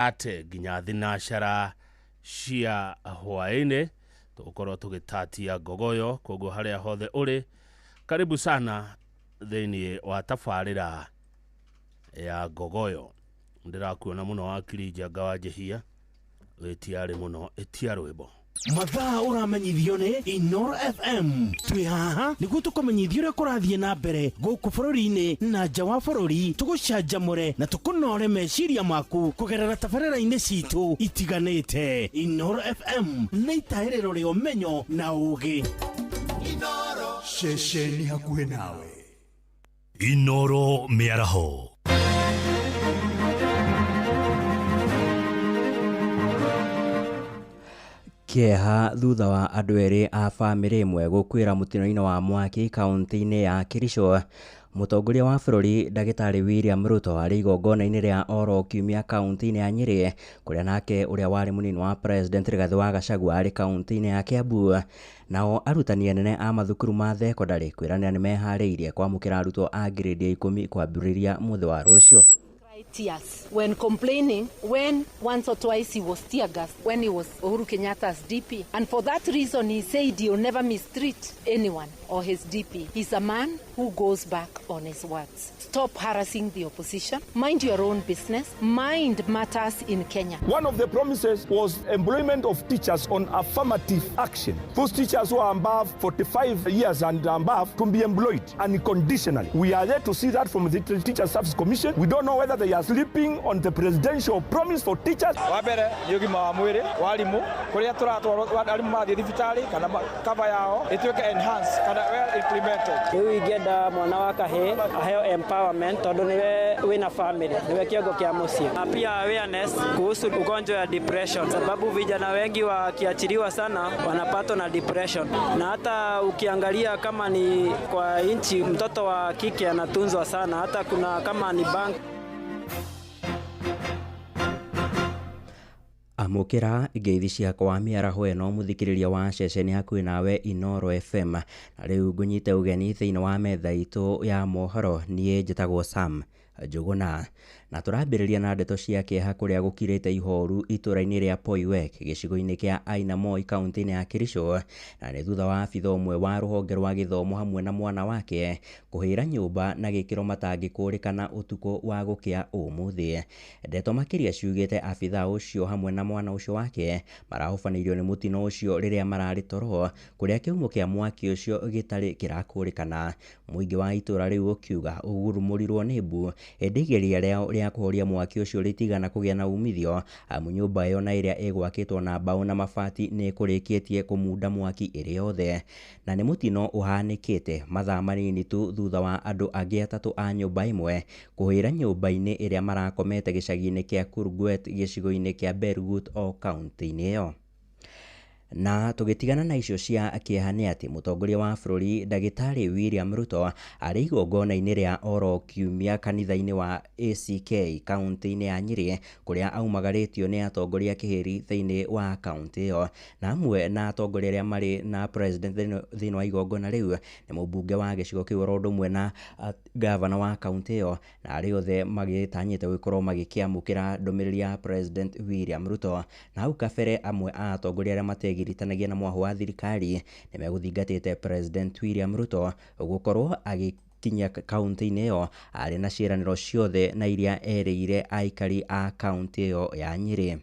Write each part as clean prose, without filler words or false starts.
Ate nginya thinacara cia hwaĩ-inĩ tũgũkorwo tũgĩtatia ngogoyo. Koguo harĩa hothe ũrĩ, karibu sana thĩinĩ wa tabarĩra ya ngogoyo. Ndĩrakuona mũno wakiri Njanga wa Njĩhia, wĩtiarĩ mũno, ĩtia rwĩmbo. Mathaa ũramenyithio nĩ Inoro FM. Twĩ haha nĩguo tũkũmenyithie ũrĩa kũrathiĩ na mbere gũkũ bũrũri-inĩ na nja wa bũrũri, tũgũcanjamũre na tũkũnore meciria maku kũgerera tabarĩra-inĩ citũ itiganĩte. Inoro FM nĩ itahĩrĩro rĩa ũmenyo na ũũgĩ. Ceceni hakuhĩ nawe. Inoro Mĩaraho. Kĩeha thutha wa andũ erĩ a bamĩrĩ ĩmwe gũkuĩra mũtino-inĩ wa mwaki kaunti-inĩ ya Kericho. Mũtongoria wa bũrũri Ndagĩtarĩ William Ruto arĩ igongona-inĩ rĩa oro kiumia kaunti-inĩ ya Nyĩrĩ, kũrĩa nake ũrĩa warĩ mũnini wa President Rigathĩ wa Gachagua arĩ kaunti-inĩ ya Kiambu. Nao arutani anene a mathukuru ma thekondarĩ kwĩranĩra nĩ meharĩirie kwamũkĩra arutwo a ngirĩndi ya ikũmi kwambĩrĩria mũthĩ wa rũciũ. Tears when complaining when once or twice he was tear gassed when he was Uhuru Kenyatta's DP. And for that reason, he said he'll never mistreat anyone or his DP. He's a man who goes back on his words. Stop harassing the opposition. Mind your own business. Mind matters in Kenya. One of the promises was employment of teachers on affirmative action. Those teachers who are above 45 years and above to be employed unconditionally. We are there to see that from the Teacher Service Commission. We don't know whether they are sleeping on the presidential promise for teachers. Wa mbere nĩ ũgima wa mwĩrĩ wa arimũ, kũrĩa tũratwarwo arimũ mathiĩ thibitarĩ kana cover yao ĩtuĩke enhanced kana well implemented. Rĩu ingĩenda mwana wa kahĩĩ aheo empowerment tondũ nĩwe wĩna family, nĩwe kĩongo kĩa mũciĩ. Na pia awareness kuhusu ugonjwa ya depression, sababu vijana wengi wakiachiliwa sana wanapatwa na depression, na hata ukiangalia kama ni kwa nchi, mtoto wa kike anatunzwa sana, hata kuna kama ni bank. Amũkĩra ngeithi ciakwa mĩaraho ĩno, mũthikĩrĩria wa ceceni hakuhĩ nawe Inoro FM. Na rĩu ngũnyite ũgeni thĩinĩ wa metha itũ ya mohoro. Niĩ njĩtagwo Sam Njũgũna, na tũrambĩrĩria na ndeto cia kĩeha kũrĩa gũkirĩte ihoru itũra-inĩ rĩa Poiwek, gĩcigo-inĩ kĩa Ainamoi, kaunti-inĩ ya Kericho, na nĩ thutha wa abitha ũmwe wa rũhonge rwa gĩthomo hamwe na mwana wake kũhĩra nyũmba na gĩkĩro matangĩkũrĩkana ũtukũ wa gũkĩa ũmũthĩ. Ndeto makĩria ciugĩte abitha ũcio hamwe na mwana ũcio wake marahobanĩirio nĩ mũtino ũcio rĩrĩa mararĩ toro, kũrĩa kĩhumo kĩa mwaki ũcio gĩtarĩ kĩrakũrĩkana. Mũingĩ wa itũra rĩu ũkiuga ũgurumũrirwo nĩ mbu, ĩndĩ igeria rĩao rĩa kũhoria mwaki ũcio rĩtigana kũgĩa na umithio, amu nyũmba ĩyo na ĩrĩa ĩgwakĩtwo na mbaũ na mabati nĩ ĩkũrĩkĩtie kũmunda mwaki ĩrĩ yothe. Na nĩ mũtino ũhanĩkĩte mathaa manini tu thutha wa andũ angĩ atatũ a nyũmba ĩmwe kũhĩra nyũmba-inĩ ĩrĩa marakomete gĩcagi-inĩ kĩa Kurguet, gĩcigo-inĩ kĩa Belgut, o kaunti-inĩ ĩyo. Na tũgĩtigana na icio cia kĩeha nĩ atĩ mũtongoria wa bũrũri Ndagĩtarĩ William Ruto arĩ igongona-inĩ rĩa oro kiumia kanitha-inĩ wa ACK kaunti-inĩ ya Nyĩrĩ, kũrĩa aumagarĩtio nĩ atongoria kĩhĩri thĩinĩ wa kaunti ĩyo. Na amwe na atongoria arĩa marĩ na president thĩinĩ wa igongona rĩu nĩ mũmbunge wa gĩcigo kĩu oro ũndũ ũmwe na gavana wa kaunti ĩyo, na arĩa othe magĩtanyĩte gũkorwo magĩkĩamũkĩra ndũmĩrĩri ya President William Ruto. Na hau kabere amwe a atongoria arĩa mategiritanagia na mwahũ wa thirikari nĩ megũthingatĩte President William Ruto gũkorwo agĩkinyia kaunti-inĩ ĩyo arĩ na ciĩranĩro ciothe na iria erĩire aikari a kaunti ĩyo ya Nyĩrĩ.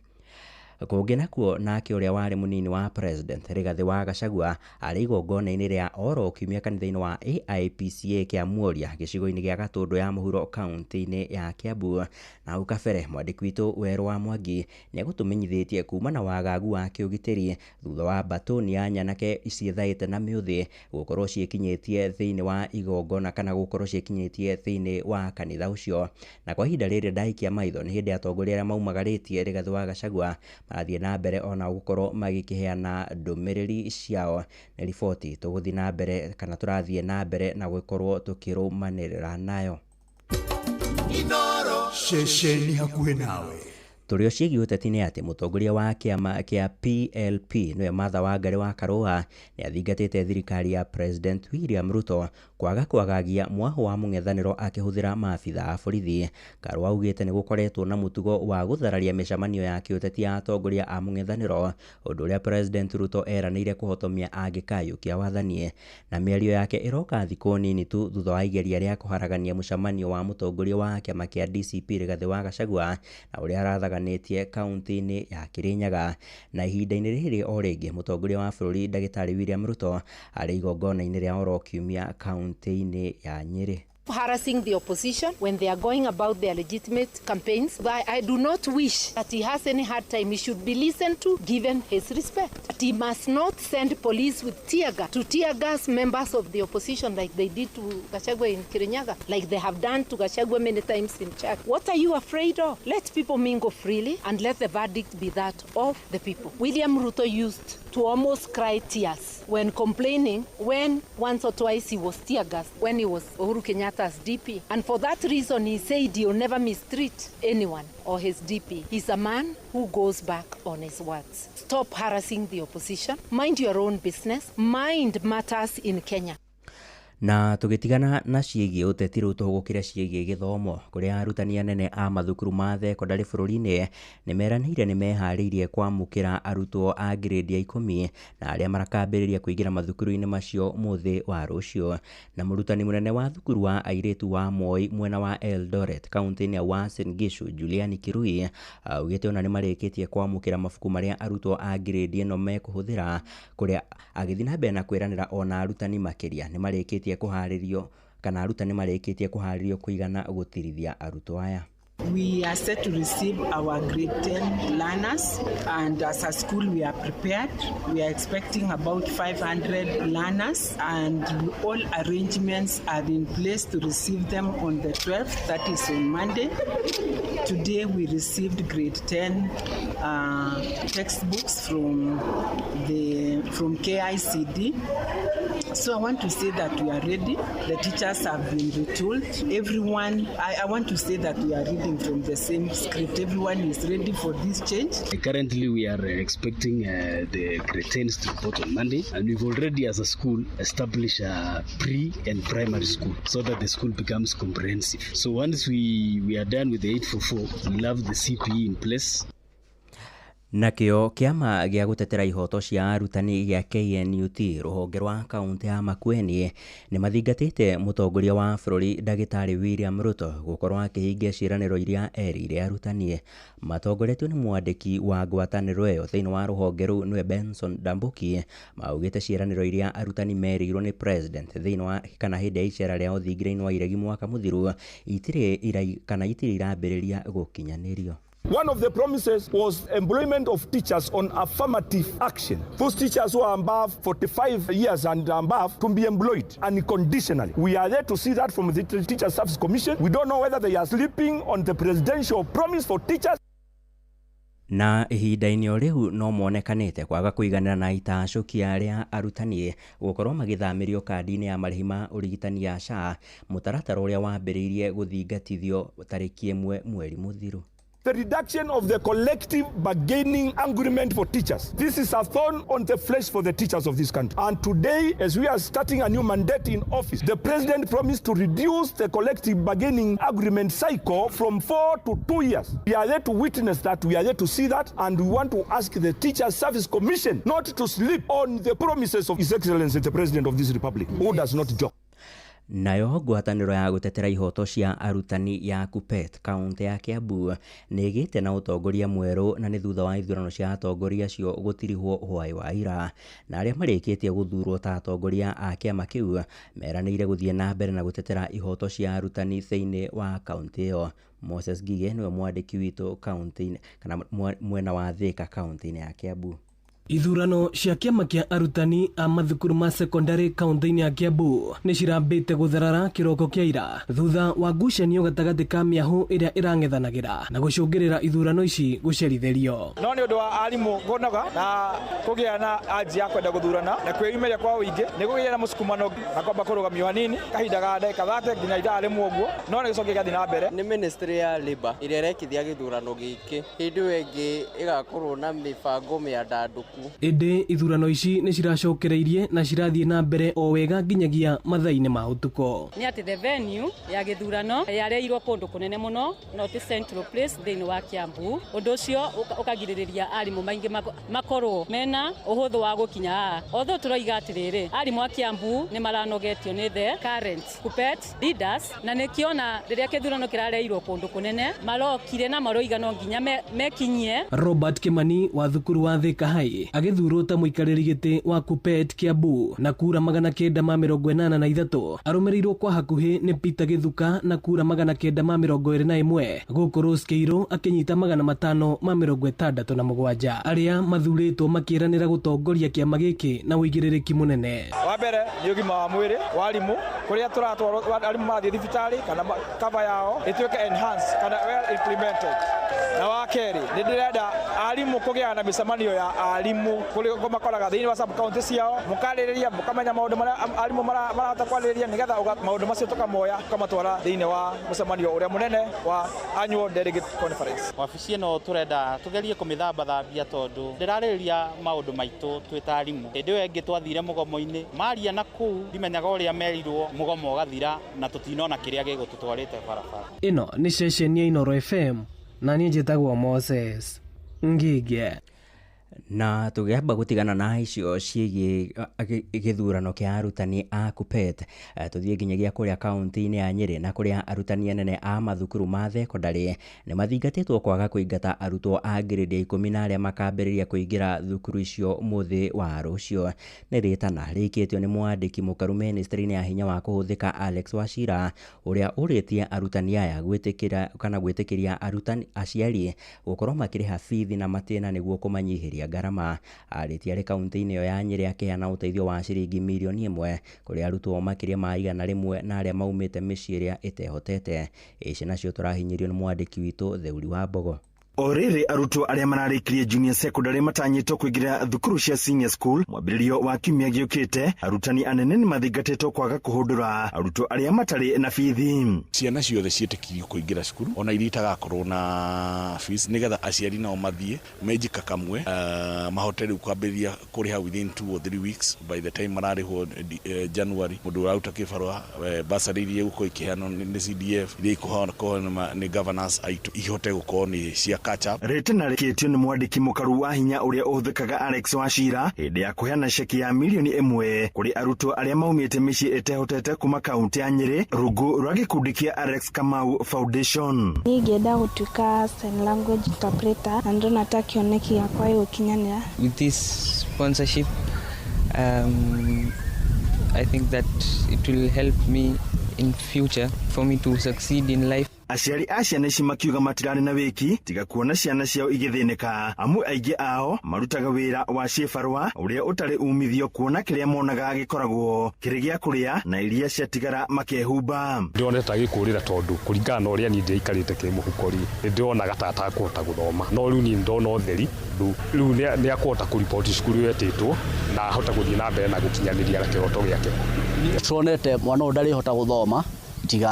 Kũngĩ nakuo, nake ũrĩa warĩ mũnini wa President Rigathĩ wa Gachagua arĩ igongona-inĩ rĩa oro kiumia kanitha-inĩ wa AIPCA kĩa Muoria, gĩcigo-inĩ gĩa Gatũndũ ya mũhuro, kaunti-inĩ ya Kiambu. Na hau kabere mwandĩki witũ Werũ wa Mwangi nĩ egũtũmenyithĩtie kuma na wagagu wa kĩũgitĩri thutha wa mbatũni ya nyanake ciĩthaĩte na mĩũthĩ gũkorwo ciĩkinyĩtie thĩinĩ wa igongona kana gũkorwo ciĩkinyĩtie thĩinĩ wa kanitha ũcio. Na kwa ihinda rĩrĩ ndaikia maitho nĩ hĩndĩ atongoria arĩa maumagarĩtie Rigathĩ wa Gachagua marathiĩ na mbere ona gũkorwo magĩkĩheana ndũmĩrĩri ciao. Nĩ riboti tũgũthiĩ na mbere kana tũrathiĩ na mbere na gũkorwo tũkĩrũmanĩrĩra nayo. Ceceni hakuhĩ nawe. Tũrĩ o ciĩgiĩ ũteti nĩ atĩ mũtongoria wa kĩama kĩa PLP nĩwe Martha Wangari wa Karũa nĩ athingatĩte thirikari ya President William Ruto kwaga kwagagia mwahũ wa mũng'ethanĩro akĩhũthĩra maabitha a borithi. Karũa augĩte nĩ gũkoretwo na mũtugo wa gũthararia mĩcemanio ya kĩũteti ya atongoria a mũng'ethanĩro, ũndũ ũrĩa President Ruto eranĩire kũhotomia angĩkayũkia wathani. Na mĩario yake ĩroka thikũ nini tu thutha wa igeria rĩa kũharagania mũcemanio wa mũtongoria wa kĩama kĩa DCP Rigathĩ wa Gachagua na ũrĩa arathaganĩtie kaunti-inĩ ya Kirinyaga. Na ihinda-inĩ rĩrĩ o rĩngĩ mũtongoria wa bũrũri ndagĩtarĩ William Ruto arĩ igongona-inĩ rĩa oro kiumia kaunti-inĩ ya Nyĩrĩ. Harassing the opposition when they are going about their legitimate campaigns. I do not wish that he has any hard time. He should be listened to, given his respect. But he must not send police with tear gas to tear gas members of the opposition like they did to Gachagua in Kirinyaga, like they have done to Gachagua many times in Chad. What are you afraid of? Let people mingle freely and let the verdict be that of the people. William Ruto used to almost cry tears when complaining when once or twice he was tear gassed when he was Uhuru Kenyatta's DP. And for that reason, he said he'll never mistreat anyone or his DP. He's a man who goes back on his words. Stop harassing the opposition. Mind your own business. Mind matters in Kenya. Na tũgĩtigana na ciĩgiĩ ũteti rĩu tũhũgũkĩre ciĩgiĩ gĩthomo kũrĩa arutani anene a mathukuru ma thekondarĩ bũrũri-inĩ nĩ meranĩire nĩ meharĩirie kwamũkĩra arutwo a ngirĩndi ya 10 na arĩa marakambĩrĩria kũingĩra mathukuru-inĩ macio mũthĩ wa rũciũ. Na mũrutani mũnene wa thukuru wa airĩtu wa Moi mwena wa Eldoret kaunti-inĩ ya Uasin Gishu Juliani Kirui augĩte ona nĩ marĩkĩtie kwamũkĩra mabuku marĩa arutwo a ngirĩndi ĩno mekũhũthĩra, kũrĩa agĩthiĩ na mbere na kwĩranĩra ona arutani makĩria nĩ marĩkĩtie kuharĩrio kana arutani marĩkĩtie kuharĩrio kũigana gũtirithia arutwo aya. We are set to receive our grade 10 learners, and as a school we are prepared. We are expecting about 500 learners, and all arrangements are in place to receive them on the 12th, that is on Monday. Today we received grade 10 textbooks from KICD. So I want to say that we are ready. The teachers have been retooled. Everyone, I want to say that we are reading from the same script. Everyone is ready for this change. Currently, we are expecting the grade 10s to report on Monday, and we've already, as a school, established a pre and primary school so that the school becomes comprehensive. So once we are done with the 844, we'll have the CPE in place. Nakĩo kĩama gĩa gũtetera ihoto cia arutani gĩa KNUT rũhonge rwa kaunti ya Makueni nĩ mathingatĩte mũtongoria wa bũrũri ndagĩtarĩ William Ruto gũkorwo akĩhingia ciĩranĩro iria erĩire arutani. Matongoretio nĩ mwandĩki wa ngwatanĩro ĩyo thĩinĩ wa rũhonge rũu nĩwe Benson Ndambuki, maugĩte ciĩranĩro iria arutani merĩirwo nĩ president thĩinĩ wa kana hĩndĩ ya icera rĩa ũthingira-inĩ wa iregi mwaka mũthiru itirĩ kana itirĩ irambĩrĩria gũkinyanĩrio. One of the promises was employment of teachers on affirmative action. Those teachers who are above 45 years and above to be employed unconditionally. We are there to see that from the Teacher Service Commission. We don't know whether they are sleeping on the presidential promise for teachers. Na ihinda-inĩ o rĩu no monekanĩte kwaga kũiganĩra na itacũkia rĩa arutani gũkorwo magĩthamĩrio kandi-inĩ ya marĩhi ma ũrigitani ya SHA, mũtaratara ũrĩa wambĩrĩirie gũthingatithio tarĩki 1 mweri mũthiru. The reduction of the collective bargaining agreement for teachers. This is a thorn on the flesh for the teachers of this country. And today, as we are starting a new mandate in office, the president promised to reduce the collective bargaining agreement cycle from 4 to 2 years. We are there to witness that, we are there to see that, and we want to ask the Teacher Service Commission not to sleep on the promises of His Excellency the President of this Republic, who does not joke. Nayo ngwatanĩro ya gũtetera ihoto cia arutani ya KUPPET kaunti ya Kiambu nĩ ĩgĩte na ũtongoria mwerũ na nĩ thutha wa ithurano cia atongoria acio gũtirihwo hwaĩ wa ira, na arĩa marĩkĩtie gũthurwo ta atongoria a kĩama kĩu meranĩire gũthiĩ na mbere na gũtetera ihoto cia arutani thĩinĩ wa kaunti ĩyo. Moses Ngige nĩwe mwandĩki witũ kaunti kana mwena wa Thika kaunti-inĩ ya Kiambu. Ithurano cia kĩama kĩa arutani a mathukuru ma sekondari kaunti-inĩ ya Kiambu nĩ cirambĩte gũtharara kĩroko kĩa ira thutha wa ngucanio gatagatĩ ka mĩahũ ĩrĩa ĩrang'ethanagĩra na gũcũngĩrĩra ithurano ici gũcerithĩrio. No nĩ ũndũ wa arimũ kũnoga na kũgĩa na anji ya kwenda gũthurana na kwĩyumĩria kwa ũingĩ nĩ kũgĩa na mũsukumano na kwamba kũrũgamio hanini kahinda ga ndagĩka 30 nginya ithaa rĩmwe ũguo, no nĩ gĩcoke gĩgathiĩ na mbere. Nĩ ministry ya Labour ĩrĩa ĩrekithia gĩthurano gĩkĩ, hĩndĩ ĩyo ĩngĩ ĩgakorwo na mĩbango mĩandandũku. Ĩndĩ ithurano ici nĩ ciracokereirie na cirathiĩ na mbere o wega nginyagia mathaa-inĩ ma ũtukũ. Nĩ atĩ the venue ya gĩthurano yareirwo kũndũ kũnene mũno, not central place thĩinĩ wa Kiambu. Ũndũ ũcio ũkagirĩrĩria arimũ maingĩ makorwo mena ũhũthũ wa gũkinya haha. Although tũroiga atĩrĩrĩ, arimũ a Kiambu nĩ maranogetio nĩ the current KUPPET leaders, na nĩkĩona rĩrĩa gĩthurano kĩrareirwo kũndũ kũnene marokire na maroiga no nginya mekinyie. Robert Kimani wa thukuru wa Thika High agĩthurwo ta mũikarĩri gĩtĩ wa KUPPET Kiambu na kura 983, arũmĩrĩirwo kwa hakuhĩ nĩ Peter Gĩthuka na kura 921, gũkũ Rose Kĩirũ akĩnyita 567. Arĩa mathurĩtwo makĩranĩra gũtongoria kĩama gĩkĩ na ũigĩrĩrĩki mũnene. Wa mbere nĩ ũgima wa mwĩrĩ wa arimũ, kũrĩa tũratwarwo arimũ marathiĩ thibitarĩ kana cover yao ĩtuĩke enhanced kana well implemented. Na wa kerĩ nĩ ndĩrenda arimũ kũgĩa na mĩcemanio ya arimũ kũrĩa makoraga thĩinĩ wa sub county ciao, mũkarĩrĩria mũkamenya maũndũ marĩa arimũ marahota kwarĩrĩria, nĩgetha maũndũ macio tũkamoya tũkamatwara thĩinĩ wa mũcemanio ũrĩa mũnene wa annual delegate conference. Wabici ĩno tũrenda tũgerie kũmĩthambathambia tondũ ndĩrarĩrĩria maũndũ maitũ twĩ ta arimũ. Hĩndĩ ĩyo ĩngĩ twathire mũgomo-inĩ maria na kũu ndimenyaga ũrĩa merirwo mũgomo ũgathira na tũtinona kĩrĩa gĩgũtũtwarĩte barabara. Ĩno nĩ ceceni ya Inooro FM na niĩ njĩtagwo Moses Ngige. Na tũgĩamba gũtigana na icio ciĩgiĩ gĩthurano kĩa arutani a KUPPET, tũthiĩ nginyagia kũrĩa kaunti-inĩ ya Nyĩrĩ na kũrĩa arutani anene a mathukuru ma thekondarĩ nĩ mathingatĩtwo kwaga kũingata arutwo a ngirĩndi ya 10 na arĩa makambĩrĩria kũingĩra thukuru icio mũthĩ wa rũciũ. Nĩ rĩtana rĩikĩtio nĩ mwandĩki mũkaru ministry-inĩ ya hinya wa kũhũthĩka Alex Wachira, ũrĩa ũrĩtie arutani aya gwĩtĩkĩra kana gwĩtĩkĩria arutani aciari gũkorwo makĩrĩha bithi na matĩna nĩguo kũmanyihĩria ngarama. Arĩtie arĩ kaunti-inĩ ĩyo ya Nyĩrĩ akĩheana ũteithio wa ciringi mirioni 1 kũrĩ arutwo makĩria ma 100 na arĩa maumĩte mĩciĩ ĩrĩa ĩtehotete. Ici nacio tũrahinyĩrio nĩ mwandĩki witũ Theuri wa Mbogo. O rĩrĩ arutwo arĩa mararĩkirie junior secondary matanyĩtwo kũingĩra thukuru cia senior school mwambĩrĩrio wa kiumia gĩũkĩte, arutani anene nĩ mathingatĩtwo kwaga kũhũndũra arutwo arĩa matarĩ na bithi. Ciana ciothe ciĩtĩkirio kũingĩra cukuru ona iria itagakorwo na fees, nĩgetha aciari nao mathiĩ mejika kamwe, mahote rĩu kwambĩrĩria kũrĩha within 2 or 3 weeks by the time mararĩhwo January. Mũndũ ũraruta kĩbarũa, bursary iria igũkorwo ikĩheanwo nĩ CDF, iria ikũheanwo nĩ governors aitũ ihote gũkorwo nĩ cia catch up. Rĩtana rĩkĩtio nĩ mwandĩki mũkaru wa hinya ũrĩa ũhũthĩkaga Alex Wachira hĩndĩ ya kũheana ceki ya mirioni 1 kũrĩ arutwo arĩa maumĩte mĩciĩ ĩtehotete kuma kaunti ya Nyĩrĩ rungu rwa gĩkundi kĩa Alex Kamau Foundation. Niĩ ingĩenda gũtuĩka sign language interpreter na ndĩrona ta kĩoneki gĩakwa gĩgũkinyanĩra. With this sponsorship, I think that it will help me in future for me to succeed in life. Aciari a ciana ici makiuga matirarĩ na wĩki tiga kuona ciana ciao igĩthĩnĩka, amu aingĩ ao marutaga wĩra wa ciĩbarũa ũrĩa ũtarĩ umithio, kuona kĩrĩa monaga gĩkoragwo kĩrĩ gĩa kũrĩa na iria ciatigara makehumba. Ndĩronete agĩkũrĩra tondũ kũringana na ũrĩa niĩ ndĩikarĩte kĩmũhuko rĩ, nĩndĩronaga ta atakũhota gũthoma, no rĩu niĩ ndona ũtheri rĩu nĩ akũhota kũriboti cukuru ĩyo etĩtwo na ahota gũthiĩ na mbere na gũkinyanĩria na kĩroto gĩake. Tuonete mwana ũyũ ndarĩhota gũthoma tiga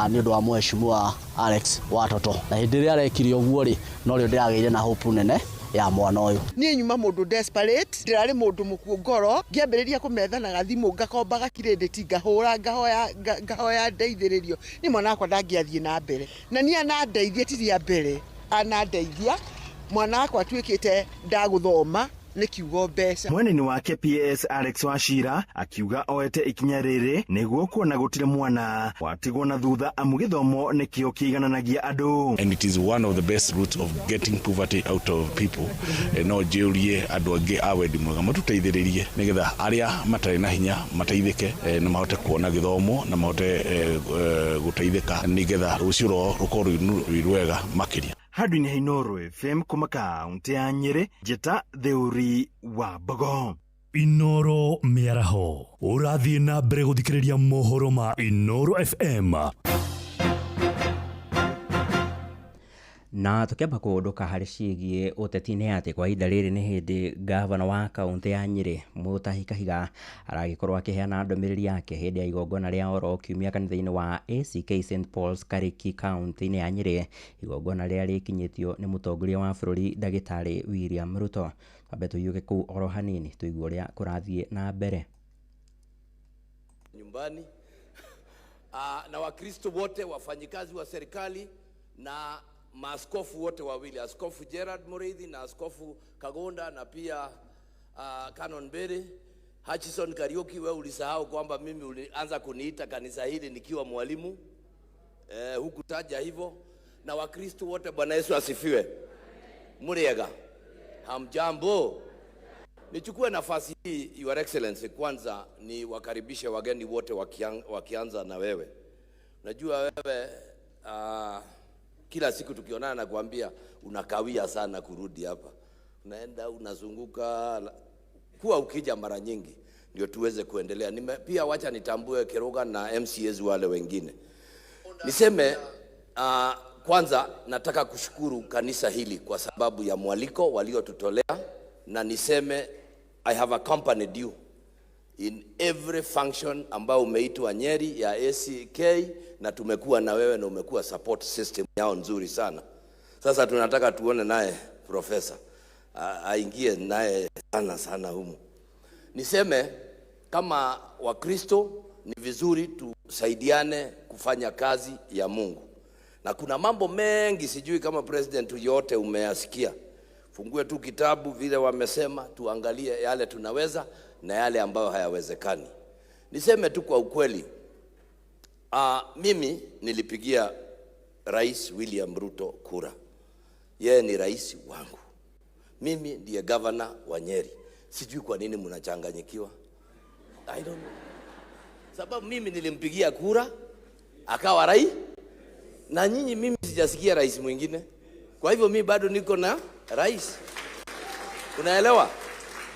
nĩ ũndũ wa mheshimiwa Alex Watoto, na hĩndĩ ĩrĩa arekire ũguo rĩ, no rĩo ndĩragĩire na hope nene ya mwana ũyũ. Niĩ nyuma mũndũ desperate, ndĩrarĩ mũndũ mũkuũ ngoro, ngĩambĩrĩria kũmethanaga thimũ, ngakombaga credit, ngahũra, ngahoya ndeithĩrĩrio. Niĩ mwana wakwa ndangĩathiĩ na mbere, na niĩ anandeithia, ti rĩa mbere anandeithia. Mwana wakwa atuĩkĩte ndagũthoma nĩ kiugo mbeca. Mweneni wake PS Alex Wachira akiuga oete ikinya rĩrĩ nĩguo kuona gũtirĩ mwana watigwo na thutha, amu gĩthomo nĩkĩo kĩigananagia andũ. And it is one of the best routes of getting poverty out of people. No njĩũrie andũ angĩ a wendi mwega matũteithĩrĩrie nĩgetha arĩa matarĩ na hinya mateithĩke, na mahote kuona gĩthomo na mahote gũteithĩka nĩgetha rũciũ rwao rũkorwo rwĩ rwega makĩria. Handũ-inĩ ha Inooro FM kuma kaũntĩ ya Nyĩrĩ, njĩta Theuri wa Mbogo. Inoro mĩaraho ũrathiĩ na mbere gũthikĩrĩria mohoro ma Inoro FM. Na tũkĩamba kũũndũka harĩ ciĩgiĩ ũteti nĩ atĩ kwa ihinda rĩrĩ nĩ hĩndĩ gavana wa kaũntĩ ya Nyĩrĩ Mutahi Kahiga aragĩkorwo akĩheana ndũmĩrĩri yake hĩndĩ ya igongona rĩa oro kiumia kanitha-inĩ wa ACK St Paul's Karĩki kaũntĩ-inĩ ya Nyĩrĩ, igongona rĩrĩa rĩkinyĩtio nĩ mũtongoria wa bũrũri ndagĩtarĩ William Ruto. Twambe tũiyũke kũu oro hanini tũigue ũrĩa kũrathiĩ na mbere. Nyumbani na Wakristo wote, wafanyikazi wa serikali na maaskofu wote wawili, Askofu Gerard Muriithi na Askofu Kagonda na pia Canon Bere Hutchison Kariuki. Wewe ulisahau kwamba mimi ulianza kuniita kanisa hili nikiwa mwalimu, hukutaja hivyo. Na Wakristo wote, Bwana Yesu asifiwe. Muriega, hamjambo. Nichukue nafasi hii, Your Excellency, kwanza ni wakaribishe wageni wote wakianza na wewe. Najua wewe kila siku tukionana nakwambia unakawia sana kurudi hapa, unaenda unazunguka, kuwa ukija mara nyingi ndio tuweze kuendelea. Pia wacha nitambue Kiroga na MCAs wale wengine. Niseme kwanza nataka kushukuru kanisa hili kwa sababu ya mwaliko waliotutolea, na niseme I have accompanied you in every function ambayo umeitwa Nyeri ya ACK, na tumekuwa na wewe na umekuwa support system yao nzuri sana. Sasa tunataka tuone naye profesa aingie naye sana sana humu. Niseme kama Wakristo ni vizuri tusaidiane kufanya kazi ya Mungu, na kuna mambo mengi sijui kama president yote umeyasikia. Fungue tu kitabu vile wamesema, tuangalie yale tunaweza na yale ambayo hayawezekani. Niseme tu kwa ukweli, mimi nilipigia Rais William Ruto kura. Yeye ni rais wangu. Mimi ndiye governor wa Nyeri. Sijui kwa nini mnachanganyikiwa. I don't know. Sababu mimi nilimpigia kura akawa rais, na nyinyi mimi sijasikia rais mwingine. Kwa hivyo mimi bado niko na rais. Unaelewa?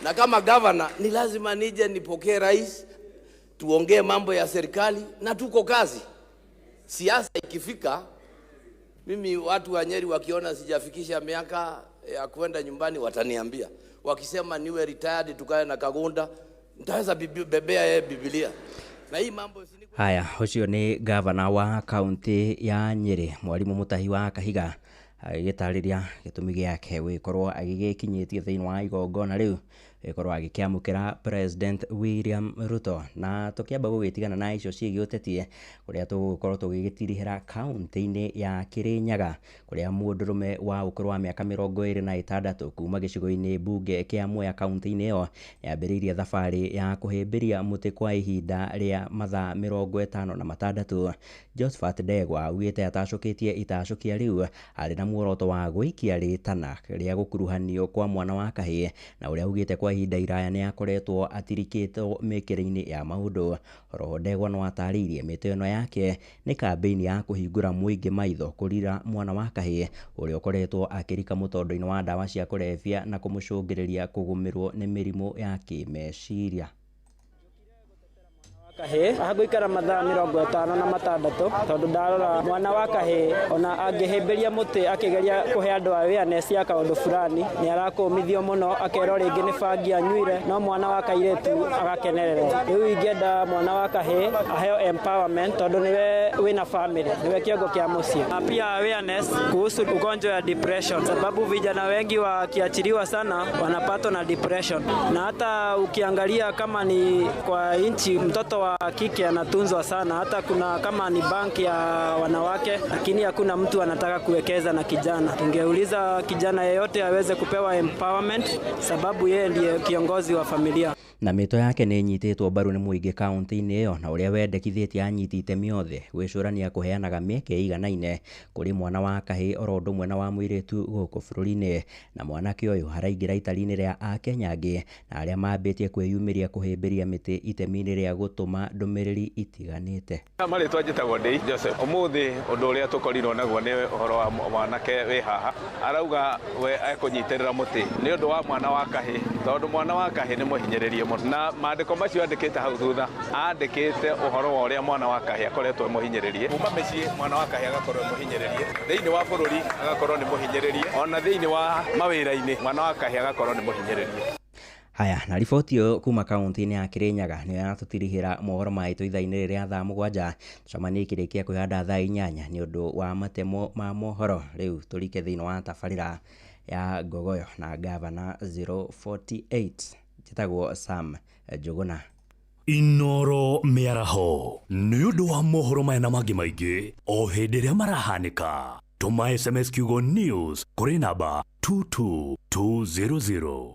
Na kama governor ni lazima nije nipokee rais, tuongee mambo ya serikali na tuko kazi. Siasa ikifika, mimi watu wa Nyeri wakiona sijafikisha miaka ya kwenda nyumbani wataniambia. Wakisema niwe retired tukae na Kagunda, nitaweza bebea yeye Biblia. Na hii mambo. Haya, ucio ni gavana wa kaunti ya Nyeri Mwalimu Mutahi wa Kahiga agĩtarĩria gĩtũmi gĩake gũgĩkorwo agĩgĩkinyĩtie thĩinĩ wa igongona rĩu gũgĩkorwo agĩkĩamũkĩra President William Ruto. Na tũkĩamba gũgĩtigana na icio ciĩgiĩ ũteti kũrĩa tũgũkorwo tũgĩgĩtirihĩra kaunti-inĩ ya Kĩrĩnyaga kũrĩa mũndũrũme wa ũkũrũ wa mĩaka 26 kuma gĩcigo-inĩ mbunge kĩa Mwea kaunti-inĩ ĩyo yambĩrĩirie thabarĩ ya kũhĩmbĩria mũtĩ kwa ihinda rĩa mathaa 56. Josephat Ndegwa augĩte atacũkĩtie itacũkia rĩu arĩ na muoroto wa gũikia rĩtana rĩa gũkuruhanio kwa mwana wa kahĩĩ, na ũrĩa augĩte kwa ihinda iraya nĩ akoretwo atirikĩtwo mĩkĩre-inĩ ya maũndũ. Oroho Ndegwa no atarĩirie mĩtĩ ĩno yake nĩ kambĩini ya kũhingũra mũingĩ maitho kũrira mwana wa kahĩĩ ũrĩa ũkoretwo akĩrika mũtondo-inĩ wa ndawa cia kũrebia na kũmũcũngĩrĩria kũgũmĩrwo nĩ mĩrimũ ya kĩmeciria. Kahĩĩ ahagũikara mathaa 56 tondũ ndarora mwana wa kahĩĩ ona angĩhĩmbĩria mũtĩ akĩgeria kũhe andũ awareness ya kaũndũ fulani nĩ arakũmithio mũno, akerwo rĩngĩ nĩ bangi anyuire, no mwana wa kairĩtu agakenerera. Rĩu ingĩenda mwana wa kahĩĩ aheo empowerment tondũ nĩwe wĩna family, nĩwe kĩongo kĩa mũciĩ. Na pia awareness kuhusu ugonjwa ya depression, sababu vijana wengi wakiachiliwa sana wanapatwa na depression, na hata ukiangalia kama ni kwa nchi mtoto wa kike anatunzwa sana, hata kuna kama ni banki ya wanawake, lakini hakuna mtu anataka kuwekeza na kijana. Tungeuliza kijana yeyote aweze kupewa empowerment, sababu yeye ndiye kiongozi wa familia. Na mĩto yake nĩ ĩnyitĩtwo mbaru nĩ mũingĩ kaunti-inĩ ĩyo, na ũrĩa wendekithĩtie anyiti itemi othe gwĩcũrania kũheanaga mĩeke ĩiganaine kũrĩ mwana wa kahĩĩ oro ũndũ ũmwe na wa mũirĩtu gũkũ bũrũri-inĩ. Na mwanake ũyũ araingĩra itari-inĩ rĩa akenya angĩ na arĩa mambĩtie kwĩyumĩria kũhĩmbĩria mĩtĩ itemi-inĩ rĩa gũtũma ndũmĩrĩri itiganĩte. Marĩtwa njĩtagwo Ndei Joseph. Ũmũthĩ ũndũ ũrĩa tũkorirwo naguo nĩ ũhoro wa mwanake wĩ haha arauga we ekũnyitĩrĩra mũtĩ nĩ ũndũ wa mwana wa kahĩĩ, tondũ mwana wa kahĩĩ nĩ mũhinyĩrĩrie mũno, na maandĩko macio andĩkĩte hau thutha andĩkĩte ũhoro wa ũrĩa mwana wa kahĩĩ akoretwo mũhinyĩrĩrie kuma mĩciĩ, mwana wa kahĩĩ agakorwo mũhinyĩrĩrie thĩinĩ wa bũrũri, agakorwo nĩ mũhinyĩrĩrie ona thĩinĩ wa mawĩra-inĩ, mwana wa kahĩĩ agakorwo nĩ mũhinyĩrĩrie. Haya, na riboti ĩyo kuma kaunti-inĩ ya Kirinyaga nĩyo yaratũtirihĩra mohoro maitũ ithaa-inĩ rĩrĩa thaa 7. Tũcemanie kĩrĩkia kwĩhanda thaa 8 nĩ ũndũ wa matemo ma mohoro. Rĩu tũrike thĩinĩ wa tabarĩra ya Ngogoyo na Gavana 048. Njĩtagwo Sam Njũgũna. Inoro mĩaraho nĩ ũndũ wa mohoro maya na mangĩ maingĩ o hĩndĩ ĩrĩa marahanĩka. Tũma SMS kiugo news kũrĩ namba 22200.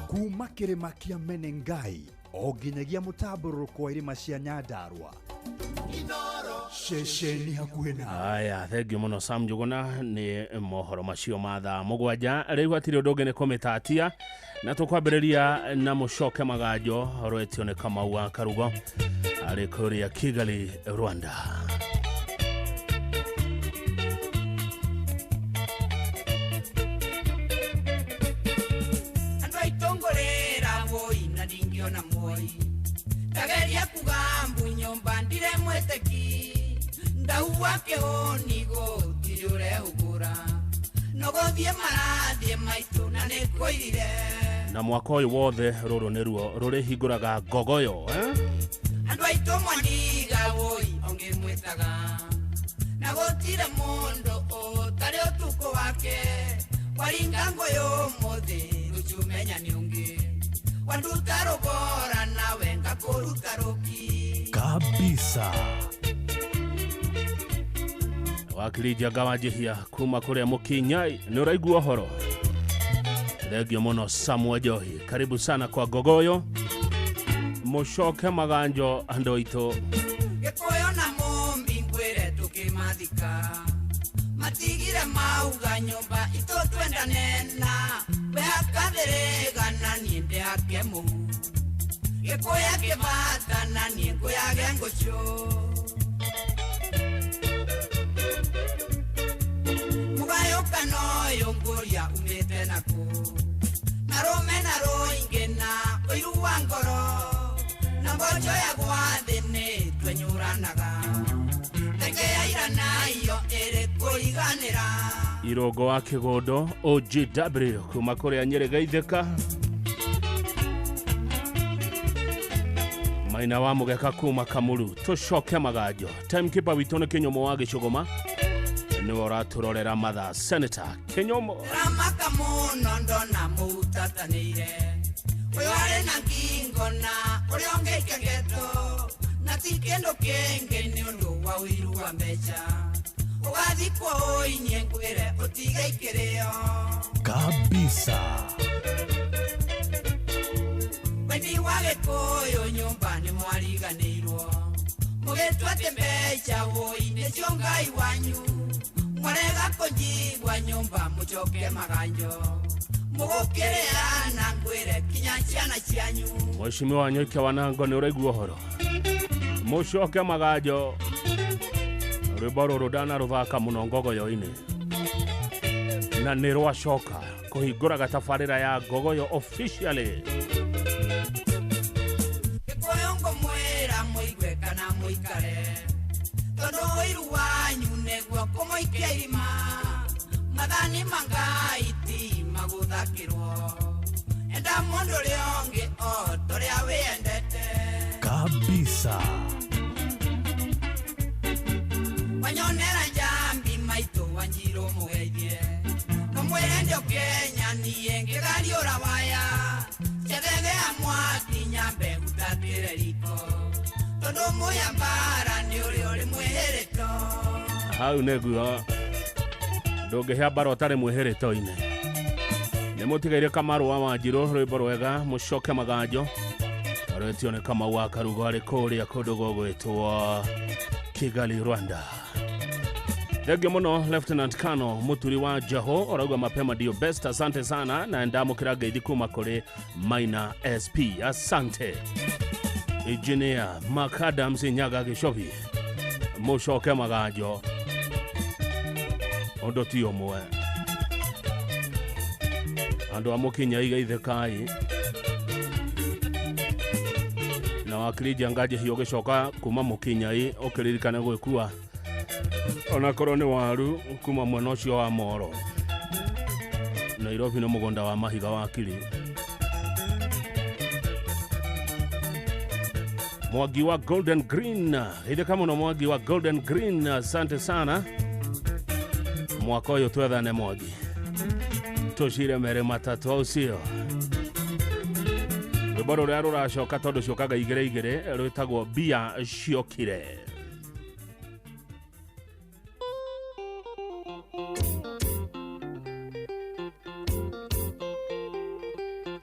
Kuma kĩrĩma kĩa Menengai o nginyagia mũtambũrũko wa irĩma cia Nyandarua, ceceni hakuhĩ na Aya, thengio mũno Sam Njũgũna nĩ mohoro macio ma thaa 7. Rĩu hatirĩ ũndũ ũngĩ nĩ kũmĩtatia, na tũkwambĩrĩria na mũcoke maganjo rwetio nĩ Kamau wa Karugo arĩ kũrĩa Kigali, Rwanda. Andũ aitongorera woi na ndingĩona moi, ndageria kuga mbu nyũmba ndire mwĩtĩki, ndahua kĩhũni gũtirĩ ũrehũgũra, no gũthiĩ marathiĩ maitũ na nĩkũirire. Na mwaka ũyũ wothe rũrũ nĩruo rũrĩhingũraga Ngogoyo, Andũ aitũ mwandiga woi ũngĩmwĩtaga, na gũtirĩ mũndũ ũtarĩ ũtukũ wake, waringa ngũyũ ũmũthĩ rũciũ menya nĩ ũngĩ, wanduta rũgora nawe ngakũruta rũki kabisa. Wakiri Njenga wa Njihia kuma kũrĩa Mũkinyai, nĩ ũraigua ũhoro. Thengio mũno Samuel Njohi, karibu sana kwa Ngogoyo. Mũcoke maganjo andũ aitũ. Gĩkũyũ na Mũmbi ngwĩre tũkĩmathika, matigire mauga nyũmba itũ twendane na we akathĩrĩga na niĩ ndĩhake mũhu, gĩkũyũ kĩbata na niĩ ngũyage ngũcũ. Mũgayũkano ũyũ ngũria umĩte nakũ, na rũme na rũingĩ na ũiru wa ngoro, na mboco ya gwa thĩ nĩ twenyũranaga, thenge ya ira nayo ĩrĩ kũriganĩra. Irongo wa Kĩgũndũ OGW kuma kũrĩa Nyĩrĩ Geithĩka, Maina wa Mũgeka kuma Kamuru. Tũcoke maganjo. Timekeeper witũ nĩ Kĩnyũmũ wa Gĩcũgũma, nĩwe ũratũrorera mathaa. Senator Kĩnyũmũ. Ramaka mũno ndona mũhutatanĩire, ũyũ arĩ na ngingo na ũrĩa ũngĩ ikengeto, na ti kĩndũ kĩngĩ nĩ ũndũ wa ũiru wa mbeca, ũgathikwo ũinie ngwĩre ũtige ikĩrĩo kabisa. Wendi wa Gĩkũyũ nyũmba nĩ mwariganĩirwo, mũgĩtua atĩ mbeca wũi nĩcio Ngai wanyu, mwarega kũnjigua nyũmba mũcoke maganjo, mũgũkĩrĩa na ngwĩre kinya ciana cianyu. Mheshimiwa Nyoike Wanango nĩ ũraigua ũhoro. Mũcoke maganjo, rwĩmbo rũrũ ndanarũthaka mũno Ngogoyo-inĩ, na nĩ rwacoka kũhingũraga tabarĩra ya Ngogoyo officially. Gĩkũyũ ngũmwĩra mũigue kana mũikare, tondũ ũiru wanyu nĩguo kũmũikia irima, mathani ma Ngai ti magũthakĩrwo, enda mũndũ ũrĩa ũngĩ o ta ũrĩa wĩyendete kabisa. Wanyonera njambi maitũ Wanjirũ mũgeithie, no mwĩre ndio Kenya niĩ ngĩgariũra waya, ciathegea mwaki nyambe hutatĩre riko, tondũ mũya mbara nĩ ũrĩa ũrĩ mwĩhĩrĩto. Hau nĩguo ndũngĩhĩa mbara ũtarĩ mwĩhĩrĩto-inĩ. Nĩ mũtigaire Kamarũ wa Wanjirũ, rwĩmbo rwega mũcoke maganjo rwetio nĩ Kamau wa Karugo arĩ kũrĩa kũndũ gũgwĩtwo Kigali, Rwanda. Thengiũ mũno Lieutenant Colonel Mũturi wa Njoho, ũrauga mapema ndio best. Asante sana na ndamũkĩra ngeithi kuma kũrĩ Maina SP. Asante Engineer Mark Adams Nyaga Gĩcobi, mũcoke maganjo ũndũ ti ũmwe. Andũ a mũkinya igeithĩkai na wakiri Njangaji hiũ ũgĩcoka kuma mũkinyai ũkĩririkane gwĩkua onakorwo nĩ waru kuma mwena ũcio wa Moro. Nairobi nĩ mũgũnda wa mahiga wakiri. Mwangi wa Golden Green, ithĩka mũno Mwangi wa Golden Green, asante sana. Mwaka ũyũ twethane Mwangi, tũcire merĩ matatũ, au sio? Rwĩmbo rũrĩa rũracoka tondũ ciũkaga igĩrĩ igĩrĩ rwĩtagwo Mbia Ciokire.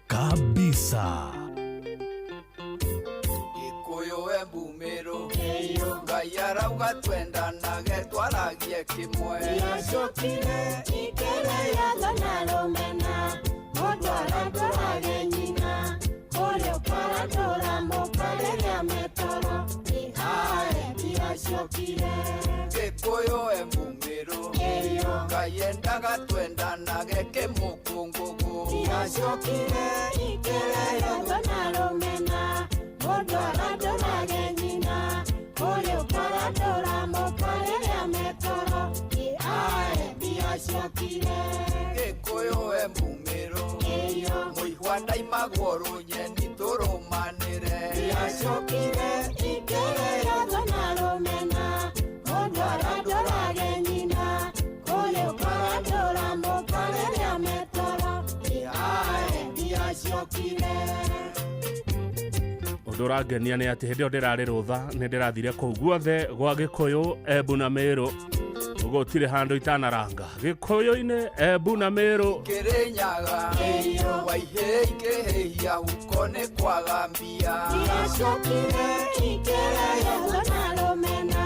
Kabisa. Gĩkũyũ Embu Mĩrũ, Ngai arauga twendanage twaragie kĩmwe. Ciacokire ikĩrĩo na rũmena, mũndũ arandũrage nyina, ũrĩa ũkarandũra mũkarĩrĩa metoro, ĩhae mbia ciokire. Gĩkũyũ Embu Mĩrũ, Ngai endaga twendanage kĩmũkũngũgũ. Ciacokire ikĩrĩo na rũmena, mũndũ arandũrage nyina, ũrĩa ũkarandũra mũkarĩrĩa metoro, ĩhae mbia ciokire. Gĩkũyũ Embu Mĩrũ, mũihwa ndaimagwo rũnyeni tũrũmanĩre. Ciacokire ikĩrĩo na rũmena, mũndũ arandũrage nyina, ũrĩa ũkarandũra mũkarĩrĩa metoro, ĩhae mbia ciokire. Ũndũ ũrangenia nĩ atĩ hĩndĩ ĩyo ndĩrarĩ rũtha nĩ ndĩrathire kũu guothe gwa Gĩkũyũ, Embu na Mĩrũ, gũtirĩ handũ itanaranga. Gĩkũyũ-inĩ, Embu na Mĩrũ. Kĩrĩnyaga waihĩ ikĩhĩhia huko nĩ kwaga mbia. Ciacokire ikĩrĩo na rũmena,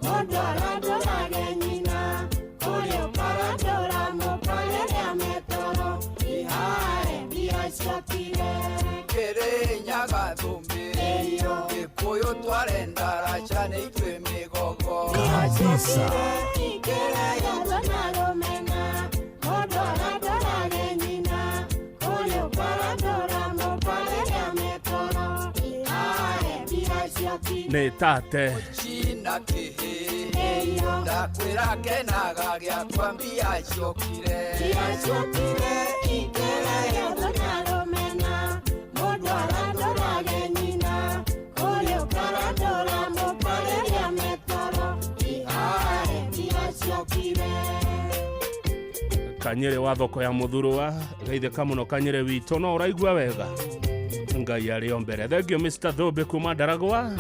mũndũ arandũrage nyina, ũrĩa ũkarandũra mũkarĩrĩa metoro, ĩhae mbia ciokire. Kĩrĩnyaga thũmbĩ, Gĩkũyũ twarenda raca nĩ ithuĩ mĩgogo. Kabisa. Ikĩrĩo na rũmena, mũndũ arandũrage nyina, ũrĩa ũkarandũra mũkarĩrĩa metoro, ĩhae mbia ciokire. Nĩ tate China kĩhĩ, ndakwĩra kenaga gĩakwa mbia ciokire. Ciacokire ikĩrĩo na rũmena, mũndũ arandũrage nyina, ũrĩa ũkarandũra mũkarĩrĩa metoro, ĩhae mbia ciokire. Kanyĩrĩ wa thoko ya Mũthurũa, geithĩka mũno Kanyĩrĩ witũ, no ũraigua wega, Ngai arĩ o mbere. Thengiũ Mr. Thũmbĩ kuma Ndaragwa.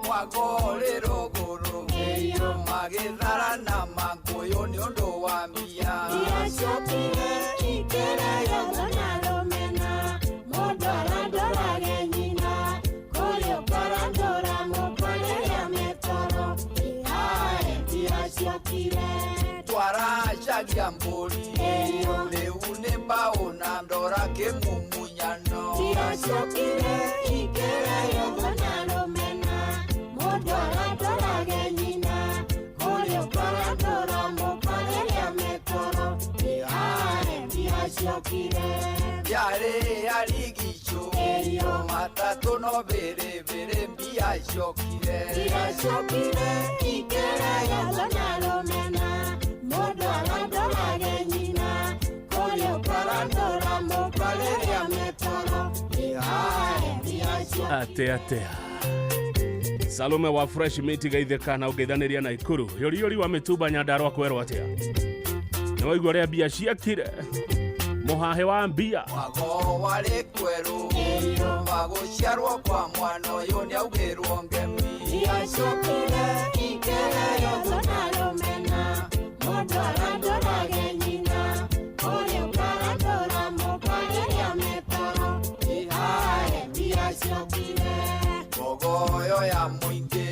Mwago ũrĩ rũgũrũ, magĩtharana mangũyũ nĩ ũndũ wa mbia. Ciacokire ikĩrĩo na rũmena, mũndũ arandũrage nyina, ũrĩa ũkarandũra mũkarĩrĩa metoro, ĩhae mbia ciokire. Twaracagia mbũri, rĩu nĩ mbaũ na ndora kĩmumunyano. Ciacokire ikĩrĩo na rũmena, mũndũ arandũrage nyina, ũrĩa ũkarandũra mũkarĩrĩa metoro, ĩhae mbia ciokire. Yarĩ yarigicũ, matatũ no bĩrĩbĩrĩ mbia ciokire. Ciacokire ikĩrĩo na rũmena, mũndũ arandũrage nyina, ũrĩa ũkarandũra mũkarĩrĩa metoro, ĩhae mbia ciokire. Ate atea Salome wa Fresh Meat geithĩka na ũgeithanĩria na Ikuru. Yũriyũri wa mĩtumba Nyandarũa kwerwo atĩa? Nĩ waigua ũrĩa mbia ciakire? Mũhahĩ wa mbia. Mwago warĩ kwerũ, wagũciarwo kwa mwana ũyũ nĩaugĩrwo ngemi. Ciacokire ikĩrĩo na ĩno ya mũingĩ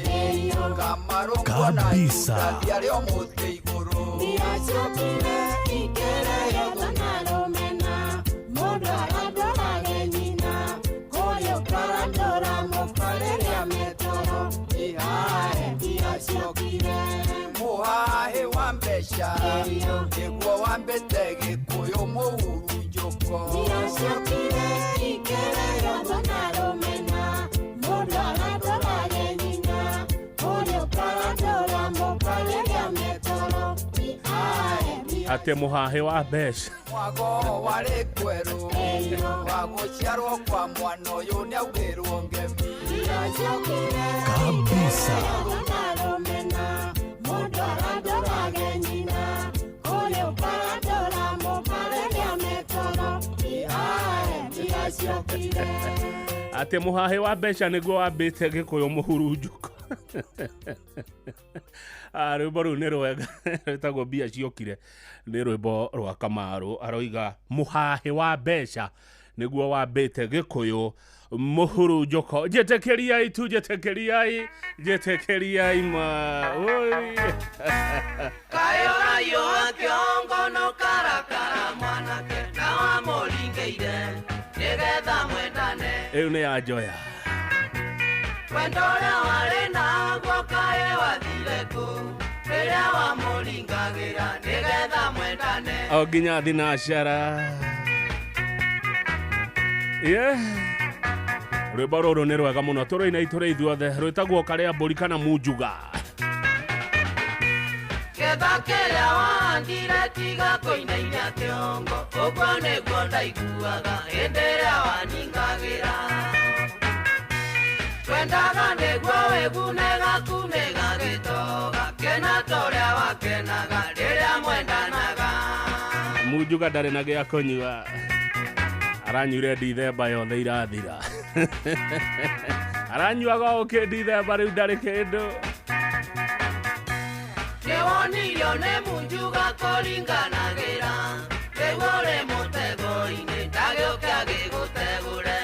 kamarũngwa na Kabisa. Juda arĩ o mũtĩ igũrũ. Ndiacokire ikĩreyetha na rũmena, mũndũ arandorage nyina, kũrĩa ũkarandũra mũka rĩrĩa metoro, ihae ndiacokire. Mũhahĩ wa mbeca nĩguo wambĩte gĩkũyũ mũhurunjũko. Ndiacokire ikĩreyetha na rũmena, mũndũ arandorage nyina, kũrĩa ũkarandũra mũka rĩrĩa metoro, ihae Atä må hahä wa mbeca. Mwago warĩ kwerũ wa gũciarwo kwa mwana ũyũ nĩaugĩrwo ngemi. Ndiacokire Kabisa. Atä må hahä wa mbeca nä guo wambä te gä kå yå må hurunjũko. Rwĩmbo rũu nĩ rwega, rwĩtagwo mbia ciokire, nĩ rwĩmbo rwa Kamaru. Aroiga mũhahĩ wa mbeca nĩguo wambĩte gĩkũyũ mũhurunjũko. Njĩtĩkĩriai tu, njĩtĩkĩriai, njĩtĩkĩriai ma Oi. Kayo wa kĩongo no karakara mwanake na wamũringĩire nĩgetha mwendane. Ĩyo nĩ ya Njoya. Wendo ũrĩa warĩ naguo kaĩ wathire kũ rĩrĩa wamũringagĩra nĩgetha mwendane. O nginya thinacara. Yeah. Rwĩmbo rũrũ nĩ rwega mũno, tũrũina itũrĩ ithuothe, rwĩtagwo karĩa mbũri kana munjuga. Ketha kĩrĩa wahandire tiga kũinainia kĩongo, ũguo nĩguo ndaiguaga hĩndĩ ĩrĩa waningagĩra. Twendaga nĩguo wĩgune gaku nĩ gagĩtoga, kena ta ũrĩa wakenaga rĩrĩa mwendanaga. Munjuga ndarĩ na gĩa kũnyua, aranyuire ndithemba yothe irathira. Aranyuaga ũkĩ ndithemba, rĩu ndarĩ kĩndũ. Nĩwonirio nĩ munjuga kũringanagĩra, rĩu ũrĩ mũtego-inĩ ndagĩũke agĩgũtegũre.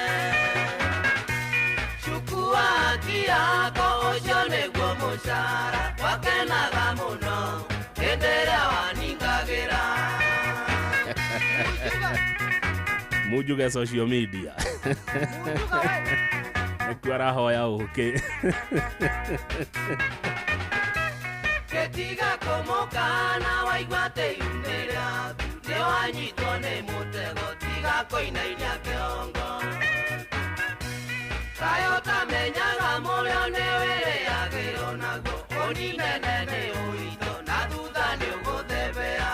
Cukua haki yako ũcio nĩguo mũcara, wakenaga mũno hĩndĩ ĩrĩa waningagĩra. Munjuge social media nĩkuo arahoya ũkĩ. Gĩtiga kũmũkana waigua atĩ iumĩ rĩaku nĩwanyitwo nĩ mũtego, tiga kũinainia kĩongo. Kaĩ ũtamenyaga mũrĩo nĩwĩrĩagĩrwo naguo, ũninene nĩ ũritũ na thutha nĩũgũthebea.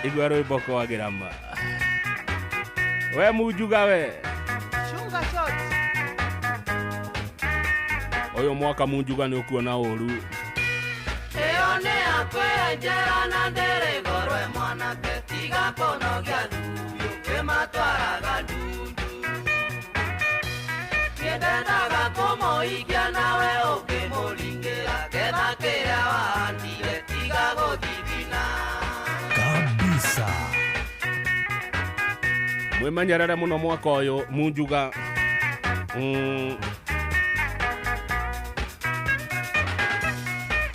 Igua rwĩmbo kwagĩra ma. We munjuga we. Sugar shot. Ũyũ mwaka munjuga nĩ ũkuona ũru. Ĩyo nĩ yakwenjera na ndĩrĩ goro mwanake, tiga kũnogia thubiũ kĩmatwaraga ndundu. Niĩ ndendaga kũmũhikia nawe ũkĩmũringĩra, ketha kĩrĩa wahandire tiga gũthithina. Kabisa. Mwĩmenyerere mũno mwaka ũyũ munjuga.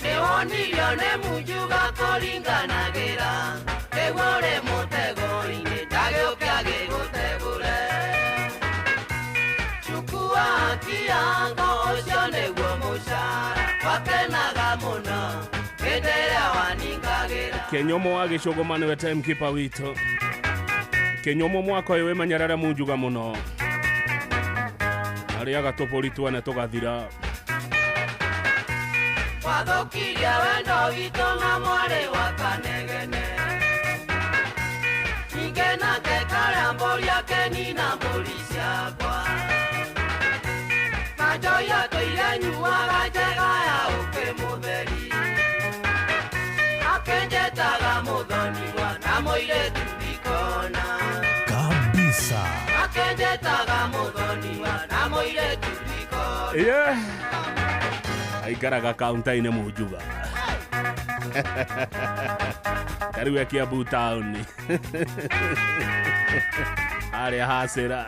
Nĩwonirio nĩ munjuga kũringanagĩra, rĩu ũrĩ mũtego-inĩ ndagĩũke agĩgũtegũre. Cukua haki yako ũcio nĩguo mũcara, wakenaga mũno hĩndĩ ĩrĩa waningagĩra. Kĩnyũmũ wa gĩcũgũma nĩwe timekeeper witũ. Kĩnyũmũ mwaka ũyũ wĩmenyerere munjuga mũno, arĩaga tũbũri twene tũgathira. Wathũkirie wendo witũ na mwarĩ wa Kanegene, ningĩ nake karĩa mbũri akenina mbũri ciakwa. Na njohi atũire nyuaga njega ya ũkĩ mũtheri, akĩnjĩtaga mũthoniwa na mũirĩtu ndikona. Kabisa. Akĩnjĩtaga mũthoniwa na mũirĩtu ndikona. Yeah. Aikaraga kaunta-inĩ munjuga. Tarĩu e Kiambu taũni harĩa ha Cĩra.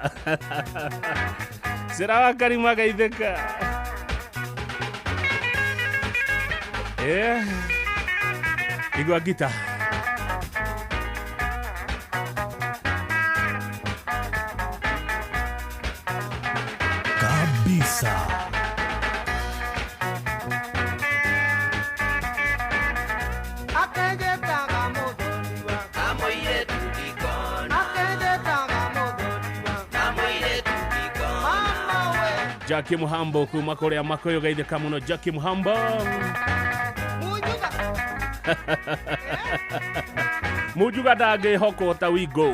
Cĩra wa Karima geithĩka. Igua ngita. Kabisa. Akejetaga mũthoniwa Kamũirĩtu ndikona. Akejetaga mũthoniwa Kamũirĩtu ndikona. Mama we. Jackie Muhambo kuma kũrĩa Makoyo, geithĩka mũno Jackie Muhambo. Munjuga. Munjuga ndangĩhokwo ta Wigo.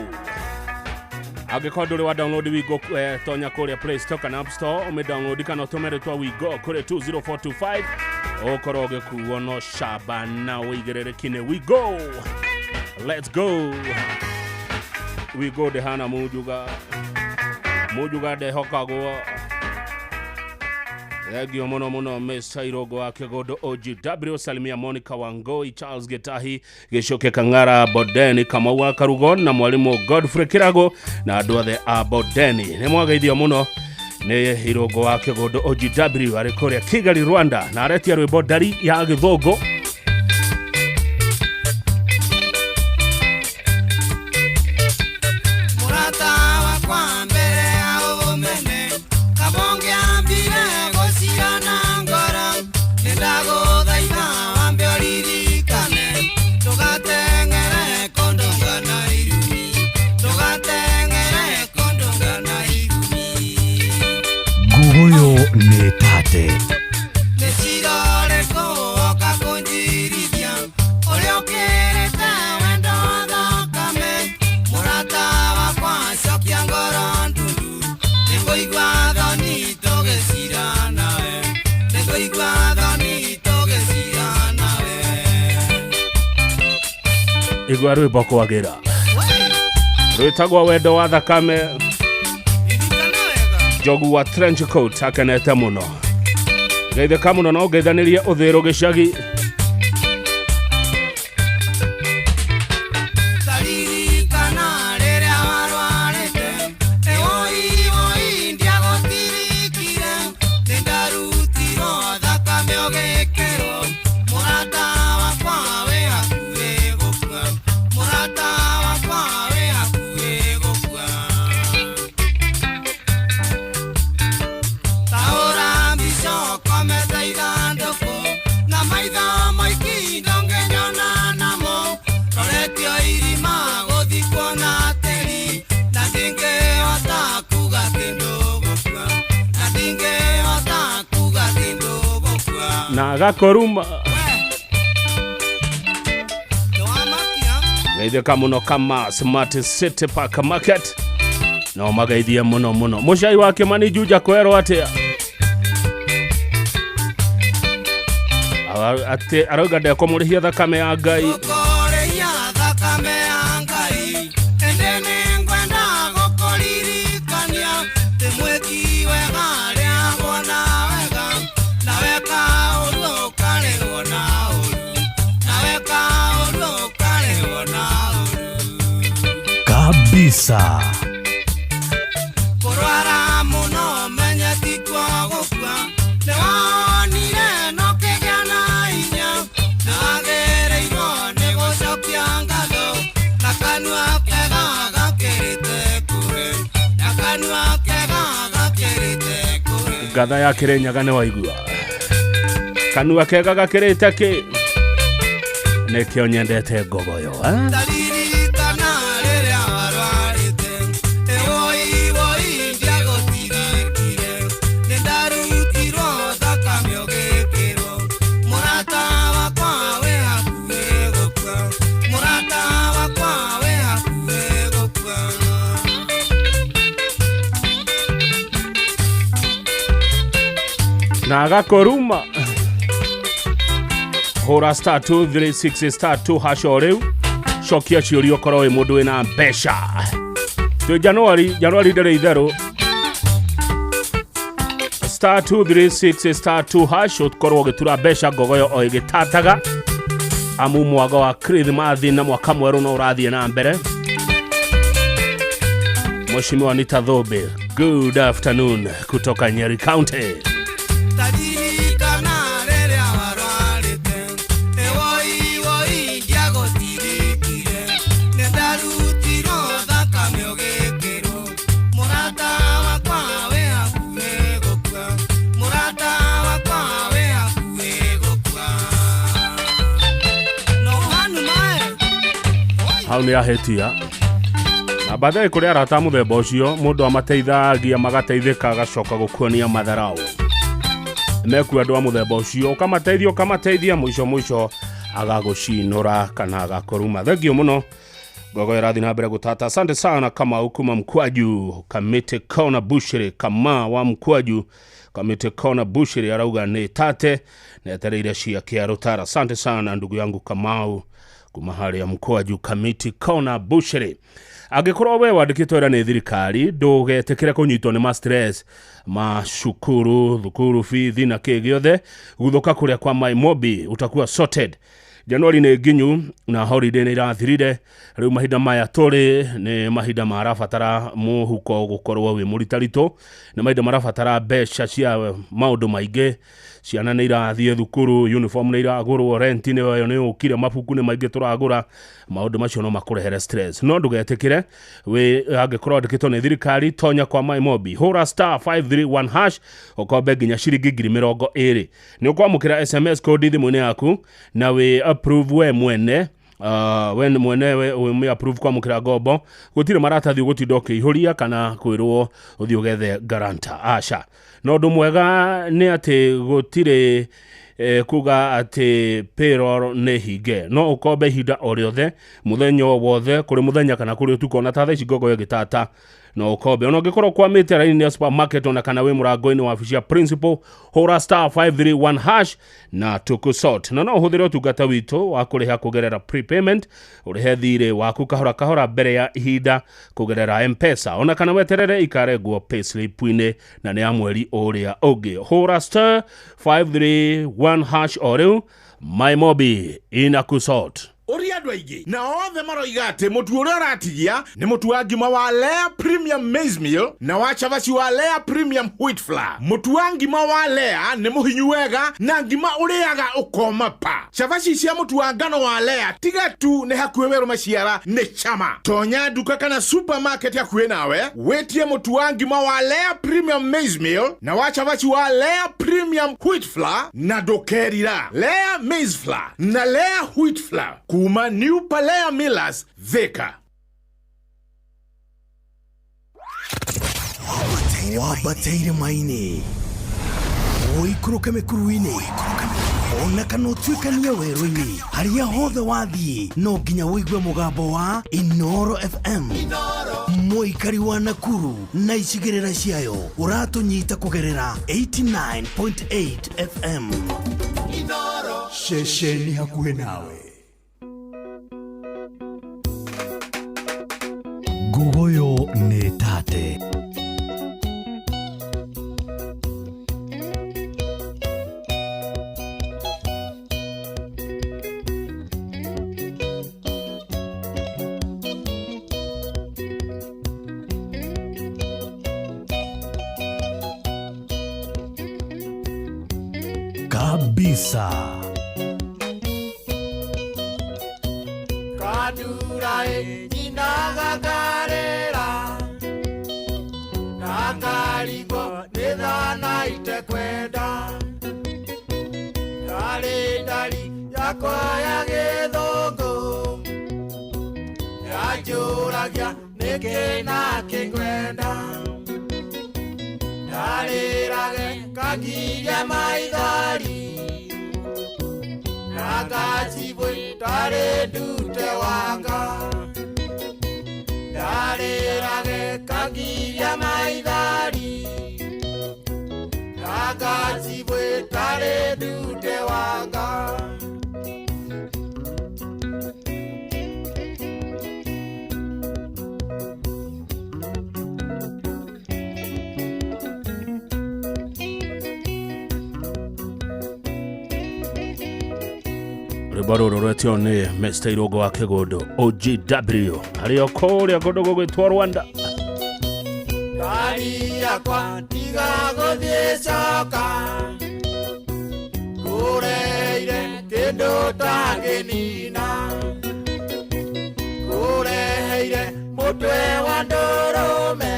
Angĩkorwo ndũrĩ wa download Wigo, tonya kũrĩa Play Store kana App Store ũmĩ download kana ũtũme rĩtwa Wigo kũrĩ 20425, ũkorwo ũgĩkuo no camba na ũigĩrĩrĩki nĩ Wigo. Let's go. Wigo ndĩhana Munjuga. Munjuga ndehokagwo. Thengio mũno mũno Mr. Irongo wa Kĩgũndũ OGW, salimia Monica Wangoi, Charles Gitahi, Gĩcoke Kang'ara, Bodeni Kamau wa Karugo na mwarimũ Godfrey Kĩrago na andũ othe a Bodeni. Nĩ mwageithio mũno nĩ Irongo wa Kĩgũndũ OGW arĩ kũrĩa Kigali, Rwanda, na aretia rwĩmbo Ndari ya Gĩthũngũ. Mũrata wakwa mbere ya ũmene kabonge ambire gũcirana ngoro, nĩndagũthaitha wambe ũririkane ndũgateng'ere kũndũnga na irumi, ndũgateng'ere kũndũnga na irumi. Nguguyo nĩ tate. Nĩ cirore kũũka kũnjirithia ũrĩa ũkĩrĩte wendo wa thakame. Mũrata wakwa cokia ngoro ndundu, nĩngũigua thoni tũgĩcira nawe, nĩngũigua thoni tũgĩcira nawe. Igua rwĩmbo kwagĩra rwĩtagwo Wendo wa Thakame. Njogu wa trench coat akenete mũno, geithĩka mũno no ngeithanĩrie ũthĩrũ gĩcagi. Taririkana rĩrĩa warwarĩte, ĩwoi woi ndiagũtirikire, nĩndarutirwo thakame ũgĩkĩrwo. Mũrata wakwa wĩ hakuhĩ gũkua, mũrata wakwa wĩ hakuhĩ gũkua. Taũra mbica ũkomete ithandũkũ na maitho maiki ndũngĩnyona namo, roretio irima gũthikwo na tĩri, na ndingĩhota kuga kĩndũ gũkua, na ndingĩhota kuga kĩndũ gũkua. Na agakoruma. Geithĩka mũno kama Smart City Park Market, no mageithie mũno mũno. Mũcai wa Kĩmani Juja kwerwo atĩa? Atĩ arauga ndekũmũrĩhia thakame ya Ngai. Gũkũrĩhia thakame ya Ngai, ĩndĩ nĩngwenda gũkũririkania ndĩ mwĩki wega rĩagwo na wega, na weka ũru ũkarĩhwo na ũru, na weka ũru ũkarĩhwo na ũru. Kabisa. Kũrwara mũno menye ti kuo gũkua, nĩwonire no kĩgĩa na hinya, na wagĩrĩirwo nĩ gũcokia ngatho, na kanua kega gakĩrĩte kũhe, na kanua kega gakĩrĩte kũhe. Ngatha ya Kĩrĩnyaga nĩ waigua kanua kega gakĩrĩte kĩ, nĩkĩo nyendete ngogoyo, eh? Taririkana rĩrĩa warwarĩte, ĩwoi woi ndiagũtirikire, nĩndarutirwo thakame ũgĩkĩrwo. Mũrata wakwa wĩ hakuhĩ gũkua, mũrata wakwa wĩ hakuhĩ gũkua. Na agakoruma. Hũra star 236 star 2 hash o rĩu, cokia ciũria ũkorwo wĩ mũndũ wĩna mbeca. Twĩ Januari, Januari ndĩrĩ itherũ. Star 236 star 2 hash ũkorwo ũgĩtura mbeca ngogoyo o ĩgĩtataga, amu mwago wa Kirithimathi na mwaka mwerũ no ũrathiĩ na mbere. Mheshimiwa Anita Thumbi, good afternoon kutoka Nyeri County. Taririkana rĩrĩa warwarĩte, Hau nĩ ahĩtia. Na baadaye kũrĩ arata a mũthemba ũcio, mũndũ amateithagia magateithĩka agacoka gũkuonia matharau. Mekuo andũ a mũthemba ũcio, ũkamateithia ũkamateithia, mũico mũico agagũcinũra kana agakũruma. Thengiũ mũno. Gogo ĩrathiĩ na mbere gũtata. Asante sana Kamau kuma Mkwaju, Kamite Kona Bushiri, Kama wa Mkwaju, Kamite Kona Bushiri arauga nĩ tate netereire cia kĩarũtara. Asante sana ndugu yangu Kamau kuma harĩa Mkwaju, Kamiti Kona Bushiri. Angĩkorwo we wandĩkĩtwo wĩra nĩ thirikari, ndũgetĩkĩre kũnyitwo nĩ ma stress ma cukuru, thukuru bithi na kĩ gĩothe. Guthũka kũrĩa kwa Maimobi utakuwa sorted. Januari nĩ nginyu na holiday nĩ irathirire. Rĩu mahinda maya tũrĩ nĩ mahinda marabatara mũhuko gũkorwo wĩ mũritaritũ, nĩ mahinda marabatara mbeca cia maũndũ maingĩ. Ciana nĩ irathiĩ thukuru, uniform nĩ iragũrwo, rent nĩ yo nĩ yũkire, mabuku nĩ maingĩ tũragũra. Maũndũ macio no makũrehere stress, no ndũgetĩkĩre. Wĩ angĩkorwo wandĩkĩtwo nĩ thirikari, tonya kwa Maimobi, hũra star 531 hash ũkombe nginya ciringi 20,000. Nĩ ũkwamũkĩra SMS code thimũ-inĩ yaku na wĩ approve we mwene. We mwene we approve kwamũkĩra ngombo. Gũtirĩ maratathi ũgũtinda ũkĩihũria kana kwĩrwo ũthiĩ ũgethe guarantor, aca. Na ũndũ mwega nĩ atĩ gũtirĩ kuga atĩ payroll nĩ hinge, no ũkombe ihinda o rĩothe, mũthenya o wothe, kũrĩ mũthenya kana kũrĩ ũtukũ. Ona ta thaa ici ngombo ĩgĩtata no ũkombe. Ona ũngĩkorwo ũkwamĩte raini ya supermarket, ona kana wĩ mũrango-inĩ wa wabici ya principal, hũra star 531 hash na tũkũsort. Na no ũhũthĩre ũtungata witũ wa kũrĩha kũgerera prepayment, ũrĩhe thirĩ waku kahora kahora mbere ya ihinda kũgerera M-Pesa, ona kana weterere ikarengwo payslip-inĩ na nĩ ya mweri ũrĩa ũngĩ. Hũra star 531 hash o rĩu, Maimobi inakusort. Ũria andũ aingĩ na othe maroiga atĩ mũtu ũrĩa ũratigia nĩ mũtu wa ngima wa Lea Premium Maize Meal na wa cabaci wa Lea Premium Wheat Flour. Mũtu wa ngima wa Lea nĩ mũhinyu wega na ngima ũrĩaga ũkoma pa. Cabaci cia mũtu wa ngano wa Lea tiga tu nĩ hakuhĩ werũ maciara nĩ chama. Tonya nduka kana supermarket hakuhĩ nawe wĩtie mũtu wa ngima wa Lea Premium Maize Meal na wa cabaci wa Lea Premium Wheat Flour na ndũkerira. Lea Maize Flour na Lea Wheat Flour kuma New Palea Millers, Thika. Wambateire maini, ũikũrũke mĩkuru-inĩ, ona kana ũtuĩkanie werũ-inĩ, harĩa hothe wathiĩ no nginya ũigue mũgambo wa Inoro FM. Mũikari wa Nakuru na icigĩrĩra ciayo ũratũnyita kũgerera 89.8 FM. Ceceni hakuhĩ nawe. Ngugoyo nĩ tate. Kabisa. Kadura e nyinagakarera nakarigwo nĩ thana itekwenda ndarĩ ndari yakwa ya gĩthũngũ yanjũragia nĩkĩ na kĩngwenda ndarĩrage kagiria maithori nakachibwe tarĩ ndute wanga ndarĩrage kagiria maithori nakachibwe tarĩ ndute wanga. Rwĩmbo rũrũ rwetio nĩ Mr. Irũngũ wa Kĩgũndũ OGW arĩ o kũrĩa kũndũ gũgwĩtwo Rwanda. Ndari yakwa tiga gũthiĩ coka kũreire kĩndũ tangĩnina kũreheire mũtwe wa ndũrũme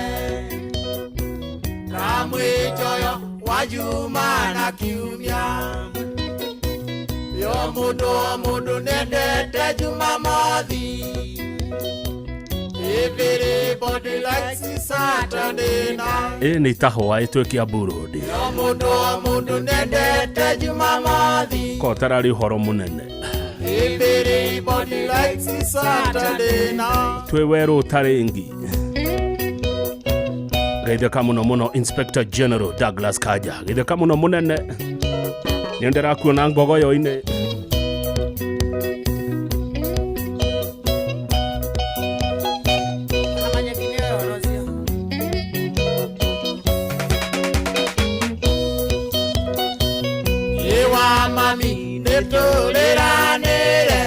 na mwĩnjoyo wa Juma na Kiumia. Yo mundu mundu nendete Jumamothi Everybody likes Saturday night. Ĩ nĩ itahũa ĩtwĩ Kiambu Road. O mũndũ o mũndũ nendete Jumamathi. Ko tararĩ ũhoro mũnene. Everybody likes Saturday night. Twĩ werũ ũtarĩ ngi. Geithĩka mũno mũno Inspector General Douglas Kanja. Geithĩka mũno mũnene. Nĩ ndĩrakuona ngogoyo-inĩ. Ewa mami nĩtũrĩranĩre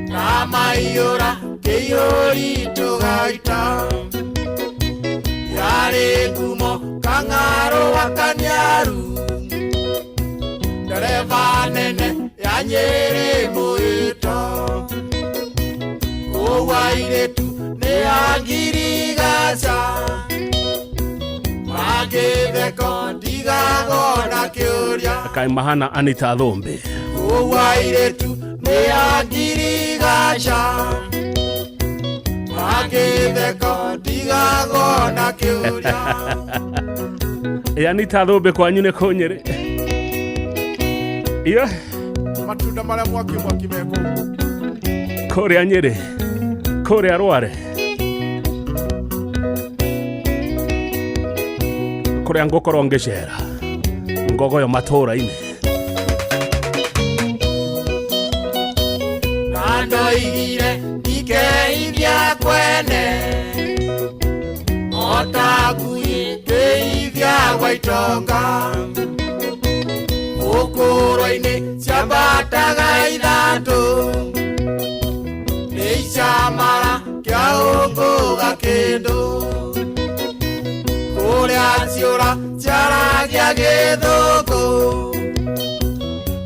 na maiyũra kĩiyũri tũgaita yarĩ ngumo kang'arũ wa Kaniaru ndereba nene ya Nyĩrĩ mũĩto kũu airĩtu nĩ a ngirigaca magĩtheko ndigagona kĩũria. Kaĩ mahana Anita Thũmbĩ. Kũu airĩtu nĩ a ngirigaca magĩtheko ndigagona kĩũria. Ĩ Anita Thũmbĩ kwanyu nĩ kũ Nyĩrĩ? Iyo matunda marĩa mwaki mwaki mekũu kũrĩa Nyĩrĩ, kũrĩa Rware, kũrĩa ngũkorwo ngĩcera ngogoyo matũũra-inĩ. Na ndoigire ndikeithia kwene ota ngui ngeithia gwa itonga ũkũrũ-inĩ ciambataga ithatũ nĩ icamara kĩa ũngũga kĩndũ kũrĩa ciũra ciaragia gĩthũngũ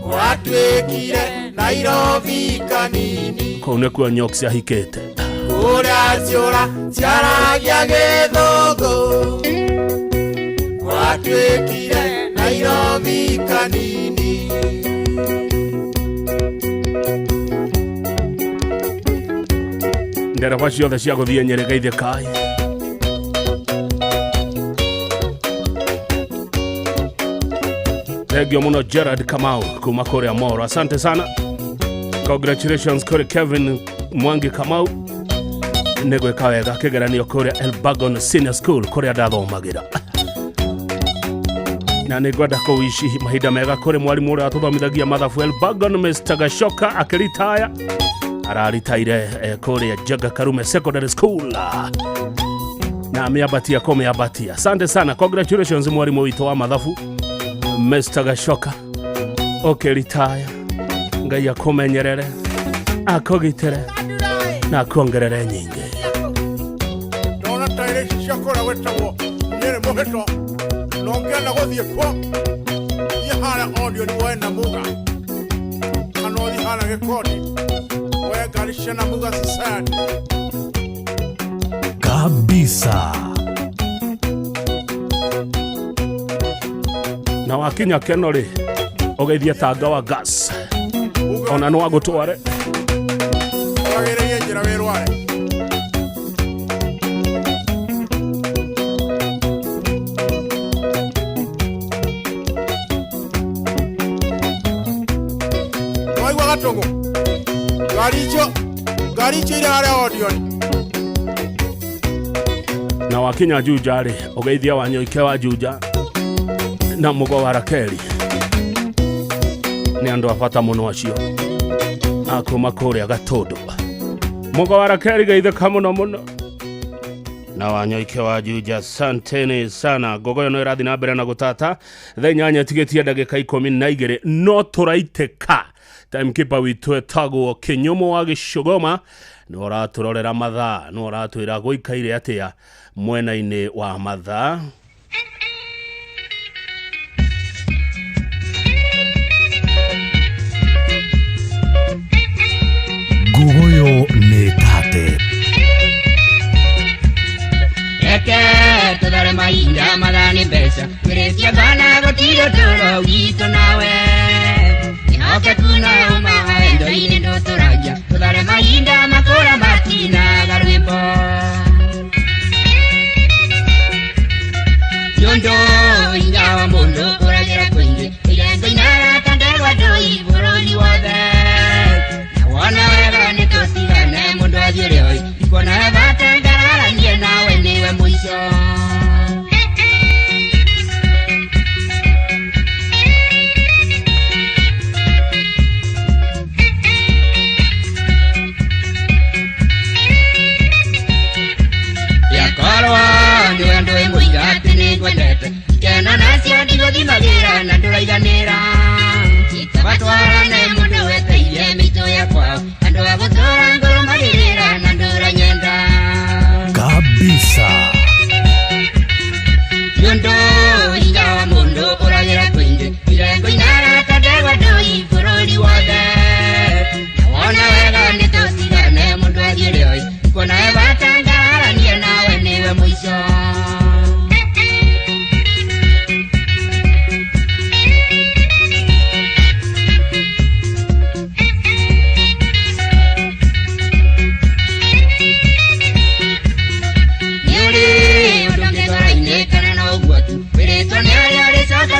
gwatuĩkire Nairobi kanini. Kũu nĩkuo Nyox ahikĩte. Kũrĩa ciũra ciaragia gĩthũngũ gwatuĩkire Nairobi kanini. Ndereba ciothe cia gũthiĩ Nyĩrĩ geithĩkai. Thengio mũno Gerard Kamau kuma kũrĩa Moro. Asante sana. Congratulations kũrĩ Kevin Mwangi Kamau nĩ gwĩka wega kĩgeranio kũrĩa Elbagon Senior School kũrĩa ndathomagĩra. Na nĩ ngwenda kũwici mahinda mega kũrĩ mwarimũ ũrĩa watũthomithagia mathabu Elbagon, Mr. Gashoka akĩritaya. Araritaire kũrĩa Njenga Karume Secondary School. Na amĩambatia kũmĩambatia. Asante sana. Congratulations mwarimũ witũ wa mathabu Mr. Gashoka ũkĩritaya. Ngai akũmenyerere, akũgitĩre na akuongerere nyingĩ. Ndona taĩrĩ ici cia kũrĩa gwĩtagwo Nyĩrĩ mũhĩto na ũngĩenda gũthiĩ kuo thiĩ harĩa Odeon woe Namuga kana ũthiĩ harĩa Gĩkondi woe ngari cia Namuga Society. Kabisa. Na wakinya Keno rĩ ũgeithie tanga wa gas ona no agũtware. Ũragĩrĩrie njĩra wĩ Rware. Waigua gatũngũ ngari icio irĩ harĩa Odeon. Na wakinya Juja rĩ ũgeithie Wanyoike wa Juja na Mũgo wa Rakeli. Nĩ andũ a bata mũno acio akuma kũrĩa Gatũndũ. Mũgo wa Rakeli geithĩka mũno mũno. Na Wanyoike wa Juja, asanteni sana. Ngogoyo no ĩrathiĩ na mbere na gũtata thaa 8 tigĩtie ndagĩka 12 no tũraitĩka. Timekeeper witũ etagwo Kĩnyũmũ wa Gĩcũgoma nĩ ũratũrorera mathaa, nĩ ũratwĩra gũikaire atĩa mwena-inĩ wa mathaa. Ngogoyo nĩ tate. Reke tũthare mahinda mathaa nĩ mbeca twĩrĩtie kana gũtirĩ ũtũũro witũ nawe Nĩhokeku na ũma indo-inĩ ndũtũragia tũthare mahinda makũra matinaga rwĩmbo. riko Yondo inyawa mundu uragira kwingi Irengo inara tanderwa ndui bururi wothe Na wona wega nĩtũtigane mũndũ athiĩ oi Ndikuona bata ngararanie nawe nĩwe mũico Yakorwo nĩwe ndũĩ mũiga atĩ nĩngwendete Ikeno nacio ndigũthimagĩra na ndũraiganĩra Batwarane mũndũ weteire mĩitũ ya kwao Andũ a gũtũra ngoro magĩrĩra na ndũranyenda Kabisa. Yondo hinya wa mũndũ ũragĩra kwingĩ Irengo inara ta ndegwa ndũi bũrũri wothe Na wona wega nĩtũtigane mũndũ athiĩ oi Kuona bata ngararanie nawe nĩwe mũico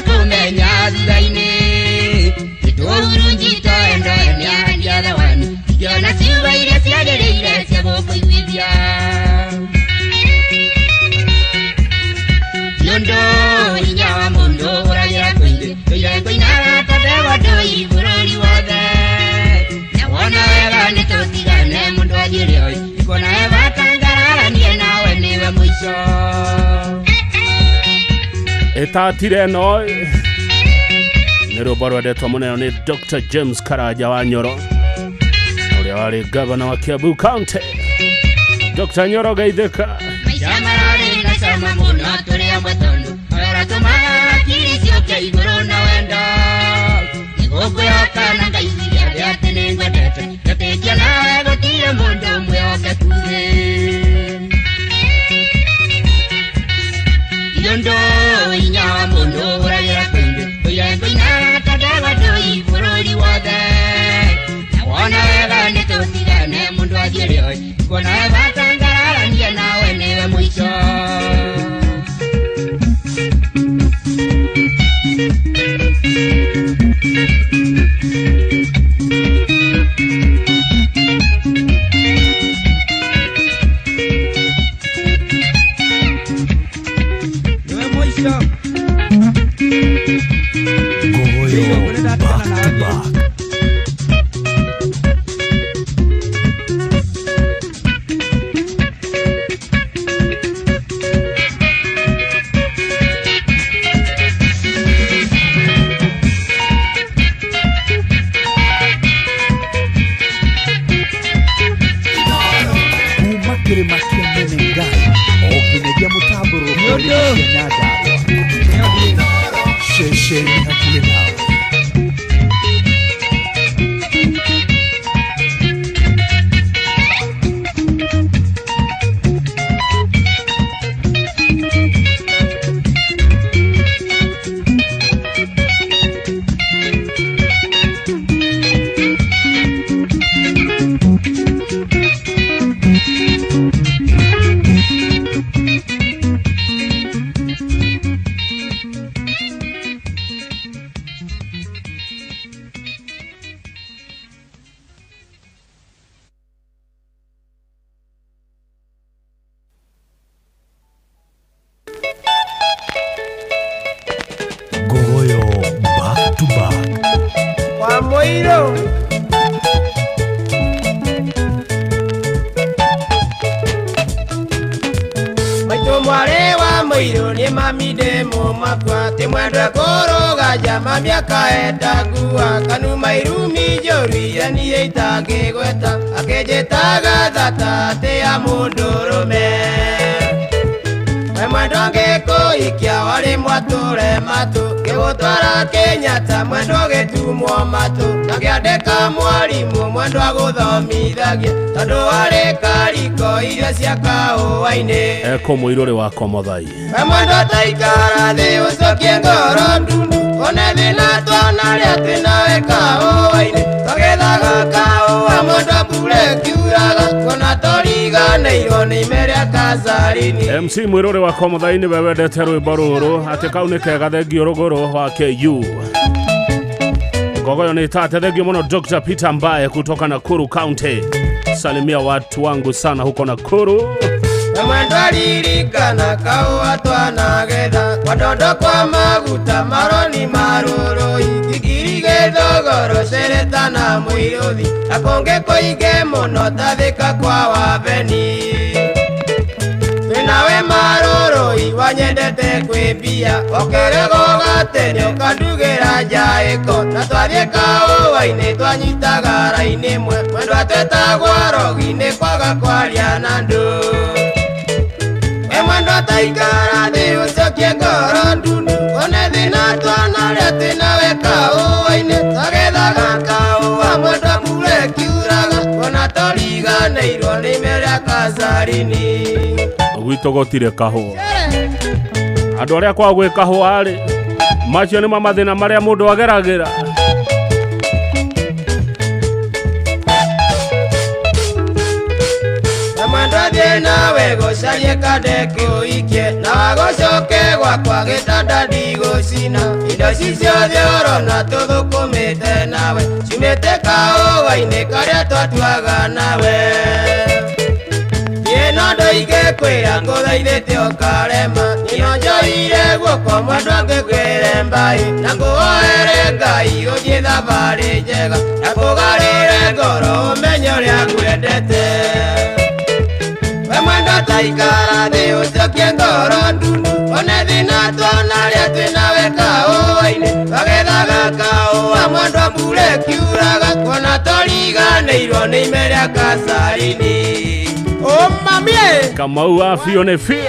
Kumenya thutha-inĩ Nĩtũhurunjĩte endo nĩahandia thawani Ingĩona ciugo iria ciagĩrĩire cia gũkũiguithia Ti ũndũ hinya wa mũndũ ũragĩra kwingĩ Tũire ngũinaga ta ndegwa ndũi bũrũri wothe Na wona wega nĩtũtigane mũndũ athiĩ oi Ndikuona bata ngararanie nawe nĩwe mũico Etatire no nĩ rwĩmbo rwendetwo mũno nĩ Dr. James Karanja wa Nyoro ũrĩa warĩ gavana wa Kiambu County. Dr. Nyoro geithĩka. Maica mararĩ na cama mũno tũrĩ amwe tondũ ũratũmaga hakiri ciũke igũrũ na wendo Nĩgũkwĩhoka na ngaiguithia thĩ atĩ nĩngwendete Ngetĩkia nawe gũtirĩ mũndũ mwĩhokeku thĩ Yondo hinya wa mũndũ ũragĩra kwingĩ Tũire ngũinaga ta ndegwa ndũi bũrũri wothe Na wona wega nĩtũtigane mũndũ athiĩ oi Ndikuona bata ngararanie nawe nĩwe mũico Goyo back to back. Kuma kĩrĩma kĩa Menengai o nginyagia mũtambũrũko wa irĩma cia Nyandarua ceceni hakuhĩ nawe. Goyo back to back. Wa mũirũ Maitũ mwarĩ wa mũirũ nĩ mami ndĩ mũmakwa Tĩ mwendwe kũrũga njama mĩaka endangua Kanuma irumi njũru iria niĩ itangĩgweta Akĩnjĩtaga thata atĩ ya mũndũrũme We mwendwa ngĩkũhikia warĩ mwatũre matũ Ngĩgũtwara Kenyatta mwendwa ũgĩtumwo matũ Ngakĩandĩka mwarimũ mwendwa gũthomithagia Tondũ warĩ kariko irio cia kahũa-inĩ Eko mũirũrĩ wakwa Mũthai. We mwendwa taikara thĩ ũcokie ngoro ndundu One thĩna twanarĩa twĩ nawe kahũa-inĩ Tũgethaga kahũa mwendwa mbura ĩkiuraga Kuona toriga toriganĩirwo nĩ ime rĩa Kacarini. MC mwirore wakwa muthaini we wendete rwimbo ruru ati kau nĩ kega thengio rũgũrũ wa KU Ngogoyo nĩ tate thengio mũno Dr. Peter Mbae kutoka Nakuru County. Salimia watu wangu sana huko Nakuru. Mwendwaririkana kaũa twanagetha kwadondo kwa maguta maroni marũrũi kikiri gĩthogoro cereta na mũirũthi na kũngĩ kũingĩ mũno tathĩka kwa wabeni twĩnawe marũrũi wanyendete kwĩmbia ũkĩrego gatene ũkandugĩra njaĩko na twathiĩ kaũa-inĩ twanyitaga raini ĩmwe mwendwa twetagwo rogi-inĩ kwaga kwaria na andũ. Mwendwa taikara thĩ ũcokie ngoro ndundu one thĩna twanarĩa twĩnawe kaũa-inĩ twagethaga kaũa mwendwa mbura ĩkiuraga kuona toriganĩirwo nĩ ime rĩa Kacarini. Gwitũ gũtirĩ kahũa andũ arĩa kwao gwĩ kahũa rĩ macio nĩmo mathĩna marĩa mũndũ ageragĩra. Mwendwa nawe gũcarie kande kũikie na wagũcoke gwakwa gĩtanda ndigũcina indo ici ciothe ũrona tũthũkũmĩte nawe ciumĩte kaũa-inĩ karĩa twatuaga nawe niĩ no ndoige kwĩra ngũthaithĩte ũkarema niĩ no njoire guoko mwendwa ngĩkwĩre mbaĩ na ngũhoere Ngai ũthiĩ thabarĩ njega na kũgarĩre ngoro ũmenye ũrĩa ngwendete. Mwendwa taikara thĩ ũcokie ngoro ndundu one thĩna twanarĩa twĩnawe kaũa-inĩ twagethaga kaũa mwendwa mbura ĩkiuraga kuona toriganĩirwo nĩ ime rĩa Kacarini. Mamie Kamau wa biũ nĩ biũ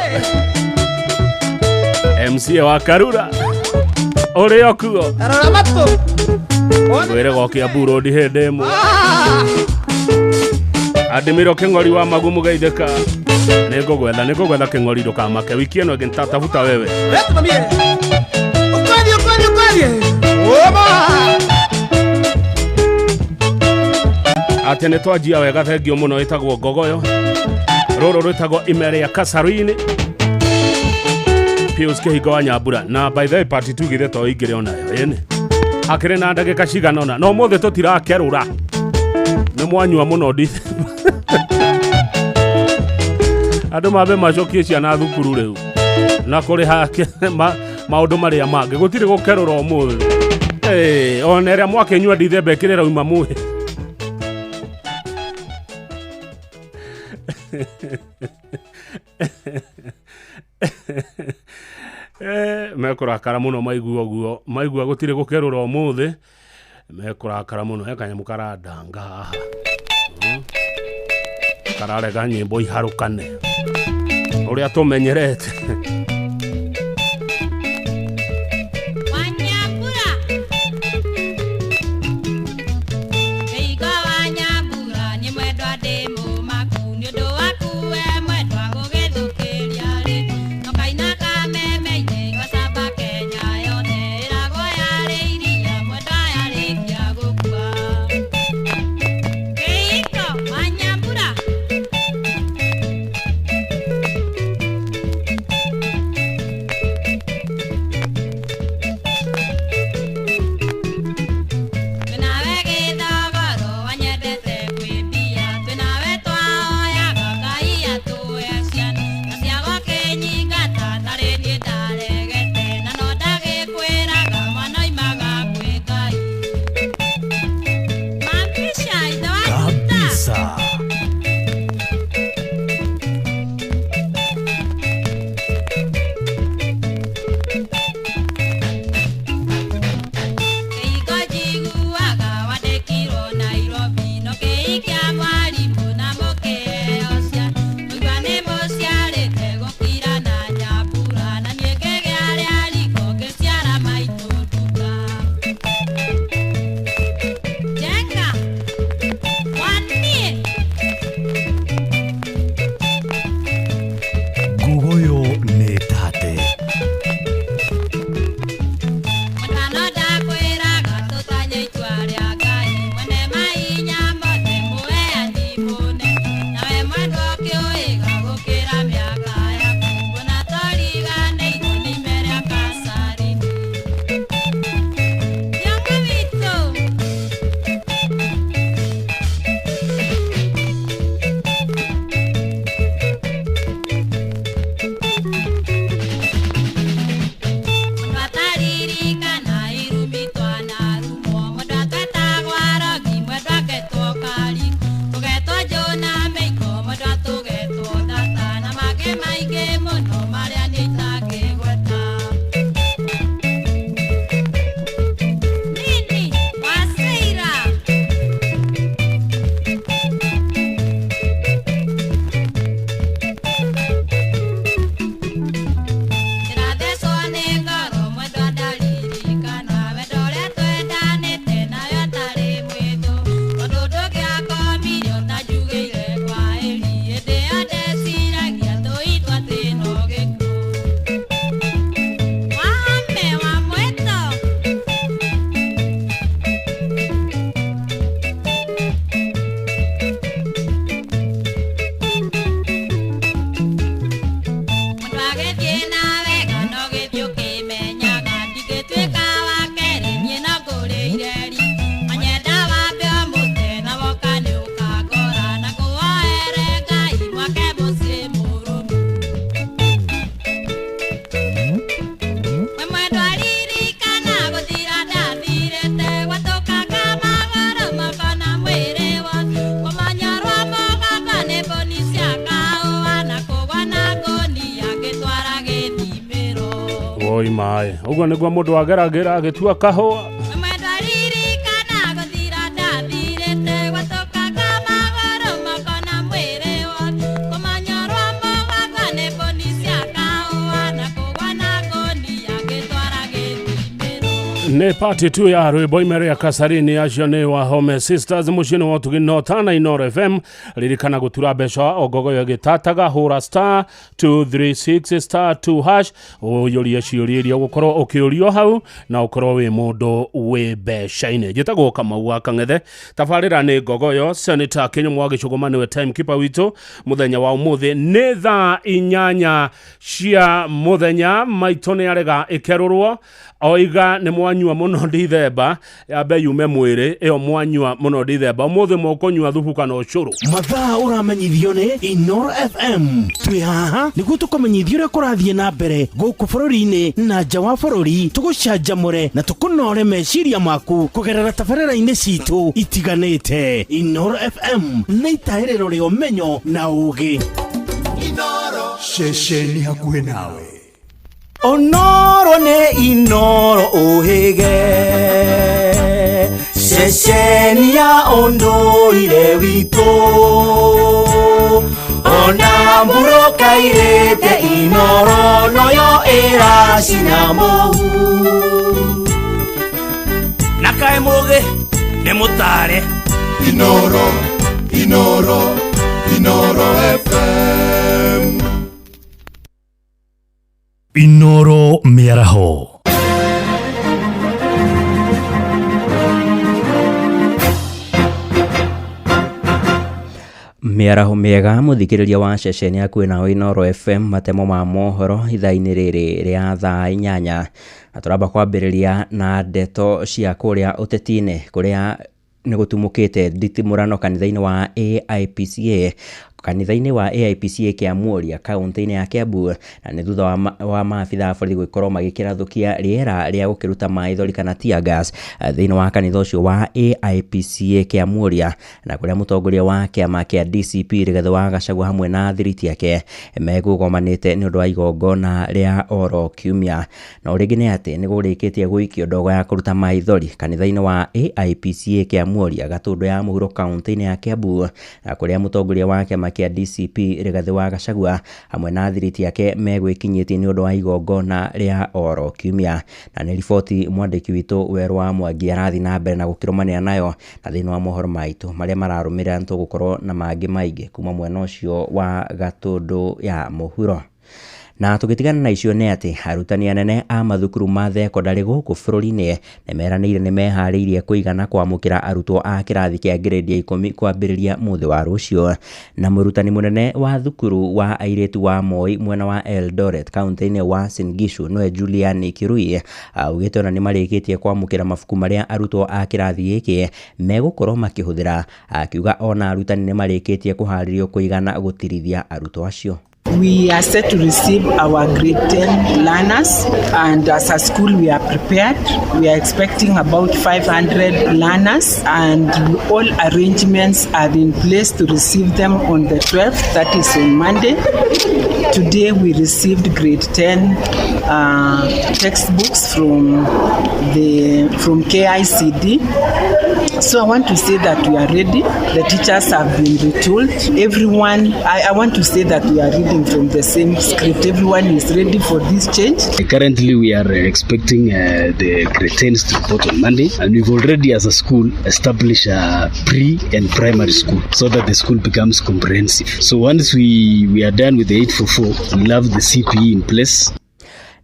MCA wa Karura ũrĩ o kuo Tarora matũ ngwĩre gokia Kiambu Road hĩndĩ ĩmwe Adimiro Kĩng'ori wa Magumu geithĩka nĩngũgwetha Kĩng'ori ndũkamake wiki ĩno ĩngĩ nitatafuta wewe. Leta mamie ukweli ukweli ukweli oma atĩ nĩ twanjia wega thengio mũno ĩtagwo Ngogoyo rũrũ rwĩtagwo ime rĩa Kacarini Pius Kĩhingo wa Nyambura na by the way part 2 githĩ to ingĩrĩ onayo ĩni hakĩrĩ na ndagĩka cigana ũna no ũmũthĩ tũtirakerũra nĩ mwanyua mũno ndi andũ mambe macokie ciana thukuru rĩu na kũrĩha maũndũ marĩa mangĩ gũtirĩ gũkerũra ũmũthĩ ona ĩrĩa mwakĩnyua ndithemba ĩkĩrĩ rauma mũĩ mekũrakara mũno maigua ũguo maigua gũtirĩ gũkerũra ũmũthĩ mekũrakara mũno he kanyamũ karandanga haha kararega nyĩmbo iharũkane ũrĩa tũmenyerete. Maĩ ũguo nĩguo mũndũ ageragĩra agĩtua kahũa. Nĩ part 2 ya rwĩmbo imere ya Kasarini acio nĩ wa Home Sisters mũciĩ-inĩ wa Ũtugi Notana Inooro FM. Ririkana gũtura mbeca ongogoyo ĩgĩtataga, hũra star 236 star 2 hash ũyũrie ciũria iria ũgũkorwo ũkĩũrio hau na ũkorwo wĩ mũndũ wĩ mbeca-inĩ. Njĩtagwo Kamau wa Kang'ethe, tabarĩra nĩ Ngogoyo. Senator Kĩnyũmũ wa Gĩcũgũma nĩwe timekeeper witũ mũthenya wa ũmũthĩ. Nĩ thaa 8 cia mũthenya. Maitũ nĩ arega ĩkerũrwo, oiga nĩ mwanyua mũno ndithemba, yambe yume mwĩrĩ ĩyo mwanyua mũno ndithemba. Ũmũthĩ mũkũnyua thubu kana ũcũrũ. Mathaa ũramenyithio nĩ Inooro FM. Twĩ haha nĩguo tũkũmenyithia ũrĩa kũrathiĩ na mbere gũkũ bũrũri-inĩ na nja wa bũrũri, tũgũcanjamũre na tũkũnore meciria maku kũgerera tabarĩra-inĩ citũ itiganĩte. Inooro FM nĩ itahĩrĩro rĩa ũmenyo na ũũgĩ. Ceceni hakuhĩ nawe. Onoro nĩ Inooro ũhĩge, ceceni ya ũndũire witũ. Ona mbura kairĩte Inooro noyo ĩracina mũhu. Na kaĩ mũgĩ nĩ mũtare. Inooro, Inooro, Inooro FM. Inooro mĩaraho. Mĩaraho mĩega mũthikĩrĩria wa ceceni hakuhĩ nawe Inooro FM, matemo ma mohoro ithaa-inĩ rĩrĩ rĩa thaa 8. Na tũramba kwambĩrĩria na ndeto cia kũrĩa ũteti-inĩ kũrĩa nĩ gũtumũkĩte nditimũrano kanitha-inĩ wa AIPCA kanitha-inĩ wa AIPCA Kĩamuoria kaũntĩ-inĩ ya Kiambu, na nĩ thutha wa maabitha a borithi gũgĩkorwo magĩkĩrathũkia rĩera rĩa gũkĩruta maithori kana tear gas thĩinĩ wa kanitha ũcio wa AIPCA Kĩamuoria, na kũrĩa mũtongoria wa kĩama kĩa DCP Rigathĩ wa Gachagua hamwe na athiriti ake megũgomanĩte nĩ ũndũ wa igongona rĩa oro kiumia. Na rĩngĩ nĩ atĩ nĩ gũrĩkĩtie gũikio ndogo ya kũruta maithori kanitha-inĩ wa AIPCA Kĩamuoria Gatũndũ ya mũhuro kaũntĩ-inĩ ya Kiambu, na kũrĩa mũtongoria wa kĩama kĩa DCP Rigathĩ wa Gachagua hamwe na athiriti ake megwĩkinyĩtie nĩ ũndũ wa igongona rĩa oro kiumia. Na nĩ riboti mwandĩki witũ Werũ wa Mwangi arathiĩ na mbere na gũkĩrũmanĩra nayo, na thĩinĩ wa mohoro maitũ marĩa mararũmĩrĩra nĩtũgũkorwo na mangĩ maingĩ kuma mwena ũcio wa Gatũndũ ya mũhuro. Na tũgĩtigana na icio nĩ atĩ arutani anene a mathukuru ma thekondarĩ gũkũ bũrũri-inĩ nĩ meranĩire nĩ meharĩirie kũigana kwamũkĩra arutwo a kĩrathi kĩa grade ya 10 kwambĩrĩria mũthĩ wa rũciũ. Na mũrutani mũnene wa thukuru wa airĩtu wa Moi mwena wa Eldoret kaũntĩ-inĩ wa Uasin Gishu nĩwe Julian Kirui augĩte ona nĩ marĩkĩtie kwamũkĩra mabuku marĩa arutwo a kĩrathi gĩkĩ megũkorwo makĩhũthĩra, akiuga ona arutani nĩ marĩkĩtie kũharĩrio kũigana gũtirithia arutwo acio. We are set to receive our grade 10 learners, and as a school we are prepared. We are expecting about 500 learners, and all arrangements are in place to receive them on the 12th, that is on Monday. Today we received grade 10 textbooks from KICD. So I want to say that we are ready. The teachers have been retooled. Everyone, I want to say that we are reading from the same script. Everyone is ready for this change. Currently, we are expecting the grade 10s to report on Monday, and we've already, as a school, established a pre and primary school so that the school becomes comprehensive. So once we are done with the 844, we'll have the CPE in place.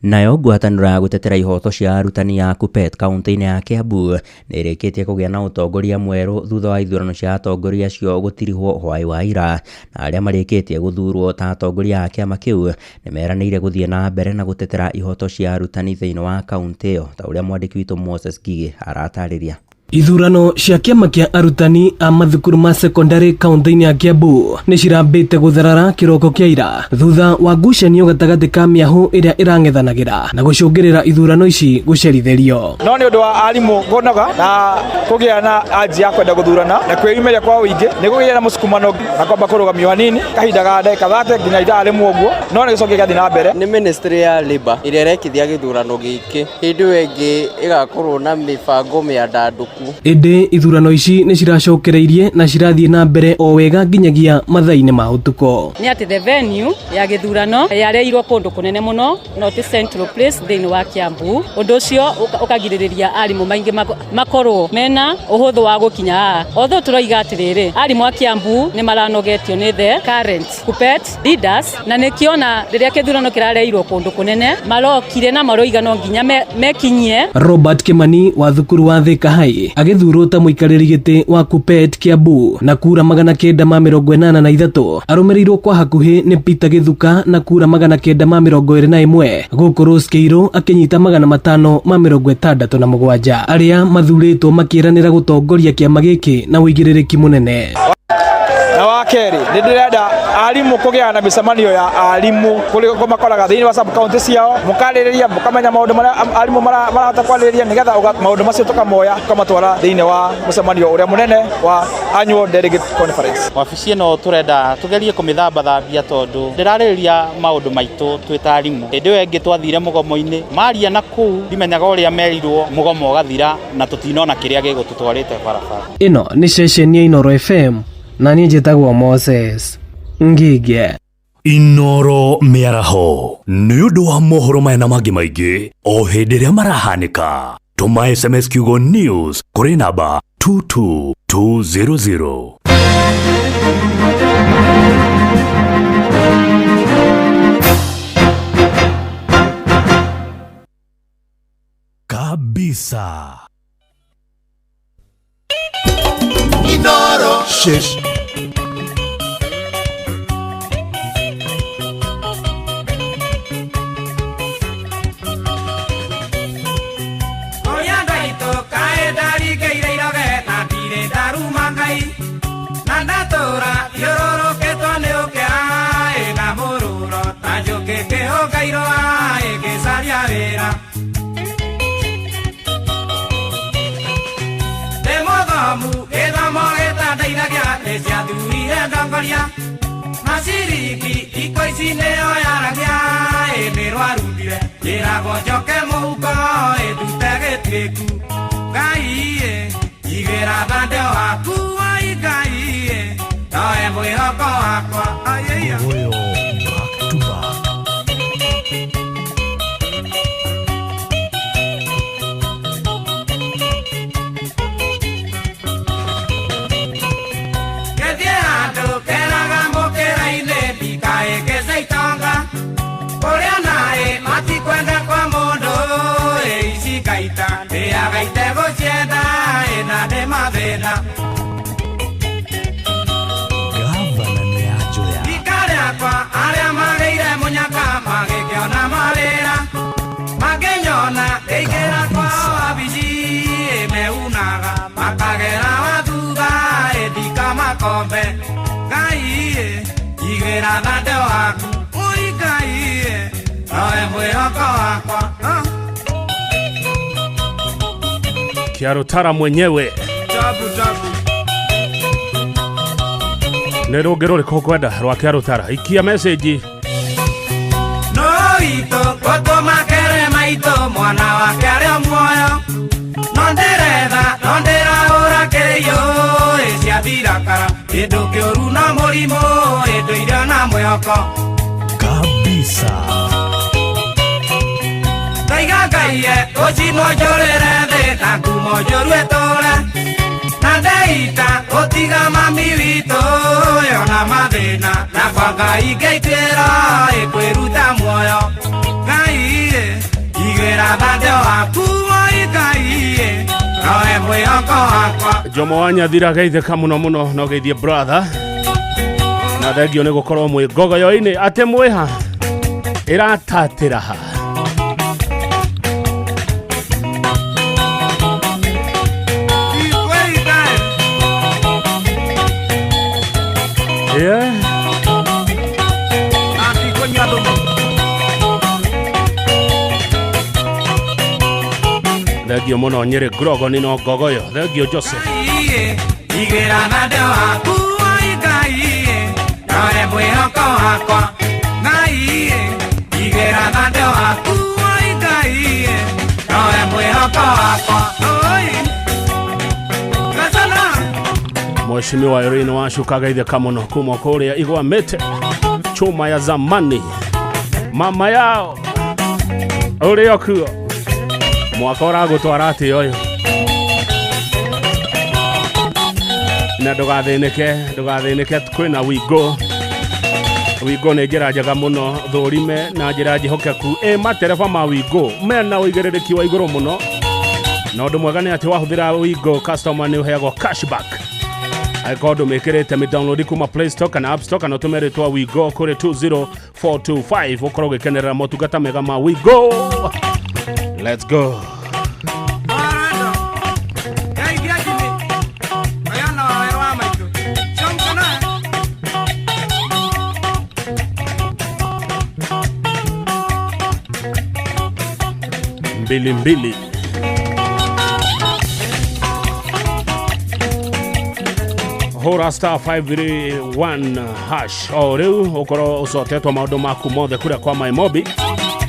Nayo ngwatanĩro ya gũtetera ihoto cia arutani ya KUPPET kaũntĩ-inĩ ya Kiambu nĩ ĩrĩkĩtie kũgĩa na ũtongoria mwerũ thutha wa ithurano cia atongoria acio gũtirihwo hwaĩ wa ira, na arĩa marĩkĩtie gũthurwo ta atongoria a kĩama kĩu nĩ meranĩire gũthiĩ na mbere na gũtetera ihoto cia arutani thĩinĩ wa kaũntĩ ĩyo, ta ũrĩa mwandĩki witũ Moses Ngigĩ aratarĩria. Ithurano cia kĩama kĩa arutani a mathukuru ma sekondari kaunti-inĩ ya Kiambu nĩ cirambĩte gũtharara kĩroko kĩa ira thutha wa ngucanio gatagatĩ ka mĩahũ ĩrĩa ĩrang'ethanagĩra na gũcũngĩrĩra ithurano ici gũcerithĩrio. No nĩ ũndũ wa arimũ kũnoga na kũgĩa na anji ya kwenda gũthurana na kwĩyumĩria kwa ũingĩ nĩ kũgĩa na mũsukumano na kwamba kũrũgamio hanini kahinda ga ndagĩka 30 nginya ithaa rĩmwe ũguo, no nĩ gĩcokia gĩathiĩ na mbere. Nĩ ministry ya Labour ĩrĩa ĩrekithia gĩthurano gĩkĩ, hĩndĩ ĩyo ĩngĩ ĩgakorwo na mĩbango mĩandandũku. Ĩndĩ ithurano ici nĩ ciracokereirie na cirathiĩ na mbere o wega nginyagia mathaa-inĩ ma ũtukũ. Nĩ atĩ the venue ya gĩthurano yareirwo kũndũ kũnene mũno, not central place thĩinĩ wa Kiambu. Ũndũ ũcio ũkagirĩrĩria arimũ maingĩ makorwo mena ũhũthũ wa gũkinya haha. Although tũroiga atĩrĩrĩ, arimũ a Kiambu nĩ maranogetio nĩ the current KUPPET leaders, na nĩkĩona rĩrĩa kĩthurano kĩrareirwo kũndũ kũnene marokire na maroiga no nginya mekinyie. Robert Kimani wa thukuru wa Thika High agĩthurwo ta mũikarĩri gĩtĩ wa KUPPET Kiambu na kura 983, arũmĩrĩirwo kwa hakuhĩ nĩ Peter Gĩthuka na kura 921, gũkũ Rose Kĩirũ akĩnyita 567, arĩa mathurĩtwo makĩranĩra gũtongoria kĩama gĩkĩ na ũigĩrĩrĩki mũnene. Na wa kerĩ, nĩ ndĩrenda arimũ kũgĩa na mĩcemanio ya arimũ kũrĩa makoraga thĩinĩ wa sub county ciao, mũkarĩrĩria, mũkamenya maũndũ marĩa arimũ marahota kwarĩrĩria, nĩgetha maũndũ macio tũkamoya tũkamatwara thĩinĩ wa mũcemanio ũrĩa mũnene wa annual delegate conference. Wabici ĩno tũrenda tũgerie kũmĩthambathambia tondũ ndĩrarĩrĩria maũndũ maitũ twĩ ta arimũ. Hĩndĩ ĩyo ĩngĩ twathire mũgomo-inĩ, maria na kũu ndimenyaga ũrĩa merirwo, mũgomo ũgathira na tũtinona kĩrĩa gĩgũtũtwarĩte barabara. Ĩno nĩ ceceni ya Inooro FM na niĩ njĩtagwo Moses Ngige. Inooro mĩaraho nĩ ũndũ wa mohoro maya na mangĩ maingĩ o hĩndĩ ĩrĩa marahanĩka. Tũma SMS kiugo news kũrĩ namba 22200. Kabisa. Inooro. Shesh. Masiriki iko ici nĩyo yaragia ĩ nĩrwarundire njĩragwo njoke mũhuko ĩ ndute gĩtuĩku Ngai ĩ igĩra thande waku oi Ngai ĩ noe mwĩhoko wakwa. Oyo back to back. Gavana nĩ anjoya. Rika rĩakwa arĩa magĩire mũnyaka magĩkĩona mawĩra makĩnyona ndĩingĩra kwao wabici meunaga makagera wa thutha ĩthika makombe Ngai ĩ igĩra thande waku oi Ngai ĩ noe mwĩhoko wakwa. Kiarutara mwenyewe. Tabu tabu. Nĩ rũngĩ rũrĩkũ ũkwenda rwa Kiarutara? Ikia message. No itũ gũtũmakere maitũ mwana wake arĩ o muoyo no ndĩretha no ndĩrahũra kĩrĩiũ ĩ ciathirakara kĩndũ kĩũru no mũrimũ ĩ ndũire na mwĩhoko Kabisa. Ndaiga Ngai e ũcinwo njũrĩre thĩ na ngumo njũru ĩtũre na ndeita gũtiga mami witũ yona mathĩna na kwa Ngai ngĩituĩra ĩkwĩruta muoyo Ngai ĩ igĩra thande waku oi Ngai ĩ noe mwĩhoko wakwa. Jomo wa Nyathira geithĩka mũno mũno no geithie brother na thengio nĩ gũkorwo mwĩ ngogoyo-inĩ atĩ mwĩha ĩratatĩra ha. Thengio mũno Nyĩrĩ Grogoni no Ngogoyo. Thengio Joseph. Igĩra na ndeo waku oi Ngai nowe mwĩhoko wakwa Ngai igĩra na ndeo waku oi Ngai nowe mwĩhoko wakwa oi Gasana. Mheshimiwa Irene Wacuka geithĩka mũno kuma kũrĩa Igwa Mĩtĩ, chuma ya zamani, mama yao ũrĩ o kuo mwaka ũragũtwara atĩa ũyũ, na ndũgathĩnĩke, ndũgathĩnĩke, kwĩna Wingo. Wingo nĩ njĩra njega mũno thũrime na njĩra njĩhokeku. Ĩ matereba ma Wingo mena ũigĩrĩrĩki wa igũrũ mũno, na ũndũ mwega nĩ atĩ wahũthĩra Wingo customer nĩ ũheagwo cashback. Angĩkorwo ndũmĩkĩrĩte mĩ download kuma Play Store kana App Store kana ũtũme rĩtwa Wingo kũrĩ 20425 ũkorwo ũgĩkenerera motungata mega ma Wingo. Let's go. Mbili mbili. Hũra star 531 hash o rĩu ũkorwo ũcotetwo maũndũ maku mothe kũrĩa kwa Maimobi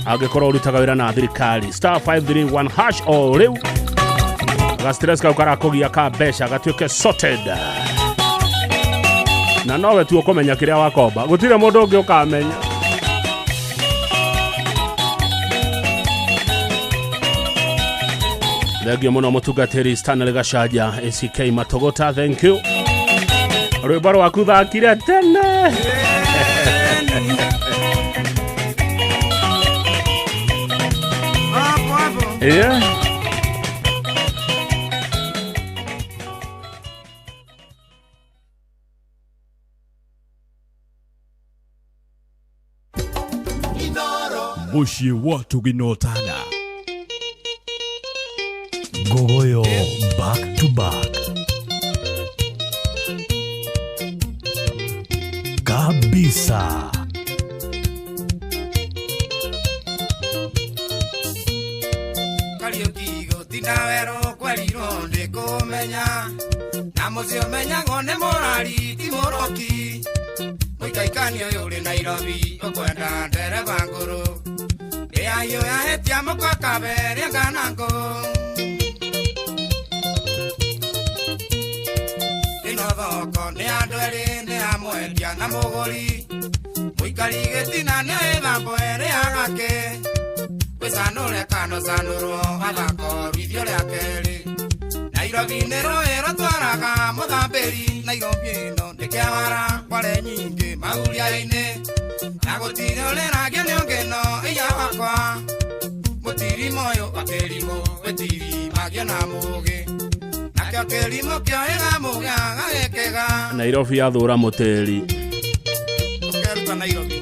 angĩkorwo ũrutaga wĩra na thirikari. Star 531 hash o rĩu ga stress kau karakũgia ka mbeca gatuĩke sorted, na nowe tu ũkũmenya kĩrĩa wakomba, gũtirĩ mũndũ ũngĩ ũkamenya. Thengio mũno mũtungatĩri Stanley Gacanja ACK Matogota, thank you. Rwĩmbo rwaku thakire tene. Yeah. Mũciĩ wa tũginotana Ngogoyo back to back kabisa. Kariũki gũtinda werũ kwerirwo nĩ kũmenya na mũciĩ ũmenyagwo nĩ mũrari ti mũroki mũikaikani ũyũ ũrĩ Nairobi ũkwenda ndereba ngũrũ ndĩaiyũ yahĩtia mũkwa kaberia kana ngũ ĩno thoko nĩ andũ erĩ nĩ a mwendia na mũgũri mũikari gĩtina nĩ ĩthambo ĩrĩ agake gwĩcanũre kana ũcanũrwo athakoruithio rĩa kerĩ Nairobi nĩ rũĩ rũtwaraga mũthambĩri Nairobi ĩno nĩ kĩawara kware nyingĩ mahuria-inĩ na gũtirĩ ũrĩragio nĩ ũngĩ no iya wakwa mũtirima ũyũ wa kĩrimũ wĩtirimagio na mũgĩ nakĩo kĩrimũ kĩoĩga mũgĩ agagĩkĩga. Nairobi yathũra mũtĩri. Ũkeruta Nairobi.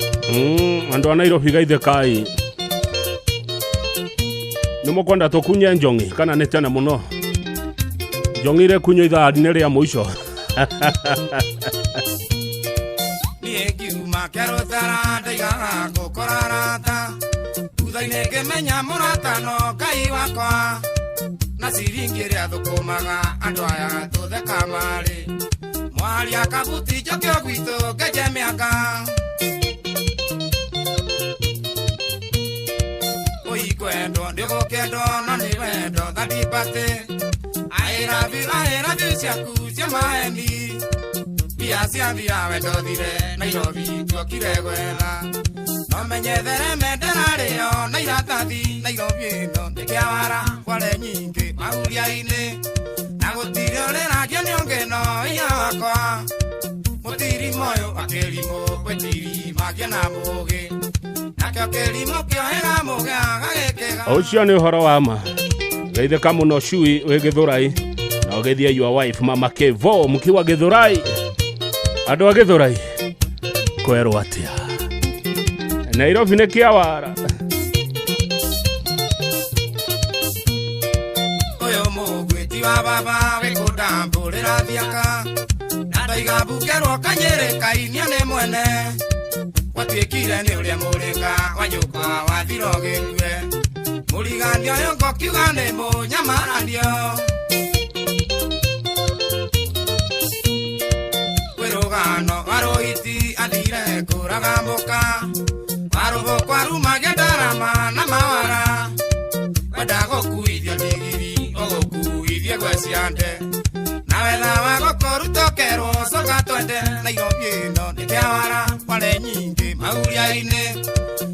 Andũ a Nairobi geithĩkai. Nĩ mũkwenda tũkunye njong'i kana nĩ tene mũno? Njong'i ĩrĩkunywo ithaa-inĩ rĩa mũico. Niĩ ngiuma kĩarũtara ndaigaga gũkora arata thutha-inĩ ngĩmenya mũrata no Ngai wakwa na ciringi ĩrĩa thũkũmaga andũ aya tũtheka marĩ mwaria kabuti njokio gwitũ ngenje mĩanga ũikwendwo ndĩgũkĩendwo no nĩ wendo thandibate aĩrathi ciaku cia maheni mbia ciathira wendo thire Nairobi tuokire gwetha no menyethere mendera rĩo na iratathi Nairobi ĩno nĩ kĩawara kware nyingĩ mahuria-inĩ na gũtirĩ ũrĩragio nĩ ũngĩ no iya wakwa mũtirima ũyũ wa kĩrimũ gwĩtirimagio na mũgĩ nakĩo kĩrimũ kĩohĩga mũgĩ agagĩkĩga. Ũcio nĩ ũhoro wa ma. Geithĩka mũno cui wĩ Gĩthũrai na ũgeithie your wife mama Kevo mkiwa Gĩthũrai. Andũ a Gĩthũrai kwerwo atĩa? Nairobi nĩ kĩawara. Ũyũ mũgwĩti wa baba wĩkũndambũrĩra thiaka na ndoiga mbukerwo kanyĩrĩ kainia nĩ mwene gwatuĩkire nĩ ũrĩa mũrĩka wa nyũkwa wathira ũgĩkue Mũriganio ũyũ ngũkiuga nĩ mũnyamaranio. Kwĩ rũgano rwa Rũhiti athire kũraga mũka. Warũbũkũ arumagia ndarama na mawara. Wenda gũkuithio ndigiri ũgũkuithie gwe ciande. Na wetha wa gũkũruta ũkerwo coka twende. Nairobi ĩno nĩ kĩawara kware nyingĩ mahuria-inĩ.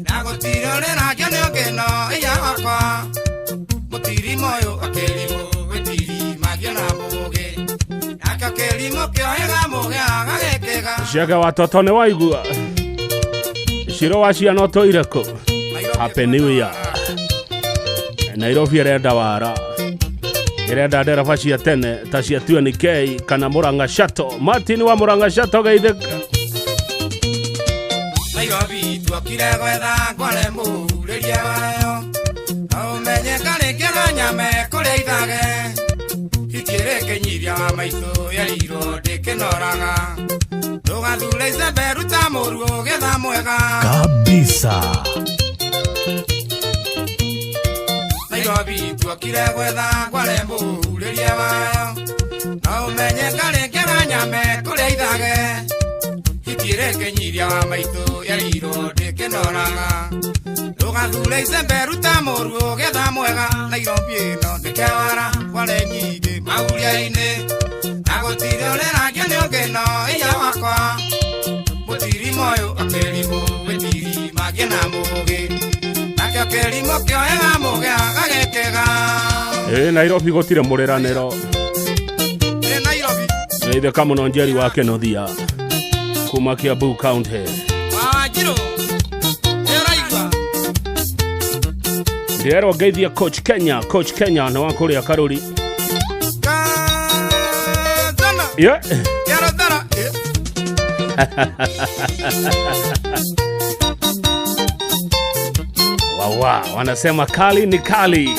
Na gũtirĩ ũrĩragio nĩ ũngĩ no iya wakwa. Mũtirima ũyũ akĩrimũ wĩtirimagia na mũgĩ. Nakĩo kĩrimũ kĩohĩga mũgĩ agagĩkĩga. Cege wa toto nĩ waigua Ciro wa ciana ũtũire kũ? Happy New Year. Nairobi ĩrenda wara, ĩrenda ndereba cia tene ta cia 20K kana Murang'a Shuttle. Martin wa Murang'a Shuttle geithĩka. Nairobi tuokire gwetha ngware mũhurĩrie wayo. Ũmenye karĩ kĩro nyame kũrĩa ithage. Hiti ĩrĩkĩnyiria wa maitũ yerirwo ndĩkĩnoraga. Ndũgathure icembe ruta mũru ũgetha mwega. Kabisa. Nairobi tuokire gwetha ngware mũhurĩrie wayo. No ũmenye karĩ kĩro nyame kũrĩa ithage. Hiti ĩrĩkĩnyiria wa maitũ yerirwo ndĩkĩnoraga. Ndũgathure icembe ruta mũru ũgetha mwega. Nairobi ĩno nĩ kĩawara kware nyingĩ mahuria-inĩ. Na gũtirĩ ũrĩragio nĩ ũngĩ no iya wakwa. Mũtirima ũyũ akĩrimũ wĩtirimagia na mũgĩ. Nakĩo kĩrimũ kĩohĩga mũgĩ agagĩkĩga. Ĩ Nairobi gũtirĩ mũrĩranĩro. Ĩ Nairobi. Geithĩka mũno Njeri wa Kĩnuthia kuma Kiambu County. Wanjirũ, nĩ ũraigua? Ndĩrerwo ngeithie Coach Kenya, Coach Kenya nĩ wa kũrĩa Karũri. Kazana. Yeah. Kĩarothara. Wawa, wanasema kali ni kali.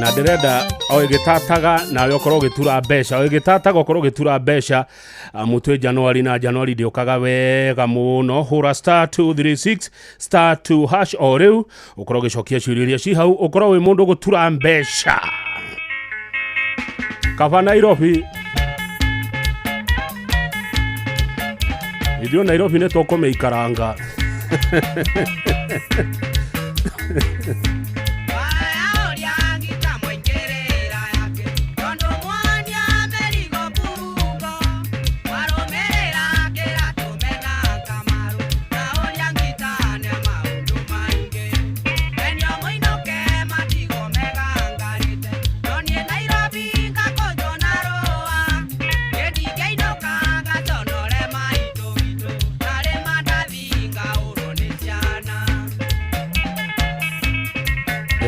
Na ndĩrenda o ĩgĩtataga nawe ũkorwo ũgĩtura mbeca, o ĩgĩtataga ũkorwo ũgĩtura mbeca mũtwe Januari na Januari ndĩũkaga wega mũno. Hũra star 236 star 2 hash o rĩu ũkorwo ũgĩcokia ciũria iria ci hau, ũkorwo wĩ mũndũ gũtura mbeca. Kaba Nairobi. Ithuĩ Nairobi nĩ tũkũmĩikaranga.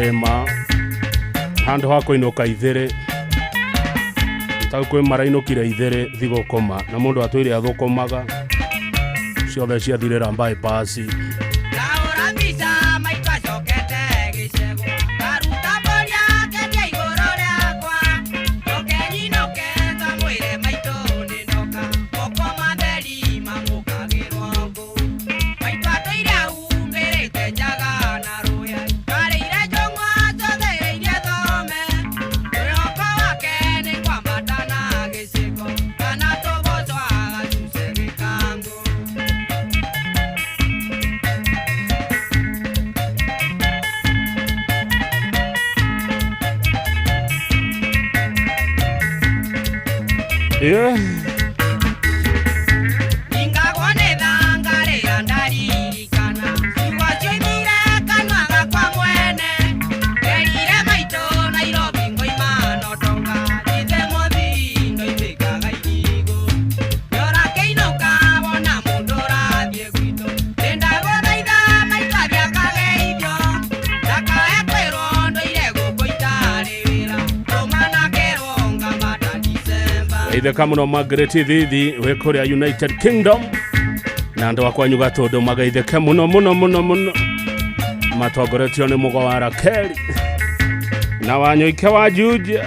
Ema handũ ha kũinũka ithere tau kwĩ marainũkire ithere thigũkoma na mũndũ atwĩre athũkũmaga ciothe ciathirĩra bypass. Yeah. Itheka muno Margaret Thithi wĩ kũrĩa United Kingdom na andũ akwa nyuga tondũ magaitheke muno muno muno muno matongoretio nĩ mũgo wa Rakeli na Wanyoike wa Juja.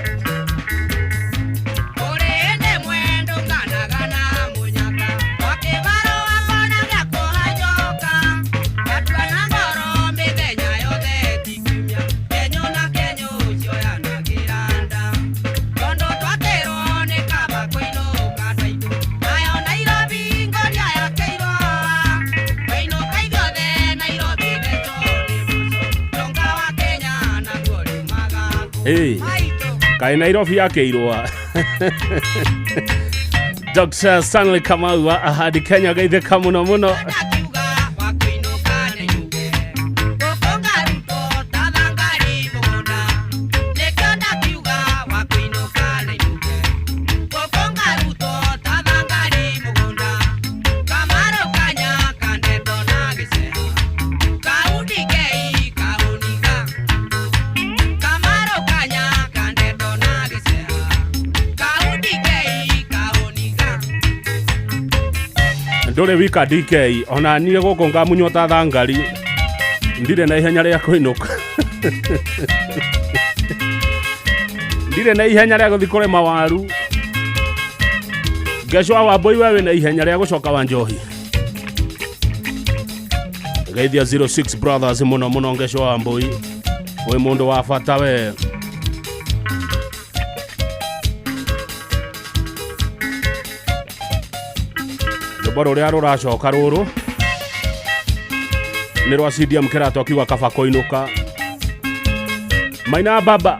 Ĩ kaĩ Nairobi yakĩirwo. Dr. Stanley Kamau wa Ahadi Kenya geithĩka mũno mũno. Ndũrĩ wika DK ona niĩ gũkũ ngamunywo ta thangari ndirĩ na ihenya rĩa kũinũka. Ndirĩ na ihenya rĩa gũthiĩ kũrĩma waru. Ngecwa wa mbũi we wĩna ihenya rĩa gũcoka wa njohi. Geithia 06 Brothers mũno mũno ngecwa wa mbũi wĩ mũndũ wa bata we. Rwĩmbo rũrĩa rũracoka rũrũ nĩ rwa CDM Kĩrato akiuga kaba kũinũka. Maina baba.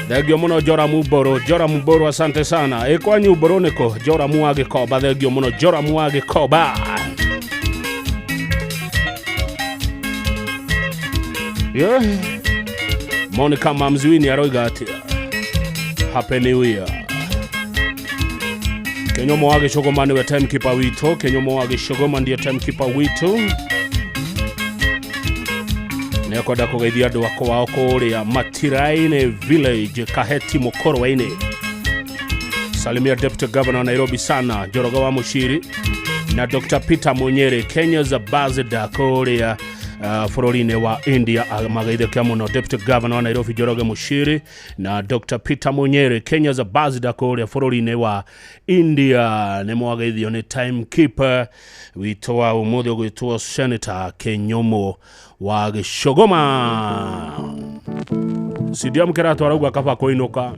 Thengio mũno Joramu Mbũrũ, Joramu Mbũrũ asante sana. Ĩ kwanyu Mbũrũ nĩkũ? Joramu wa Gĩkomba, thengio mũno Joramu wa Gĩkomba. Yeah. Monica Mamzuini aroiga atĩa? Happy New Year. Kenyomo wa Gĩcũgũma nĩwe timekeeper witũ. Kenyomo wa Gĩcũgũma ndiye timekeeper witũ. Nĩekwenda kũgeithia andũ akwa wao kũrĩa Matiraini Village, Kaheti Mũkorwa-inĩ. Salimia Deputy Governor wa Nairobi sana Njoroge wa Mũciri na Dr. Peter Munyere, Kenya's ambassador kũrĩa bũrũri-inĩ wa India. Mageithĩke mũno Deputy Governor wa Nairobi Njoroge Mũciri na Dr. Peter Munyere, Kenya's ambassador kũrĩa bũrũri-inĩ wa India. Nĩ mwageithio nĩ timekeeper witũ wa ũmũthĩ ũgwĩtwo Senator Kenyomo wa Gĩcũgũma. CDM Kĩrato arauga kaba kũinũka.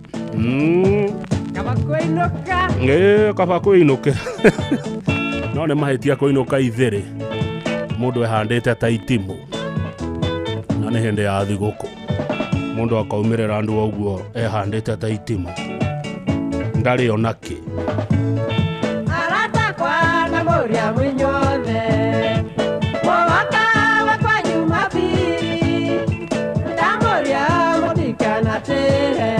Kaba kũinũka. Ĩ kaba kũinũka. No nĩ mahĩtia kũinũka ithĩrĩ mũndũ ehandĩte ta itimũ na nĩ hĩndĩ ya thigũkũ mũndũ akaumĩrĩra andũ ũguo ehandĩte ta itimũ ndarĩ ona kĩ. Arata kwa na mũrĩa mwĩnyothe mũwaka wa kwanyu mabiri ndamũrĩa mũtikanatĩre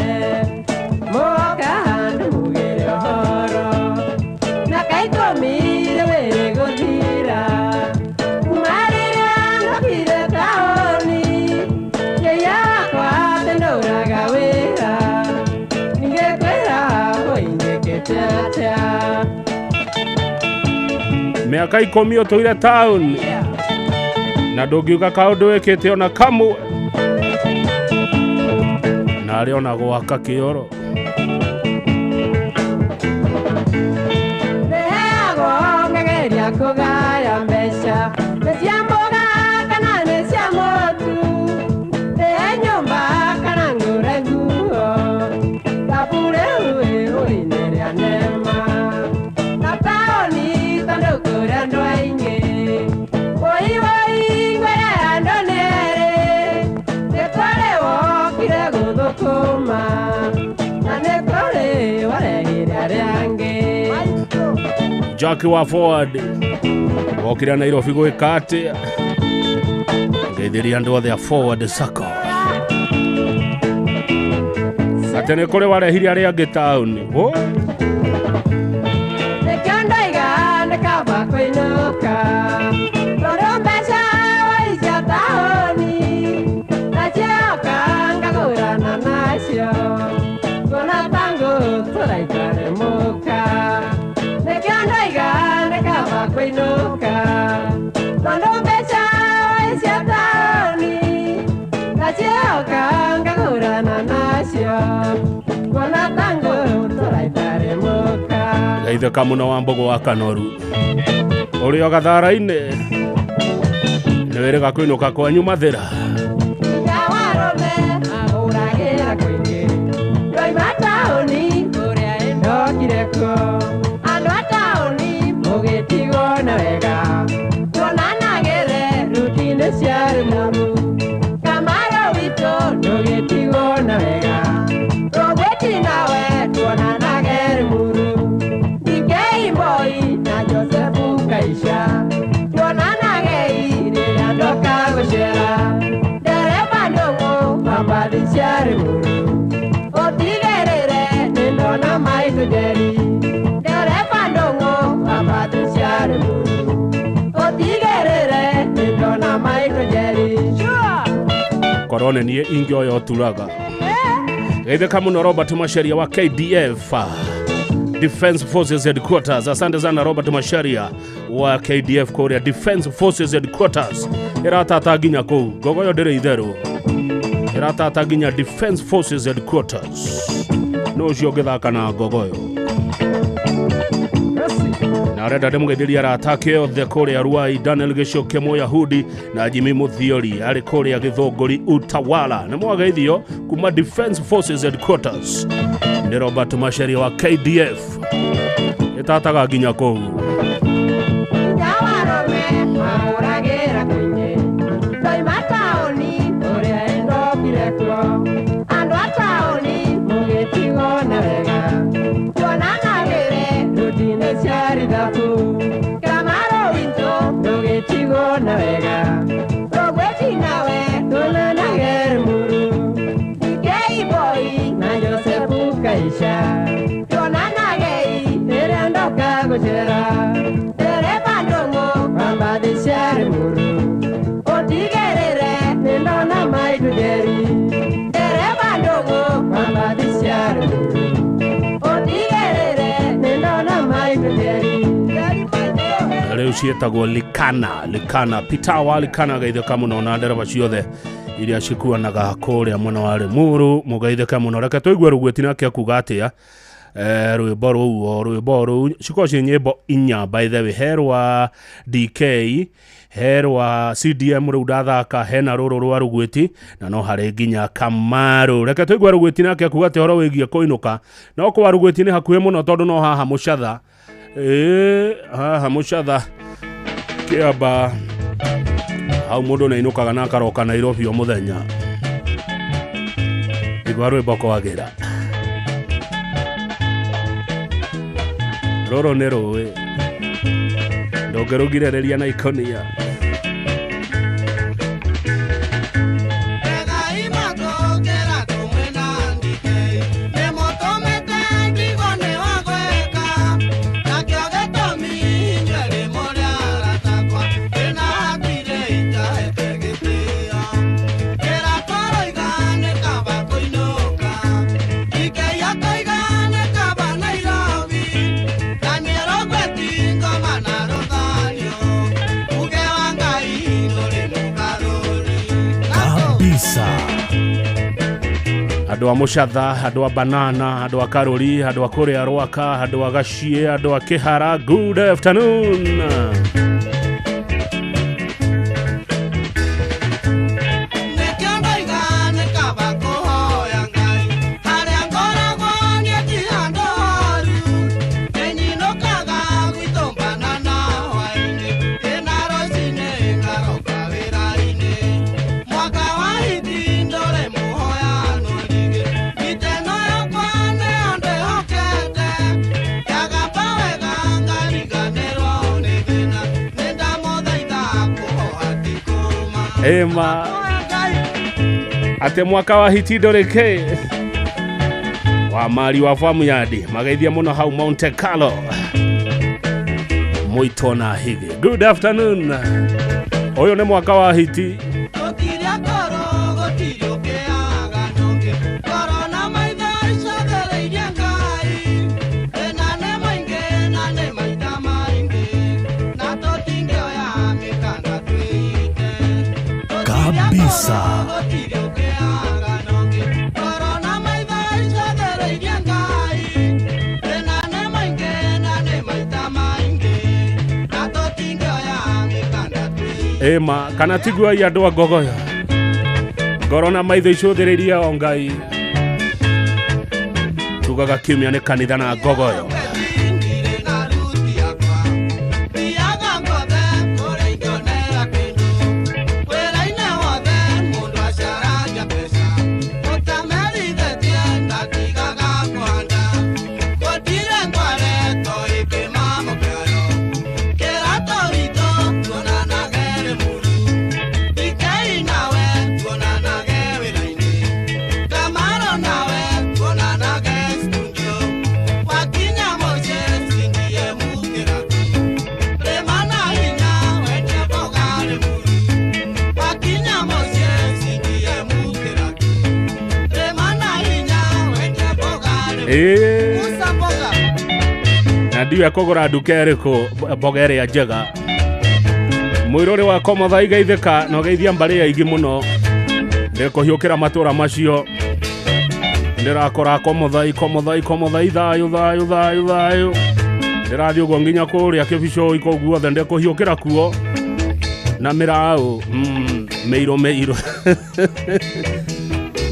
mũoka handũ mugĩre ũhoro na kaikũmire wĩrĩ gũthira kuma rĩrĩa ndokire taũni yakwa tĩndũraga wĩra ningĩkwĩra ũinĩkĩte atĩa. Mĩaka 10 ũtũire taũni na ndũngiuga kaũndũ wĩkĩte ona kamwe na arĩ ona gwaka kĩoro. Nĩheagwo ngageria kũgaya mbeca nĩ cia mboga kana nĩ cia mũtu nĩhe nyũmba kana ngũre nguo thabure ũinĩ rĩa nema na taũni tondũ kũrĩ andũ aingĩ woi woi ngwĩre andũ nĩ erĩ nĩ kũrĩ wokire gũthũkũma na nĩ kũrĩ warehire arĩa angĩ. Jackie wa Forward wokire Nairobi gwĩka atĩa? Ngeithĩria andũ othe a Forward Sacco atĩ nĩ kũrĩ warehire arĩa angĩ taũni. Nĩkĩo ndoiga nĩ kaba kũinũka tondũ mbeca woi cia taũni nacioka ngagũrana nacio kuona ta ngũtũra itarĩ mũka. Nĩkĩo ndoiga nĩ kaba kũinũka tondũ mbeca woi cia taũni nacioka ngagũrana Geithĩka mũno wa Mbũgũ wa Kanoru ũrĩ o gathara-inĩ nĩ wĩrĩga kũinũka kwanyu Mathĩra. Nyawarũme ahũragĩra kũingĩ ndoima taũni ũrĩa ĩndokire kuo andũ a taũni mũgĩtigwo na wega tuonanagĩre rutinĩ cia Rĩmuru Kamaro witũ ndũgĩtigwo na wega Rũgwĩti nawe tuonanage Rĩmuru DK Moi na Josefu Kaisha tuonanagei rĩrĩa ndoka gũcera ndereba ndũng'ũ wa mbathi cia Rĩmuru ũtigĩrĩre nĩndona maitũ Njeri ndereba ndũng'ũ wa mbathi cia Rĩmuru ũtigĩrĩre nĩndona maitũ Njeri. Korwo nĩ niĩ ingĩoya ũturaga. Geithĩka mũno Robert Macharia wa KDF Defense Forces Headquarters. Asante sana Robert Macharia wa KDF kũrĩa Defense Forces Headquarters. Ĩratata nginya kũu ngogoyo ndĩrĩ itherũ, ĩratata nginya Defense Forces Headquarters. No ũcio ũngĩthaka na ngogoyo na arenda ndĩmũgeithĩrie arata ake othe kũrĩa Ruai, Daniel Gĩcoke Mũyahudi na Jimmy Mũthiori arĩ kũrĩa Gĩthũngũri Utawala. Nĩ mwageithio kuma Defense Forces Headquarters nĩ Robert Macharia wa KDF. Ĩtataga nginya kũu. Nyawarũme ahũragĩra kũingĩ ndoima taũni ũrĩa ĩndokire kuo andũ a taũni mũgĩtigwo na wega tuonanagĩre rutinĩ cia rithabu Kamaro witũ ndũgĩtigwo na wega Rũgwĩti nawe tuonanage Rĩmuru DK Boy na Josefu Kaisha tuonanagei rĩrĩa ndoka gũcera ndereba ndũng'ũ wa mbathi cia Rĩmuru ũtigĩrĩre nĩndona maitũ Njeri ndereba ndũng'ũ wa mbathi cia Rĩmuru ũtigĩrĩre nĩndona maitũ Njeri. Rĩu ciĩtagwo Likana, Likana Pitawa Likana. Geithĩka mũno na ndereba ciothe iria cikuanaga kũrĩa mwena wa Rĩmuru, mũgeithĩke mũno. Reke tũigue Rũgwĩti nake akuga atĩa. Rwĩmbo rũu o rwĩmbo rũu cikorwo ciĩ nyĩmbo inya by the way, he rwa DK, he rwa CDM rĩu ndathaka, hena rũrũ rwa Rũgwĩti na no harĩ nginya Kamaru. Reke tũigue Rũgwĩti nake akuga atĩa ũhoro wĩgiĩ kũinũka. No kwa Rũgwĩti nĩ hakuhĩ mũno tondũ no haha Mũcatha, haha Mũcatha Kĩamba hau mũndũ nĩainũkaga na akaroka Nairobi o mũthenya. Igua rwĩmbo kwagĩra. Rũrũ nĩ rũĩ ndũngĩrũgirĩrĩria na ikonia. Andũ a Mũcatha, andũ a Banana, andũ a Karũri, andũ a kũrĩa Rwaka, andũ a Gaciĩ, andũ a Kĩhara, good afternoon. Ema ate mwaka wa hiti ndũrĩ wa mari wa famu yadi mageithia mũno hau Monte Carlo Mũito na Higi. Good afternoon. Ũyũ nĩ mwaka wa hiti. Kabisa. Ĩma kana tiguo ai andũ a Ngogoyo ngoro na maitho icũthĩrĩirie o Ngai tugaga kiumia nĩ kanitha na Ngogoyo. Na ndiwe kũgũra nduka ĩrĩkũ mboga ĩrĩa njega mũirũrĩ wakwa Mũthai geithĩka na ũgeithia mbarĩ aingĩ mũno ndĩkũhiũkĩra matũra macio ndĩrakora kwa Mũthai kwa Mũthai kwa Mũthai thayũ thayũ thayũ thayũ ndĩrathiĩ ũguo nginya kũrĩa kĩbicũi kũu guothe ndĩkũhiũkĩra kuo na mĩraũ mĩirũ mĩirũ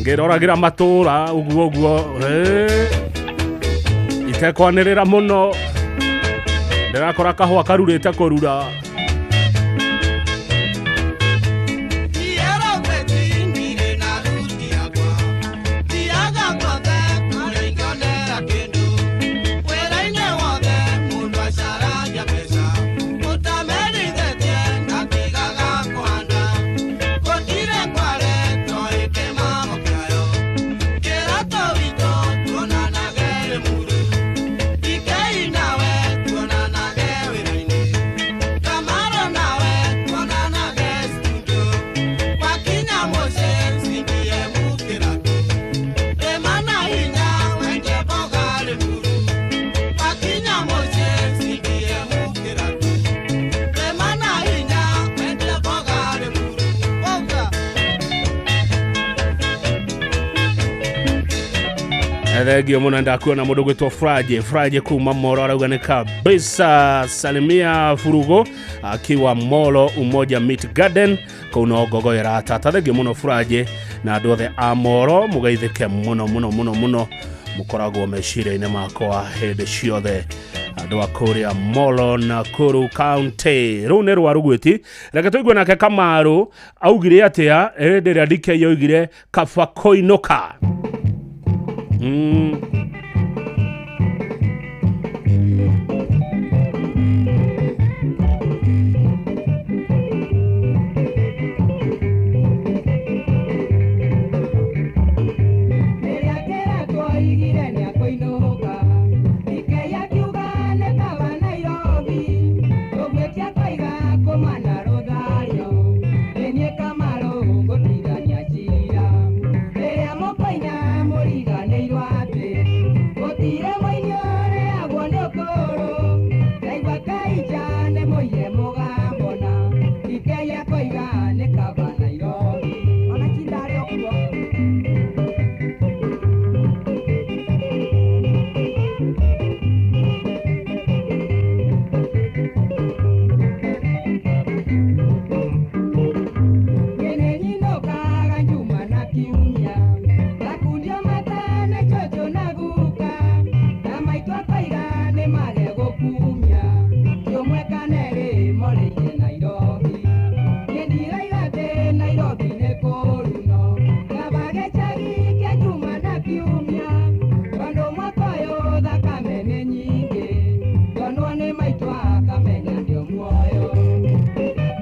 ngĩroragĩra matũra ũguo ũguo itekwanĩrĩra mũno ndĩrakora kahũa karurĩte kũrura. Thengio muno ndakuona mundu gwitwo Fraje Fraje kuma Molo arauga nĩ kabisa. Salimia Furugo akiwa Molo Umoja Meat Garden kũu no Ngogoyo ĩratata. Thengio muno Fraje na andũ othe a Molo mũgeithĩke mũno mũno mũno mũno mũkoragwo meciria-inĩ makwa hĩndĩ ciothe andũ a kũrĩa Molo Nakuru County. Rũu nĩ rwa Rugwĩti. Reke tũigue nake Kamaru augire atĩa hĩndĩ ĩrĩa DK oigire kaba kũinũka.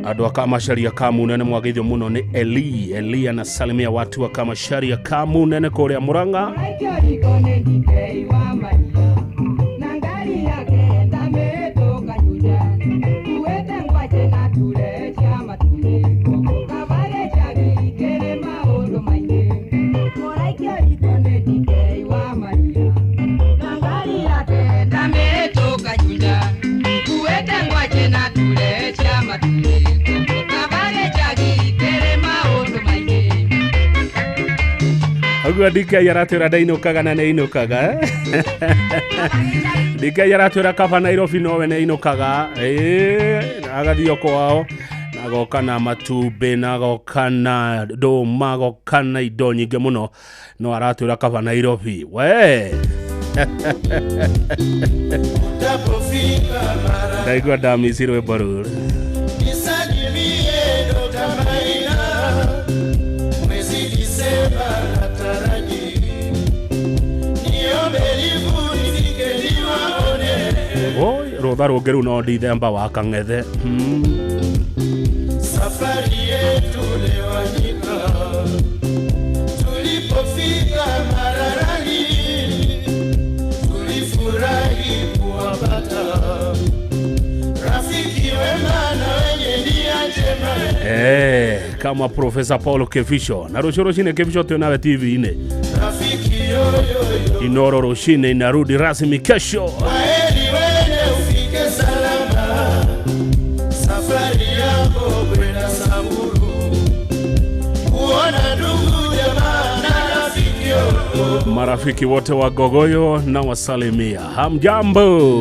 Andũ a Kamacharia Kamunene mwageithio mũno nĩ Eli. Eli anasalimia watu wa Kamacharia Kamunene kũrĩa Murang'a. Ũguo DK aratwĩra ndainũkaga na nĩainũkaga. DK aratwĩra kaba Nairobi nowe nĩainũkaga agathiĩ kwao na Agoka na matumbĩ na agoka na ndũma agoka na indo nyingĩ mũno no aratwĩra kaba Nairobi we. Ndaigua ndamici rwĩmbo rũrũ. Nisalimie Dr. Maina, mwezi Disemba nataraji, niombe livu nifike niwaone. Oi, rũtha rũngĩ rĩu no Dithemba wa Kang'ethe. Safari yetu Lewanyika, tulipofika Mararani, tulifurahi kuwapata rafiki wema na wenye nia njema. Kama Profesa Paul Kevisho na rũciũ rũcinĩ Kevisho twĩ nawe TV-inĩ. Rafiki yoyoyo, Inoro rũcinĩ inarudi rasmi kesho. Heri wene ufike salama, safari yako kwenda Samburu, kuona ndugu jamaa na rafiki yoyo. Marafiki wote wa Gogoyo na wasalimia, hamjambo.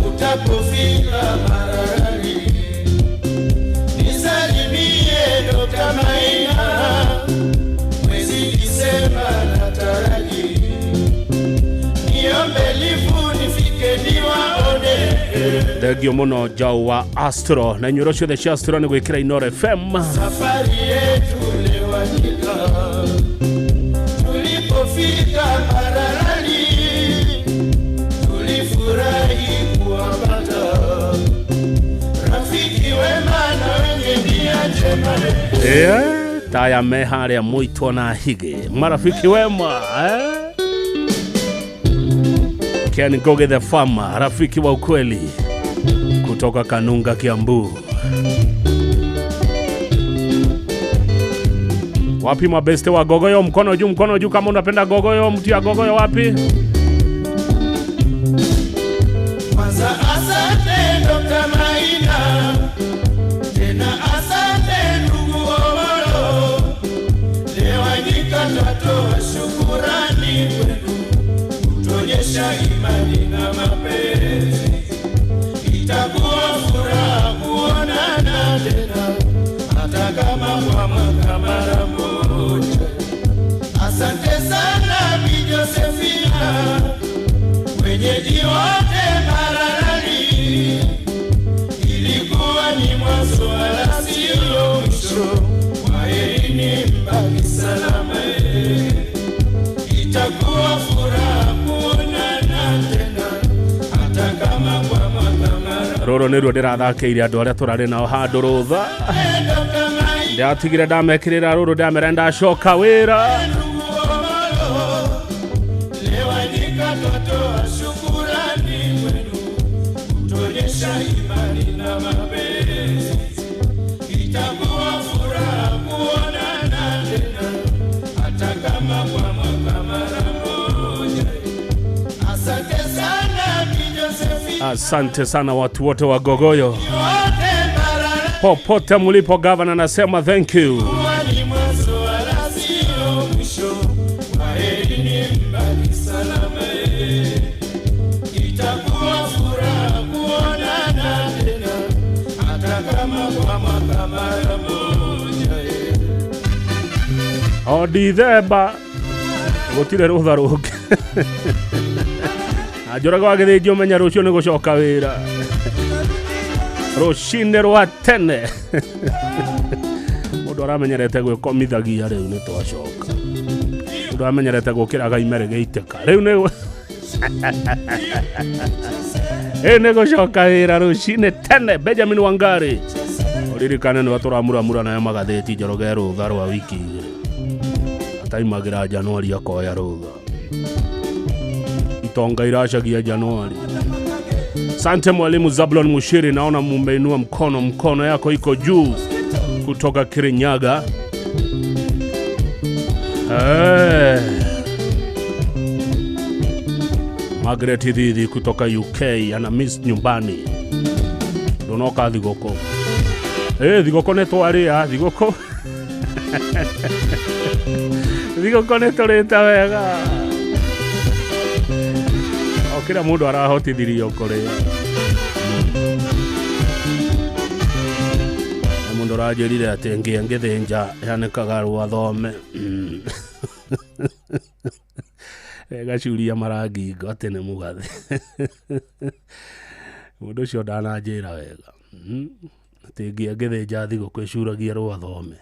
Utapofika Mararani, nisalimie Dr. Maina, mwezi Disemba nataraji, niombe livu nifike niwaone. Thengio mũno Njau wa Astro na inyuĩ ciothe cia Astro nĩ gwĩkĩra Inoro FM. Safari yetu Lewanyika, tulipofika Mararani, tulifurahi kuwapata rafiki wema na wenye nia njema. Taya me harĩa mũitwo na hige marafiki wema Ken Ngoge the farmer, rafiki wa ukweli kutoka Kanunga, Kiambu. Wapi mabeste wa Gogoyo? Mkono juu, mkono juu kama unapenda Gogoyo. Mtu ya Gogoyo wapi? Kwanza asante Dr. Maina, tena asante ndugu Omolo, Lewanyika twatoa shukurani kwenu, kutuonyesha imani na mapenzi. Itakuwa furaha kuonana tena, hata kama kwa mwaka mara moja. Asante sana Bi Josephina, wenyeji wote Mararani, ilikuwa ni mwanzo wala sio mwisho. Kwaherini mbaki salama, itakuwa furaha kuonana tena, hata kama kwa mwaka mara. Rũrũ nĩruo ndĩrathakĩire andũ arĩa tũrarĩ nao handũ rũtha. Ndatigire ndamekĩrĩra rũrũ ndamera ndacoka wĩra. Lewanyika twatoa shukurani kwenu, kutuonyesha imani na mapenzi. Itakuwa furaha kuonana tena, hata kama kwa mwaka mara moja. Asante sana Bi Josephine, Asante sana watu wote wa Gogoyo wote Mararani, popote mlipo. Gavana anasema thank you. ni mwanzo wala sio mwisho. Kwaherini mbaki salama, itakuwa furaha kuonana tena, hata kama kwa mwaka mara moja. O Dithemba gũtirĩ rũtha rũngĩ. Na Njoroge wa Gĩthĩnji ũmenye rũciũ nĩ gũcoka wĩra rũcinĩ rwa tene. Mũndũ aramenyerete gwĩkomithagia rĩu nĩ twacoka. Mũndũ aramenyerete gũkĩraga ime rĩgĩitĩka rĩu nĩ rĩu nĩ gũcoka wĩra rũcinĩ tene. Benjamin Wangari ũririkane nĩwe tũramuramura nayo magathĩti Njoroge rũtha rwa wiki igĩrĩ ataimagĩra Januari akoya rũtha. Itonga iracagia Januari. Sante mwalimu Zablon Mushiri, naona mumeinua mkono, mkono yako iko juu kutoka Kirinyaga. Margaret Thithi kutoka UK ana miss nyumbani. Ndonoka thigoko. Thigoko nĩ twarĩa thigoko. Thigoko nĩ tũrĩte wega. O kila mũndũ arahotithirio kũrĩa. Mũndũ ũranjĩrire atĩ ngĩe ngĩthĩnja yanĩkaga rwa thome. Gacuria marangingo atĩ nĩ mũgathe. Mũndũ ũcio ndananjĩra wega. Atĩ ngĩe ngĩthĩnja thigũkũ ĩcuragia rwa thome.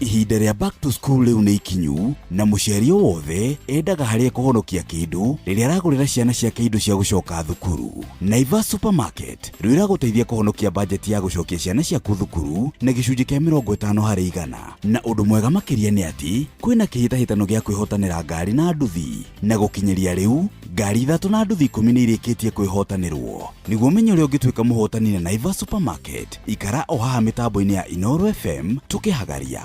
Ihinda rĩa back to school rĩu nĩ ikinyu na mũciari o wothe endaga harĩa kũhonokia kĩndũ rĩrĩa aragũrĩra ciana ciake indo cia gũcoka thukuru. Naivas Supermarket rĩu ĩragũteithia kũhonokia bajeti ya gũcokia ciana ciaku thukuru na gĩcunjĩ kĩa 50%. Na ũndũ mwega makĩria nĩ atĩ kwĩna kĩhĩtahĩtano gĩa kwĩhotanĩra ngari na nduthi, na gũkinyĩria rĩu ngari 3 na nduthi 10 nĩ irĩkĩtie kwĩhotanĩrwo. Nĩguo ũmenye ũrĩa ũngĩtuĩka mũhotani na Naivas Supermarket, ikara o haha mĩtambo-inĩ ya Inooro FM tũkĩhagaria.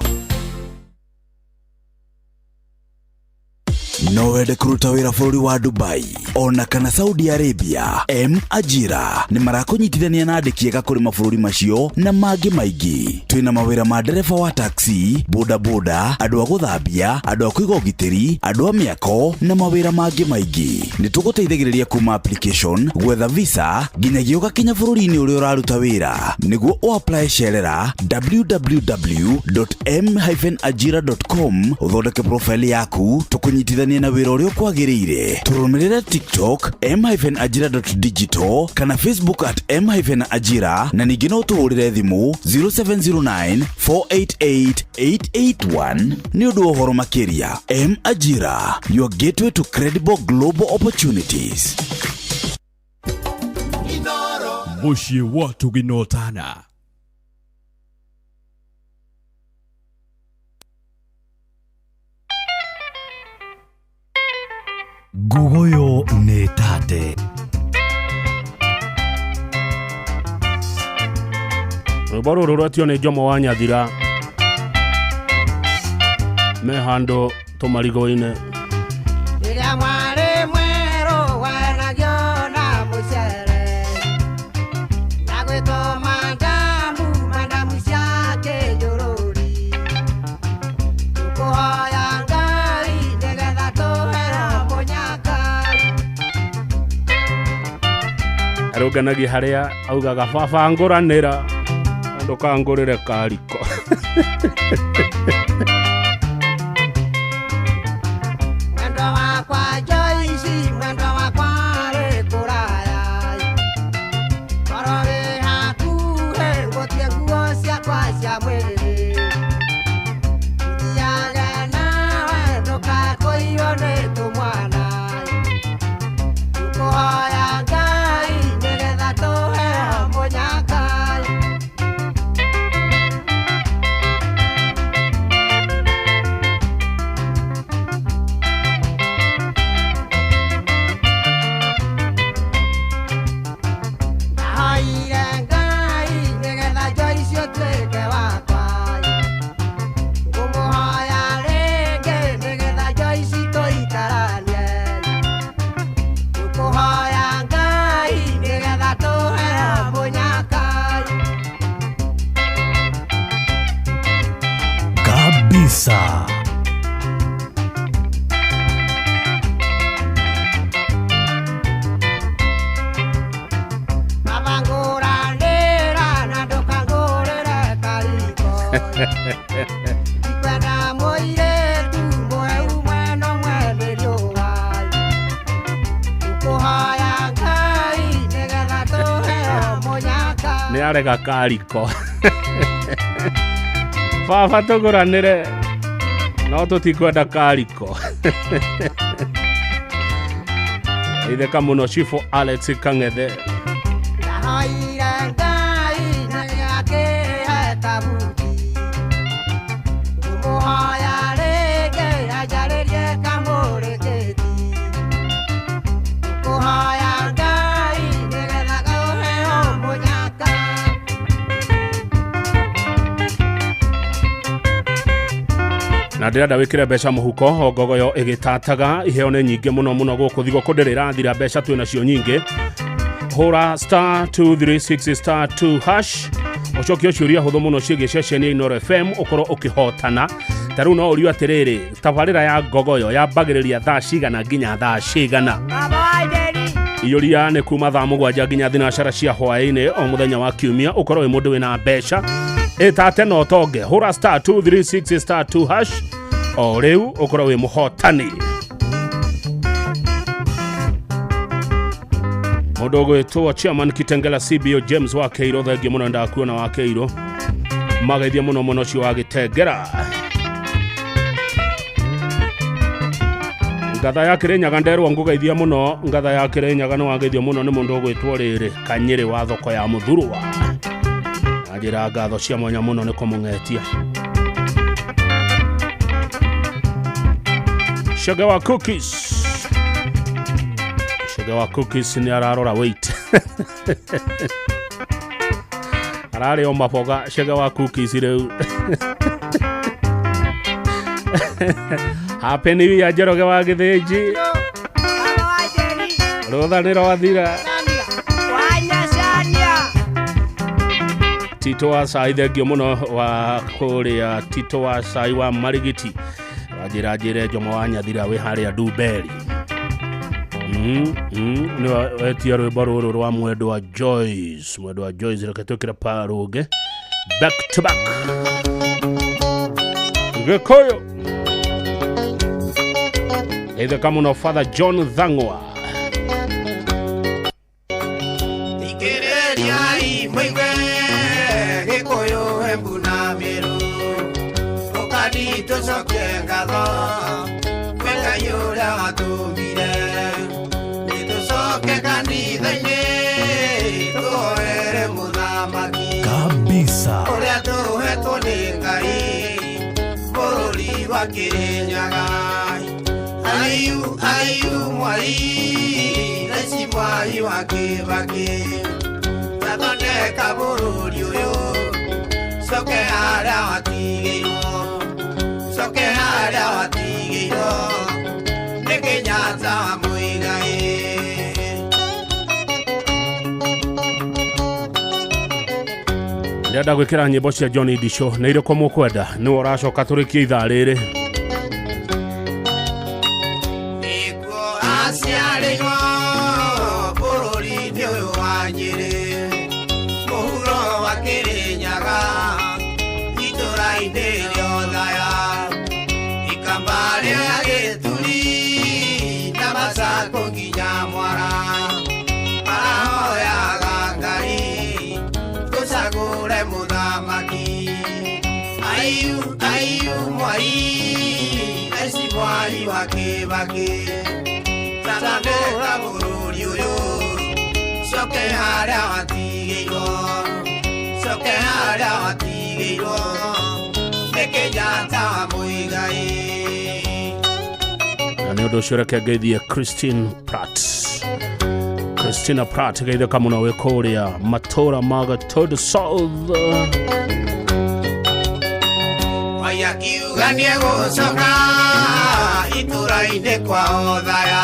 No wende kũruta wĩra bũrũri wa Dubai ona kana Saudi Arabia, M Ajira nĩ marakũnyitithania na andĩki ega kũrĩ mabũrũri macio na mangĩ maingĩ. Twĩna mawĩra ma ndereba wa taxi, bodaboda, andũ a gũthambia, andũ a kũiga ũgitĩri, andũ a mĩako na mawĩra mangĩ maingĩ. Nĩ tũgũteithagĩrĩria kuma application, gwetha visa nginyagia ũgakinya bũrũri-inĩ ũrĩa ũraruta wĩra. Nĩguo ũapply cerera www.m-ajira.com ũthondeke profile yaku tũkũnyitithanie na wĩra ũrĩa ũkwagĩrĩire. Tũrũmĩrĩre TikTok m-ajira.digital kana Facebook at m-ajira na ningĩ no ũtũhũrĩre thimũ 0709 488 881 nĩ ũndũ wa ũhoro makĩria. M Ajira, your gateway to credible global opportunities. Mũciĩ wa tũginotana. Ngugoyo nĩ tate. Rwĩmbo rũrũ rwetio nĩ Jomo wa Nyathira me handũ tũmarigũ-inĩ. Rĩrĩa mwarĩ mwerũ wanagio na mũcere na gwĩtwo mandamu, mandamu cia kĩnjũrũri, tũkũhoya Ngai nĩgetha tũheo mũnyaka. Arũnganagia harĩa augaga baba ngũranĩra ndũkangũrĩre kariko. Mwendwa wakwa Joyce, mwendwa wakwa arĩ kũraya, korwo wĩ hakuhĩ ngũtie nguo ciakwa cia mwĩrĩ, thiage nawe ndũkakũiywo nĩ tũmwana, tũkũhoya Ngai nĩgetha tũheo mũnyaka. Ndahoire Ngai nĩgetha Joyce ũtuĩke wakwa, ngũmũhoya rĩngĩ nĩgetha Joyce tũikaranie, tũkũhoya Ngai nĩgetha tũheo mũnyaka. Kabisa. Baba ngũranĩra na ndũkangũrĩre kariko, ndikwenda mũirĩtu mweu mweno mwene riũa, tũkũhoya Ngai nĩgetha tũheo mũnyaka. Nĩ arega kariko. Baba tũgũranĩre no tũtikwenda kariko. Itheka mũno Chifu Alex Kang'ethe. Ndahoire Ngai na akĩhe kabuti, ngũmũhoya rĩngĩ anjarĩrie kamũrĩkĩti, tũkũhoya Ngai nĩgetha tũheo mũnyaka. Na ndĩrenda wĩkĩre mbeca mũhuko o ngogoyo ĩgĩtataga. Iheo nĩ nyingĩ mũno mũno gũkũ thigũkũ ndĩrĩ ĩrathira, mbeca twĩ nacio nyingĩ. Hũra star 236 star 2 hash ũcokie ciũria hũthũ mũno ciĩgiĩ ceceni ya Inooro FM ũkorwo ũkĩhotana. Ta rĩu no ũrio atĩrĩrĩ, tabarĩra ya ngogoyo yambagĩrĩria thaa cigana nginya thaa cigana? Iyũria nĩ kuma thaa 7 nginya thinacara cia hwaĩ-inĩ o mũthenya wa kiumia. Ũkorwo wĩ mũndũ wĩna mbeca. Ĩtate na ũtonge, hũra star 236 star 2 hash o rĩu ũkorwo wĩ mũhotani. Mũndũ ũgwĩtwo chairman Kitengela CBO James wa Keiro, thengiũ mũno, ndakuona wa Keiro, mageithia mũno mũno ũcio wa Gĩtengera. Ngatha ya Kĩrĩnyaga nderwo ngũgeithia mũno, ngatha ya Kĩrĩnyaga nĩ wageithio mũno nĩ mũndũ ũgwĩtwo rĩrĩ Kanyĩrĩ wa thoko ya Mũthurwa. Na njĩra ngatho cia mwanya mũno nĩ kũmũng'etia. Sugar wa cookies, Sugar wa cookies nĩ ararora weight, ararĩ o maboga. Sugar wa cookies rĩu. Happy New Year Njoroge wa Gĩthĩnji, rũtha nĩ rwathira. Tito wa cai, thengio mũno wa kũrĩa Tito wa cai wa Marigiti, wanjĩra njĩre Njomo wa Nyathira wĩ harĩa Ndumberi. Nĩ wetia rwĩmbo rũrũ rwa mwendwa Joyce, mwendwa Joyce, reke twĩkĩre pa rũngĩ back to back Gĩkũyũ. Geithĩka mũno Father John Thang'wa. Thikĩrĩriai mũigue Gĩkũyũ, Embu na Mĩrũ, ũkani tũcokie ngatho kwĩ Ngai ũrĩa watũmbire. Nĩ tũcoke kanitha-inĩ tũhoere mũthamaki kabisa ũrĩa tũhetwo nĩ Ngai bũrũri wa Kĩrĩnyaga. Ayu ayu mwai raici Mwai wa Kĩbakĩ, tathondeka bũrũri ũyũ, coke harĩa watigĩirwo, coke harĩa watigĩirwo nĩ Kenyatta wa Muigai. Ndĩrenda gwĩkĩra nyĩmbo cia Johnny Disho, nĩ irĩkũ mũkwenda? Nĩwe ũracoka tũrĩkie ithaa rĩrĩ. Nĩkuo aciarĩirwo bũrũri-inĩ ũyũ wa Nyĩrĩ, mũhuro wa Kĩrĩnyaga, itũra-inĩ rĩa Othaya, ikamba rĩa Gĩturi na Machakũ nginya Mwara, marahoyaga Ngai tũcagũre mũthamaki. Ayu ayu mwai aici Mwai wa Kĩbakĩ, tathondeka bũrũri ũyũ, coke harĩa watigĩirwo, coke harĩa watigĩirwo nĩ Kenyatta wa Muigai. Na nĩ ũndũ ũcio reke ngeithie Christine Pratt, Christina Pratt, geithĩka mũno wĩ kũrĩa matũra ma Gatundu South. Mwai akiuga nĩegũcoka itũra-inĩ kwa Othaya,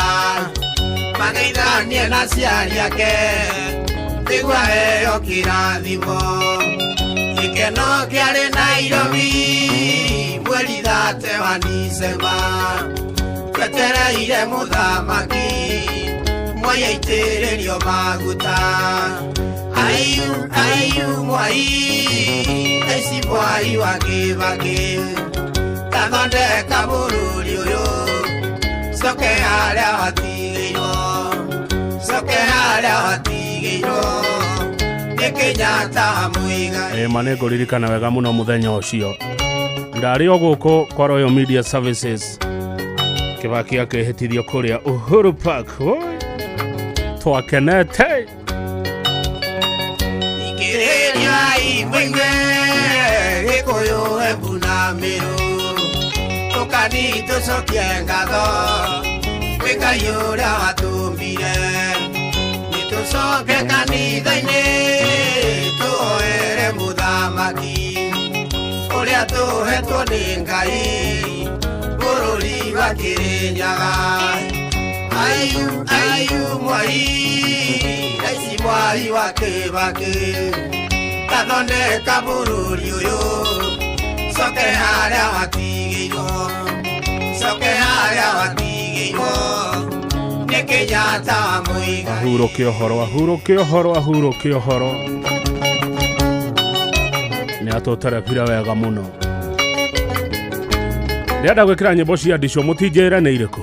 mageithanie na aciari ake nĩguo aheo kĩrathimo. Gĩkeno kĩarĩ Nairobi mweri 3 wa Dicemba, twetereire mũthamaki Mwai aitĩrĩrio maguta. Ayu ayu mwai aici Mwai wa Kĩbakĩ, tathondeka bũrũri ũyũ, coke harĩa watigĩirwo, coke harĩa watigĩirwo nĩ Kenyatta wa Muigai. Ĩ ma nĩ ngũririkana wega mũno mũthenya ũcio, ndarĩ o gũkũ kwa Royal Media Services, Kĩbaki akĩhĩtithio kũrĩa Uhuru Park. Oi, twakenete. Thikĩrĩriai mũigue Gĩkũyũ, Embu na Mĩrũ, ũkani tũcokie ngatho kwĩ Ngai ũrĩa watũmbire. Nĩ tũcoke kanitha-inĩ tũhoere mũthamaki ũrĩa tũhetwo nĩ Ngai bũrũri wa Kĩrĩnyaga. Ayu ayu mwai aici Mwai wa Kĩbakĩ, tathondeka bũrũri ũyũ, coke harĩa watigĩirwo, coke harĩa watigĩirwo nĩ Kenyatta wa Muigai. Ahurũke ũhoro, ahurũke ũhoro, ahurũke ũhoro. Nĩ Nĩ atũterebire wega mũno. Ndĩrenda gwĩkĩra nyĩmbo cia ndicio mũtinjĩre nĩ irĩkũ.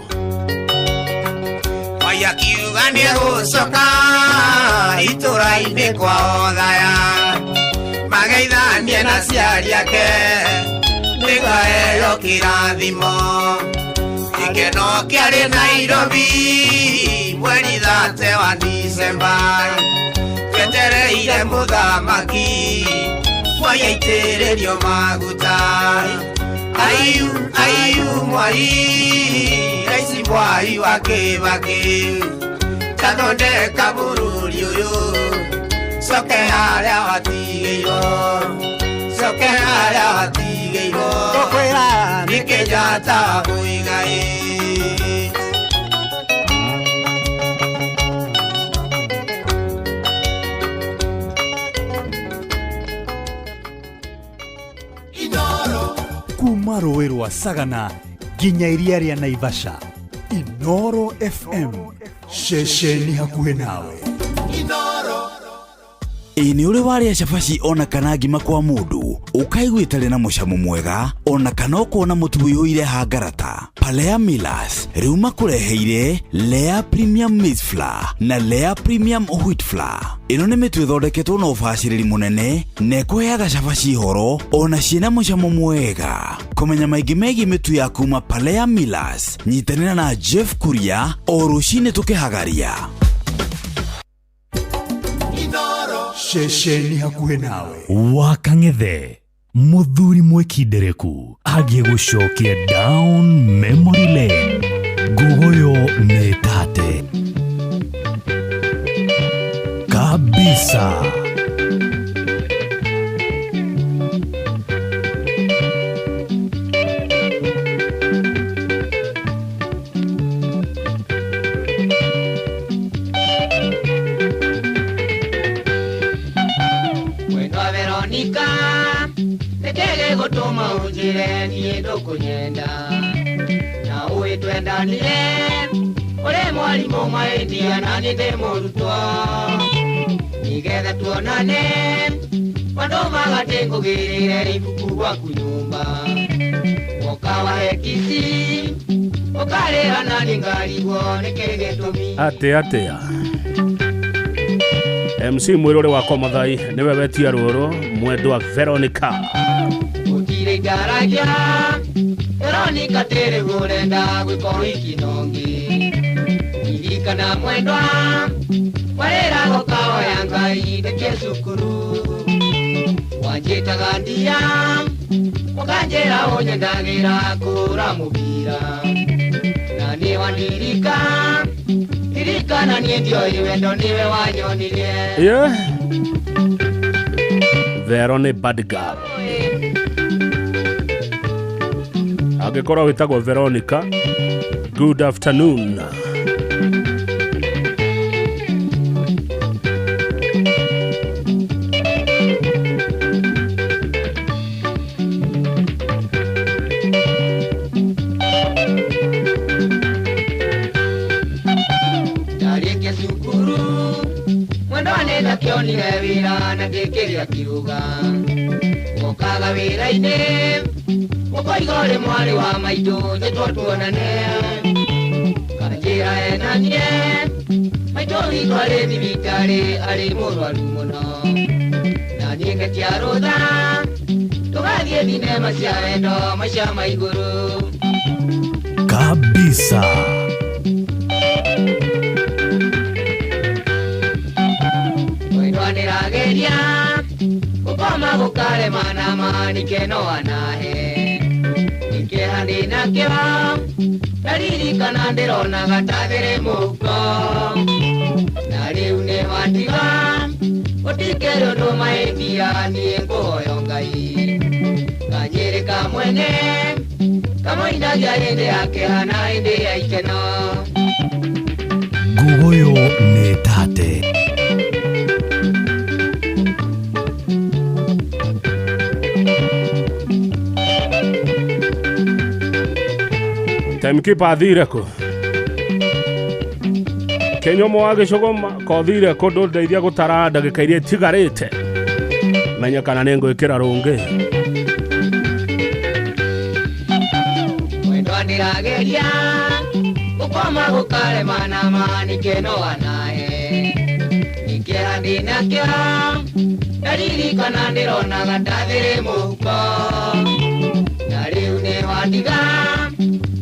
Mwai akiuga nĩegũcoka itũra-inĩ kwao thaya mageithanie na aciari ake nĩguo aheo kĩrathimo. Gĩkeno kĩarĩ Nairobi mweri 30 wa Disemba twetereire mũthamaki Mwai aitĩrĩrio maguta. Aiu aiu Mwai raici Mwai wa Kĩbakĩ tathondeka bũrũri ũyũ coke harĩa watigĩirwo coke harĩa watigĩirwo tũkwĩra nĩ Kenyatta Muigai. Kuma rũĩ rwa Sagana nginya iria rĩa Naivasha, Inoro FM, ceceni hakuhĩ nawe. Ĩ nĩ ũrĩ warĩa cabaci ona kana ngima kwa mũndũ ũkaigua ĩtarĩ na mũcamo mwega ona kana ũkona mũtu ũiyũire hangarata? Palea Millers rĩu makũreheire Lea Premium Maize Flour na Lea Premium Wheat Flour. Ĩno nĩ mĩtu ĩthondeketwo na ũbacĩrĩri mũnene na ĩkũheaga cabaci horo ona ciĩna mũcamo mwega. Kũmenya maingĩ megiĩ mĩtu ya kuma Palea Millers, nyitanĩra na Jeff Kuria o rũcinĩ tũkĩhagaria. Ceceni hakuhĩ nawe. Wa Kang'ethe mũthuri mwĩkindereku agĩgũcokia down memory lane. Ngugoyo nĩ tate kabisa. Mwendwa Veronica nĩkĩĩ gũtũma ũnjĩre niĩ ndũkũnyenda na ũĩ twendanire ũrĩ mwarimũ mahĩtia na niĩ ndĩ mũrutwo nĩgetha tuonane andũ magatĩ ngũgĩrĩre ibuku gwaku nyũmba woka wahe kici ũkarĩha na niĩ ngarigwo nĩkĩĩ gĩtũmi. Atĩ atĩa MC mwĩrũrĩ wakwa Mathai nĩwe wetia rũrũ mwendwa Veronica. Gũtirĩ ngaragia Veronica tĩrĩ ũrenda gwĩka ũhiki nongi ririkana mwendwa warĩrago kahoya Ngai ndĩkie cukuru wanjĩtaga ndia ũkanjĩra ũnyendagĩra kũra mũbira na nĩ wandirika ririkana niĩ ndioĩ wendo nĩwe wanyonirie. Yeah. Verone bad girl. Angĩkorwo wĩtagwo Veronica, good afternoon. Ndarĩkia cukuru mwendwa nĩ ndakĩonire wĩra na ngĩkĩria kiuga wokaga wĩra-inĩ ũkoiga ũrĩ mwarĩ wa maitũ njĩtwo tuonane kanjĩra ena niĩ maitũ witũ arĩ thibitarĩ arĩ mũrwaru mũno na niĩ ngetia rũtha tũgathiĩ thinema cia wendo maica ma igũrũ Kabisa. Mwendwa nĩrageria gũkoma gũkarema na manike no anahe nĩkĩeha ndĩnakĩo ndaririkana ndĩronaga ta thĩrĩ mũhuko na rĩu nĩ wandiga gũtikĩrĩ ũndũ mahĩtia niĩ ngũhoyo Ngai kanyĩrĩ ka mwene kamũinagia hĩndĩ ya kĩeha na hĩndĩ ya ikeno. Ngugoyo nĩ tate. Timekeeper athire kũ? Kĩnyũmũ wa gĩcũgũma kothire kũ ndũndeithia gũtara ndagĩka iria itigarĩte. Menye kana nĩ ngwĩkĩra rũngĩ. Mwendwa ndĩrageria gũkwama gũkarema na manike no anae nikĩra ndinakĩo ndaririkana ndĩronaga ndathĩrĩ mũhuko na rĩu nĩ wandiga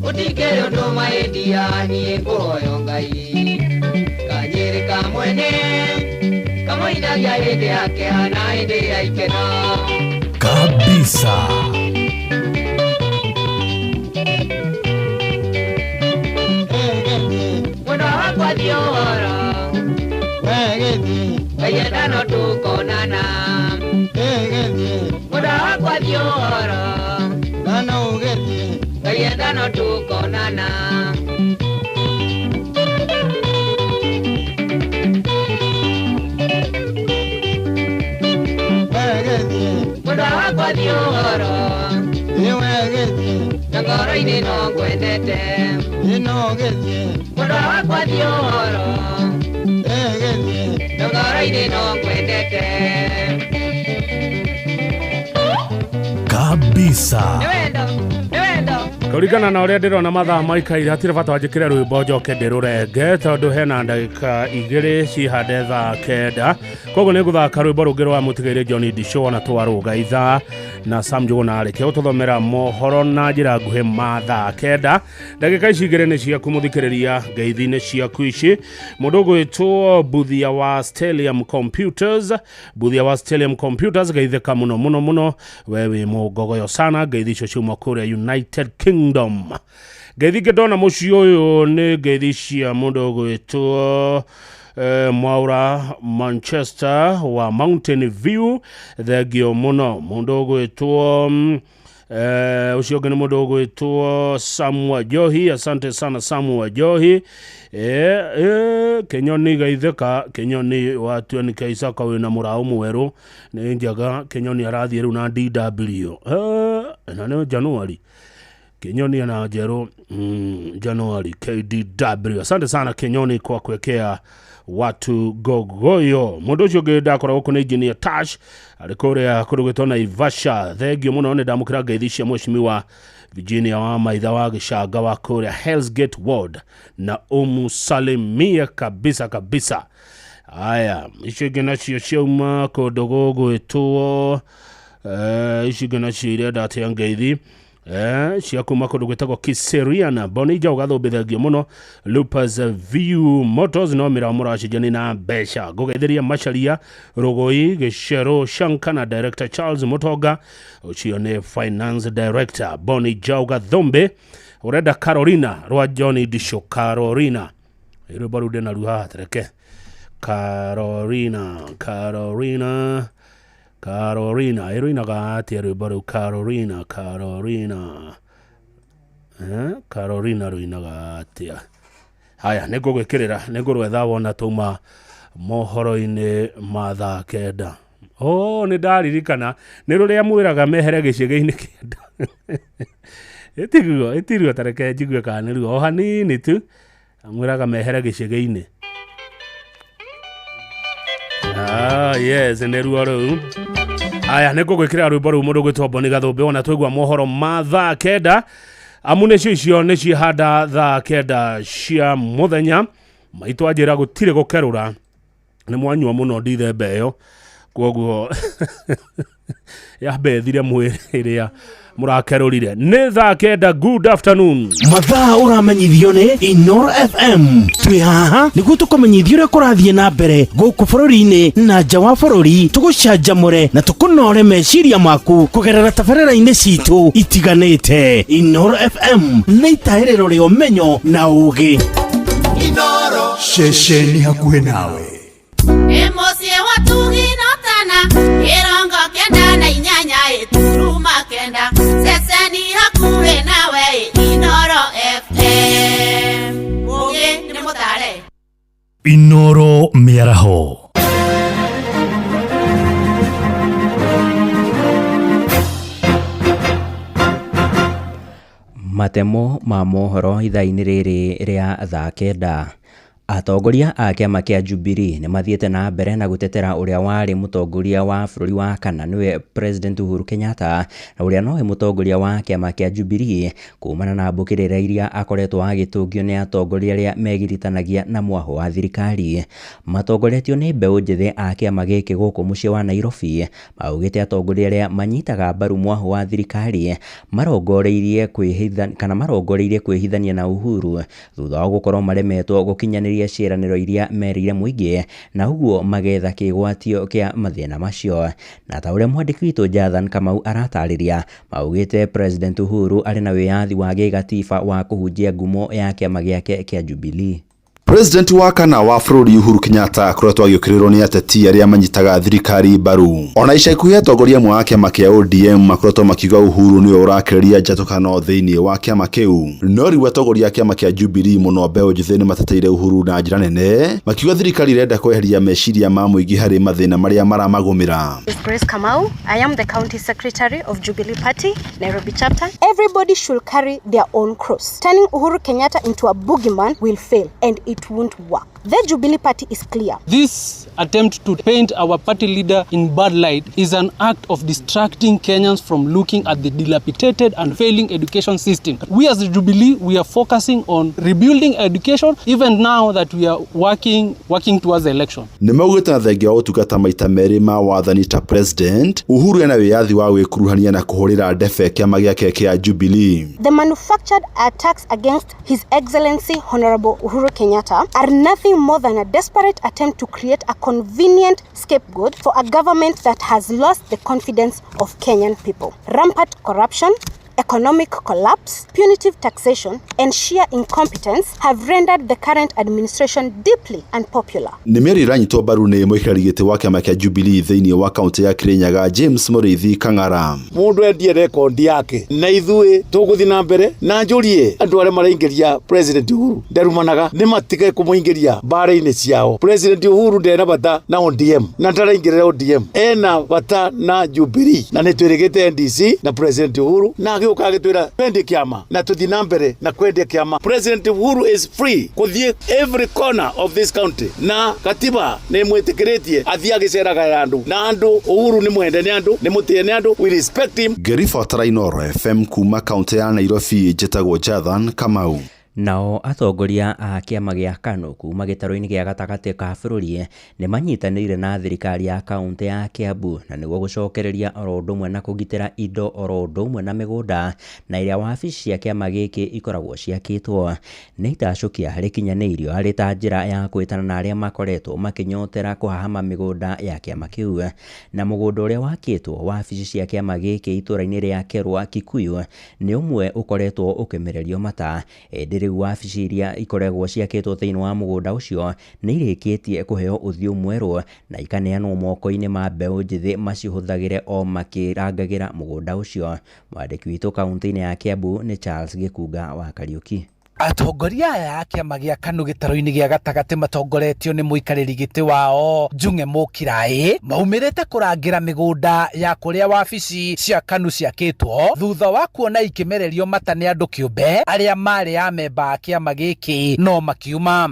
ũtikĩrĩ ũndũ mahĩtia niĩ ngũhoyo Ngai kanyĩrĩ ka mwene kamũinagia hĩndĩ ya kĩeha na hĩndĩ ya ikeno. Kabisa. Mwendwa wakwa thiĩ ũhoro Ngai enda no tũkonana Mwendwa wakwa thiĩ ũhoro Ngai enda no tũkonana. Mwendwa wakwa thiĩ ũhoro na ngoro-inĩ no ngwendete Mwendwa wakwa thiĩ ũhoro na ngoro-inĩ no ngwendete. Kabisa. Nĩ wendo, nĩ wendo. Kũringana na ũrĩa ndĩrona mathaa maikaire hatirĩ bata wanjĩkĩre rwĩmbo njoke ndĩrũrenge tondũ hena ndagĩka 2 cihande thaa 9. Koguo nĩ ngũthaka rwĩmbo rũngĩ rwa mũtigairĩ John Disho na twarũga ithaa na Sam Njũgũna arĩkia gũtũthomera mohoro na njĩra nguhĩ ma thaa 9. Ndagĩka ici 2 nĩ ciaku mũthikĩrĩria, ngeithi-inĩ ciaku ici. Mũndũ ũgwĩtwo Buthia wa Stellium Computers, Buthia wa Stellium Computers, geithĩka mũno mũno mũno, we wĩ mũngogoyo sana. Ngeithi icio ciuma kũrĩa United Kingdom. Ngeithi ingĩ ndona mũciĩ ũyũ nĩ ngeithi cia mũndũ ũgwĩtwo Mwaura Manchester wa Mountain View, thengio mũno. Mũndũ ũgwĩtwo ũcio ũngĩ nĩ mũndũ ũgwĩtwo Sam Wajohi, asante sana Sam Wajohi. Kĩnyoni geithĩka, Kĩnyoni wa 20K Isaka wĩna mũraũ mwerũ nĩ njega. Kĩnyoni arathiĩ rĩu na DW na nĩ January. Kinyoni na njerũ January KDW. Asante sana Kinyoni kwa kuwekea watu gogoyo. Mũndũ ũcio ũngĩ ndakora gũkũ nĩ Engineer Tash arĩ kũrĩa kũndũ gwĩtwo Naivasha, thengio mũno. Nĩ ndamũkĩra ngeithi cia mheshimiwa Virginia wa Maitha wa Gĩcanga wa kũrĩa Hell's Gate Ward na umusalimie kabisa kabisa. Aya, icio ingĩ nacio ciauma kũndũ gũgwĩtwo icio ingĩ nacio irenda atĩa ngeithi cia kuma kũndũ gwĩtagwo Kiserian. Bonija ũgathũmbĩ thengio mũno. Lupus View Motors no mĩrao mũracenjania na mbeca. Ngũgeithĩria Macharia Rũgũi Gĩcerũ Shanka na Director Charles Mutonga, ũcio nĩ Finance Director. Bonija ũgathũmbĩ ũrenda Carolina rwa John Disho. Carolina rwĩmbo rũu ndĩnaruo haha tereke. Carolina, Carolina, Carolina ĩrũinaga atĩa rwĩmbo rũu? Carolina, Carolina, Carolina rũinaga atĩa? Haya, nĩ ngũgwĩkĩrĩra, nĩ ngũrwetha wona tũma mohoro-inĩ ma thaa 9. Oh, nĩ ndaririkana nĩ rũrĩa mwĩraga mehere gĩcĩgĩ-inĩ 9. Ĩtiguo, ĩtiruo, tareke njigue kana nĩruo o hanini tu. Mwĩraga mehere gĩcĩgĩ-inĩ. Yes, nĩ ruo rũu. Aya, nĩ ngũgwĩkĩrĩra rwĩmbo rũu mũndũ gwĩtwo Boni Gathũmbĩ wona twaigua mohoro ma thaa 9. Amu nĩcio icio nĩ cihanda thaa 9 cia mũthenya. Maitũ anjĩra gũtirĩ gũkerũra, nĩ mwanyua mũno ndithemba ĩyo, koguo yambethire mwĩrĩ ĩrĩa mũrakerũrire. Nĩ thaa 9. Good afternoon. Mathaa ũramenyithio nĩ Inoro FM. Twĩ haha nĩguo tũkũmenyithie ũrĩa kũrathiĩ na mbere gũkũ bũrũri-inĩ na nja wa bũrũri, tũgũcanjamũre na tũkũnore meciria maku kũgerera tabarĩra-inĩ citũ itiganĩte. Inoro FM nĩ itahĩrĩro rĩa ũmenyo na ũũgĩ. Inoro ceceni hakuhĩ nawe. Nĩ mũciĩ wa Tugi na Tana, 98 9 ceceni hakuhĩ nawe Inoro FM. Mũgĩ nĩ mũtare. Inoro mĩaraho. Matemo ma mohoro ithaa-inĩ rĩrĩ rĩa thaa 9. Atongoria a kĩama kĩa Jubilee nĩ mathiĩte na mbere na gũtetera ũrĩa warĩ mũtongoria wa bũrũri wa kana nĩwe President Uhuru Kenyatta na ũrĩa nowe mũtongoria wa kĩama kĩa Jubilee kumana na mbũkĩrĩra iria akoretwo agĩtũngio nĩ atongoria arĩa megiritanagia na mwahũ wa thirikari. Matongoretio nĩ mbeũ njĩthĩ a kĩama gĩkĩ gũkũ mũciĩ wa Nairobi, maugĩte atongoria arĩa manyitaga mbaru mwahũ wa thirikari marongoreirie kwĩhitha kana marongoreirie kwĩhithania na Uhuru thutha wa gũkorwo maremetwo gũkinyanĩria ciĩranĩro iria merĩire mũingĩ na ũguo magetha kĩgwatio kĩa mathĩna macio. Na ta ũrĩa mwandĩki witũ Jathan Kamau aratarĩria, maugĩte President Uhuru arĩ na wĩyathi wa gĩgatiba wa kũhunjia ngumo ya kĩama gĩake kĩa Jubilee. President wa kana wa bũrũri Uhuru Kenyatta akoretwo agĩũkĩrĩrwo nĩ ateti arĩa manyitaga thirikari mbaru. Ona ica ikuhĩ atongoria amwe a kĩama kĩa ODM makoretwo makiuga Uhuru nĩwe ũrakĩrĩria njatũkano thĩinĩ wa kĩama kĩu. No rĩu atongoria a kĩama kĩa Jubilee mũno mbeũ njĩthĩ nĩ mateteire Uhuru na njĩra nene, makiuga thirikari ĩrenda kweheria meciria ma mũingĩ harĩ mathĩna marĩa maramagũmĩra. Is Grace Kamau. I am the County Secretary of Jubilee Party, Nairobi chapter. Everybody should carry their own cross. Turning Uhuru Kenyatta into a boogeyman will fail and it won't work. The Jubilee Party is clear. This attempt to paint our party leader in bad light is an act of distracting Kenyans from looking at the dilapidated and failing education system. We as the Jubilee, we are focusing on rebuilding education even now that we are working towards the election. Nĩ maugĩte na thengia wa ũtungata maita merĩ ma wathani ta president, Uhuru ena wĩyathi wa gwĩkuruhania na kũhũrĩra ndebe kĩama gĩake kĩa Jubilee. The manufactured attacks against His Excellency Honorable Uhuru Kenyatta are nothing more than a desperate attempt to create a convenient scapegoat for a government that has lost the confidence of Kenyan people. Rampant corruption, economic collapse, punitive taxation, and sheer incompetence have rendered the current administration deeply unpopular. Nĩ mĩario ĩranyitwo mbaru nĩ mũikarĩri gĩtĩ wa kĩama kĩa Jubilee thĩinĩ wa kaũntĩ ya Kirinyaga James Mũrĩithi Kang'ara. Mundu endie rekondi yake na ithuĩ tũgũthiĩ na mbere na njũrie andũ arĩa maraingĩria President Uhuru ndarumanaga nĩ matige kũmũingĩria mbara-inĩ ciao. President Uhuru ndena bata na ODM na ndaraingĩrĩra ODM, ena bata na Jubilee na nĩ twĩrĩgĩte NDC na President Uhuru na agĩũka agĩtwĩra twendie kĩama na tũthiĩ na mbere na kwendia kĩama. President Uhuru is free kũthiĩ every corner of this county na katiba nĩ ĩmwĩtĩkĩrĩtie athiĩ agĩceraga andũ na andũ. Uhuru nĩ mwende nĩ andũ, nĩ mũtĩe nĩ andũ, we respect him. Ngĩribotera Inooro FM kuma kaũntĩ ya Nairobi, njĩtagwo Jathan Kamau. Nao atongoria a kĩama gĩa KANU kuma gĩtarũ-inĩ gĩa gatagatĩ ka bũrũri nĩ manyitanĩire na thirikari ya kaũntĩ ya Kiambu na nĩguo gũcokereria oro ũndũ ũmwe na kũgitĩra indo oro ũndũ ũmwe na mĩgũnda na ĩrĩa wabici cia kĩama gĩkĩ ikoragwo ciakĩtwo. Nĩ itacũkia rĩkinyanĩirio harĩ ta njĩra ya kwĩtana na arĩa makoretwo makĩnyotera kũhahama mĩgũnda ya kĩama kĩu. Na mũgũnda ũrĩa wakĩtwo wabici cia kĩama gĩkĩ itũũra-inĩ rĩa Kerwa Kikuyu nĩ ũmwe ũkoretwo ũkĩmererio mata, ĩndĩ rĩu wabici iria ikoragwo ciakĩtwo thĩinĩ wa mũgũnda ũcio nĩ irĩkĩtie kũheo ũthiũ mwerũ na ikaneanwo moko-inĩ ma mbeũ njĩthĩ macihũthagĩre o makĩrangagĩra mũgũnda ũcio. Mwandĩki witũ kaũntĩ-inĩ ya Kiambu nĩ Charles Gĩkunga wa Kariũki. Atongoria aya a kĩama gĩa KANU gĩtarũ-inĩ gĩa gatagatĩ matongoretio nĩ mũikarĩri gĩtĩ wao Njung'e Mũkiraĩ maumĩrĩte kũrangĩra mĩgũnda ya kũrĩa wabici cia KANU ciakĩtwo thutha wa kuona ikĩmererio mata nĩ andũ kĩũmbe arĩa marĩ amemba a kĩama gĩkĩ no makiuma.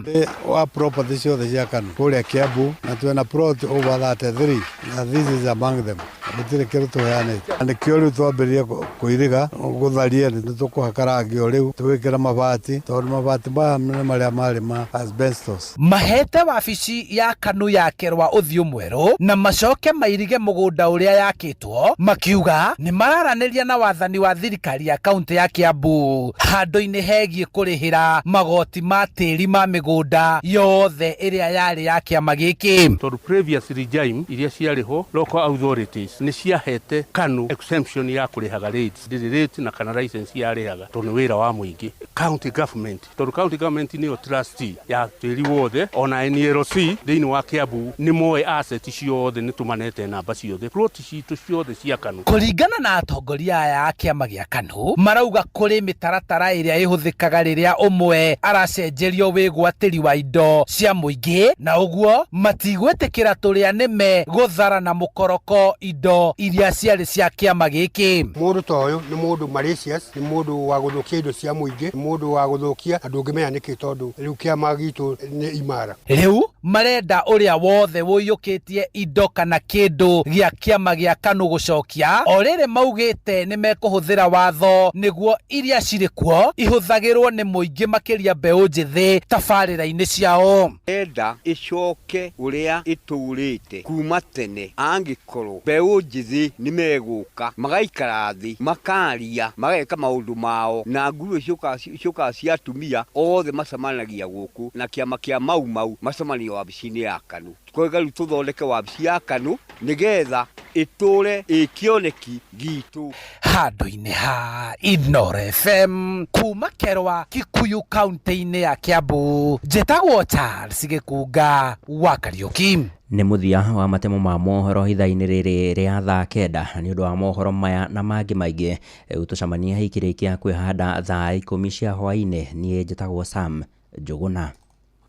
Wa property ciothe cia KANU kũrĩa Kiambu na twĩna plot over 33 na this is among them. Gũtirĩ kĩndũ tũheanĩte na nĩkĩo rĩu twambĩrĩrie kũiriga gũtharia, nĩ tũkũhaka rangi o rĩu tũgĩkĩra mabati tondũ mabati maya nĩ marĩa marĩ ma asbestos. Mahete wabici ya KANU ya Kerwa ũthiũ mwerũ na macoke mairige mũgũnda ũrĩa yakĩtwo makiuga nĩ mararanĩria na wathani wa thirikari ya kaũntĩ ya Kiambu handũ-inĩ hegiĩ kũrĩhĩra magoti ma tĩri ma mĩgũnda yothe ĩrĩa yarĩ ya kĩama gĩkĩ. Tondũ previous regime iria ciarĩ ho local authorities nĩ ciahete KANU exemption ya kũrĩhaga rates, ndĩrĩ rate na kana license yarĩhaga tondũ nĩ wĩra wa mũingĩ. County government, tondũ county government nĩyo trustee ya tĩri wothe, ona NLC thĩinĩ wa Kiambu nĩ moĩ asset ciothe, nĩ tũmanete namba ciothe, plot citũ ciothe cia KANU. Kũringana na atongoria aya a kĩama gĩa KANU marauga kũrĩ mĩtaratara ĩrĩa ĩhũthĩkaga rĩrĩa ũmwe aracenjerio wĩgwatĩri wa indo cia mũingĩ na ũguo matigwĩtĩkĩra tũrĩa nĩme gũthara na mũkoroko indo indo iria ciarĩ cia kĩama gĩkĩ. Mũndũ ta ũyũ nĩ mũndũ malicious, nĩ mũndũ wa gũthũkia indo cia mũingĩ, nĩ mũndũ wa gũthũkia na ndũngĩmenya nĩkĩ tondũ rĩu kĩama gitũ nĩ imara. Rĩu marenda ũrĩa wothe ũiyũkĩtie indo kana kĩndũ gĩa kĩama gĩa KANU gũcokia, o rĩrĩ maugĩte nĩ mekũhũthĩra watho nĩguo iria cirĩ kuo ihũthagĩrwo nĩ mũingĩ makĩria mbeũ njĩthĩ tabarĩra-inĩ ciao. Enda ĩcoke ũrĩa ĩtũrĩte kuma tene, angĩkorwo mbeũ njĩthĩ nĩ megũka magaikara thĩ makaria mageka maũndũ mao, na nguruo ciũkaga cia atumia othe macemanagia gũkũ na kĩama kĩa Mau Mau macemanio wabici-inĩ ya KANU. Twauga rĩu tũthondeke wabici ya KANU nĩgetha ĩtũre ĩ kĩoneki gitũ. Handũ-inĩ ha Inooro FM kuma Kerwa, Kikuyu, kaunti-inĩ ya Kiambu, njĩtagwo Charles Gĩkunga wa Kariũki. Nĩ mũthia wa matemo ma mohoro ithaa-inĩ rĩrĩ rĩa thaa 9, na nĩ ũndũ wa mohoro maya na mangĩ maingĩ tũcemanie ikĩrĩkia kwĩhanda thaa 10 cia hwaĩ-inĩ. Niĩ njĩtagwo Sam Njũgũna.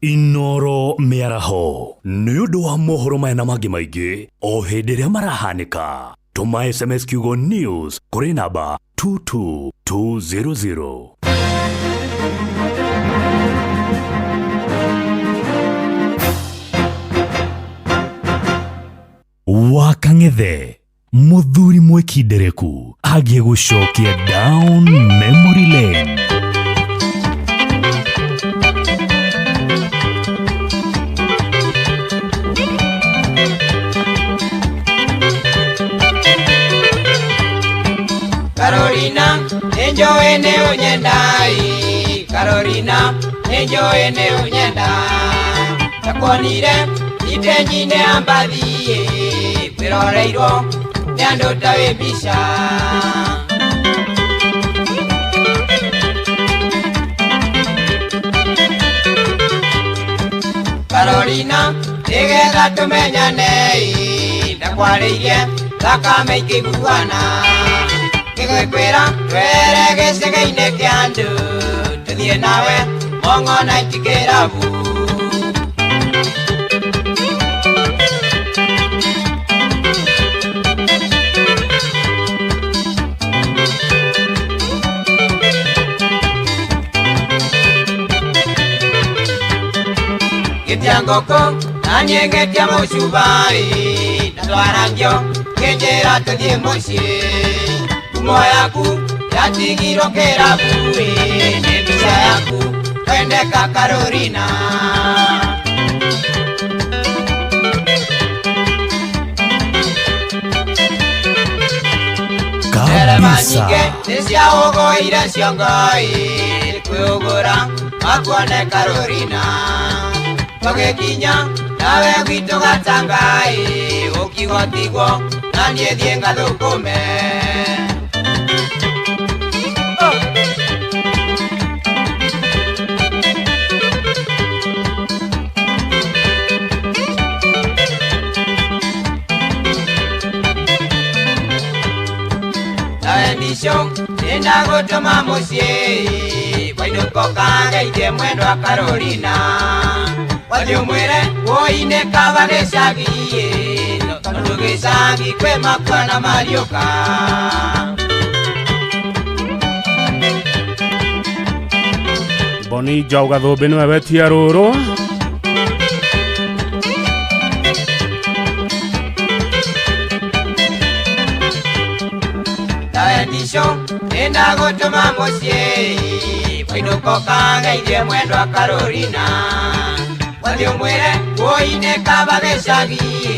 Inooro mĩaraho nĩ ũndũ wa mohoro maya na mangĩ maingĩ o hĩndĩ ĩrĩa marahanĩka. Tũma SMS kiugo news kũrĩ namba 22200. Wakang'ethe mũthuri mwĩkindereku agĩgũcokia down memory lane. Carolina, nĩnjũĩ nĩ ũnyendai. Carolina, nĩnjũĩ nĩ ũnyenda. Ndakuonire itenyi-inĩ ya mbathi, kwĩroreirwo nĩ andũ ta wĩ mbica. Carolina, nĩgetha tũmenyane, ndakwarĩirie thakame ikĩiguana. Ngĩgwĩkwĩra twere gĩcegĩ-inĩ kĩa andũ, tũthiĩ nawe mong'ona itikĩrabu. Ngĩtia ngũkũ na niĩ ngĩtia mũcuba-ĩ, ndatwara ngĩo ngĩnjĩra tũthiĩ mũciĩ. Ngumo yaku yatigirwo kĩrabu-ĩ, nĩ mbica yaku kwendeka Carolina. Ndereba nyingĩ nĩciaũgũire ciongo-ĩ, kwĩũgũra makuone Carolina. Tũgĩkinya nawe gwitũ Gatanga-ĩ, ũkiuga tigwo na niĩ thiĩ ngathũkũme. Ndicio nĩndagũtũma mũciĩ, wainũka ũkangeithie mwendwa Carolina. Wathiĩ ũmwĩre wũi-inĩ kaba gĩcagi-ĩ, tondũ gĩcagi kwĩ makua na mariũka. Boni Njaũ Gathũmbĩ nĩwe wetia rũrũ. Ndicio nĩndagũtũma mũciĩ, wainũka ũkangeithie mwendwa Carolina. Wathiĩ ũmwĩre wũi-inĩ kaba gĩcagi-ĩ,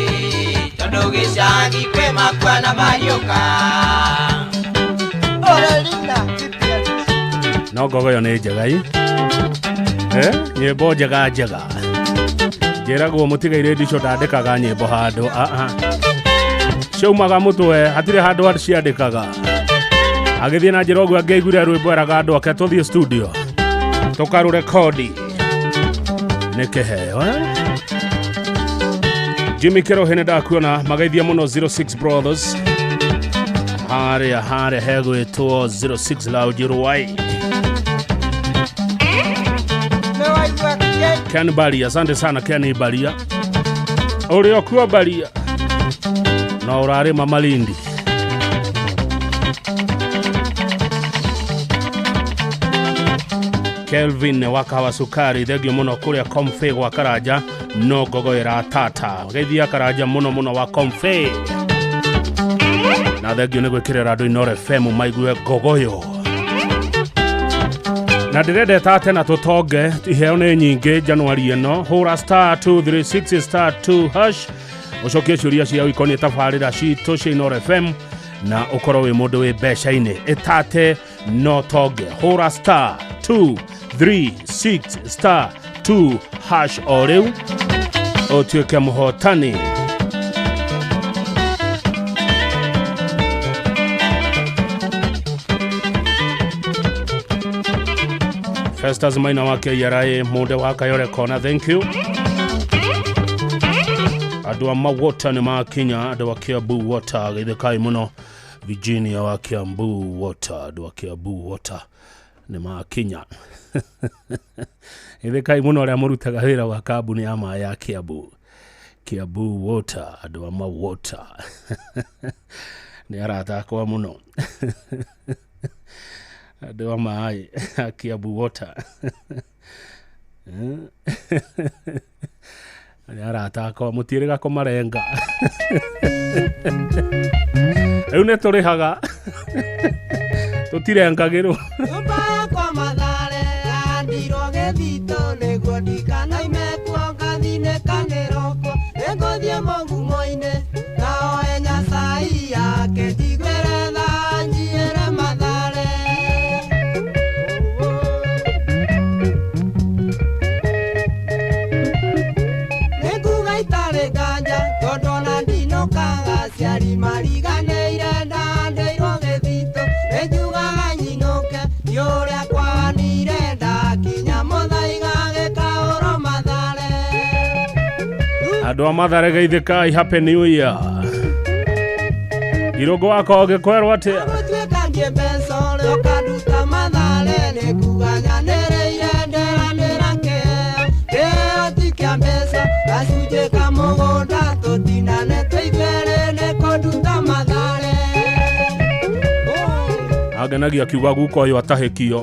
tondũ gĩcagi kwĩ makua na mariũka. No ngogoyo nĩ njega ĩ. Nyĩmbo njega njega. Njĩragwo mũtigairĩ Ndicio ndandĩkaga nyĩmbo handũ. Ciaumaga mũtwe, hatirĩ handũ ciandĩkaga. Agĩthiĩ na njĩra ũguo angĩaiguire rwĩmbo eraga andũ ake tũthiĩ studio tũkarũrekodi. Nĩ kĩheo, Jimmy Kĩrohe nĩ ndakuona mageithia mũno 06 Brothers. Harĩa harĩa hegwĩtwo 06 Lounge Ruai. Ken Baria, asante sana Ken Baria. Ũrĩ okuo Baria. No ũrarĩma Malindi. Kelvin wa Kahawa Sukari, thengio mũno kũrĩa Comfe gwa Karanja, no ngogo ĩratata. Geithia Karanja mũno mũno wa Comfe. Na thengio nĩ gwĩkĩrĩra andũ Inooro FM maigue ngogoyo. Na ndĩrenda ĩtate na tũtonge, iheo nĩ nyingĩ Januari ĩno. Hũra star 236 star 2 hash ũcokie ciũria cia ikoniĩ tabarĩra citũ cia Inooro FM na ũkorwo wĩ mũndũ wĩ mbeca-inĩ. Ĩtate no tonge. Hũra star 236 star 2 hash o rĩu ũtuĩke mũhotani. Festus Maina wa KRA, munde wa Kayore Kona, thank you. Andũ a Mawota nĩ makinya, andũ a Kiambu Water, geithĩkai mũno. Virginia wa Kiambu Water, andũ a Kiambu Water nĩ makinya. Geithĩkai mũno arĩa mũrutaga wĩra wa kambuni ya maĩ ya Kiambu. Kiambu Water, andũ a Mawota. Nĩ arata akwa mũno. Andũ a maĩ a Kiambu Water. Nĩ arata akwa, mũtiĩrĩga kũmarenga. Rĩu nĩ tũrĩhaga. Tũtirengagĩrwo. Nyũmba yakwa Mathare yandirwo gĩthitũ nĩguo ndikanaime kuo ngathinĩkanĩrwo kuo. Nĩngũthiĩ mũgumo-inĩ ngaoe Nyasaye yake njiguĩre tha njiĩre Mathare. Nĩnguga itarĩ nganja tondũ ona ndinũkaga aciari mariganĩire ndandĩirwo gĩthitũ. Nĩnjugaga nyinũke nĩ ũrĩa kwanire ndakinya mũthaiga gĩkaũrwo Mathare. Andũ a Mathare geithĩkai, happy new year. Irũngũ wakwa ũgĩkwerwo atĩa? Gũtuĩka ndiĩ mbeca ũrĩa ũkanduta Mathare nĩnguga nyanĩrĩire nderanĩra kĩheo. Kĩheo ti kĩa mbeca gacunjĩ ka mũgũnda tũtinane tũigwere nĩkũnduta Mathare. Angenagia akiuga guka ũyũ atahĩkio.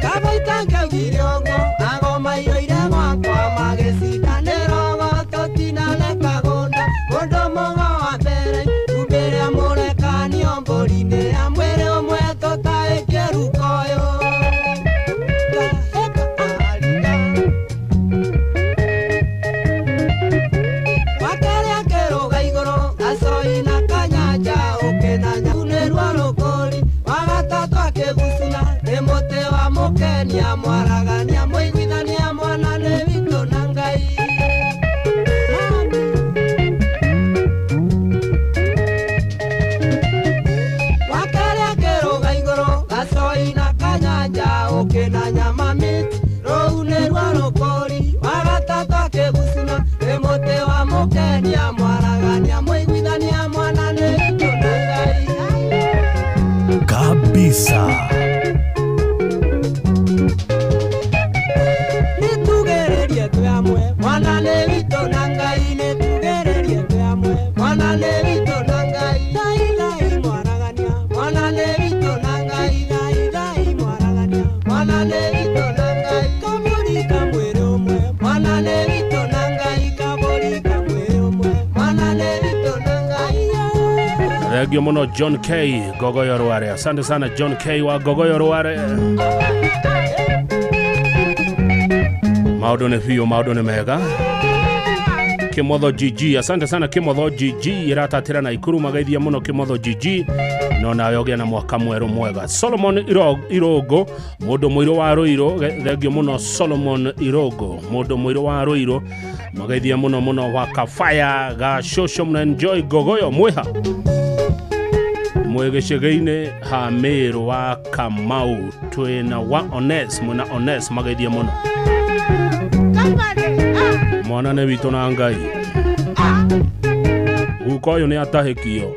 Kaba itangĩaugire ũguo agoma iroire gwakwa magĩcindanĩra ũgo tũtinane kagũnda. Mũndũ mũgo wa mbere itumbĩ rĩa mũrekanio mbũri-inĩ ya mwĩrĩ ũmwe tũtaĩkie rukoyo. Wakerĩ akĩrũga igũrũ gacoi na kanyanja ũkĩnanya nĩruo rũkũri. Wa gatatũ akĩgucuna nĩ mũtĩ wa mũkenia mwaragania mũiguithania mwana nĩ witũ na Ngai. Wakerĩ akĩrũga igũrũ gacoi na kanyanja ũkĩnanya mamiti rũu nĩruo rũkũri. Wa gatatũ akĩgucuna nĩ mũtĩ wa mũkenia mwaragania mũiguithania mwana nĩ witũ na Ngai. Kabisa. Nĩtugĩrĩrie twĩ amwe mwana nĩ witũ na Ngai. Nĩtugĩrĩrie twĩ amwe mwana nĩ witũ na Ngai. Thai thai mwaragania mwana nĩ witũ na Ngai. Thai thai mwaragania mwana nĩ witũ na Ngai. Kaburi kamwĩrĩ ũmwe mwana nĩ witũ na Ngai. Kaburi kamwĩrĩ ũmwe mwana nĩ witũ na Ngai. Thengio mũno John K Gogoyo Rware. Asante sana John K wa Gogoyo Rware. Maũndũ nĩ biũ, maũndũ nĩ mega. Kimotho GG, asante sana Kimotho GG, ĩratatĩra na Ikuru, mageithia mũno Kimotho GG. No nawe ũgĩe na mwaka mwerũ mwega. Solomon Irongo, mũndũ mũirũ wa Rũirũ, thengio mũno Solomon Irongo, mũndũ mũirũ wa Rũirũ, mageithia mũno mũno wa Kafaya ga Shosho, mna enjoy Gogoyo mwĩha. Mwĩ gĩcĩgĩ-inĩ ha Mĩrũ wa Kamau, twĩna wa Ones, mwĩna Ones, mageithia mũno. Mwana nĩ witũ na Ngai. Guka ũyũ nĩ atahĩkio.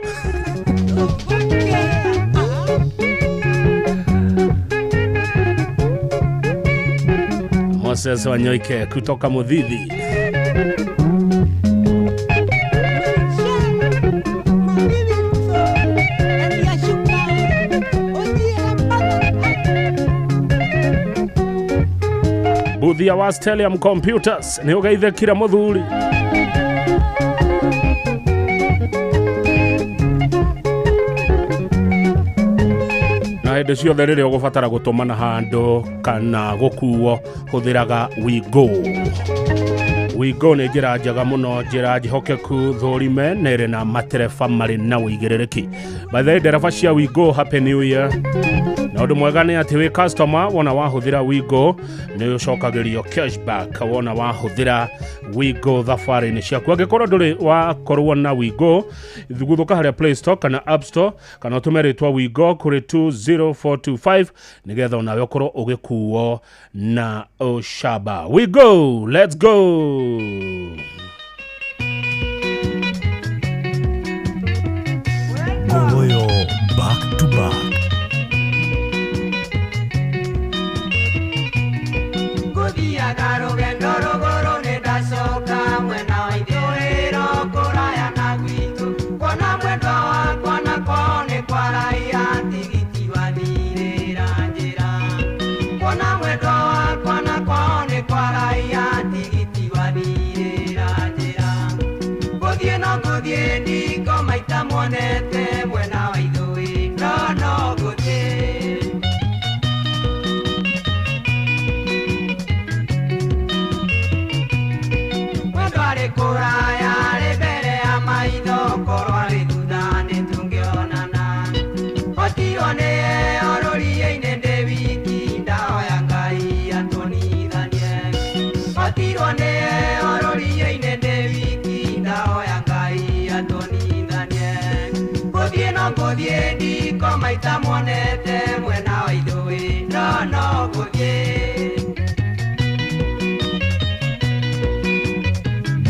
Moses Wanyoike kutoka Muthithi. Mbuthia wa Stellium Computers nĩ ũgeithĩkire mũthuri. Na hĩndĩ ciothe rĩrĩa ũgũbatara gũtũmana handũ kana gũkuo, hũthĩraga WeGo. WeGo nĩ njĩra njega mũno, njĩra njĩhokeku, thũrime na ĩrĩ na matereba marĩ na ũigĩrĩrĩki. By the way, ndereba cia WeGo, happy new year. Na ũndũ mwega nĩ atĩ wĩ customer wona wahũthĩra WeGo nĩ ũcokagĩrio cashback wona wahũthĩra WeGo thabarĩ-inĩ ciaku. Angĩkorwo ndũrĩ wakorwo na WeGo, guthũka harĩa Play Store kana App Store kana ũtũme rĩtwa WeGo kũrĩ 20425 nĩgetha onawe ũkorwo ũgĩkuo na ũcamba. WeGo, let's go. Ngogoyo back to back. Ngũthiaga rũgendo rũgũrũ nĩ ndacoka mwena wa ithũĩro kũraya na gwitũ, kuona mwendwa wakwa na kwao nĩ kwaraiha tigiti wathirĩra njĩra. Kuona mwendwa wakwa na kwao nĩ kwaraiha tigiti wathirĩra njĩra. Ngũthiĩ no ngũthiĩ ndiko maita muonete mwena wa ithũĩro no ngũthiĩ. Mwendwa arĩ kũraya arĩ mbere ya maitho, korwo arĩ thutha nĩtũngĩonana. Gũtirwo nĩye orũriĩ-inĩ ndĩ wiki, ndahoya Ngai atuonithanie. Gũtirwo nĩye orũriĩ-inĩ ndĩ wiki, ndahoya Ngai atuonithanie. Gũthiĩ no ngũthiĩ ndiko maita muonete mwena wa ithũĩro no ngũthiĩ.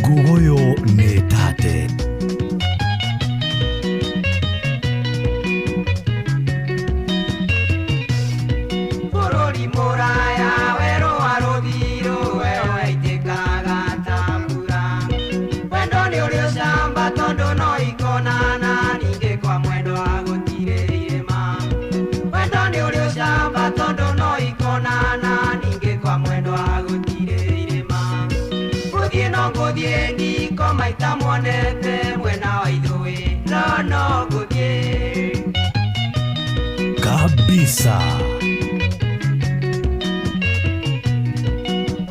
Ngogoyo nĩ tate. Bũrũri mũraya werũ wa rũthiru weho waitĩkaga ta mbura. Wendo nĩ ũrĩ ũcamba tondũ no ikonana, ningĩ kwa mwendwa gũtirĩ irĩma. Wendo nĩ ũrĩ ũcamba tondũ no ikonana, ningĩ kwa mwendwa gũtirĩ irĩma. Gũthiĩ no ngũthiĩ ndiko maita muonete mwena wa ithũĩro no ngũthiĩ. Kabisa.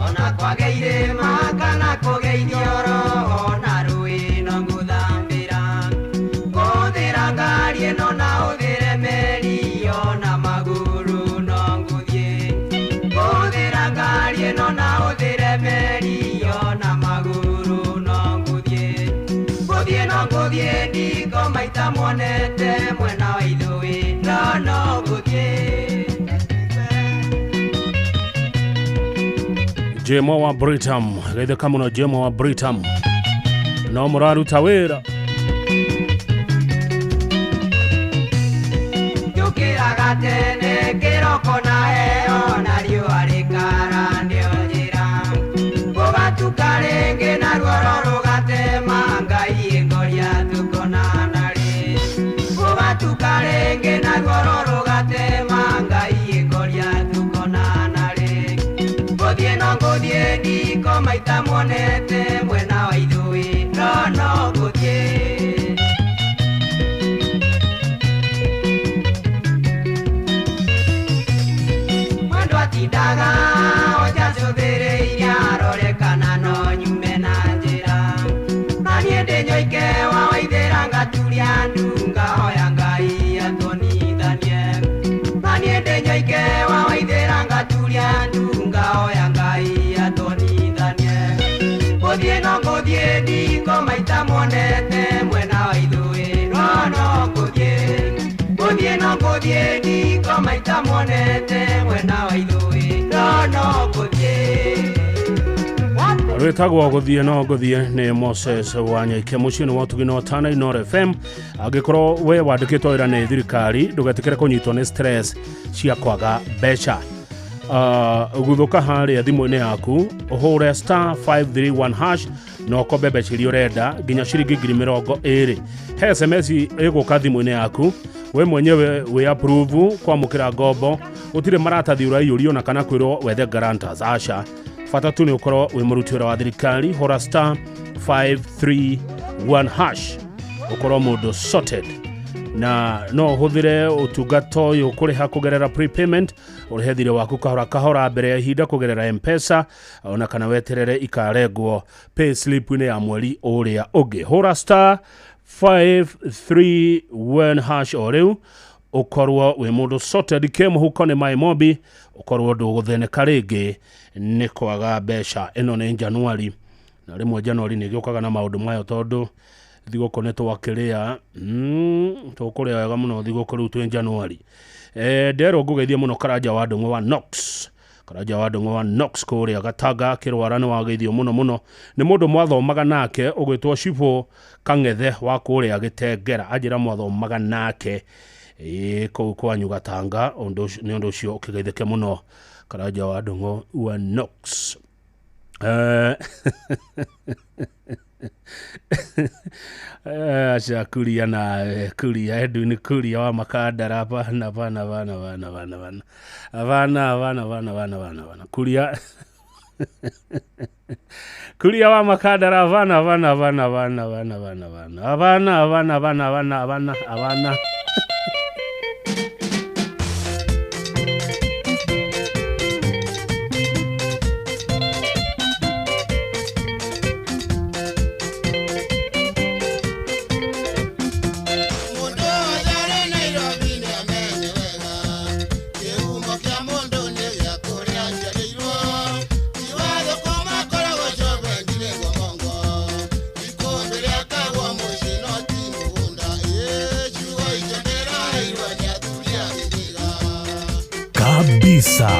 Ona kwage irĩma kana kũgĩa iniũrũ, ona rũĩ no ngũthambĩra. Ngũhũthĩra ngari ĩno na hũthĩre meri, ona magũrũ no ngũthiĩ. Ngũhũthĩra ngari ĩno na hũthĩre meri, ona magũrũ no ngũthiĩ. Gũthiĩ no ngũthiĩ ndiko maita muonete mwena wa ithũĩro no ngũthiĩ. Jemo wa Britam, geithĩka mũno Jemo wa Britam. No mũraruta wĩra. Njũkĩraga tene kĩroko na heho na riũa rĩkara nĩo njĩra. Gũgatuka rĩngĩ na ruoro rũgatema, Ngai ĩngoria tũkonana rĩ. Gũgatuka rĩngĩ na ruoro rũgatema, Ngai ĩngoria tũkonana rĩ. Gũthiĩ no ngũthiĩ ndiko maita muonete mwena wa ithũĩro no ngũthiĩ. Mwendwa atindaga oja cũthĩrĩirie arore kana no nyume na njĩra. Na niĩ ndĩ nyoike wa waithĩra ngaturia ndu ngahoya Ngai atuonithanie. Na niĩ ndĩ nyoike wa waithĩra ngaturia ndu ngahoya Ngai atuonithanie. Gũthiĩ no ngũthiĩ ndiko maita muonete mwena wa ithũĩro no ngũthiĩ. Gũthiĩ no ngũthiĩ ndiko maita muonete mwena wa ithũĩro no ngũthiĩ. Rwĩtagwo gũthiĩ no ngũthiĩ nĩ Moses Wanyaike mũciĩ nĩ wa Ũtugi na Ũtana Inooro FM. Angĩkorwo we wandĩkĩtwo wĩra nĩ thirikari, ndũgetĩkĩre kũnyitwo nĩ stress cia kwaga mbeca. Guthũka harĩa thimũ-inĩ yaku ũhũre star 531 hash na ũkombe mbeca iria ũrenda nginya ciringi 20,000. He SMS ĩgũka thimũ-inĩ yaku we mwenyewe wĩ approve kwamũkĩra ngombo, gũtirĩ maratathi ũraiyũrio na kana kwĩrwo wethe guarantors, aca. Bata tu nĩ ũkorwo wĩ mũruti wĩra wa thirikari. Hũra star 531 hash ũkorwo mũndũ sorted. Na no ũhũthĩre ũtungata ũyũ kũrĩha kũgerera prepayment, ũrĩhe thirĩ waku kahora kahora mbere ya ihinda kũgerera M-Pesa, ona kana weterere ikarengwo pay slip-inĩ ya mweri ũrĩa ũngĩ. Hũra star 531 hash o rĩu ũkorwo wĩ mũndũ sorted kĩ mũhuko nĩ maĩ mobi, ũkorwo ndũgũthĩnĩka rĩngĩ nĩ kwaga mbeca. Ĩno nĩ Januari, na rĩmwe Januari nĩ ĩgĩũkaga na maũndũ mayo tondũ thigũkũ nĩ twakĩrĩa, tũkũrĩa wega mũno thigũkũ rĩu twĩ Januari. Nderwo ngũgeithie mũno Karanja wa Ndũng'ũ wa Knox. Karanja wa Ndũng'ũ wa Knox kũrĩa Gatanga kĩrwara nĩ wageithio mũno mũno nĩ mũndũ mwathomaga nake ũgwĩtwo Cibũ Kang'ethe wa kũrĩa Gĩtengera. Anjĩra mwathomaga nake kũu kwanyu Gatanga, nĩ ũndũ ũcio ũkĩgeithĩke mũno Karanja wa Ndũng'ũ wa Knox. Aca kuria nawe kuria Edwin kuria wa Makandara bana bana bana bana bana bana bana bana bana bana bana bana kuria kuria wa Makandara bana bana bana bana bana bana bana bana bana bana bana bana bana. Kabisa.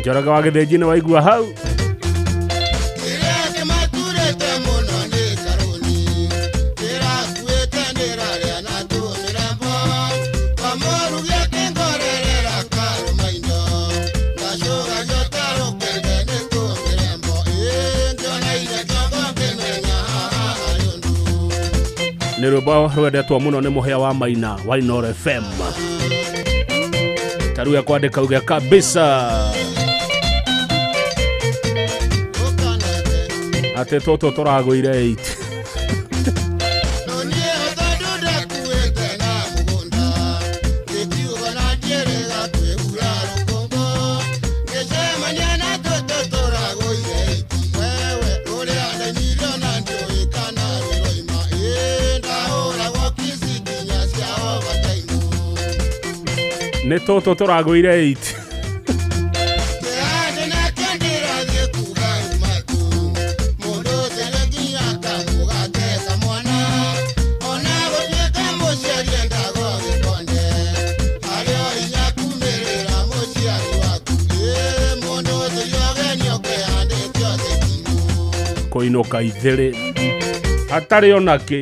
Njoroge wa Gĩthĩnji nĩ waigua hau. Nĩ rwĩmbo rwendetwo mũno nĩ mũhĩa wa Maina wa Inooro FM. Taruya kwandĩka uge kabisa atĩ tũtũ tũragũire 8. Nĩ tũtũ tũragũire 8. Kũinũka ithĩrĩ hatarĩ ona kĩ.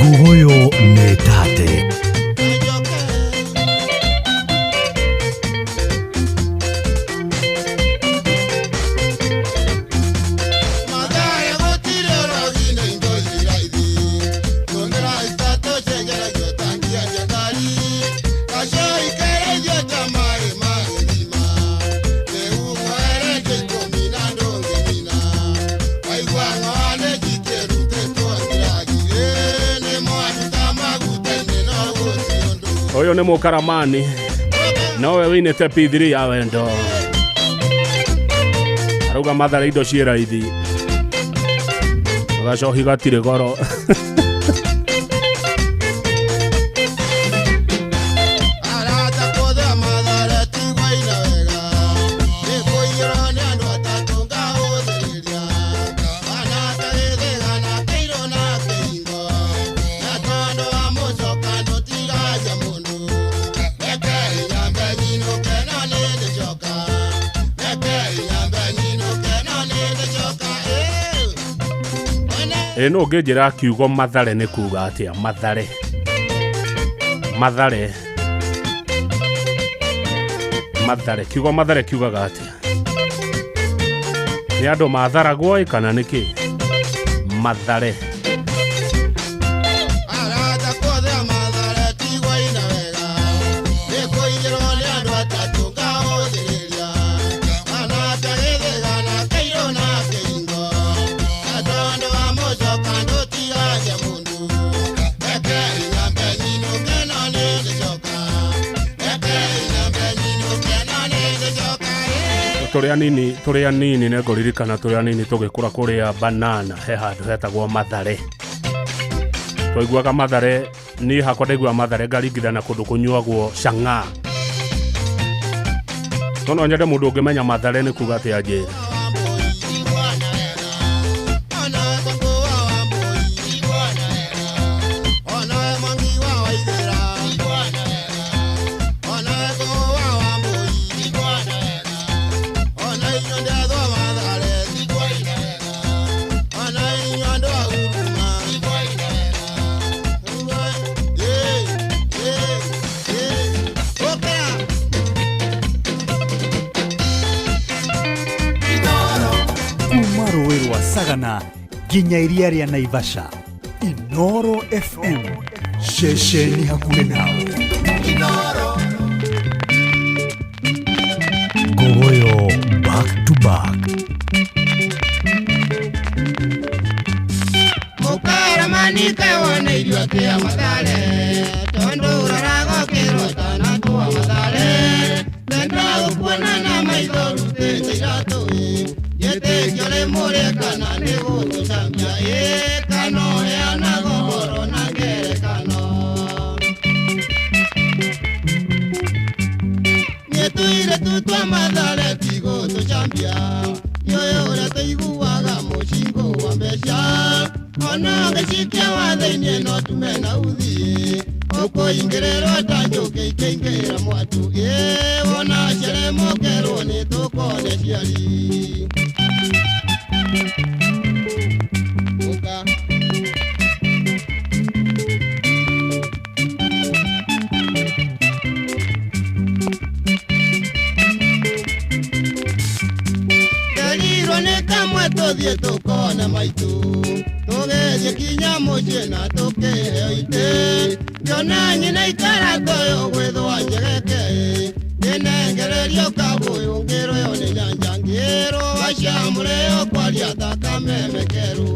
Ngugoyo nĩ tate. Ũyũ nĩ mũkaramani nowe wĩinĩte P3 ya wendo. Arauga Mathare indo ciĩ raithi, gacohi gatirĩ goro. Ĩ no ũngĩnjĩra kiugo Mathare nĩ kuga atĩa? Mathare, Mathare, Mathare, kiugo Mathare kiugaga atĩa? Nĩ andũ matharagwo ĩ kana nĩ kĩ? Mathare. Tũrĩ anini nĩ ngũririkana tũrĩ anini tũgĩkũra kũrĩa banana he handũ hetagwo Mathare. Twaiguaga Mathare, niĩ hakwa ndaiguaga Mathare ngaringithana kũndũ kũnyuagwo chang'aa. No no nyende mũndũ ũngĩmenya Mathare nĩ kuga atĩa anjĩre. Kuma rũĩ rwa Sagana nginya iria rĩa Naivasha, Inoro FM, ceceni hakuhĩ nawe. Ngogoyo back to back. Mũkaramani wone irio atĩa Mathare, tondũ ũroraga ũkĩrwo tanatwa Mathare. Ndenda gũkuona na maitho rutĩte iratũ ĩ, njĩtĩkio rĩ mũrĩ kana nĩ gũtũcambia ĩ, kana ũheanaga ũhoro na ngerekano. Niĩ tũire tu twa Mathare ti gũtũcambia, nĩũĩ ũrĩa tũiguaga mũcingũ wa mbeca. Ona gĩcikia watho-inĩ no tume na uthi, ũkũingĩrĩrwo ta njũkĩ ikĩingĩra mwatu ĩ, wona cere mũkerwo nĩ tũkone ciari. Ũka. Nderirwo nĩ kamwe tũthiĩ tũkone maitũ, tũgĩthiĩ kinya mũciĩ na tũkĩheo itĩ. Ngĩona nyina ikara toyo gwĩthwa njegeke ĩ, ngĩnengererio kabũyũ ngĩrwo nĩ nyanja, ngĩrwo wacamũrĩo kwaria ta kameme kerũ.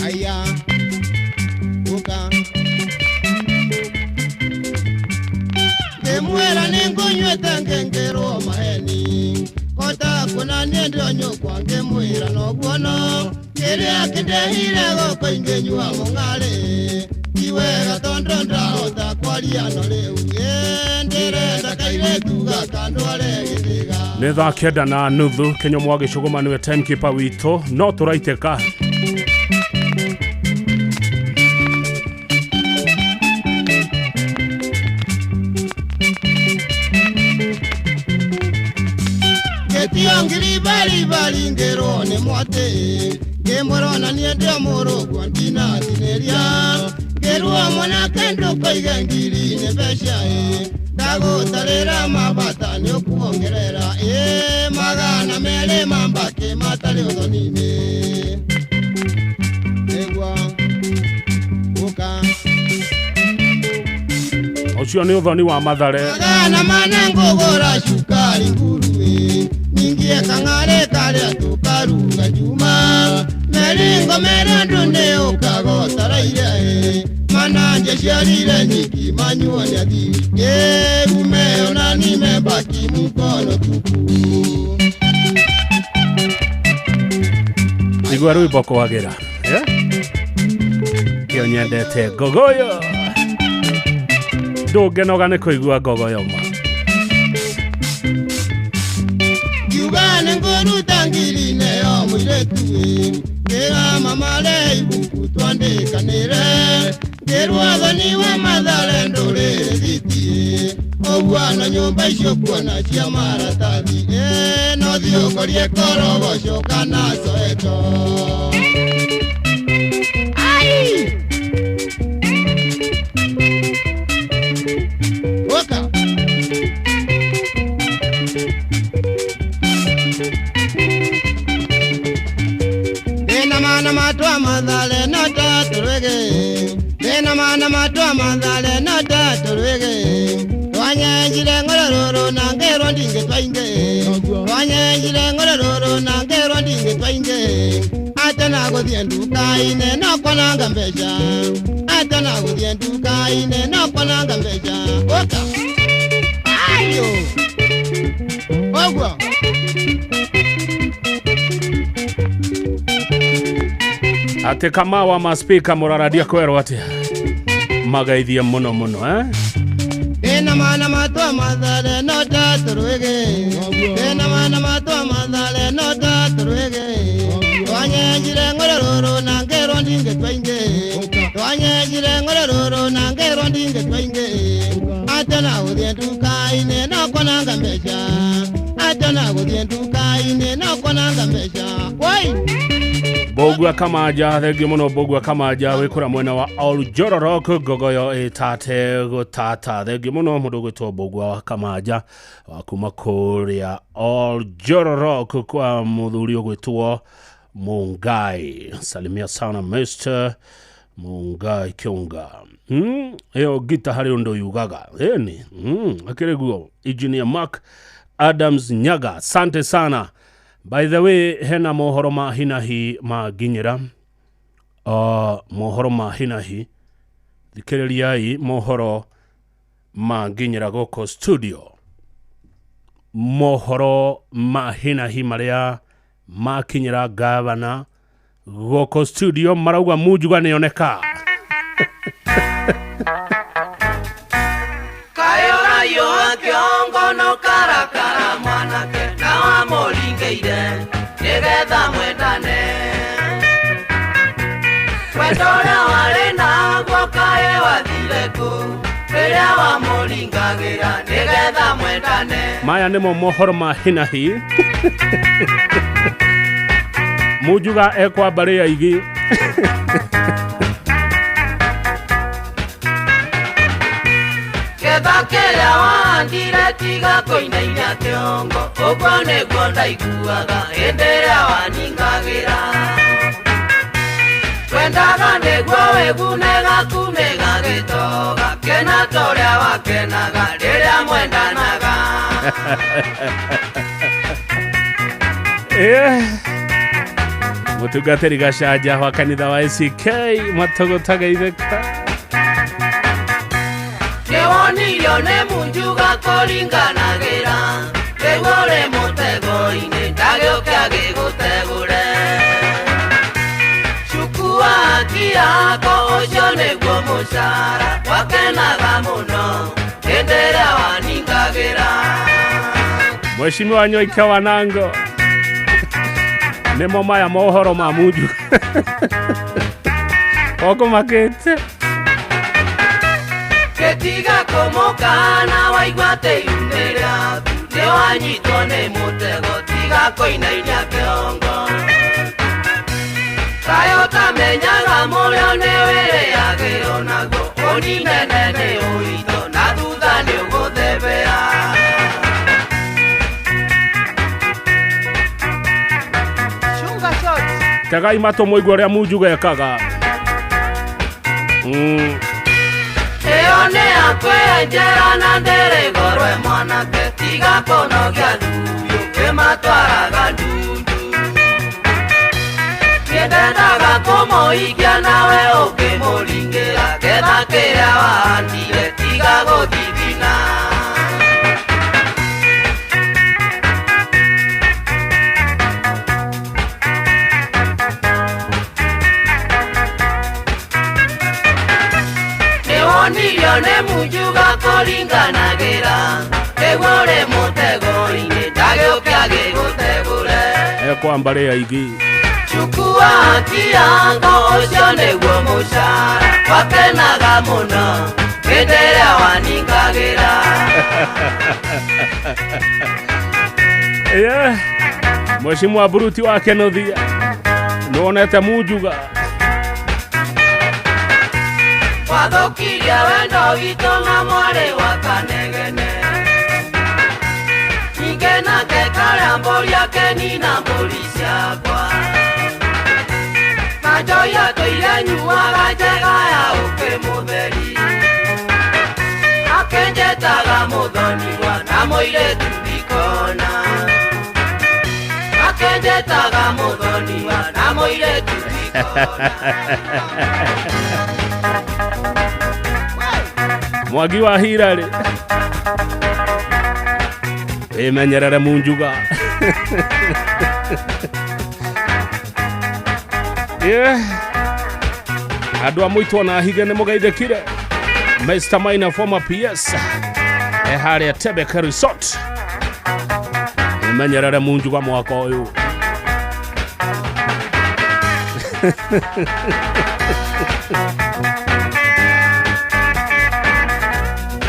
Aya, ũka. Ngĩmwĩra nĩ ngũnyuĩte ngĩngĩrwo maheni, kota kuona niĩ ndĩo nyũkwa ngĩmwĩra noguo no, kĩrĩa kĩndehire gũkũ ingĩnyua mũng'arĩ. Ti wega tondũ ndahota kwaria no rĩu ĩ, ndĩrenda kairĩtu gaka ndware gĩthĩga. Nĩ thaa 9:30 Kenya Mwagi Cũgũma nĩwe timekeeper witũ, no tũraitĩka. Ngĩtio ngiri baribari ngĩrwo nĩ mwatĩ, ngĩmwĩrwo na niĩ ndĩo mũrũguo ndinatinĩria. Ngĩrwo mwanake ndũkoige ngiri nĩ mbeca ĩ, ndagũtarĩra mabata nĩ ũkuongerera ĩ, 200 mambakĩ matarĩ ũthoni-inĩ. Nĩguo ũka. Ũcio nĩ ũthoni wa Mathare. 400 ngũgũra cukari nguru ĩ, ningie kang'are karĩa tũkaruga Juma. Meringo merĩ andũ nĩ ũkagotaraire ĩ, mananje ciarire nyingi manyuo nĩ athiri ĩ, umeo na nimebaki mkono tupu. Igua rwĩmbo kwagĩra kĩo nyendete ngogoyo, ndũngĩnoga nĩ kũigua ngogoyo ma. Ngiuga nĩ ngũruta ngiri neo mũirĩtu ĩ, ngĩra mama re ibuku twandĩkanĩre. Ngĩrwo athoni wa Mathare ndũrĩ rĩthiti ĩ, ũguo na nyũmba icio kuona cia maratathi ĩ, no Ũthiĩ ũkũrie korogoco kana Soweto. Ai! Oka! Ndĩna mana matwa mathare no tatũrwĩgĩ. Ndĩna mana matwa mathare no tatũrwĩgĩ. Twanyenjire ng'orororo na ngerwo ndingĩ twaingĩ. Twanyenjire ng'orororo na ngerwo ndingĩ twaingĩ. Atana gũthiĩ nduka-inĩ no kwananga mbeca. Atana gũthiĩ nduka-inĩ no kwananga mbeca. Oka! Ayo! Ũguo! Atä kama wa maspika mũraradia kwerwo atĩa magaithie mũno mũno eh? Ndĩna mana matwa mathare no tatũrwĩgĩ. Ndĩna mana matwa mathare no tatũrwĩgĩ. Twanyenjire ng'orororo na ngerwo ndingĩ twaingĩ. Twanyenjire ng'orororo na ngerwo ndingĩ twaingĩ. Atana gũthiĩ nduka-inĩ no kwananga mbeca. Atana gũthiĩ nduka-inĩ no kwananga mbeca. Woi! Mbũgua Kamaja thengio mũno Mbũgua Kamaja wĩ kũrĩa mwena wa Oljororok ngogoyo ĩtate gũtata thengio mũno mũndũ ũgwĩtwo Mbũgua Kamaja wa kuma kũrĩa Oljororok kwa mũthuri ũgwĩtwo Mungai. Salimia sana Mr. Mungai Kionga. Ĩyo ngita harĩ ũndũ yugaga ĩni akĩrĩ guo Engineer Mark Adams Nyaga, asante sana. By the way, hena mohoro ma hinahi manginyĩra mohoro ma hinahi thikĩrĩriai mohoro manginyĩra gũkũ studio mohoro ma hinahi marĩa makinyĩra gavana gũkũ studio marauga Munjuga nĩoneka. Kayorayo kĩongo no karakara mwanake na wamũringĩire nĩgetha mwendane. Wendo ũrĩa warĩ naguo kaĩ wathire kũ rĩrĩa wamũringagĩra nĩgetha mwendane. Maya nĩmo mohoro ma hinahi. Munjuga ekwa mbarĩ ya igi. Ketha kĩrĩa wahandire tiga kũinainia kĩongo ũguo nĩguo ndaiguaga hĩndĩ ĩrĩa waningagĩra. Twendaga nĩguo wĩgune gaku nĩgagĩtoga kena ta ũrĩa wakenaga rĩrĩa mwendanaga. Mũtungatĩri Gacanja wa kanitha wa ACK matũgũtaga itheka. Nĩwonirio nĩ Munjuga kũringanagĩra rĩu ũrĩ mũtego-inĩ ndagĩũke agĩgũtegũre. Cukua haki yako ũcio nĩguo mũcara wakenaga mũno hĩndĩ ĩrĩa waningagĩra. Mheshimiwa Nyoike Wanango nĩmo maya mohoro ma Munjuga ũkũmakĩte. Gĩtiga kũmũkana waigua atĩ iune rĩaku nĩwanyitwo nĩ mũtego tiga kũinainia kĩongo. Kaĩ ũtamenyaga mũrĩo nĩwĩrĩagĩrwo naguo ũninene nĩ ũito na thutha nĩũgũthebea. Tegai matũ mũigue ũrĩa Munjuga ekaga. Ĩyo nĩ yakwenjera na ndĩrĩ goro mwanake tiga kũnogia thuyu kĩmatwaraga ndundu. Nĩndendaga kũmũikia nawe ũkĩmũringĩra ketha kĩrĩa wahandire tiga gũthithina. Nĩwonirio nĩ Munjuga kũringanagĩra nĩguo ũrĩ mũtego-inĩ ndagĩũke agĩgũtegũre. Ekwa mbarĩ ya igi. Chukua haki yako ũcio nĩguo mũcara wakenaga mũno hĩndĩ ĩrĩa waningagĩra. Yeah. Mheshimiwa Buruti wa Kenothia nĩwonete munjuga Wathũkirie wendo witũ na mwarĩ wa Kanegene. Ningĩ nake karĩa mbũri akenina mbũri ciakwa. Na njohi atũire nyuaga njega ya ũkĩ mũtheri. Akenjetaga mũthoniwa na mũirĩtu ndikona. Akenjetaga mũthoniwa na mũirĩtu ndikona. Mwagi wa Hirarĩ wĩmenyerere munjuga. Yeah. Andũ a mũitwo na hige nĩ mũgeithĩkire. Mr. Maina former PS e harĩa Tebeke Resort. Wĩmenyerere munjuga mwaka ũyũ.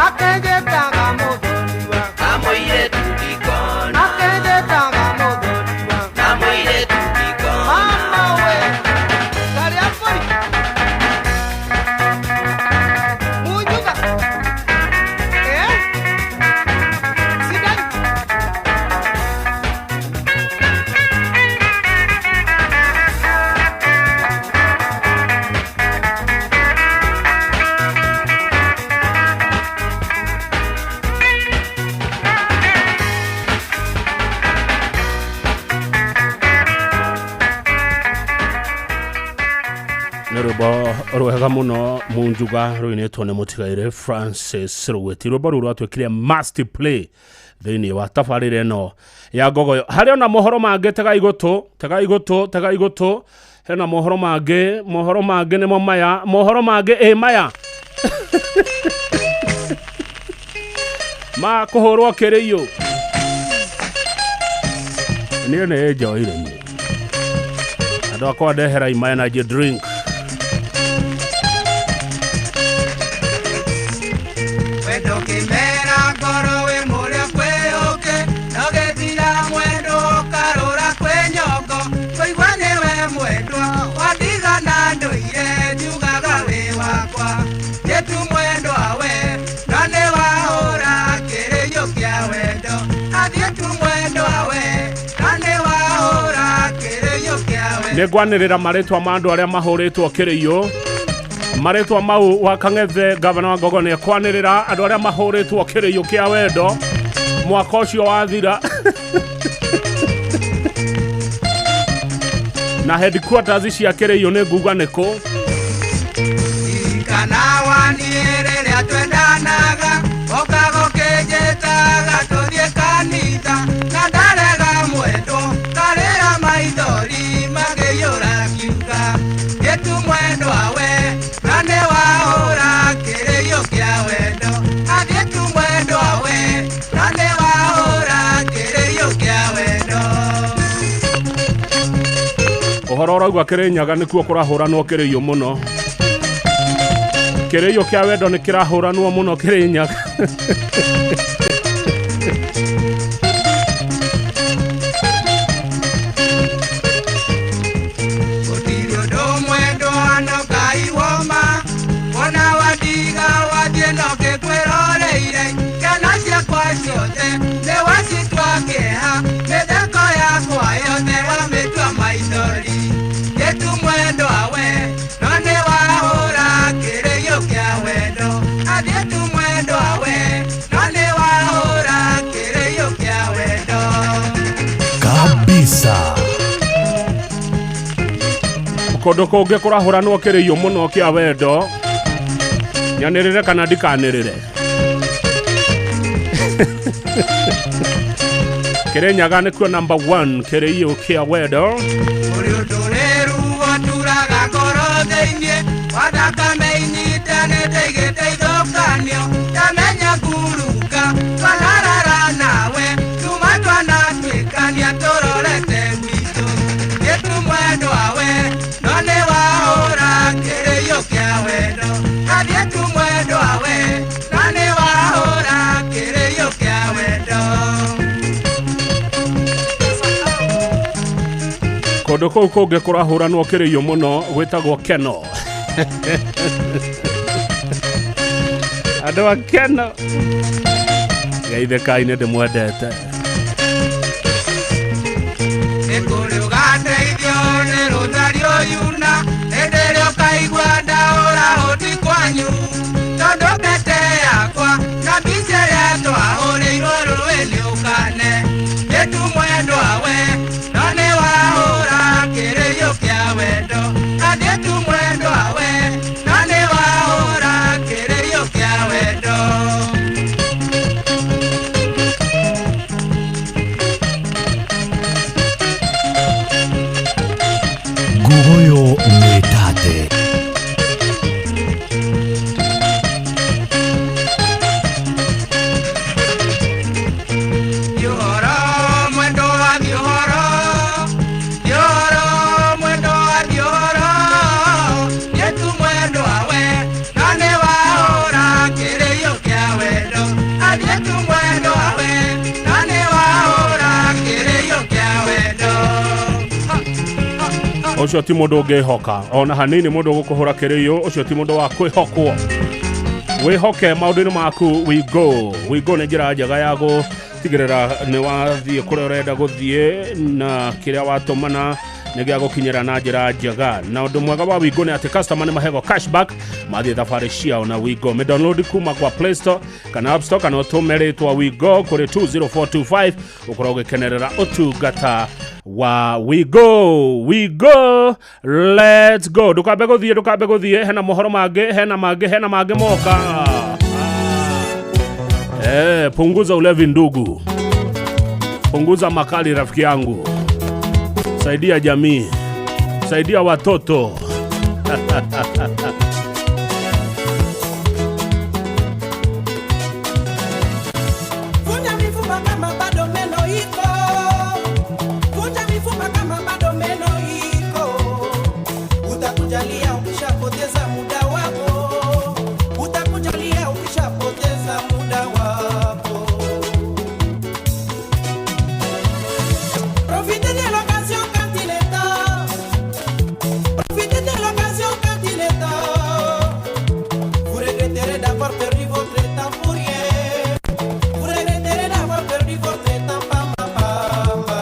Akenjetaga mũthoniwa na mũirĩtu ndikona. Akenjetaga mũthoniwa na mũirĩtu ndikona. Mama we, karĩa mbũri. Munjuga. Eh? Sidani. Nĩ rwĩmbo rwega mũno munjuga rũinĩtwo nĩ mũtigaire Francis Rweti. Rwĩmbo rũu rwatuĩkire must play thĩinĩ wa tabarĩra ĩno ya ngogoyo. Harĩ ona mohoro mangĩ, tegai gũtũ, tegai gũtũ, tegai gũtũ. Hena mohoro mangĩ, mohoro mangĩ nĩmo maya, mohoro mangĩ ĩ maya ma kũhũrwo kĩrĩiyũ. Niĩ nĩ njoire niĩ. Andũ akwa ndeherai ma energy drink. Wendo kĩmera ngoro wĩ mũrĩa kwĩ ũkĩ, no gĩthira mwendwo ũkarũra kwĩ nyongo. Kũigua nĩwe mwendwa, wandigana ndũire njugaga wĩ wakwa. Njĩtu mwendwa we, no nĩwahũra kĩrĩiyũ kĩa wendo. Athiĩ tu mwendwa we, no nĩwahũra kĩrĩiyũ kĩa wendo. Nĩ ngwanĩrĩra marĩtwa ma andũ arĩa mahũrĩtwo kĩrĩiyũ. Marĩtwa mau wa Kang'ethe gavana wa Ngogo nĩ ekwanĩrĩra andũ arĩa mahũrĩtwo kĩrĩiyũ kĩa wendo mwaka ũcio wathira. Na headquarters cia kĩrĩiyũ nĩ nguga nĩ kũ. Kana waniĩ rĩrĩa twendanaga, ũkaga ũkĩnjĩtaga tũthiĩ kanitha. Na ndarega mwendwo, ngarĩra maithori makĩiyũra kiuga. Gĩtu mwendwa we, na nĩwahũra kĩrĩiyũ kĩa wendo. Athiĩ tu mwendwa we, na nĩwahũra kĩrĩiyũ kĩa wendo. Ũhoro ũrauga Kĩrĩnyaga nĩkuo kũrahũranwo kĩrĩiyũ mũno. Kĩrĩiyũ kĩa wendo nĩ kĩrahũranwo mũno Kĩrĩnyaga. Gũtirĩ ũndũ mwendwa no Ngai woma, wona wandiga wathiĩ no ngĩkwĩroreire. Ciana ciakwa ciothe nĩ wacitua kĩeha, mĩtheko yakwa yothe wamĩtua maithori. Gĩtu mwendwa we, no nĩwahũra kĩrĩiyũ kĩa wendo. Athiĩ tu mwendwa we, no nĩwahũra kĩrĩiyũ kĩa wendo. Kabisa. Kũndũ kũngĩ kũrahũranwo kĩrĩiyũ mũno kĩa wendo. Nyanĩrĩre kana ndikanĩrĩre. Kĩrĩnyaga nĩkuo number 1 kĩrĩiyũ kĩa wendo. Ũrĩ ũndũ rĩru waturaga ngoro thĩinĩ, wa thakame inyitanĩte igĩteithũkanio. Ndamenya nguruka, twanarara nawe, tuma twanatuĩkania tũrorete gwitũ. Gĩtu mwendwa we, no nĩwahũra kĩrĩiyũ kĩa wendo. Athiĩ tu mwendwa we, no nĩwahũra kĩrĩiyũ kĩa wendo. Kũndũ kũu kũngĩ kũrahũranwo kĩrĩiyo mũno gwĩtagwo Keno. Andũ a Keno geithĩkai, nĩ ndĩmwendete. Nĩ kũrĩ ũgateithio nĩ rũthario yuna hĩndĩ ĩrĩa ũkaigua ndaũra ũti kwanyu tondũ mbete yakwa na mbica ĩrĩa twahũrĩirwo rũĩ nĩ ũkane ndĩtu mwendwa we no nĩ wahũra kĩrĩiyo kĩa wendo na ndĩtu mwendwa we no nĩ wahũra kĩrĩiyo kĩa wendo. Ngugoyo Metate. Thiũhoro mwendo wa thiũhoro, thiũhoro mwendo wa thiũhoro, ndĩtu mwendwa we no nĩ wahũra kĩrĩiyo kĩa wendo, ndĩtu mwendwa we no nĩ wahũra kĩrĩiyo kĩa wendo. Ũcio ti mũndũ ũngĩhoka ona hanini, mũndũ ũgũkũhũra kĩrĩiyo ũcio ti mũndũ wa kwĩhokwo. Wĩhoke maũndũ-inĩ maku. Wigo Wigo nĩ njĩra njega ya gũtigĩrĩra nĩ wathiĩ kũrĩa ũrenda gũthiĩ na kĩrĩa watũmana nĩ gĩa gũkinyĩra na njĩra njega. Na ũndũ mwega wa Wigo nĩ atĩ customer nĩ mahegwo cashback mathiĩ thabarĩ ciao na Wigo. Mĩ download kuma kwa Play Store kana App Store kana ũtũme rĩtwa Wigo kũrĩ 20425 ũkorwo ũgĩkenerera ũtungata wa Wigo. Wigo, let's go. Ndũkambe gũthiĩ, ndũkambe gũthiĩ, hena mohoro mangĩ, hena mangĩ, hena mangĩ moka. Punguza ulevi ndugu, punguza makali rafiki yangu, saidia jamii, saidia watoto. Vunja mifupa kama bado meno iko. Vunja mifupa kama bado meno iko. Utakujalia ukishapoteza muda wako. Utakujalia ukishapoteza muda wako. Profitez de l'occasion quand il est temps. Profitez de l'occasion quand il est temps. Vous regretterez d'avoir perdu votre temps pour rien. Vous regretterez d'avoir perdu votre temps, pamba, pamba.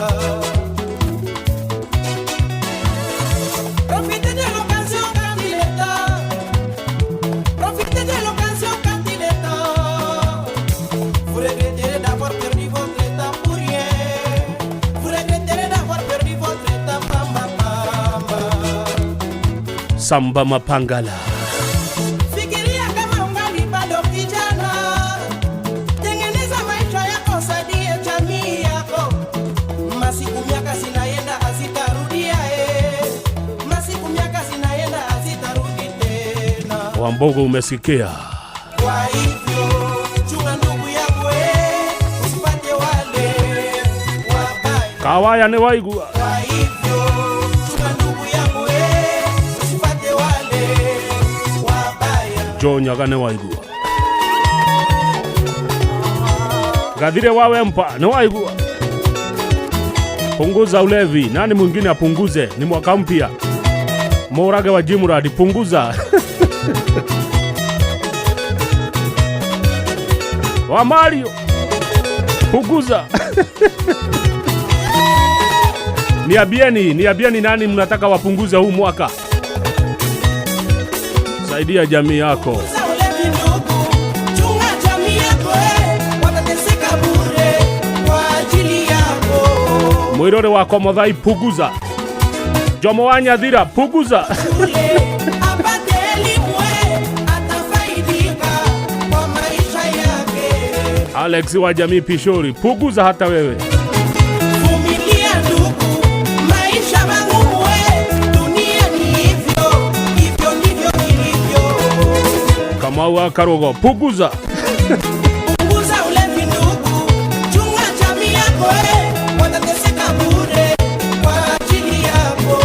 Profitez de l'occasion quand il est temps. Profitez de l'occasion quand il est temps. Vous regretterez d'avoir perdu votre temps pour rien. Vous regretterez d'avoir perdu votre temps, pamba, pamba. Samba Mapangala. Fikiria kama ungali bado kijana, tengeneza maisha yako, saidie jamii yako. Masiku miaka zinaenda hazitarudia, masiku miaka zinaenda hazitarudi tena. Wambogo, umesikia? Kwa hivyo chunga ndugu yako, usipate wale wabaya. Kawaya nĩ waigua. Kwa hivyo chunga ndugu yako, usipate wale wabaya. Joe Nyaga nĩ waigua. Gathire wa Wempa nĩ waigua. Punguza ulevi. Nani mwingine apunguze? Ni mwaka mpya. Morage wa Jimuradi, punguza. Wa Mario, punguza. Niambieni, niambieni nani mnataka wapunguze huu mwaka? Saidia jamii yako. Ulevi ndugu, chunga jamii yako, watateseka bure kwa ajili yako. Mwirore wako Muthai, punguza. Jomo wa Nyathira, punguza. Apate elimu, atafaidika kwa maisha yake. Alex wa jamii Pishori, punguza hata wewe. Vumilia ndugu, maisha magumu, dunia ni hivyo, hivyo ndivyo ilivyo. Kamau wa Karogo, punguza. Punguza ulevi ndugu, chunga jamii yako, watateseka bure kwa ajili yako.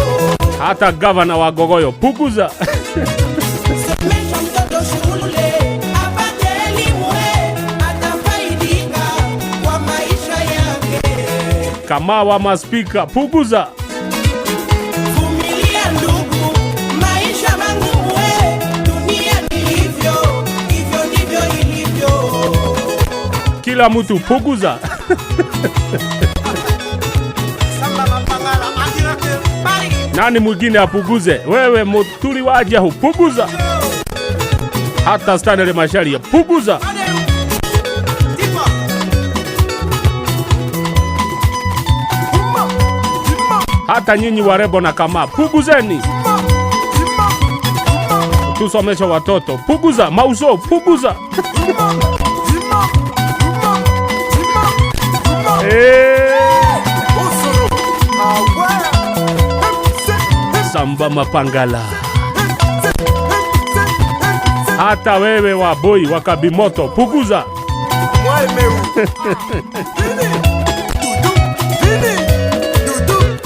Hata gavana wa Gogoyo, punguza. Somesha mtoto shule, apate elimu, atafaidika kwa maisha yake. Kama wa maspika, punguza. Kila mtu puguza. Nani mwingine apuguze? Wewe Muturi wa Ajahu puguza. Hata Stanley Macharia puguza. Hata nyinyi warebo na kama puguzeni. Tusomesha watoto puguza, mauzo puguza. Samba mapangala. Hata wewe wa boy wa Kabimoto puguza.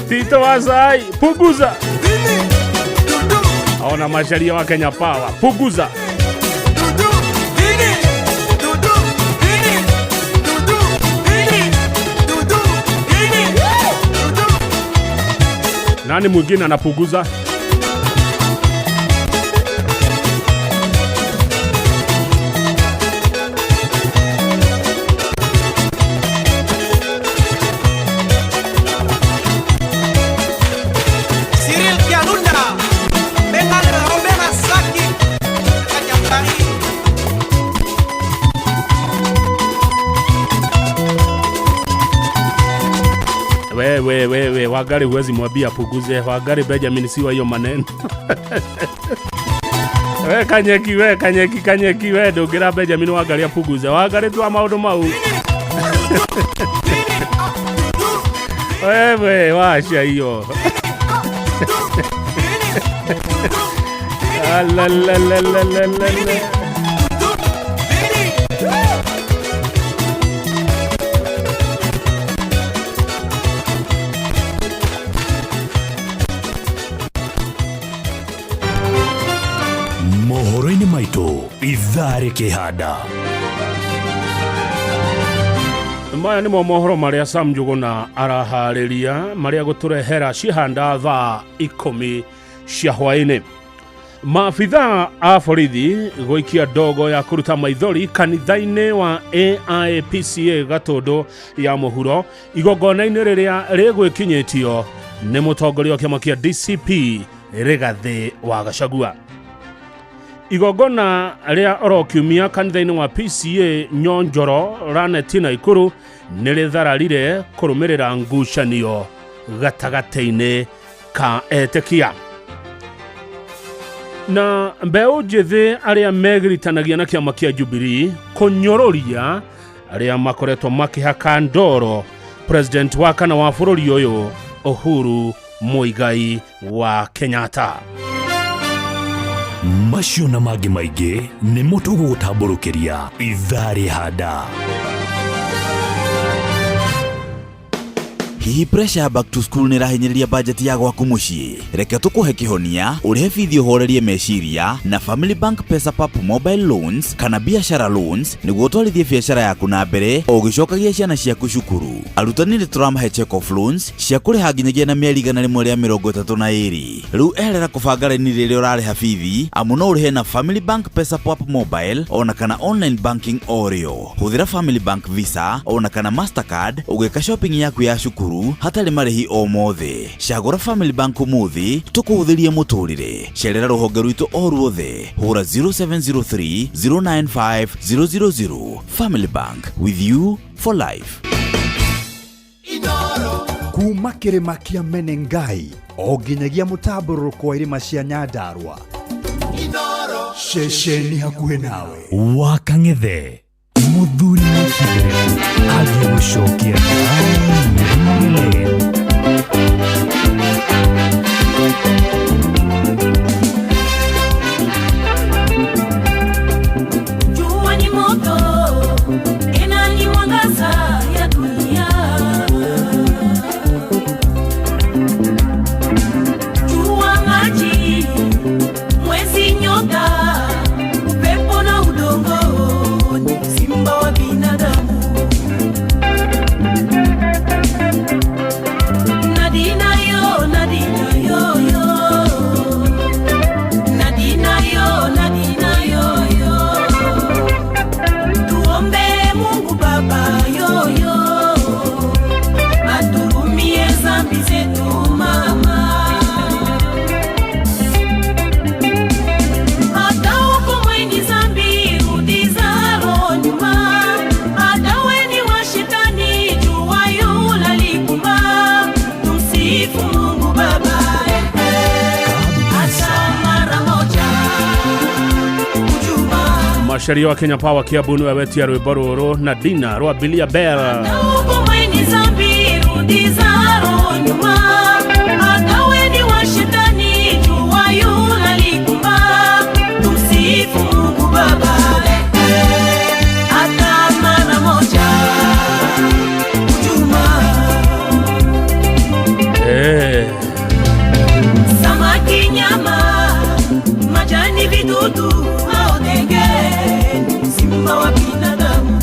Tito Wasai puguza. Ona Macharia wa Kenya Power puguza. Nani mwingine anapuguza? Cyril Kialunda, Bengal Robert Saki, Kanyambari. Wewe Wagari huwezi mwambia puguze. Wagari Benjamin siwa hiyo maneno. We Kanyeki, we Kanyeki, Kanyeki we ndũngĩra Benjamin Wagari apuguze. Wagari tua maũndũ mau. Wewe wacha hiyo. Alalalalala. Mohoro-inĩ maitũ ithaa rĩkĩhanda. Maya nĩmo mohoro marĩa Sam Njuguna araharĩria marĩa gũtũrehera cihanda thaa 10 cia hwaĩ-inĩ. Maabithaa a borithi gũikia ndogo ya kũruta maithori kanitha-inĩ wa AIPCA Gatũndũ ya mũhuro igongona-inĩ rĩrĩa rĩgwĩkinyĩtio nĩ mũtongoria wa kĩama kĩa DCP Rigathĩ wa Gachagua. Igongona rĩa oro kiumia kanitha-inĩ wa PCA Nyonjoro Raneti Naikuru nĩ rĩthararire kũrũmĩrĩra ngucanio gatagatĩ-inĩ ka etĩkia. Na mbeũ njĩthĩ arĩa megiritanagia na kĩama kĩa Jubilee kũnyũrũria arĩa makoretwo makĩhaka ndoro president wa kana wa bũrũri ũyũ Uhuru Muigai wa Kenyatta. Macio na mangĩ maingĩ nĩmo tũgũgũtambũrũkĩria ithaa rĩhanda. Hihi pressure ya back to school nĩ ĩrahinyĩrĩria budget ya gwaku mũciĩ? Reke tũkũhe kĩhonia, ũrĩhe bithi ũhorerie meciria na Family Bank Pesa Pap mobile loans kana biashara loans nĩguo ũtwarithie biashara yaku na mbere o ũgĩcokagia ciana ciaku cukuru. Arutani nĩ tũramahe check off loans cia kũrĩha nginyagia na mĩeri 132. Rĩu eherera kũbanga raini rĩrĩa ũrarĩha bithi amu no ũrĩhe na Family Bank Pesa Pap mobile ona kana online banking o rĩo. Hũthĩra Family Bank Visa ona kana Mastercard ũgĩka shopping yaku ya cukuru hatarĩ marĩhi o mothe. Cagũra Family Bank ũmũthĩ tũkũhũthĩrie mũtũrĩre. Cerera rũhonge rwitũ o ruothe. Hũra 0703 095 000. Family Bank, with you for life. Kuma kĩrĩma kĩa Menengai o nginyagia mũtambũrũko wa irĩma cia Nyandarua, ceceni hakuhĩ nawe. Wa Kang'ethe mũthuri mũkindĩrĩku agĩgũcokia thayũ. Jua ni moto, ena ni mwangaza ya dunia. Jua maji, mwezi nyota, upepo na udongo, simba wa binadamu. Gaceria wa Kenya Power Kiambu nĩwe wetia rwĩmbo rũrũ na Dina rwa Bilia Bell. Huko mwenye zambi rudi zaro nyuma, hata ni wa shetani jua yula likumba. Tumsifu Mungu Baba hata mara moja ujuma. Samaki nyama majani vidudu maodenge simba wa binadamu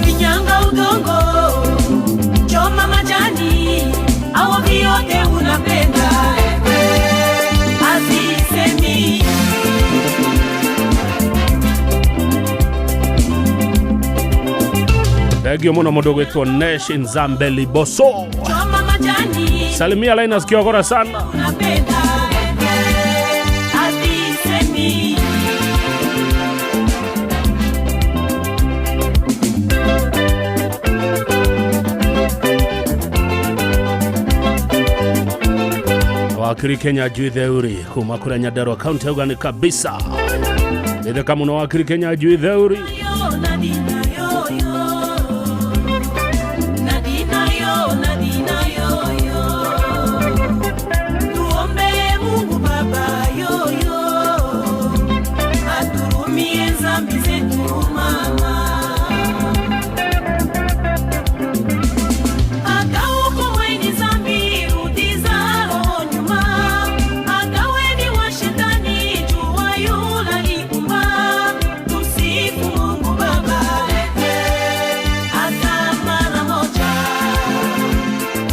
kinyanga udongo choma majani au vyote unapenda azisemi. Thengio muno mundu gwitwo Nesh Nzambe Liboso. Choma majani Salimia Linus Kiogora sana. Unapenda azisemi. Wakiri Kenya Jui Theuri kuma kuria Nyandarua County auga ni kabisa. Itheka muno wakiri Kenya Jui Theuri. Tuombe Mungu Baba yoyo aturumie zambi zetu mama. Akauko mwenye zambi rudi zaro nyuma, akaweni wa shetani jua yula likumba. Tusifu Mungu Baba hata mara moja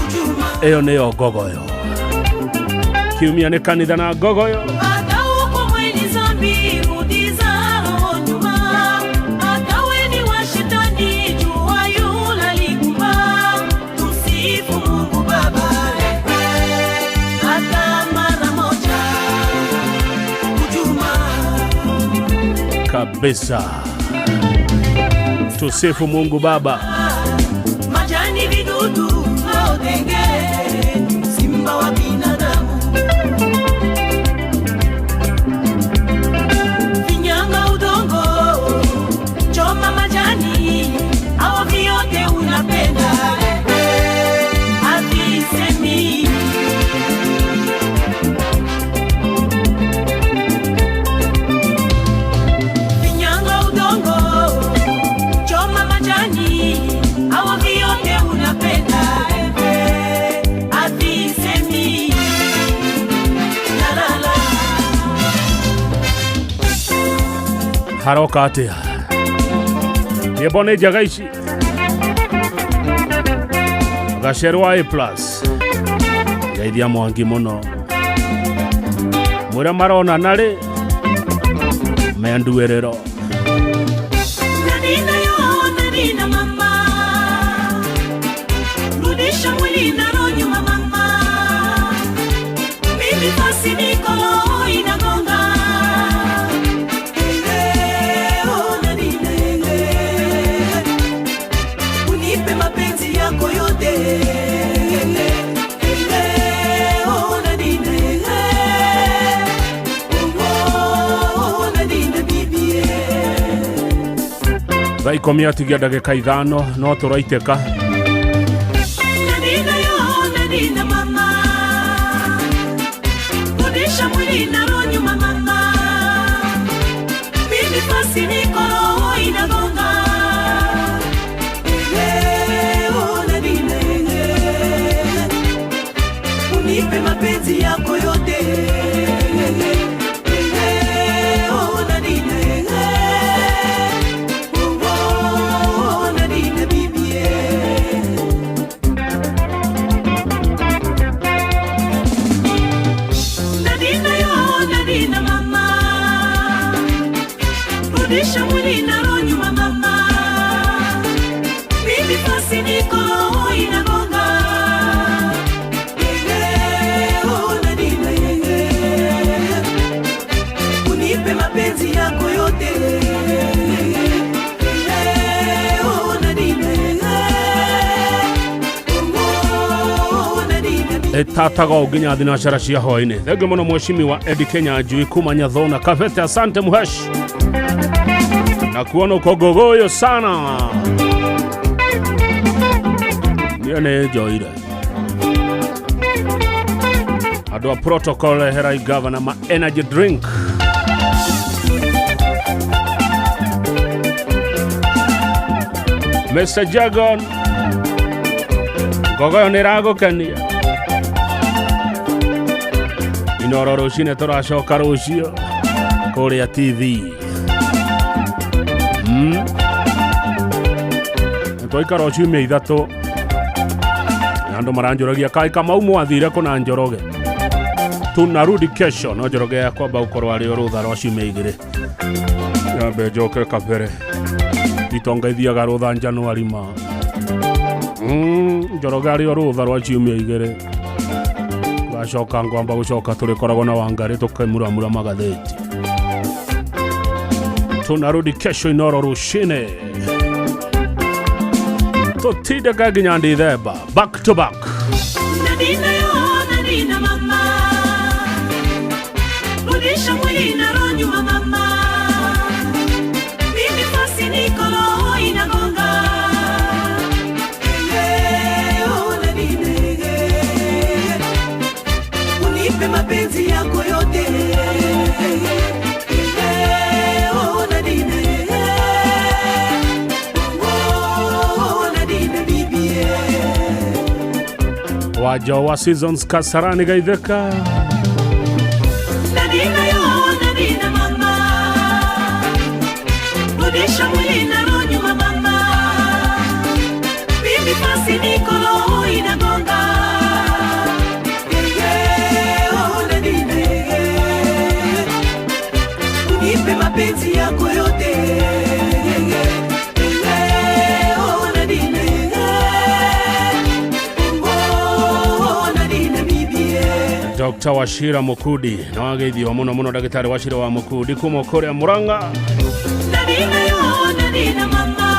ujuma. Ĩyo nĩyo ngogoyo. Kiumia nĩ kanitha na ngogoyo. Akauko mwenye zambi rudi zaro nyuma, akaweni wa shetani jua yula likumba. Tusifu Mungu Baba hata mara moja ujuma. Kabisa. Tusifu Mungu Baba. Majani vidudu maodenge simba wa binadamu vinyanga udongo choma majani au vyote unapenda atisemi. Vinyanga udongo choma majani au vyote unapenda atisemi. La la la. Haroka atia. Nyĩmbo nĩ njega ici. Gacerwa A plus. Geithia Mwangi mũno. Mwĩre maronana rĩ me nduĩrĩro. Nadina yo Nadina mama rudisha mwili na roho nyuma mama mimi fasi niko roho inagonga. Oh Nadina unipe mapenzi yako yote. Oh Nadina oh Nadina bibi. Thaa ikũmi atigia ndagĩka 5 no tũraitĩka. Nadina yo Nadina mama rudisha mwili na roho nyuma mama mimi fasi niko roho inagonga. Oh Nadina unipe mapenzi yako yote. Oh Nadina oh Nadina bibi. Nadina yo Nadina mama rudisha mwili na Ĩtataga o nginya thinacara cia hwaĩ-inĩ. Thengiũ mũno mheshimiwa Eddie Kenya Njui kuma Nyathona Kabete, asante muhesh na kuona uko gogoyo sana. Niĩ nĩ njoire andũ a protocol eherai gavana ma energy drink. Mr. Jagon, ngogoyo nĩ ĩragũkenia. Inoro rũcinĩ tũracoka rũciũ kũrĩa TV. Twaikara o ciumia ithatũ andũ maranjũragia kaĩ Kamau mwathire kũna Njoroge. Tunarudi kesho no Njoroge yakwamba gũkorwo arĩ o rũtha rwa ciumia igĩrĩ. Nyambe njoke kabere itonga ithiaga rũtha Januari ma. Njoroge arĩ o rũtha rwa ciumia igĩrĩ. Gacoka ngwamba gũcoka tũrĩkoragwo na Wangari tũkĩmuramura magathĩti. Tunarudi kesho Inoro rũcinĩ. Tutindĩka nginya Ndithemba back to back. Nadina yo, Nadina mama, rudisha mwili na roho nyuma mama, mimi fasi niko roho inagonga. Oh, Nadina, unipe mapenzi yako yote. Oh, Nadina, oh, Nadina bibi. Wajo wa Seasons Kasarani Gaitheka. Nadina yo, Nadina mama, rudisha mwili na roho nyuma mama, mimi fasi niko roho inagonga. Oh, Nadina, unipe mapenzi yako yote. Oh, Nadina, oh, Nadina bibi. Dr. Wachira Mukudi na wageithio muno muno Ndagĩtarĩ Wachira wa Mukudi kuma kũrĩa Murang'a. Nadina yo, Nadina mama,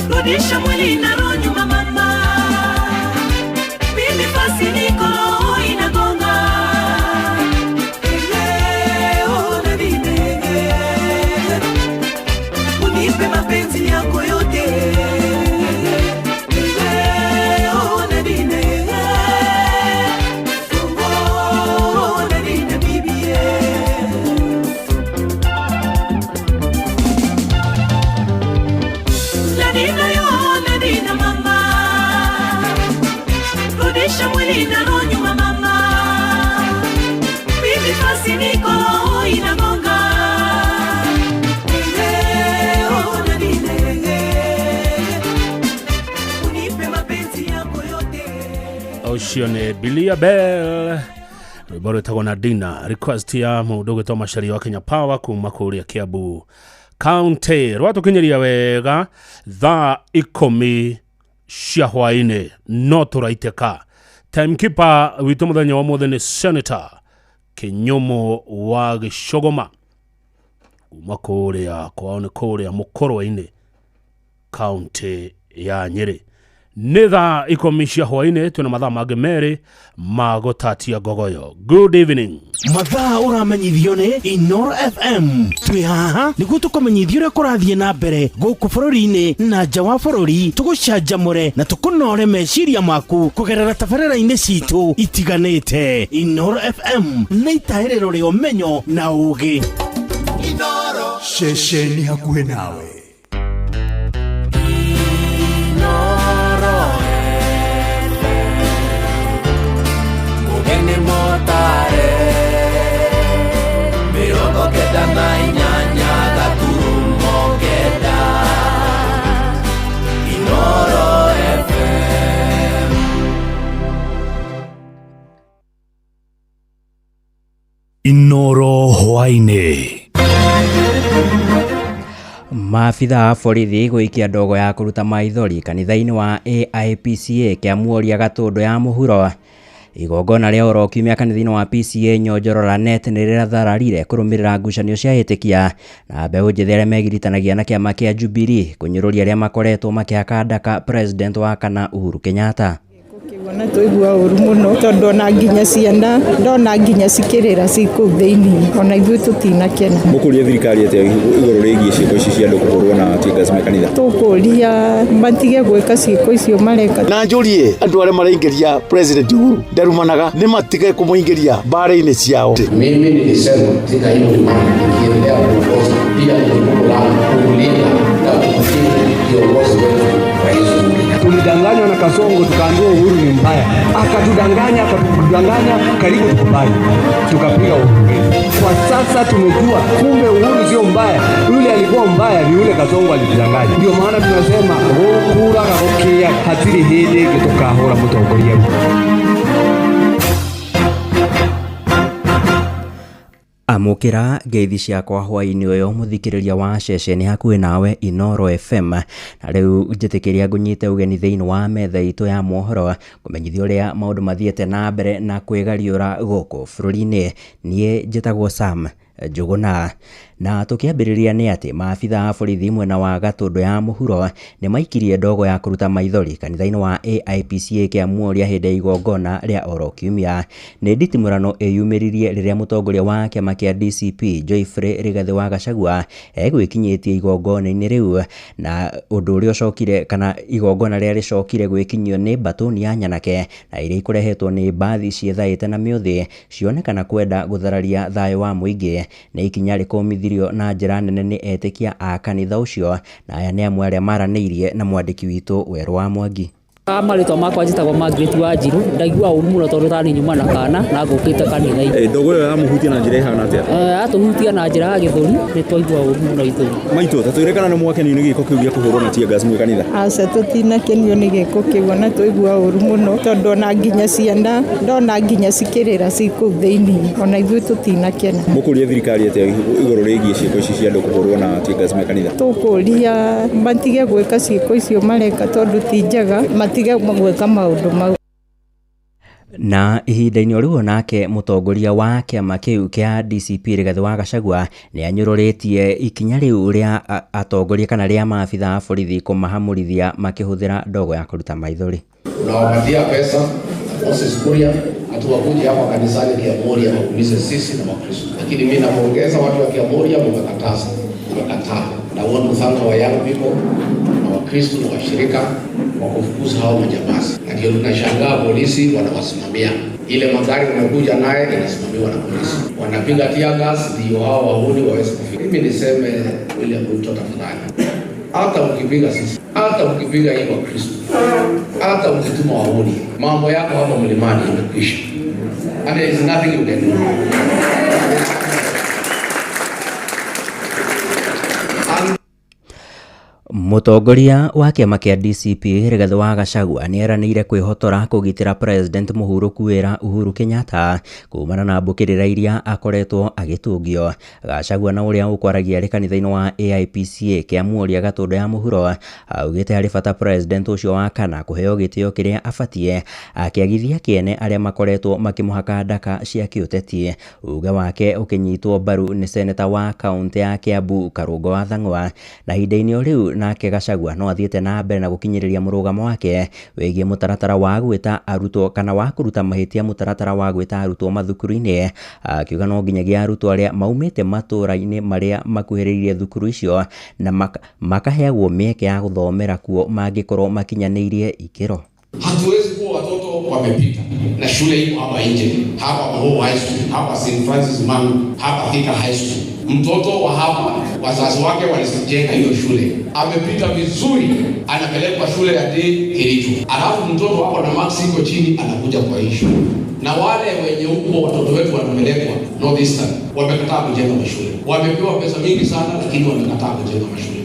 rudisha mwili na roho nyuma mama, mimi fasi niko roho inagonga. Oh, Nadina, unipe mapenzi yako yote. Oh, Nadina, oh, Nadina bibi. Nadina yo, Nadina mama, rudisha mwili na roho nyuma mama, mimi fasi niko roho inagonga. Oh, Nadina, unipe mapenzi yako yote. Ũcio nĩ Bilia Bell rwĩmbo rwĩtagwo Nadina, request ya mũndũ ũgwĩtwo Macharia wa Kenya Power kuma kũrĩa Kiambu County. Rwatũkinyĩria wega thaa 10 cia hwaĩ-inĩ no tũraitĩka. Timekeeper witũ mũthenya wa ũmũthĩ nĩ Senator Kĩnyũmũ wa Gĩcũgũma kuma kũrĩa kwao nĩ kũrĩa Mũkũrwe-inĩ kaunti ya Nyĩrĩ. Nĩ thaa 10 cia hwaĩ-inĩ twĩna mathaa mangĩ merĩ ma gũtatia ngogoyo. Good evening. Mathaa ũramenyithio nĩ Inoro FM. Twĩ haha nĩguo tũkũmenyithia ũrĩa kũrathiĩ na mbere gũkũ bũrũri-inĩ na nja wa bũrũri, tũgũcanjamũre na tũkũnore meciria maku kũgerera tabarĩra-inĩ citũ itiganĩte. Inoro FM nĩ itahĩrĩro rĩa ũmenyo na ũũgĩ. Ceceni hakuhĩ nawe. Mugeni motare 98 gaturumo 9 Inoro FM. Inoro hwaĩ-inĩ. Maabitha a borithi gũikia ndogo ya kũruta maithori kanitha-inĩ wa AIPCA kĩa Muoria Gatũndũ ya mũhuro. Igongona rĩa oro kiumia kanitha-inĩ wa PCA Nyonjoro Lanet nĩ rĩrathararire kũrũmĩrĩra ngucanio cia ĩtĩkia na mbeũ njĩthĩ arĩa megiritanagia na kĩama kĩa Jubilee kũnyũrũria arĩa makoretwo makĩhaka ndaka president wa kana Uhuru Kenyatta. Na twaigua ũru mũno tondũ ona nginya ciana ndona nginya cikĩrĩra ci kũu thĩinĩ, ona ithuĩ tũtinakena. Mũkũria thirikari atĩa igũrũ rĩgiĩ ciĩko ici cia andũ kũhũrwo na tear gas me kanitha? Tũkũria matige gwĩka ciĩko icio mareka. Na njũrie andũ arĩa maraingĩria President Uhuru ndarumanaga nĩ matige kũmũingĩria mbara-inĩ ciao. Mimi nilisema katika hii mlimani nikiendelea kuongoza pia ni jukumu langu kuulinda na kumheshimu kiongozi wetu Rais Uhuru Kenyatta. Tulidanganywa na Kasongo, tukaambiwa Uhuru ni mbaya, akatudanganya akatudanganya, karibu tukubali, tukapiga Uhuru wetu. Kwa sasa tumejua kumbe Uhuru sio mbaya, yule alikuwa mbaya ni yule Kasongo alitudanganya. Ndio maana tunasema gukuraga gukia hatiri hindi ĩngĩ tukahũra mũtongoria witũ. Amũkĩra ngeithi ciakwa hwaĩ-inĩ ũyũ mũthikĩrĩria wa ceceni hakuhĩ nawe Inoro FM. Na rĩu njĩtĩkĩria ngũnyite ũgeni thĩinĩ wa metha itũ ya mohoro kũmenyithia ũrĩa maũndũ mathiĩte na mbere na kwĩgariũra gũkũ bũrũri-inĩ. Niĩ njĩtagwo Sam Njũgũna. Na tũkĩambĩrĩria nĩ atĩ maabitha a borithi mwena wa Gatũndũ ya mũhuro nĩ maikirie ndogo ya kũruta maithori kanitha-inĩ wa AIPCA Kĩamuoria hĩndĩ ya igongona rĩa oro kiumia. Nĩ nditimũrano ĩyumĩririe rĩrĩa mũtongoria wa kĩama kĩa DCP Geoffrey Rigathĩ wa Gachagua egwĩkinyĩtie igongona-inĩ rĩu, na ũndũ ũrĩa ũcokire kana igongona rĩrĩa rĩcokire gwĩkinyio nĩ mbatũni ya nyanake na iria ikũrehetwo nĩ mbathi ciethaĩte na mĩũthĩ cionekana kwenda gũthararia thayũ wa mũingĩ. Nĩ ikinya rĩkũmithirio na njĩra nene nĩ etĩkia a kanitha ũcio, na aya nĩ amwe arĩa maranĩirie na mwandĩki witũ Werũ wa Mwangi. Marĩtwa makwa njĩtagwo Margaret Wanjiru, ndaigua ũru mũno tondũ tani nyuma na kana na ngũkĩte kanitha-inĩ. Ndogo ĩyo yamũhutia na njĩra ĩhana atĩa? Atũhutia na njĩra ya gĩthũri, nĩ twaigua ũru mũno ithũri. Maitũ, ta twĩre kana nĩ mwakenio nĩ gĩko kĩu gĩa kũhũrwo na tear gas mwĩ kanitha? Aca, tũtinakenio nĩ gĩko kĩu, ona twaigua ũru mũno tondũ ona nginya ciana ndona nginya cikĩrĩra ci kũu thĩinĩ, ona ithuĩ tũtinakena. Mũkũria thirikari atĩa igũrũ rĩgiĩ ciĩko ici cia andũ kũhũrwo na tear gas mwĩ kanitha? Tũkũria matige gwĩka ciĩko icio mareka tondũ ti njega, matige gwĩka maũndũ mau. Na ihinda-inĩ o rĩu nake mũtongoria wa kĩama kĩu kĩa DCP Rigathĩ wa Gachagua nĩ anyũrũrĩtie ikinya rĩu rĩa atongoria kana rĩa maabitha a borithi kũmahamũrithia makĩhũthĩra ndogo ya kũruta maithori. Unawapatia pesa Moses Kuria atuwakuje hapa kanisani Kiamoria waumize sisi na Wakristo, lakini mimi napongeza watu wa Kiamoria, mmekataa, mmekataa. Na want to thank our young people na Wakristo na washirika wa kufukuza hao majambazi, na ndio tunashangaa polisi wanawasimamia. Ile magari wamekuja naye inasimamiwa na polisi, wanapiga tear gas ndio hao wahuni waweze kufika. Mimi niseme William Ruto, tafadhali, hata ukipiga sisi, hata ukipiga hii Wakristo, hata ukituma wahuni, mambo yako hapa mlimani imekwisha, and there is nothing you can do. Mũtongoria wa kĩama kĩa DCP Rigathĩ wa Gachagua nĩ eranĩire kwĩhotora kũgitĩra President mũhurũku wĩra Uhuru Kenyatta kumana na mbũkĩrĩra iria akoretwo agĩtungio. Gachagua na ũrĩa ũkwaragia arĩ kanitha-inĩ wa AIPCA Kĩamuoria Gatũndũ ya mũhuro augĩte harĩ bata President ũcio wa kana kũheo gĩtĩo kĩrĩa abatie, akĩagithia kĩene arĩa makoretwo makĩmũhaka ndaka cia kĩũteti. Uge wake ũkĩnyitwo mbaru nĩ seneta wa kaũntĩ ya Kiambu Karũngo wa Thang'wa. Na ihinda-inĩ o rĩu nake Gachagua no athiĩte na mbere na gũkinyĩrĩria mũrũgamo wake wĩgiĩ mũtaratara wa gwĩta arutwo kana wa kũruta mahĩtia mũtaratara wa gwĩta arutwo mathukuru-inĩ, akiuga no nginyagia arutwo arĩa maumĩte matũũra-inĩ marĩa makuhĩrĩirie thukuru icio na makaheagwo mĩeke ya gũthomera kuo mangĩkorwo makinyanĩirie ikĩro. Hatuwezi kuwa watoto wamepita na shule iko hapa nje, hapa Mahoho High School, hapa St Francis Mangu, hapa Thika High School. Mtoto wa hapa wazazi wake walijenga hiyo shule, amepita vizuri, anapelekwa shule ya day Kericho, alafu mtoto wako na marks iko chini anakuja kwa hii shule. Na wale wenye huko watoto wetu wanapelekwa North Eastern wamekataa kujenga mashule, wamepewa pesa mingi sana, lakini wamekataa kujenga mashule.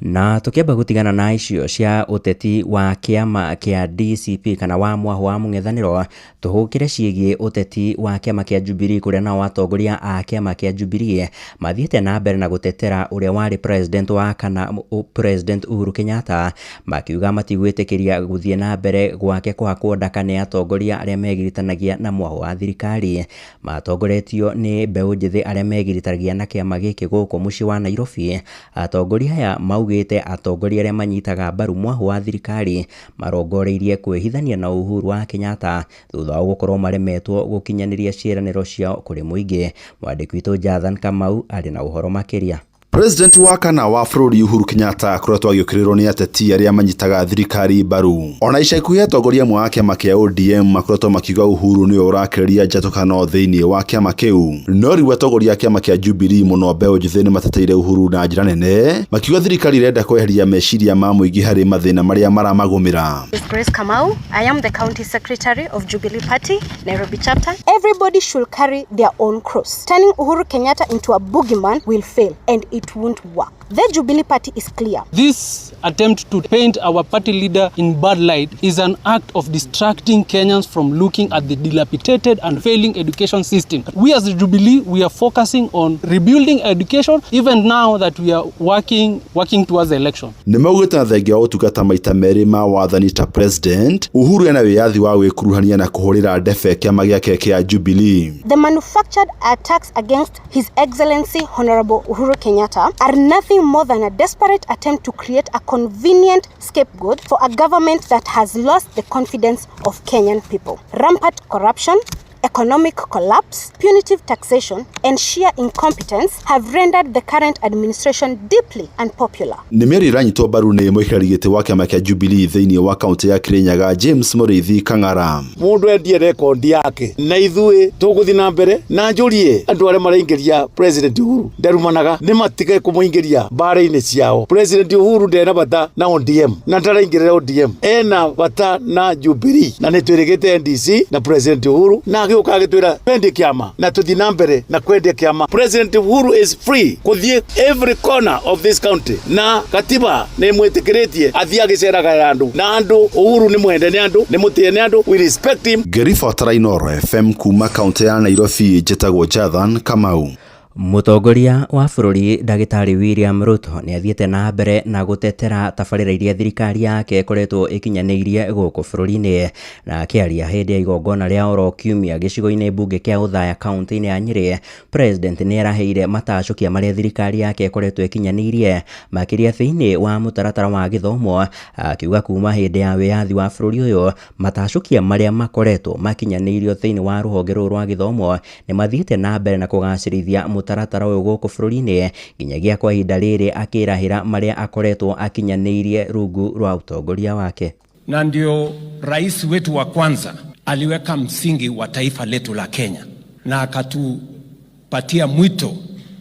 Na tukiamba gutigana na icio cia uteti wa kiama kia DCP kana wa mwahu wa mung'ethaniro, tuhukire ciĩgiĩ uteti wa kiama kia Jubilee kuria nao atongoria a kiama kia Jubilee mathiĩte na mbere na gutetera uria wari president wa kana President Uhuru Kenyatta, makiuga matigwĩtĩkĩria gũthiĩ na mbere gwake kũhakwo ndaka nĩ atongoria arĩa megiritanagia na mwahu wa thirikari. Matongoretio nĩ mbeũ njĩthĩ arĩa megiritanagia na kĩama gĩkĩ gũkũ mũciĩ wa Nairobi. Atongoria aya maugĩte augĩte atongoria arĩa manyitaga mbaru mwahu wa thirikari marongoreirie kwĩhithania na Uhuru wa Kenyatta thutha wa gũkorwo maremetwo gũkinyanĩria ciĩranĩro ciao kũrĩ mũingĩ. Mwandĩki witũ Jathan Kamau arĩ na ũhoro makĩria. President wa kana wa bũrũri Uhuru Kenyatta akoretwo agĩũkĩrĩrwo nĩ ateti arĩa manyitaga thirikari mbaru. Ona ica ikuhĩ atongoria amwe a kĩama kĩa ODM makoretwo makiuga Uhuru nĩwe ũrakĩrĩria njatũkano thĩinĩ wa kĩama kĩu. No rĩu atongoria a kĩama kĩa Jubilee mũno mbeũ njĩthĩ nĩ mateteire Uhuru na njĩra nene, makiuga thirikari ĩrenda kweheria meciria ma mũingĩ harĩ mathĩna marĩa maramagũmĩra. Grace Kamau. I am the County Secretary of Jubilee Party, Nairobi Chapter. Everybody should carry their own cross. Turning Uhuru Kenyatta into a boogeyman will fail and it won't work. The Jubilee Party is clear. This attempt to paint our party leader in bad light is an act of distracting Kenyans from looking at the dilapidated and failing education system. We as the Jubilee, we are focusing on rebuilding education even now that we are working towards the election. Nĩ maugĩte na thengia wa ũtungata maita merĩ ma wathani ta president, Uhuru ena wĩyathi wa gwĩkuruhania na kũhũrĩra ndebe kĩama gĩake kĩa Jubilee. The manufactured attacks against His Excellency Honorable Uhuru Kenyatta are nothing more than a desperate attempt to create a convenient scapegoat for a government that has lost the confidence of Kenyan people. Rampant corruption, economic collapse, punitive taxation, and sheer incompetence have rendered the current administration deeply unpopular. Nĩ mĩario ĩranyitwo mbaru nĩ mũikarĩri gĩtĩ wa kĩama kĩa Jubilee thĩinĩ wa kaunti ya Kirinyaga James Mũrĩithi Kang'ara. Mũndũ endie rekondi yake na ithuĩ tũgũthiĩ na mbere na njũrie andũ arĩa maraingĩria President Uhuru ndarumanaga nĩ matige kũmũingĩria mbara-inĩ ciao. President Uhuru ndena bata na ODM na ndaraingĩrĩra ODM, ena bata na Jubilee na nĩ twĩrĩgĩte NDC na President Uhuru na agĩũka agĩtwĩra twendie kĩama na tũthiĩ na mbere na kwendia kĩama. President Uhuru is free kũthiĩ every corner of this country na katiba nĩ ĩmwĩtĩkĩrĩtie athiĩ agĩceraga andũ na andũ. Uhuru nĩ mwende nĩ andũ, nĩ mũtĩe nĩ andũ, we respect him. Ngĩribotera Inooro FM kuma kaunti ya Nairobi, njĩtagwo Jathan Kamau. Mũtongoria wa bũrũri Ndagĩtarĩ William Ruto nĩ athiĩte na mbere na gũtetera tabarĩra iria thirikari yake ĩkoretwo ĩkinyanĩirie gũkũ bũrũri-inĩ. Na akĩaria hĩndĩ ya igongona rĩa oro kiumia gĩcigo-inĩ mbunge kĩa Othaya kaunti-inĩ ya Nyĩrĩ, President nĩ araheire matacũkia marĩa thirikari yake ĩkoretwo ĩkinyanĩirie makĩria thĩinĩ wa mũtaratara wa gĩthomo, akiuga kuma hĩndĩ ya wĩyathi wa bũrũri ũyũ matacũkia marĩa makoretwo makinyanĩirio thĩinĩ wa rũhonge rũrũ rwa gĩthomo nĩ mathiĩte na mbere na kũgacĩrithia mũtaratara ũyũ gũkũ bũrũri-inĩ nginyagia kwa ihinda rĩrĩ akĩrahĩra marĩa akoretwo akinyanĩirie rungu rwa ũtongoria wake. Na ndio rais wetu wa kwanza aliweka msingi wa taifa letu la Kenya na akatupatia mwito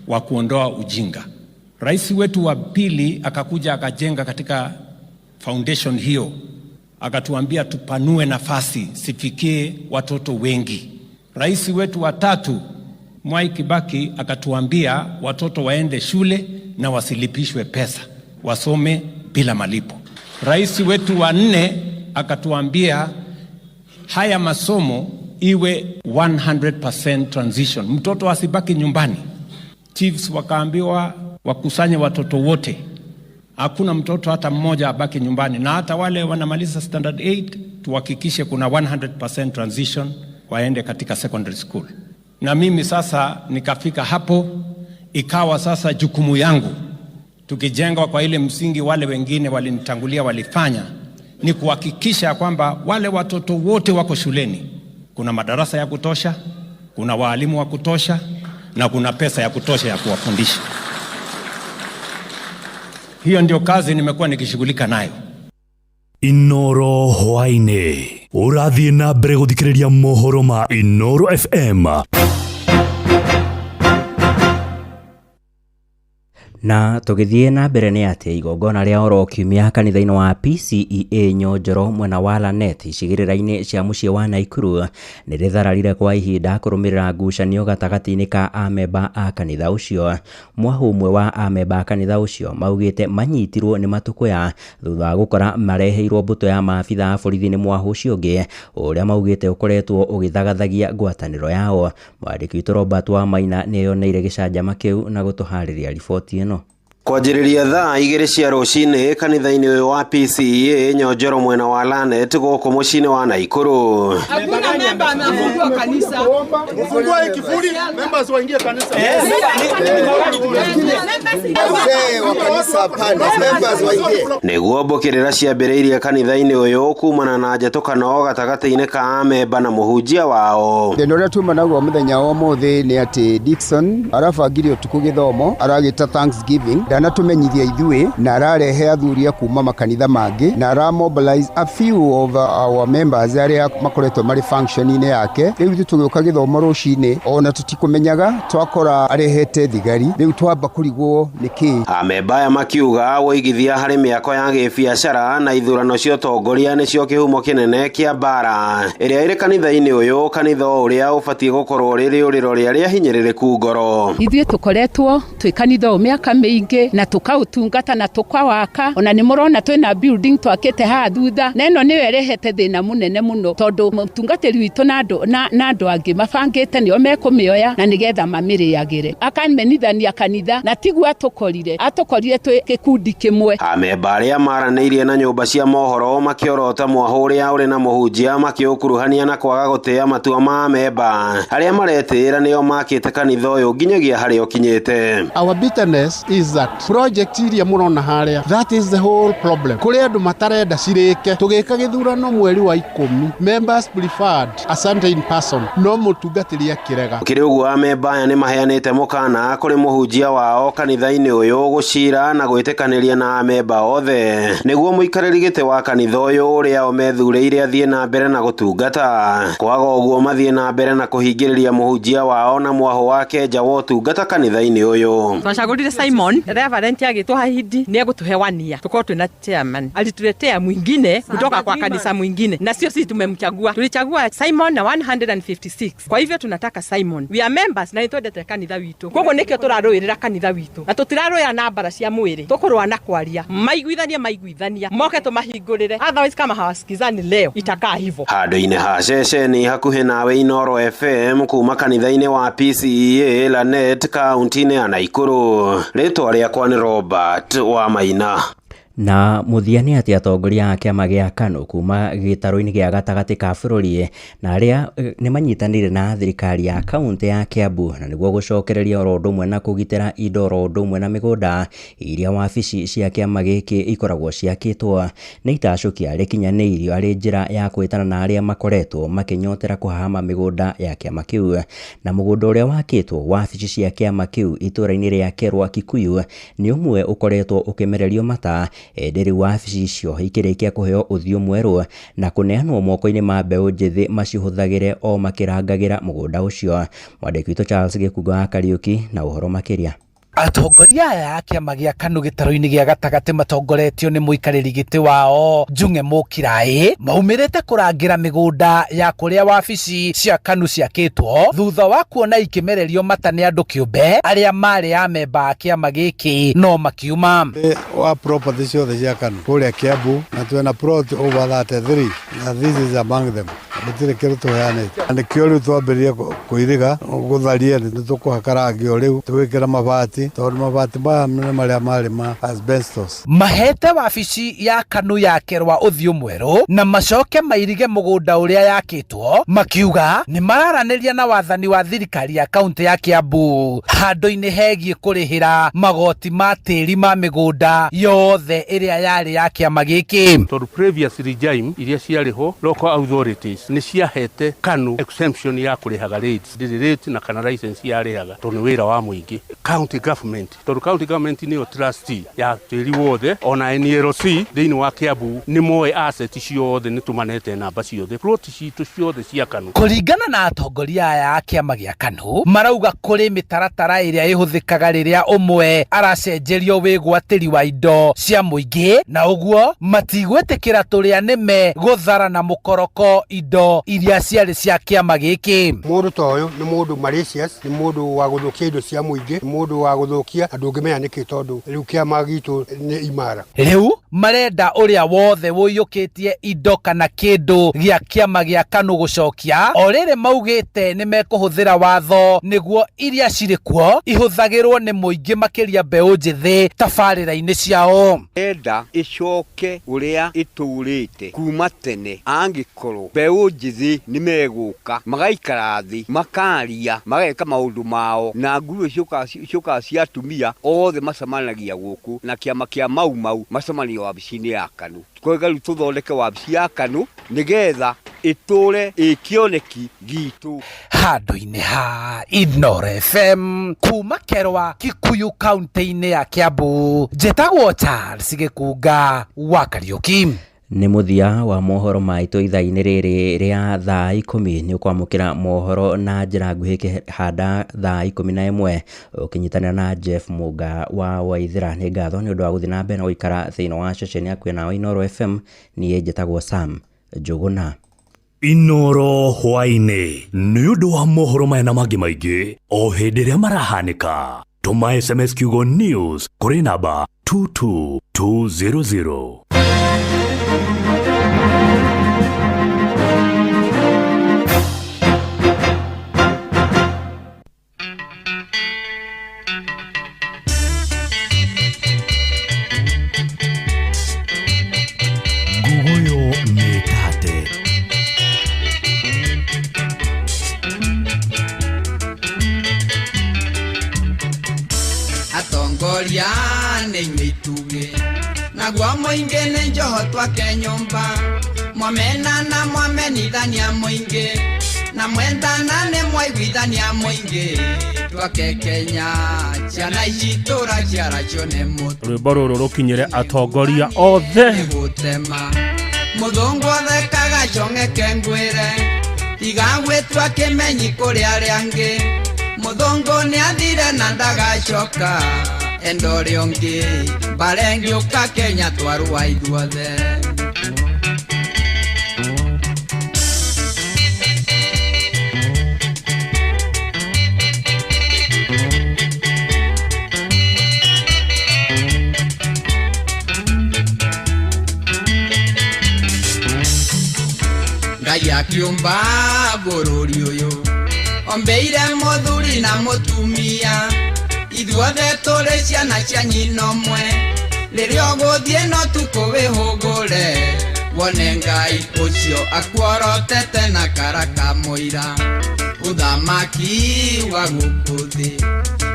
wa kuondoa ujinga. Rais wetu wa pili akakuja akajenga katika foundation hiyo, akatuambia tupanue nafasi sifikie watoto wengi. Rais wetu wa tatu Mwai Kibaki akatuambia watoto waende shule na wasilipishwe pesa, wasome bila malipo. Rais wetu wa nne akatuambia haya masomo iwe 100% transition, mtoto asibaki nyumbani. Chiefs wakaambiwa wakusanye watoto wote, hakuna mtoto hata mmoja abaki nyumbani, na hata wale wanamaliza standard 8 tuhakikishe kuna 100% transition waende katika secondary school. Na mimi sasa nikafika hapo, ikawa sasa jukumu yangu, tukijengwa kwa ile msingi wale wengine walinitangulia walifanya, ni kuhakikisha kwamba wale watoto wote wako shuleni, kuna madarasa ya kutosha, kuna waalimu wa kutosha, na kuna pesa ya kutosha ya kuwafundisha. Hiyo ndio kazi nimekuwa nikishughulika nayo. Inooro hwaini ũrathiĩ na mbere gũthikĩrĩria mohoro ma Inooro FM. Na tũgĩthiĩ na mbere nĩ atĩ igongona rĩa oro kiumia kanitha-inĩ wa PCEA Nyonjoro mwena wa Lanet icigĩrĩra-inĩ cia mũciĩ wa Naikuru nĩ rĩthararire kwa ihinda kũrũmĩrĩra ngucanio gatagatĩ-inĩ ka amemba a kanitha ũcio. Mwahu ũmwe wa amemba a kanitha ũcio maugĩte manyitirwo nĩ matũkũya thutha wa gũkora mareheirwo mbũtũ ya maabitha a borithi nĩ mwahu ũcio ũngĩ ũrĩa maugĩte ũkoretwo ũgĩthagathagia ngwatanĩro yao. Mwandĩki witũ Robert Wamaina nĩeyoneire gĩcanjama kĩu na gũtũharĩria riboti ĩno. Kwanjĩrĩria thaa 2 cia rũcinĩ kanitha-inĩ ũyũ wa PCEA Nyonjoro mwena wa Lanet gũkũ mũciĩ-inĩ wa Naikuru. Hakuna memba amefungua kanisa. Mfungue kifuli, members waingie kanisa. Wazee wa kanisa hapana, members waingie. Nĩguo mbũkĩrĩra ciambĩrĩirie kanitha-inĩ ũyũ kumana na njatũkano gatagatĩ-inĩ ka amemba na mũhunjia wao. Thĩna ũrĩa tuma naguo mũthenya wa ũmũthĩ nĩ atĩ Dickson arabangire ũtukũ gĩthomo aragĩta Thanksgiving ndanatũmenyithia ithuĩ na ararehe athuri a kuma makanitha mangĩ na ara mobilize a few of our members arĩa makoretwo marĩ function-inĩ yake. Rĩu ithuĩ tũgĩũka gĩthomo rũcinĩ ona tũtikũmenyaga twakora arehete thigari, rĩu twamba kũrigwo nĩkĩ. Amemba aya makiuga wũigithia harĩ mĩako ya gĩbiacara na ithurano cia ũtongoria nĩcio kĩhumo kĩnene kĩa mbara ĩrĩa ĩrĩ kanitha-inĩ ũyũ, kanitha ũrĩa ũbatiĩ gũkorwo rĩ rĩũrĩro rĩa arĩa hinyĩrĩrĩku ngoro. Ithuĩ tũkoretwo twĩ kanitha ũyũ mĩaka mĩingĩ na tũkaũtungata na tũkawaka, ona nĩ mũrona twĩna building twakĩte haha thutha, na ĩno nĩyo ĩrehete thĩna mũnene mũno tondũ mũtungatĩri witũ na andũ angĩ mabangĩte nĩo mekũmĩoya na nĩgetha mamĩrĩagĩre. Akamenithania kanitha na tiguo atũkorire, atũkorire twĩ gĩkundi kĩmwe. Amemba arĩa maranĩirie na nyũmba cia mohoro makĩorota mwahũ ũrĩa ũrĩ na mũhunjia makĩũkuruhania na kwaga gũtĩĩa matua ma amemba arĩa maretĩĩra nĩo makĩte kanitha ũyũ nginyagia harĩa ũkinyĩte. Our bitterness is that project iria mũrona harĩa, that is the whole problem. Kũrĩ andũ matarenda cirĩke. Tũgĩka gĩthurano mweri wa 10, members preferred a certain person, no mũtungatĩri akĩrega. Kĩrĩ ũguo amemba aya nĩ maheanĩte mũkana kũrĩ mũhunjia wao kanitha-inĩ ũyũ gũcira na gwĩtĩkanĩria na amemba othe nĩguo mũikarĩri gĩtĩ wa kanitha ũyũ ũrĩa o methurĩire athiĩ na mbere na gũtungata. Kwaga ũguo mathiĩ na mbere na kũhingĩrĩria mũhunjia wao na mwahũ wake nja wa ũtungata kanitha-inĩ ũyũ. Twacagũrire Simon Reverend agĩtwo Hahidi nĩ egũtũhe 1 year tukorwo twĩna chairman. Alituletea mwingine kutoka kwa kanisa mwingine na sio sisi tumemchagua. Tulichagua Simon na 156. Kwa hivyo tunataka Simon. We are members na nĩtwendete kanitha witũ. Koguo nĩkĩo tũrarũĩrĩra kanitha witũ. Na tũtirarũĩra na mbara cia mwĩrĩ. Tũkũrũa na kwaria. Maiguithania moke tũmahingũrĩre. Otherwise kama hawasikizani leo itakaa hivyo. Handũ-inĩ ha ceceni hakuhĩ nawe Inooro FM kuma kanitha-inĩ wa PCEA Lanet kaunti-inĩ ya Naikuru. Rĩtwa rĩakwa nĩ Robert wa Maina. Na mũthia nĩ atĩ atongoria a kĩama gĩa KANU kuma gĩtarũ-inĩ gĩa gatagatĩ ka bũrũri na arĩa nĩ manyitanĩire na thirikari ya kaunti ya Kiambu na nĩguo gũcokereria oro ũndũ ũmwe na kũgitĩra indo oro ũndũ ũmwe na mĩgũnda iria wabici cia kĩama gĩkĩ ikoragwo ciakĩtwo nĩ itacũkia rĩkinyanĩirio arĩ njĩra ya kwĩtana na arĩa makoretwo makĩnyotera kũhahama mĩgũnda ya kĩama kĩu. Na mũgũnda ũrĩa wakĩtwo wabici cia kĩama kĩu itũũra-inĩ rĩa Kerwa Kikuyu nĩ ũmwe ũkoretwo ũkĩmererio mata ĩndĩ rĩu wabici icio ikĩrĩkia kũheo ũthiũ mwerũ na kũneanwo moko-inĩ ma mbeũ njĩthĩ macihũthagĩre o makĩrangagĩra mũgũnda ũcio. Mwandĩki witũ Charles Gĩkungo wa Kariũki na ũhoro makĩria. Atongoria aya a kĩama gĩa KANU gĩtarũ-inĩ gĩa gatagatĩ matongoretio nĩ mũikarĩri gĩtĩ wao Njung'e Mũkiraĩ maumĩrĩte kũrangĩra mĩgũnda ya kũrĩa wabici cia KANU ciakĩtwo thutha wa kuona ikĩmererio mata nĩ andũ kĩũmbe arĩa marĩ amemba a kĩama gĩkĩ no makiuma. Wa property ciothe cia KANU kũrĩa Kiambu na twĩna plot over 33 na this is among them. Gũtirĩ kĩndũ tũheanĩte na nĩkĩo rĩu twambĩrĩrie kũiriga gũtharia nĩ tũkũhaka rangi o rĩu tũgĩkĩra mabati tondũ mabati maya nĩ marĩa marĩ ma asbestos. Mahete wabici ya KANU ya Kerwa ũthiũ mwerũ na macoke mairige mũgũnda ũrĩa yakĩtwo makiuga nĩ mararanĩria na wathani wa thirikari ya kaunti ya Kiambu handũ-inĩ hegiĩ kũrĩhĩra magoti ma tĩri ma mĩgũnda yothe ĩrĩa yarĩ ya kĩama gĩkĩ. Tondũ previous regime iria ciarĩ ho local authorities nĩ ciahete KANU exemption ya kũrĩhaga rates, ndĩrĩ rate na kana license yarĩhaga tondũ nĩ wĩra wa mũingĩ. County government tondũ county government nĩyo trustee ya tĩri wothe ona NLC thĩinĩ wa Kiambu nĩ moĩ asset ciothe nĩ tũmanete namba ciothe plot citũ ciothe cia KANU. Kũringana na atongoria aya a kĩama gĩa KANU marauga kũrĩ mĩtaratara ĩrĩa ĩhũthĩkaga rĩrĩa ũmwe aracenjerio wĩgwatĩri wa indo cia mũingĩ na ũguo matigwĩtĩkĩra tũrĩa nĩme gũthara na mũkoroko indo indo iria ciarĩ cia kĩama gĩkĩ. Mũndũ ta ũyũ nĩ mũndũ malicious, nĩ mũndũ wa gũthũkia indo cia mũingĩ, nĩ mũndũ wa gũthũkia na ndũngĩmenya nĩkĩ tondũ rĩu kĩama gitũ nĩ imara. Rĩu marenda ũrĩa wothe ũiyũkĩtie indo kana kĩndũ gĩa kĩama gĩa KANU gũcokia, o rĩrĩ maugĩte nĩ mekũhũthĩra watho nĩguo iria cirĩ kuo ihũthagĩrwo nĩ mũingĩ makĩria mbeũ njĩthĩ tabarĩra-inĩ ciao. Enda ĩcoke ũrĩa ĩtũrĩte kuma tene, angĩkorwo mbeũ njĩthĩ nĩ megũka magaikara thĩ makaria mageka maũndũ mao, na nguo ciũkaga cia atumia othe macemanagia gũkũ na kĩama kĩa Mau Mau macemanio wabici-inĩ ya KANU. Koiga rĩu tũthondeke wabici ya KANU nĩgetha ĩtũre ĩ kĩoneki gitũ. Handũ-inĩ ha Inooro FM kuma Kerwa, Kikuyu, kaunti-inĩ ya Kiambu, njĩtagwo Charles Gĩkunga wa Kariũki. Nĩ mũthia wa mohoro maitũ ithaa-inĩ rĩrĩ rĩa thaa 10. Nĩ ũkwamũkĩra mohoro na njĩra nguhĩ kĩhanda thaa 11 ũkĩnyitanĩra na Jeff Mũnga wa Waithĩra. Nĩ ngatho nĩ ũndũ wa gũthiĩ na mbere na gũikara thĩinĩ wa ceceni yaku ĩno Inooro FM. Niĩ njĩtagwo Sam Njũgũna. Inooro hwaĩ-inĩ nĩ ũndũ wa mohoro maya na mangĩ maingĩ o hĩndĩ ĩrĩa marahanĩka. Tũma SMS kiugo news kũrĩ namba 22200. Nguguyo nĩ tate. Atongoria nĩ inyuĩ itugĩ, naguo mũingĩ nĩ njoho twake nyũmba, mwamena na mwamenithania mũingĩ, na mwendana nĩ mwaiguithania mũingĩ, twake Kenya ciana ici tũraciara nĩ mũtĩ. Rwĩmbo rũrũ rũkinyĩre atongoria othe. Gũtema mũthũngũ athekaga cong'eke ngwĩre, tiga gwĩtua kĩmenyi kũrĩ arĩa angĩ, mũthũngũ nĩ athire na ndagacoka, enda ũrĩa ũngĩ mbara ĩngĩũka Kenya twarũa ithuothe. Ngai akiũmba bũrũri ũyũ ombeire mũthuri na mũtumia, ithuothe tũrĩ ciana cia nyina ũmwe, rĩrĩa ũgũthiĩ no tukũ wĩhũgũre, wone Ngai ũcio akuorotete na karaka mũira, ũthamaki wa gũkũ thĩ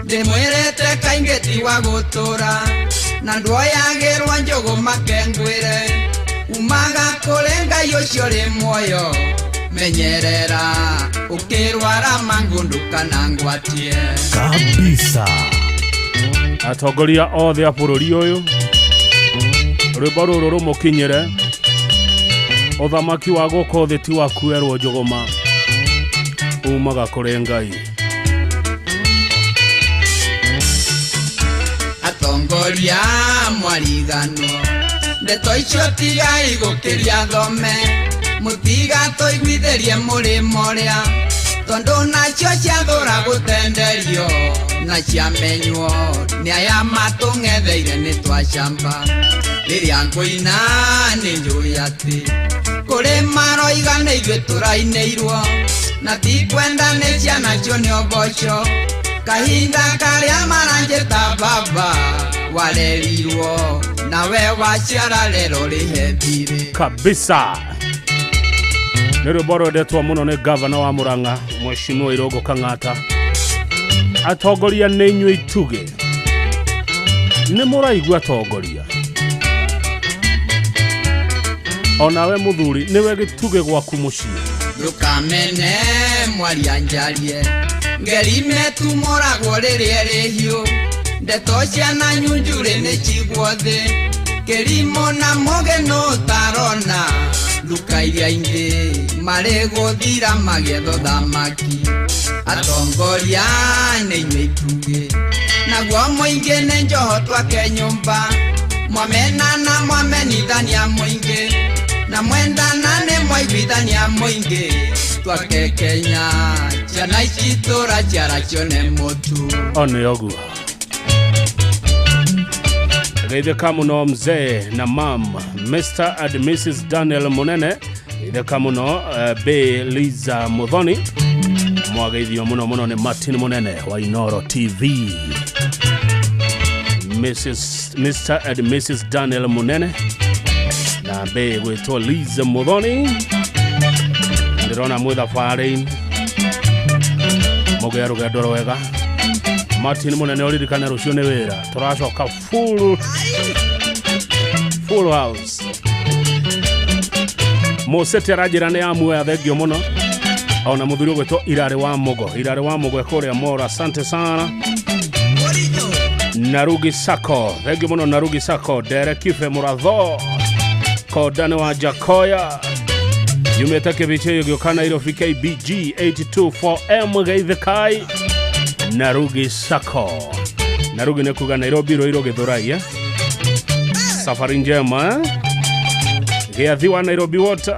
ndĩmwĩrĩte kaingĩ ti wa gũtũra, na ndwoyagĩrwo njũgũ makengwĩre, umaga kũrĩ Ngai ũcio ũrĩ muoyo, menyerera ũkĩrwara mangũ ndũkanangwatie. Kabisa. Atongoria othe a bũrũri ũyũ, rwĩmbo rũrũ rũmũkinyĩre. Ũthamaki wa gũkũ thĩ ti wa kuerwo njũgũma, umaga kũrĩ Ngai. Atongoria mwariganwo, ndeto icio tigai gũkĩria thome, mũtigatũiguithĩrie mũrĩmo ũrĩa, tondũ nacio ciathũra gũtenderio, na ciamenywo nĩ aya matũng'etheire nĩ twacamba. Rĩrĩa ngũina nĩ njũĩ atĩ kũrĩ maroiga nĩ ithuĩ tũrainĩirwo, na tikwenda nĩ ciana cio nĩ ũboco, kahinda karĩa maranjĩta baba warerirwo nawe waciara rero rĩhe thirĩ. Kabisa. Nĩ rwĩmbo rwendetwo mũno nĩ gavana wa Murang'a Mheshimiwa Irũngũ Kang'ata. Atongoria nĩ inyuĩ itugĩ, nĩ mũraigua atongoria. Onawe mũthuri nĩwe gĩtugĩ gwaku mũciĩ. Ndũkamene mwaria njarie, ngerime tumũragwo rĩrĩa ĩrĩ hiũ, ndeto ciana nyunjurĩ nĩ cigwo thĩ, kĩrimũ na mũgĩ nũ ũtarona, nduka iria ingĩ marĩ gũthira magĩetha ũthamaki. Atongoria nĩ inyuĩ itugĩ, naguo mũingĩ nĩ njoho twake nyũmba, mwamena na mwamenithania mũingĩ, Na mwendana nĩ mwaiguithania mũingĩ twake Kenya ciana ici tũraciara cione mũtu. One ũguo. Geithĩka mũno mzee na mam Mr and Mrs Daniel Munene. Geithĩka mũno Be Liza Muthoni. Mwageithio mũno mũno nĩ Martin Munene wa Inoro TV. Mr and Mrs Daniel Munene na Be gwĩtwo Liza Muthoni. Ndĩrona mwĩ thabarĩ-inĩ, mũgĩe rũgendo rwega. Martin Munene ũririkane rũciũ nĩ wĩra, tũracoka full house. Mũcete aranjĩra nĩ amuoya, thengio mũno. Ona mũthuri ũgwĩtwo Irarĩ wa Mũgo, Irarĩ wa Mũgo kũrĩa Mora, asante sana. Narugi Sako, thengio mũno Narugi Sako. Ndere Kibe Mũratho, Kondane wa Jakoya, yumĩte kĩbici gĩũka Nairobi KBG 824M geithĩkai. Narugi Sako, Narugi nĩ kuga Nairobi Ruiru Githurai, eh? Safari njema, eh? Gĩathi wa Nairobi Water.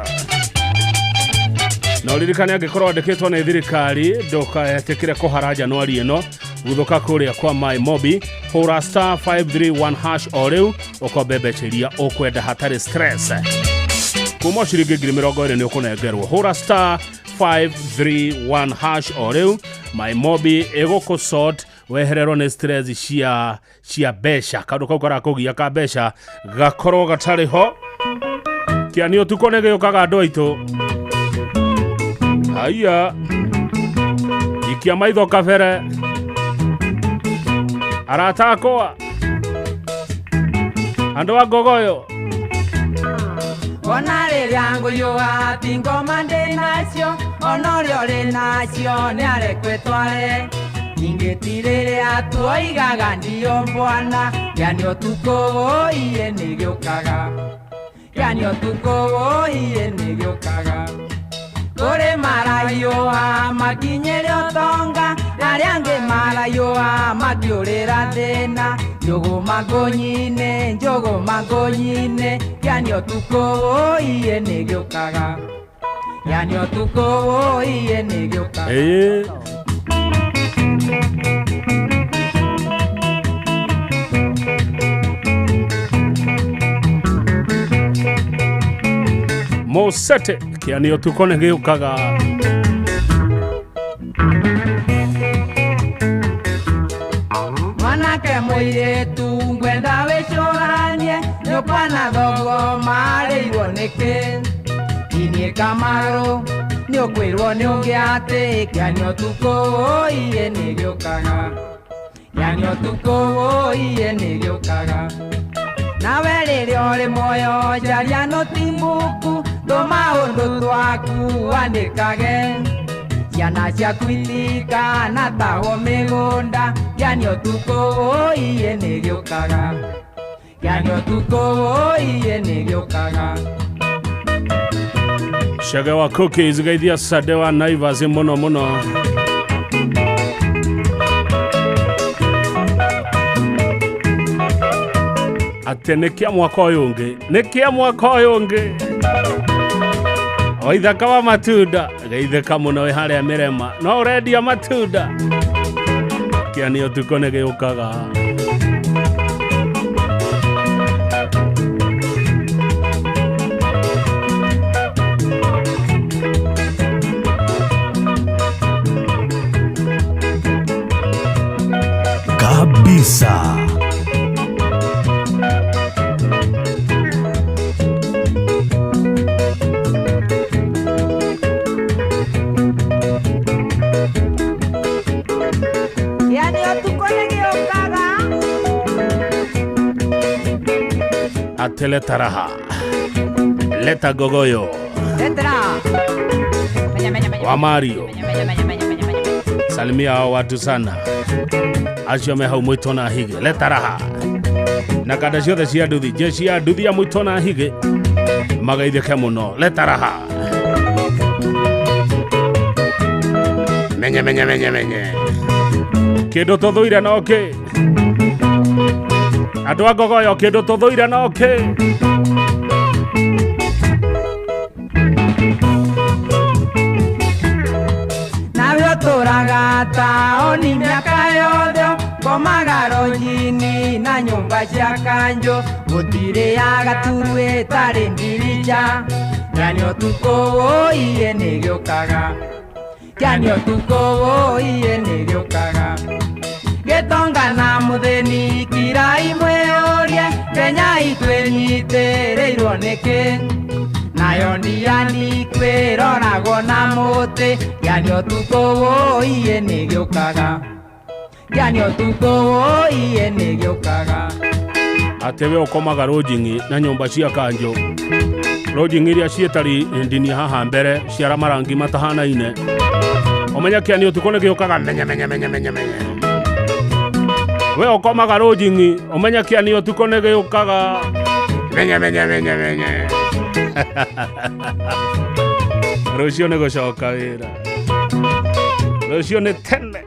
Na ũririkane angĩkorwo wandĩkĩtwo nĩ thirikari ndũkaetĩkĩre kũhara Januari ĩno, guthũka kũrĩa kwa My Mobi, hũra star 531 hash o rĩu ũkombe mbeca iria ũkwenda hatarĩ stress. Kuma ciringi 20,000 nĩ ũkũnengerwo. Hũra star 531 hash o rĩu, My Mobi ĩgũkũ sort wehererwo nĩ stress cia mbeca. Kaũndũ kau karakũgia ka mbeca gakorwo gatarĩ ho. Kĩani ũtukũ nĩ gĩũkaga andũ aitũ. Haiya, ikia maitho kabere. Arata akwa, andũ a Ngogoyo. Ona rĩrĩa ngũiyũa ti ngoma ndĩ nacio, ona ũrĩa ũrĩ nacio nĩ arekwo ĩtware. Ningĩ ti rĩrĩa tuoigaga ndiyo bwana, kĩani ũtukũ ũiye nĩ gĩũkaga. Kĩani ũtukũ ũiye nĩ gĩũkaga. Kũrĩ maraiyũa makinyĩre ũtonga, arĩa angĩ maraiyũa makĩũrĩra thĩna. Njũgũma ngũnyinĩ, njũgũma ngũnyinĩ, kĩani ũtukũ ũiye nĩ gĩũkaga. Kĩani ũtukũ ũiye nĩ gĩũkaga. Ĩĩ. Mũcete kĩani ũtukũ nĩ gĩũkaga. Mwanake mũirĩtu ngwenda wĩcũranie, nyũkwa na thogo marĩirwo nĩkĩ? Inyuĩ Kamarũ nĩũkwĩrwo nĩ ũngĩ atĩ kĩani ũtukũ ũiye nĩ gĩũkaga. Kĩani ũtukũ ũiye nĩ gĩũkaga. Nawe rĩrĩa ũrĩ muoyo caria nũtimbuku, tũmaũndũ twaku wandĩkage. Ciana ciaku itikanatahwo mĩgũnda, kĩani ũtukũ ũiye nĩ gĩũkaga. Kĩani ũtukũ ũiye nĩ gĩũkaga. Chege wa cookies geithia Sade wa Naivas mũno mũno. Atĩ nĩ kĩa mwaka ũyũ ũngĩ, nĩ kĩa mwaka ũyũ ũngĩ. Waithaka wa matunda, geithĩka mũno wĩ harĩa Mĩrema, no ũrendia matunda. Kĩani ũtukũ nĩ gĩũkaga. Kabisa. Ate leta raha, leta gogoyo wa Mario. Salimia hao watu sana acio me hau mwito na hige. Leta raha na kanda ciothe cia nduthi, jeshi ya nduthi ya mwito na hige magaithĩke mũno. Leta raha, menye menye menye menye kĩndũ tũthũire no kĩ andũ a Ngogoyo, kĩndũ tũthũire no kĩ. Ngomaga taoni mĩaka yothe, ngomaga rojini na nyũmba cia kanjũ, gũtirĩ ya gaturu ĩtarĩ ndirica, yani ũtukũ wũiye nĩgĩũkaga, yani ũtukũ wũiye nĩgĩũkaga. Gĩtonga na mũthĩni kirai mwĩũrie, Kenya itũ ĩnyitĩrĩirwo nĩkĩ? Nayo ndiani kwĩroragwo na mũtĩ, yani ũtukũ wũiye nĩgĩũkaga, yani ũtukũ wũiye nĩgĩũkaga. Atĩ we ũkomaga rũnjing'i na nyũmba cia kanjũ, rũnjing'i iria ciĩtari ndini haha mbere ciara marangi matahanaine, ũmenye kĩani ũtukũ nĩgĩũkaga menye menye menye menye menye. We ũkomaga rũnjing'i ũmenye kĩani ũtukũ nĩgĩũkaga menye menye menye menye. Rũciũ nĩ gũcoka wĩra, rũciũ nĩ tene.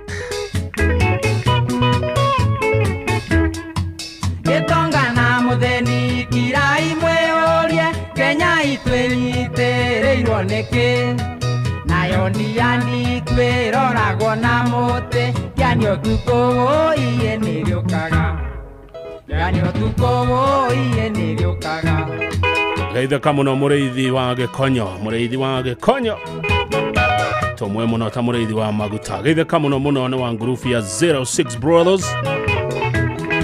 Gĩtonga na mũthĩni kirai mwĩũrie, Kenya itũ ĩnyitĩrĩirwo nĩkĩ? Nayo ndiani kwĩroragwo na mũtĩ, yani ũtukũ wũiye nĩgĩũkaga, yani ũtukũ wũiye nĩgĩũkaga. Geithĩka mũno mũrĩithi wa Gĩkonyo, mũrĩithi wa Gĩkonyo tũmwe mũno ta mũrĩithi wa maguta. Geithĩka mũno mũno nĩ wa ngurubu ya 06 Brothers.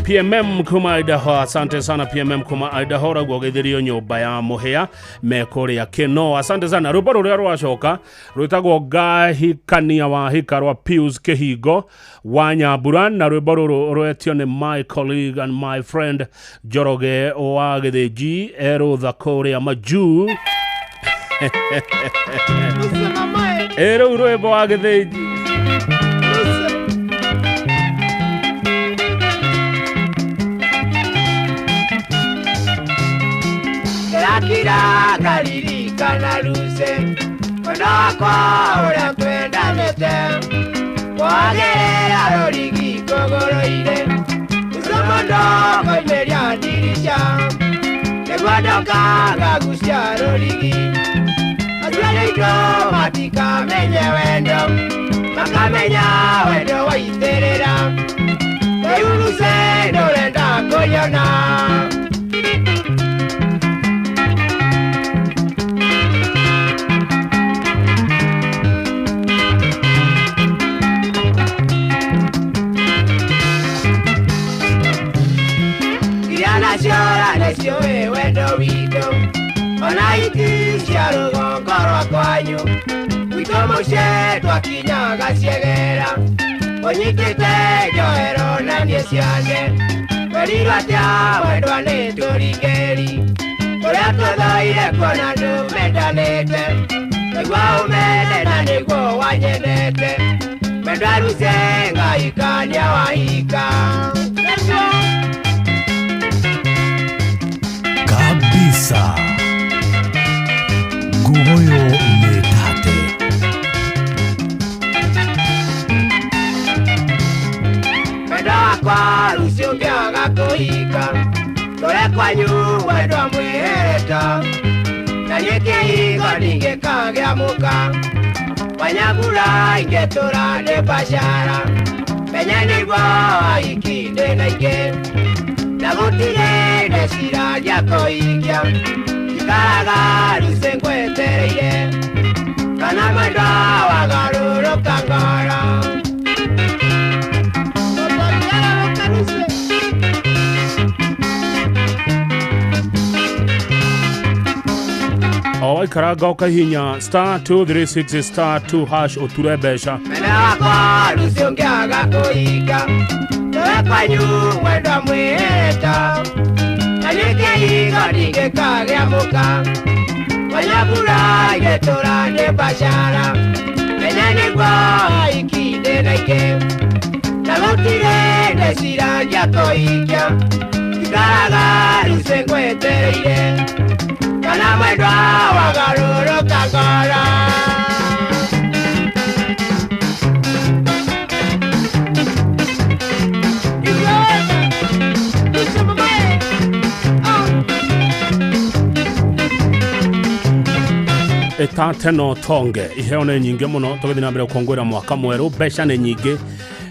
PMM kuma Idaho, asante sana PMM kuma Idaho, raguo geithirio nyũmba ya mũhĩa me kũrĩa Kĩno, asante sana. Rwĩmbo rũrĩa rwacoka rwĩtagwo Ngahikania wa Hika rwa Pius Kĩhingo wa Nyambura, na rwĩmbo rũrũ rwetio nĩ my colleague and my friend Njoroge wa Gĩthĩnji erũtha kũrĩa majuu. Ĩ rĩu rwĩmbo wa Gĩthĩnji. Kira karirikana ruse mwena wakwa ũrĩa twendanĩte, wagerera rũrigi kũgũrũ-inĩ, ũcio mũndũ koimĩria ndirica, nĩguo ndũkagagucia rũrigi. Aciari aitũ matikamenye wendo, makamenya wendo waitĩrĩra, rĩu ruse ndũrenda kũnyona. Ciora nĩciũĩ wendo witũ, ona iti cia rũgongo rwa kwanyu, gwitũ mũciĩ twakinyaga ciegera, ũnyitĩte njohero na niĩ ciande, twerirwo atĩa wendwa nĩ tũringĩri, ũrĩa tũthoire kuona andũ mendanĩte, nĩguo ũmende na nĩguo wanyendete, mwendwa ruse ngahikania wahika. Kabisa Ngugoyo nĩ tate. Mwendwa wakwa rũciũ ngĩaga kũhika, tũre kwanyu wendwa mwĩhĩta, na niĩ kĩhingo ndingĩkagĩa mũka, wanyambura ingĩtũra ndĩ biacara, menya nĩguo ahiki ndĩna ingĩ, na gũtirĩ ndeciragia kũhikia, njikaraga ruse ngwetereire, kana mwendwa wagarũrũka ngoro. O waikaranga ũkahihinya star 236 star 2 hash ũture mbeca. Mwendwa wakwa rũciũ ngĩaga kũhika, tũre kwanyu wendwa mwĩhĩta, na niĩ kĩhingo ndingĩkagĩa mũka, wanyambura ingĩtũra ndĩ biacara, menya nĩguo ahiki ndĩna ingĩ, na gũtirĩ ndeciragia kũhikia, njikaraga ruse ngwetereire, kana mwendwa wagarũrũka ngoro. Ĩtate no tonge. Iheo nĩ nyingĩ mũno, tũgĩthiĩ na mbere gũkũngũĩra mwaka mwerũ. Mbeca nĩ nyingĩ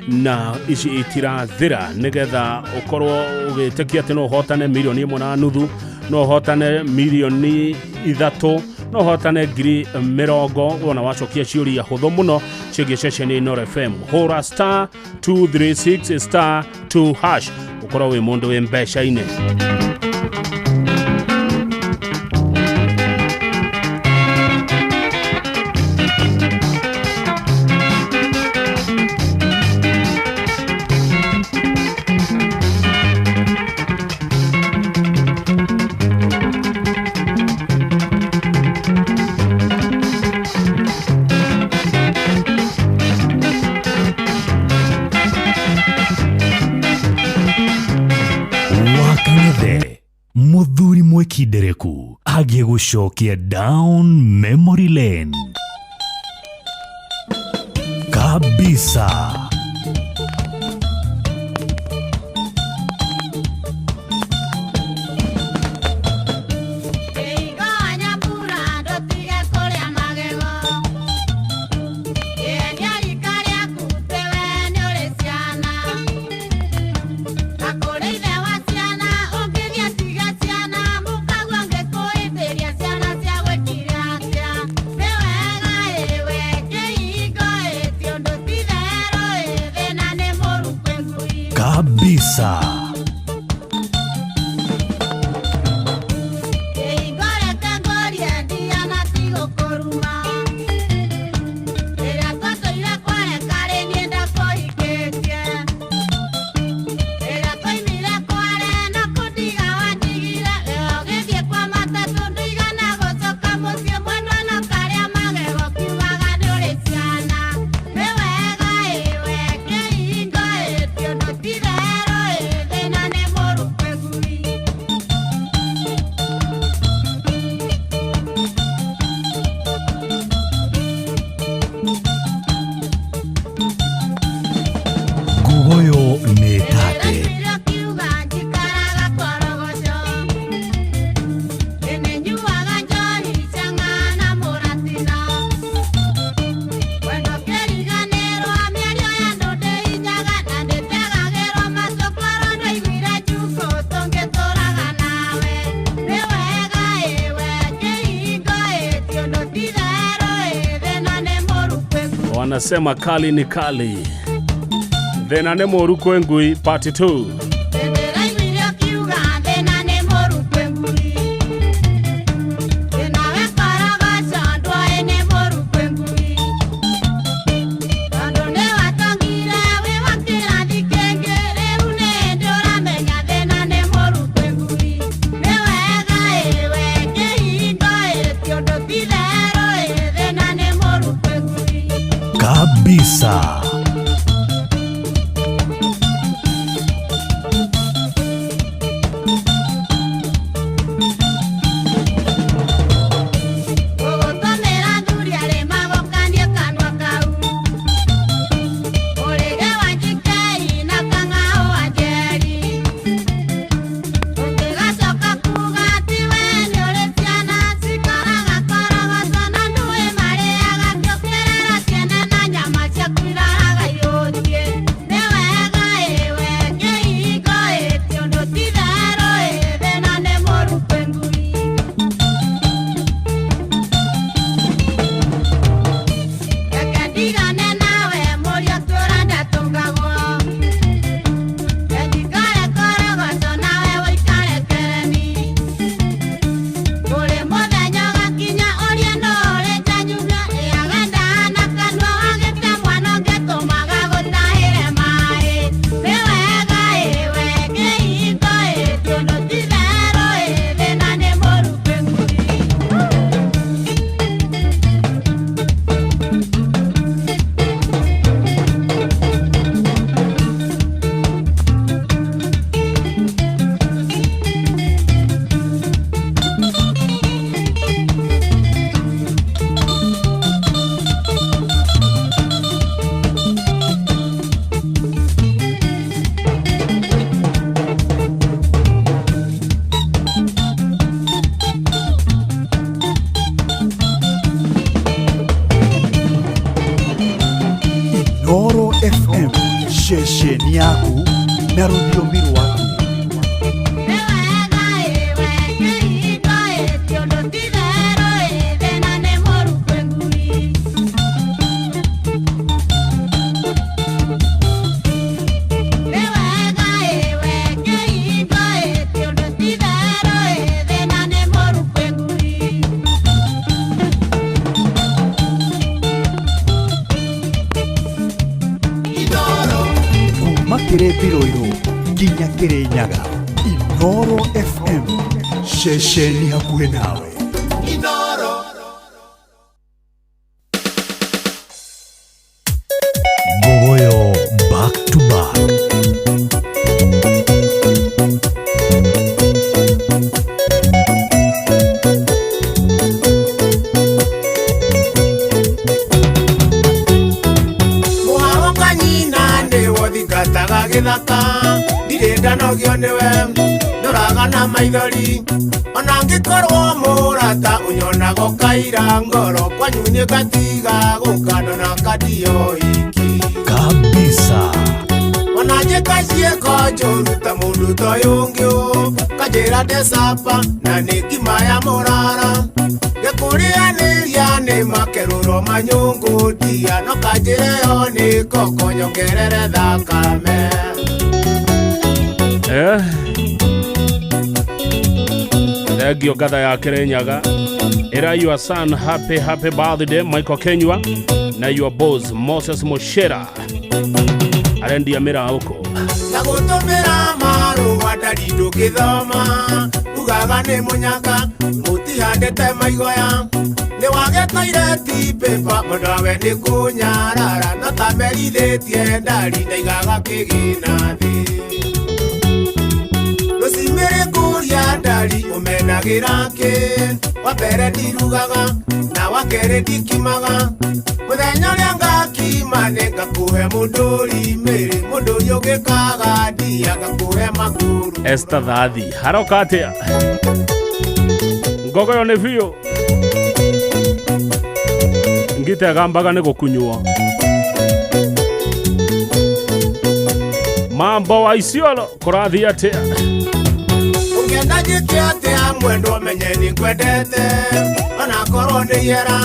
na ici itirathira, nĩgetha ũkorwo ũgĩtĩkia atĩ no ũhotane 1.5 million, no ũhotane 3 million, no ũhotane 80,000 wona wacokia ciũria hũthũ mũno ciĩgiĩ ceceni Inooro FM. Hũra *236*2# ũkorwo wĩ mũndũ wĩ mbeca-inĩ. Wakang'ethe muthuri mwikindereku agiĩ gũcokia down memory lane kabisa. Kabisa. Ngugoyo nĩ tate. Wanasema kali ni kali, thĩna nĩ mũru kwĩ ngui part 2. Kabisa. Nyama ciaku iraraga. Ceceni yaku na rũthiomi rwaku. Kuma kĩrĩ Mbirũirũ nginya Kĩrĩnyaga, Inooro FM, ceceni hakuhĩ nawe. Ngogoyo back to back. Mũharo nyina nĩwo thingataga gĩthaka ndirĩ ndanogio nĩwe ndũraga na maithori ona ngĩkorwo mũrata ũnyonaga ũkaira ngoro kwanyu nĩ ngatiga gũka ndona kandio iki Kabisa. Ona njĩka ciĩko njũru ta mũndũ ta ũyũ ũngĩ ũ kanjĩra ndecapa na nĩ ngima ya mũrara ngĩkũrĩanĩria nĩ makerũro manyũngũ ndia no kanjĩra ĩyo nĩ koko nyongerere thakame. Thengio ngatha ya Kĩrĩnyaga. Ĩra your son happy happy birthday Michael Kenyua na your boss Moses Mushera arendia mĩraũkũ. Na gũtũmĩra marũa ndari ndũngĩthoma ugaga nĩ mũnyaka mũtihandĩte maigoya nĩ wage toireti paper mũndũ nĩ kũnyarara no ta merithĩtie ndari ndaigaga kĩgĩna thĩ rũcimĩrĩ kũria ndari ũmenagĩra kĩ wa mbere ndirugaga na wa kerĩ ndikimaga mũthenya ũrĩa ngakima nĩ ngakũhe mũndũri mĩrĩ mũndũri ũngĩkaga ndia ngakũhe magũrũ. Esther Thathi haroka atĩa? Ngogoyo nĩ biũ ngitegambaga nĩ gũkunywo. Mambo wa Isiolo kũrathiĩ atĩa? Ũngĩenda njĩke atĩa mwendwa menye nĩ ngwendete onakorwo nĩ ihera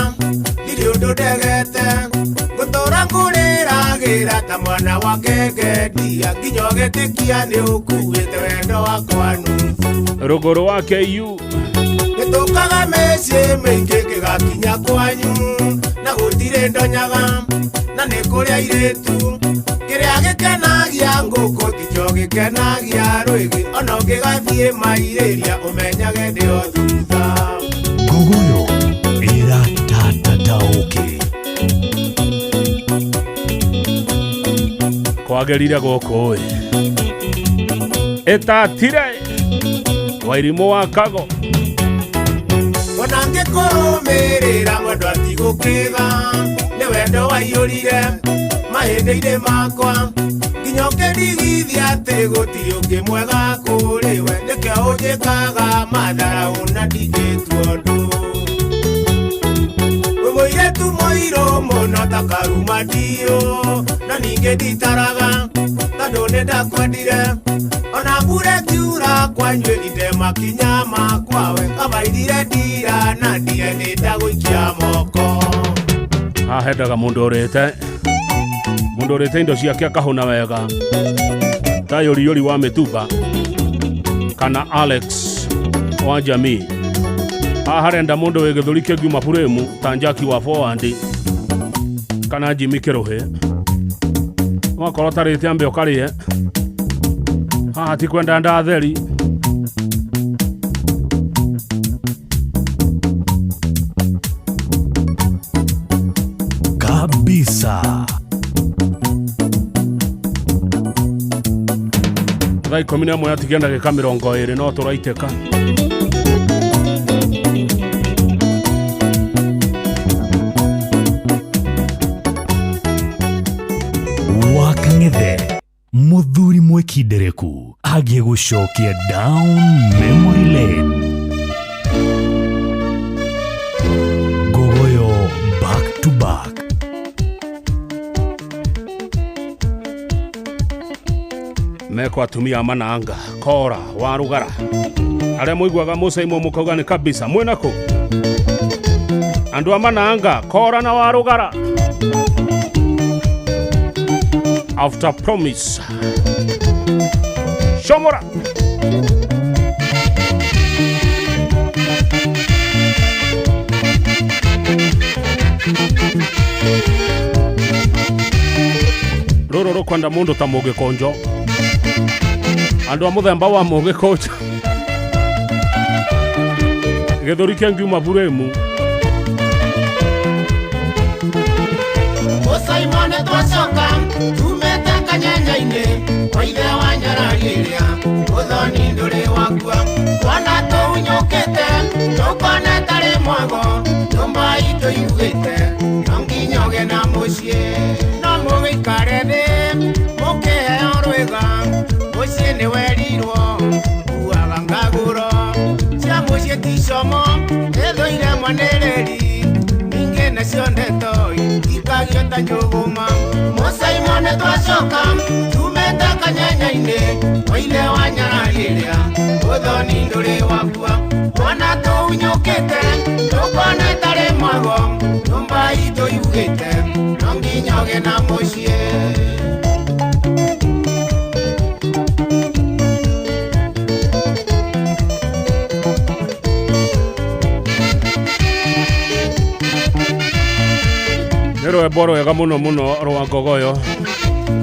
ndirĩ ũndũ ndegete ngũtũra ngũrĩragĩra ta mwana wa ngenge ndia nginya ũgĩtĩkia nĩ ũkuĩte wendo wakwa nuthu. Rũgũrũ wa KU nĩtũkaga mĩciĩ mĩingĩ ngĩgakinya kwanyu na gũtirĩ ndonyaga na nĩ kũrĩ airĩtu kĩrĩa gĩkenagia ngũkũ tikĩo gĩkenagia rwĩgĩ ona ũngĩgathiĩ mairĩria ũmenyage ndĩ o thutha. Ngogoyo ĩratatataũkĩ. Kwagĩrire gũkũ ĩ ĩtatire Wairimũ wa Kago. Ona ngĩkũrũmĩrĩra mwendwa tigũkĩga nĩ wendo waiyũrire mahĩndĩ-inĩ makwa nginya ũkĩndigithia atĩ gũtirĩ ũngĩ mwega kũrĩ we nĩkĩo ũnjĩkaga matharaũ na ndingĩtua ũndũ. Wĩ mũirĩtu mũirũ mũno ta karuma ndiũ na ningĩ nditaraga tondũ nĩ ndakwendire ona mbura ĩkiura kwanyu ĩrinde makinya makwa we kabairire ndira na ndie nĩ ndagũikia moko. Haha hendaga mũndũ ũrĩte mũndũ ũrĩte indo ciake akahũna wega ta Yũriyũri wa Mĩtumba kana Alex wa Jamii. Haha harenda mũndũ wĩ gĩthũri kĩngiuma buremu ta Njaki wa Forward kana Jimmy Kĩrũhĩ. Wakorwo ũtarĩte ambe ũkarĩe. Haha ti kwenda ndatheri. Kabisa. Thaa 11 yatigia ndagĩka 20 no tũraitĩka. Wakang'ethe mũthuri mwĩkindereku agĩgũcokia down memory lane. Ngogoyo back to back. Meko atumia mananga kora warugara arĩa mũiguaga mũcaimwo mũkauga nĩ kabisa mwĩna kũ andũ a mananga kora na warugara after promise shomora. Rũrũ rũkwenda mũndũ ta mũgĩkũnjo andũ a mũthemba wa mũgĩkũnjo gĩthũri kĩangiuma buremu. Mũcaimone twacoka tumĩte kanyenya-inĩ kwa ithe wa nyarari ĩrĩa ũthoni ndũrĩ wakua twana tũhunyũkĩte tũkone tarĩ mwago nyũmba itũ yugĩte no nginya ũgĩe na mũciĩ no mũgĩikare thĩ mũkĩheo rwĩga mũciĩ nĩ werirwo kuaga ngagũro cia mũciĩ ti como ĩthũire mwanĩrĩri ningĩ nacio ndeto ikagio ta njũgũma. Mũcaimone twacoka tumĩte kanyenya-inĩ kwa ithe wa nyarari ĩrĩa ũthoni ndũrĩ wakua twana tũhunyũkĩte tũkone tarĩ mwago nyũmba itũ yugĩte no nginya ũgĩe na mũciĩ. Nĩ rwĩmbo rwega mũno mũno rwa ngogoyo.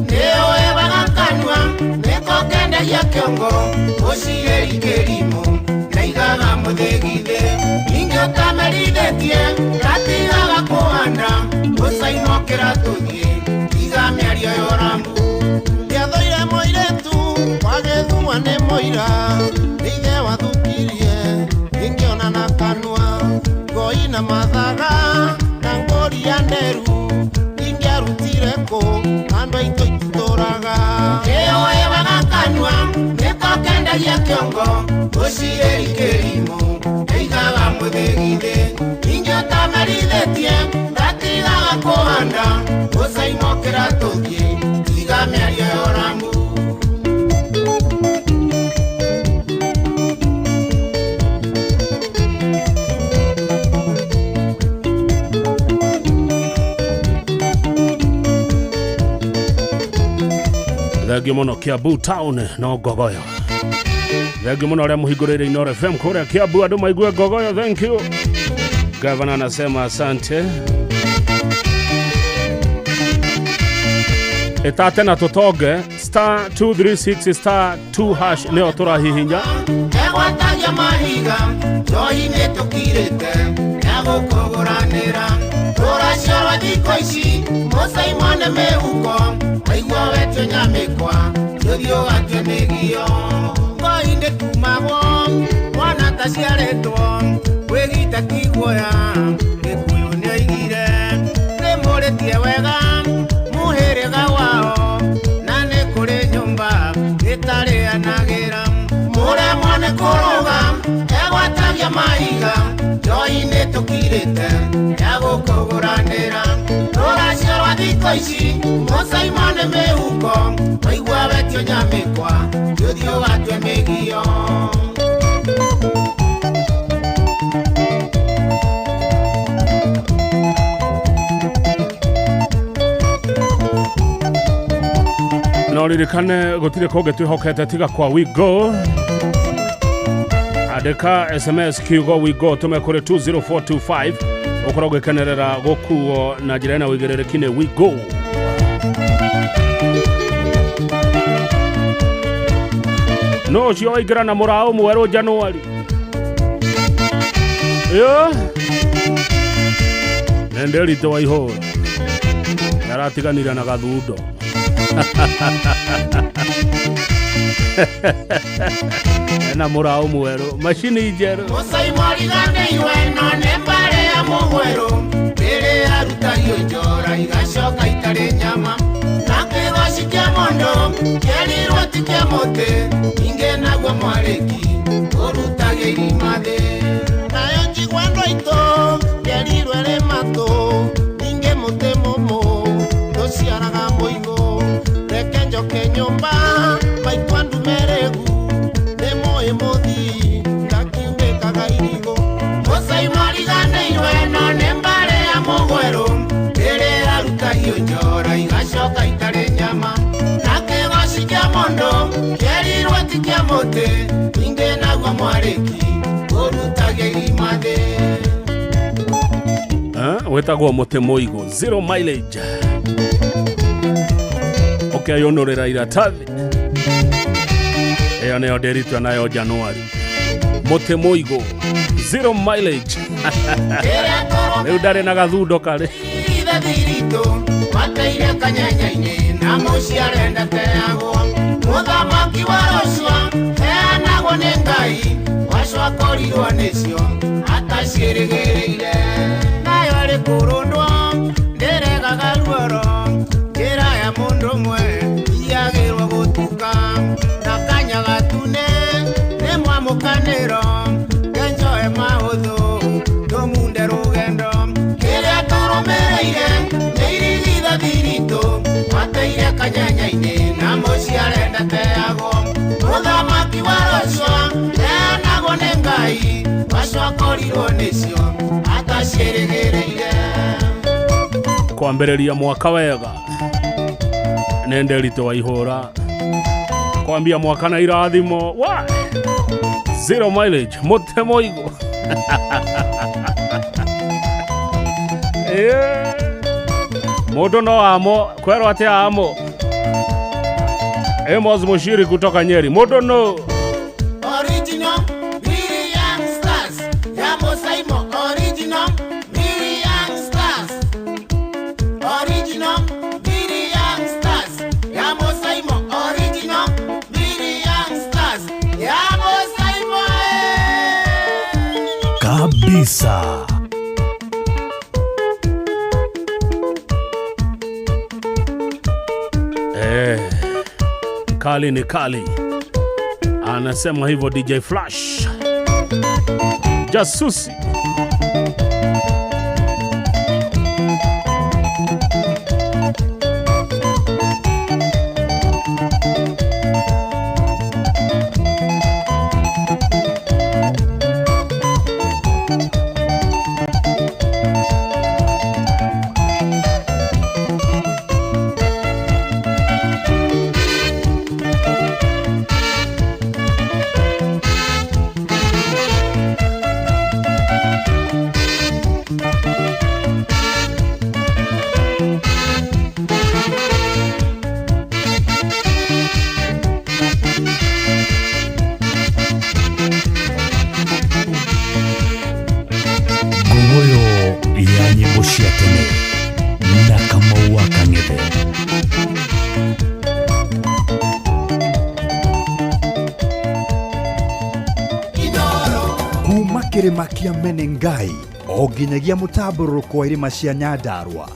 Nĩũĩ wagakanua nĩko kendagia kĩongo ũcirĩri kĩrimũ na igaga mũthĩgi-thĩ ningĩ ũtamerithĩtie gatigaga kũhanda ũcaimokĩra tũthiĩ tiga mĩario ya ũrambu. Ndiathũire mũirĩtu wagĩthua nĩ mũira nĩ ithe wathukirie ingĩona na kanua ngoi na mathaga na ngũri ya nderu ingĩarutire kũ andũ aitũ ititũraga. Nĩũĩ wagakanua nĩko kendagia kĩongo ũcirĩri kĩrimũ ĩigaga mũthĩgi-thĩ ningĩ ũtamerithĩtie gatigaga kũhanda ũcaimokĩra tũthiĩ tiga mĩario ya ũrambu. Thengio mũno Kiambu town no ngogoyo. Thengio mũno arĩa mũhingũrĩire Inooro FM kũrĩa Kiambu andũ maigue ngogoyo. Thank you. Gavana anasema asante. Ĩtate na tũtonge star 236 star 2 hash nĩyo tũrahihinya. Egwatagia mahiga njohi nĩ tũkirĩte ya gũkũgũranĩra tũraciarwa thikũ ici mũcaimone mĩhuko waigua wetio nyamĩkwa tũthiĩ ũgatue mĩgio ngoi ndĩkumagwo mwana taciarĩtwo kwĩgita ti guoya Gĩkũyũ nĩoigire nĩmũrĩtie wega mũhĩrĩga wao na nĩ kũrĩ nyũmba ĩtarĩanagĩra mũremwo nĩ kũrũga egwatagia mahiga njohi nĩ tũkirĩte ya gũkũgũranĩra tũraciarwa thikũ ici mũcaimone mĩhuko waigua wetio nyamĩkwa tũthiĩ ũgatue mĩgio. No ririkane gũtirĩ kũngĩ twĩhokete tiga kwa Wigo. Andĩka SMS kiugo Wigo tũme kũrĩ 20425 ũkorwo ũgĩkenerera gũkuo na njĩra ĩna ũigĩrĩrĩki nĩ Wigo. No ũcio waingĩra na mũraũ mwerũ Januari. Ĩyo nĩ wa ihũra aratiganire na gathundo. Ena mũraũ mwerũ macini njerũ. Mũcaimoriganĩiwe no nĩ mbarĩ ya mũgwerũ rĩrĩa arutagio njora igacoka itarĩ nyama na kĩgoci kĩa mũndũ kĩerirwo ti kĩa mũtĩ ningĩ naguo mwarĩki ũrutagia irima thĩ nayo njigua andũ aitũ kĩerirwo ĩrĩ matũ ningĩ mũtĩ mũmũ ndũciaraga mũigũ reke njoke nyũmba maitũ mũtĩ ningĩ naguo mwarĩki ũrutage irima thĩ. Wĩtagwo mũtĩ mũigũ zero mileage ũkeyũnũrĩra iratathi ĩyo nĩyo ndĩritwe nayo Januari. Mũtĩ mũigũ zero mileage. Rĩu ndarĩ na gathundo karĩ ithe thiritũ mateire kanyenya-inĩ na mũciare ndateagwo. Mũthamaki wa rũcua heanagwo nĩ Ngai wacio akorirwo nĩcio ataciĩrĩgĩrĩire. Nayo ĩrĩ kũrũndwo ndĩregaga ruoro njĩra ya mũndũ ũmwe iyagĩrwo gũtuka na kanya gatune nĩ mwamũkanĩro kenjoe mahũthũ tũmunde rũgendo. Kĩrĩa tũrũmĩrĩire nĩ irigithathi ritũ mateire kanyenya-inĩ na mũciare ndateagwo. Mũthamaki wa rũcua heanagwo nĩ Ngai wacio akorirwo nĩcio ataciĩrĩgĩrĩire. Kwambĩrĩria mwaka wega nĩ Nderitu wa ihũra kwambia mwaka na irathimo wa zero mileage mũtĩ mũigũ. Mũndũ no amo kwerwo atĩ amo. Amos Mushiri kutoka Nyeri mũndũ no Original Miri Young Stars ya Mosaimo. Original Miri Young Stars. Original Miri Young Stars ya Mosaimo. Original Miri Young Stars ya Mosaimo. Kabisa. Kali ni kali, anasema hivyo DJ Flash Jasusi. Ngogoyo ya nyĩmbo cia tene na Kamau wa Kang'ethe. Kuma kĩrĩma kĩa Menengai o nginyagia mũtambũrũko wa irĩma cia Nyandarua,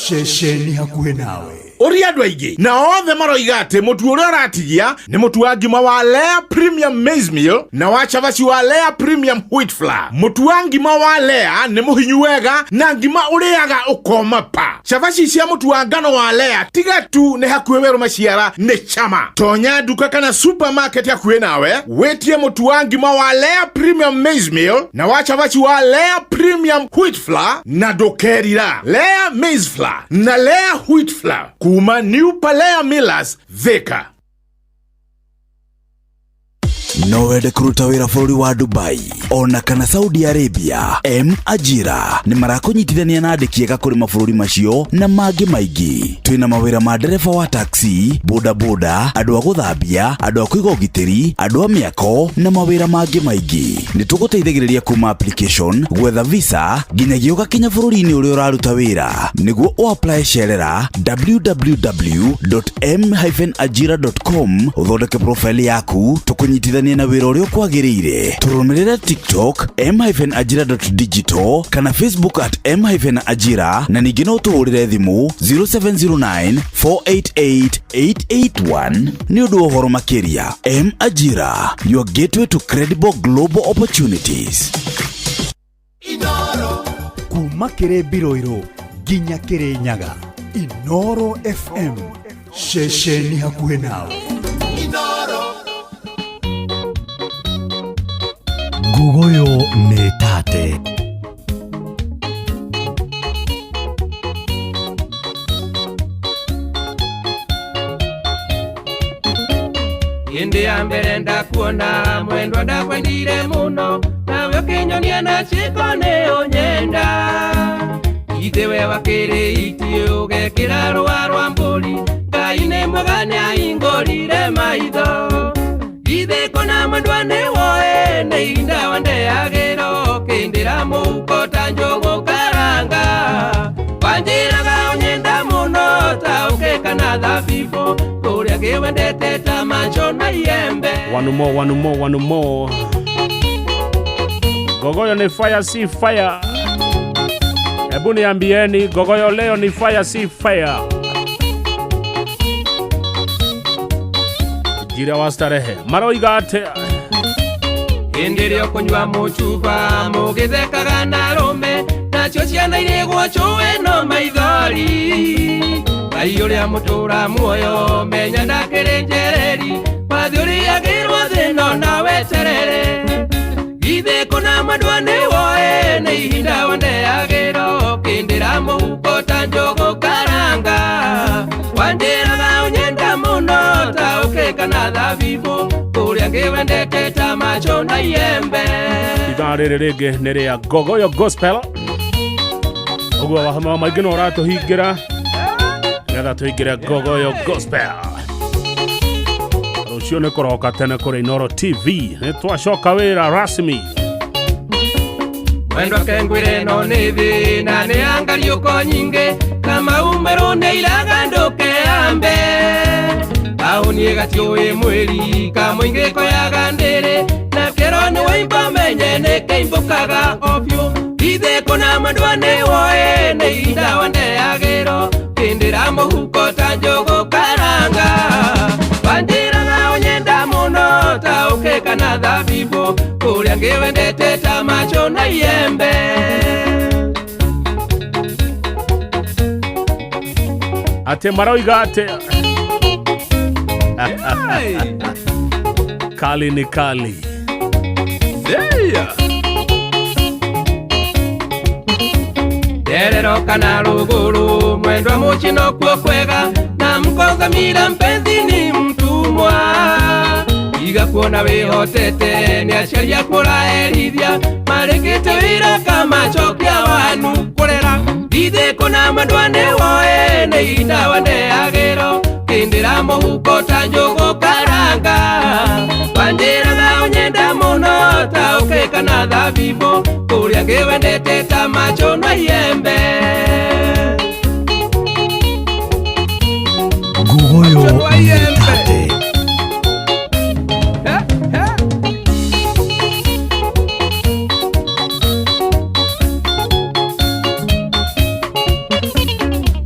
ceceni hakuhĩ nawe. Ũria andũ aingĩ na othe maroiga atĩ mũtu ũrĩa ũratigia nĩ mũtu wa ngima wa Lea Premium Maize Meal na wa cabaci wa Lea Premium Wheat Flour. Mũtu wa ngima wa Lea nĩ mũhinyu wega na ngima ũrĩaga ũkoma pa. Cabaci cia mũtu wa ngano wa Lea tiga tu nĩ hakuhĩ werũ maciara nĩ chama. Tonya nduka kana supermarket hakuhĩ nawe wĩtie mũtu wa ngima wa Lea Premium Maize Meal na wa cabaci wa Lea Premium Wheat Flour na ndũkerira. Lea Maize Flour na Lea Wheat Flour kuma New Palea Millers Thika. No wende kũruta wĩra bũrũri wa Dubai ona kana Saudi Arabia? M Ajira nĩ marakũnyitithania na andĩki ega kũrĩ mabũrũri macio na mangĩ maingĩ. Twĩna mawĩra ma ndereba wa taxi, boda boda, andũ a gũthambia, andũ a kũiga ũgitĩri, andũ a mĩako na mawĩra mangĩ maingĩ. Nĩ tũgũteithagĩrĩria kuma application, gwetha visa nginyagia ũgakinya bũrũri-inĩ ũrĩa ũraruta wĩra. Nĩguo ũapply cerera www.m-ajira.com ũthondeke profile yaku tũkũnyitithanie na wĩra ũrĩa ũkwagĩrĩire. Tũrũmĩrĩre TikTok m-ajira.digital kana Facebook at m-ajira na ningĩ no tũhũrĩre thimũ 0709 488 881 nĩ ũndũ wa ũhoro makĩria. M Ajira, your gateway to credible global opportunities. Kuma kĩrĩ Mbirũirũ nginya kĩrĩ Nyaga, Inoro FM, ceceni hakuhĩ nawe. Ngugoyo nĩ tate. Hĩndĩ ya Ndagũkuona mwendwa ndakwendire mũno nawe ũkĩnyonia na ciĩko nĩ ũnyenda ithe we wakĩrĩ iti ũgekĩra rũa rwa mbũri Ngai nĩ mwega nĩahingũrire maitho ithe kona mwendwa nĩ woe nĩ ihinda wandeagĩra ũkĩndĩra mũhuko ta njũgũ karanga wanjĩraga ũnyenda mũno ta ũkeka na thabibũ kũrĩa ngĩwendete ta macho na iembe. One more, one more, one more. Gogoyo ni fire, si fire. Hebu niambieni, gogoyo leo ni fire, si fire. Jira wa starehe maroiga atĩa? Hĩndĩ ĩrĩa ũkũnyua mũcuba mũgĩthekaga na arũme nacio ciana irĩgwo cũĩ no maithori Ngai ũrĩa mũtũra muoyo menya ndakĩrĩ njereri wathi ũrĩagĩrwo thĩno na weterere githĩ kũna mwendwa nĩ woe nĩ ihinda wandeagĩra ũkĩndĩra mũhuko ta njũgũ karanga wanjĩraga ũnyenda mũno ta ũkeka na thabibũ kũrĩa ngĩwendete ta macho na iembe. Ithaa rĩrĩ rĩngĩ nĩ rĩa Gogoyo Gospel ũguo wahama maingĩ no ũratũhingĩra nĩgetha tũingĩre Gogoyo Gospel. Rũciũ nĩ kũroka tene kũrĩ Inooro TV nĩ twacoka wĩra rasmi. Mwendwa kengwĩre no nĩ thĩna nĩ angariũko nyingĩ na maumĩrwo nĩ iraga ndũkeambe taũni ĩgatiũĩ mwĩri kamũingĩ koyaga ndĩrĩ na kĩro nĩ waimba menye nĩ kĩimbũkaga o biũ ithe kũna mwendwa nĩ woe nĩ ihinda wandeagĩrwo kĩndĩra mũhuko ta njũgũ karanga wanjĩraga ũnyenda mũno ta ũkeka na thabibũ kũrĩa ngĩwendete ta macho na iembe. Atĩ maroiga atĩ kali ni kali. Yeah. Terero kana rũgũrũ mwendwa mũchino kuo kwega na mkongamira mpenzi ni mtumwa iga kuona wĩhotete nĩ aciari aku ũraherithia marĩkĩte wĩra kamacokia wanu kũrera ithe kũna mwendwa nĩ woe nĩ ihinda wandeagĩrwo kĩndĩra mũhuko ta njũgũ karanga wanjĩraga ũnyenda mũno ta ũkeka na thabibũ kũrĩa ngĩwendete ta macho na iembe. Gogoyo Mtate.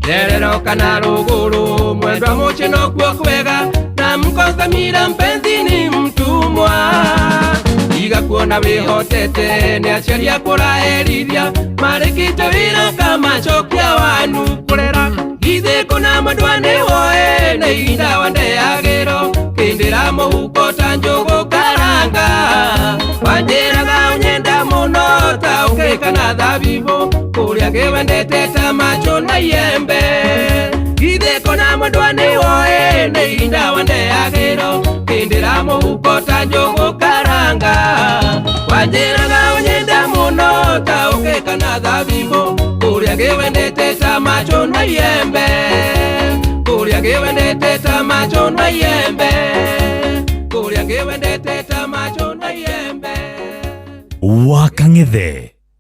Terero kana rũgũrũ mwendwa mũchino kuo kwega na mkongamira mpenzi ni mtumwa iga kuona wĩhotete nĩ aciari aku ũraherithia marĩkĩte wĩra kamacokia wanu kũrera ithe kũna mwendwa nĩ woe nĩ ihinda wandeagĩrwo kĩndĩra mũhuko ta njũgũ karanga wanjĩraga ũnyenda mũno ta ũkeka na thabibũ kũrĩa ngĩwendete ta macho na iembe ithe kũna mwendwa nĩ woe nĩ ihinda wandeagĩrwo kĩndĩra mũhuko ta njũgũ karanga wanjĩraga ũnyenda mũno ta ũkeka na thabibũ kũrĩa ngĩwendete ta macho na iembe kũrĩa ngĩwendete ta macho na iembe kũrĩa ngĩwendete ta macho na iembe. Wakang'ethe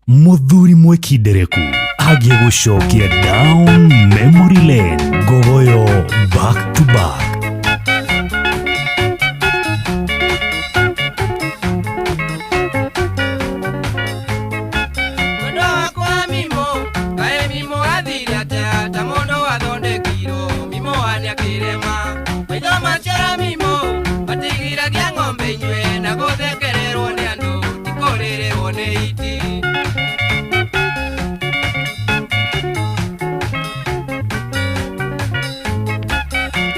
mũthuri mwĩkindereku agĩgũcokia down memory lane. Gogoyo back to back. Mwendwa wakwa mimo kaĩ mimo athire atĩa ta mũndũ athondekirwo mimo nĩakĩrema maitho macora mimo matigiragia ng'ombe inyue na gũthekererwo nĩ andũ ti kũrĩrĩrwo nĩ iti.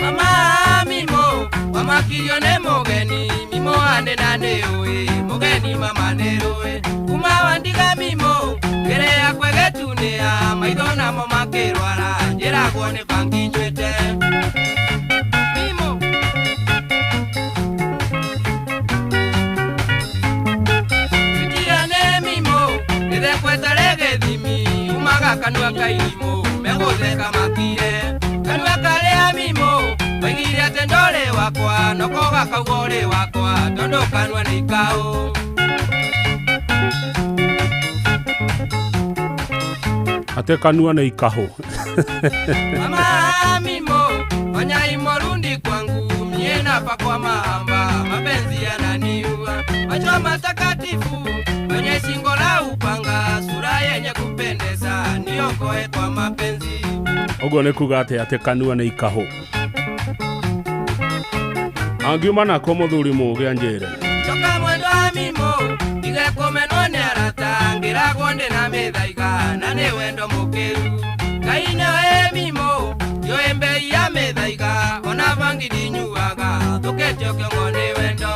Mama mimo wamakirio nĩ mũgeni mimo ane na nĩ ũĩ mũgeni mama nĩ rũĩ kuma wandiga mimo mbere yakwa ĩgĩtunĩha maitho namo makĩrwara njĩragwo nĩ bangi nywĩte. Mimo Kanua kairimũ megũtheka makire kanua karĩa mimo oigire atĩ ndorĩ wakwa noko gakauga ũrĩ wakwa tondũ kanua nĩ ikaũ. Ate kanua nĩ ikahũ. Mama mimo fanya imorundi kwangu mie napakwa mahamba mapenzi yananiua macho matakatifu kwenye shingo la upanga sura yenye kupendeza niokoe kwa mapenzi. Ũguo nĩ kuga atĩ atĩ kanua nĩ ikahũ. Angiuma nako mũthuri mũũgĩ anjĩre. Coka mwendwa mimo ndige kũmenwo nĩ arata ngĩragwo ndĩ na mĩthaiga na nĩ wendo mũkĩru Ngai nĩwe mimo ndiũĩ mbei ya mĩthaiga ona bangi ndinyuaga thũkĩtio kĩongo nĩ wendo.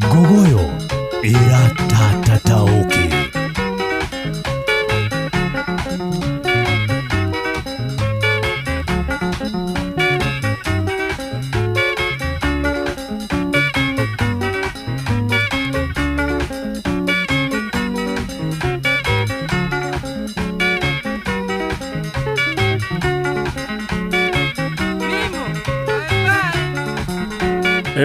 Ngogoyo ĩratatatauki.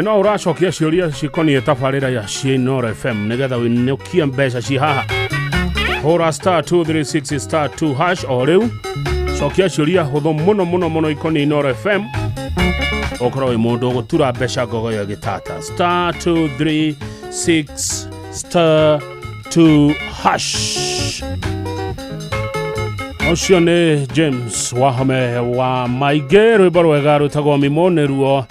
No ũracokia ciũria cikoniĩ tabarĩra ya Inooro FM nĩgetha ũinũkie mbeca ci haha. Hũra star 236 star 2 hash o rĩu. Cokia ciũria hũthũ mũno mũno mũno ikoniĩ Inooro FM. Ũkorwo wĩ mũndũ ũgũtura mbeca ngogoyo gĩtata. Star 236 star 2 hash. Ũcio nĩ James Wahome wa Maingĩ, rwĩmbo rwega rwĩtagwo Mimo nĩruo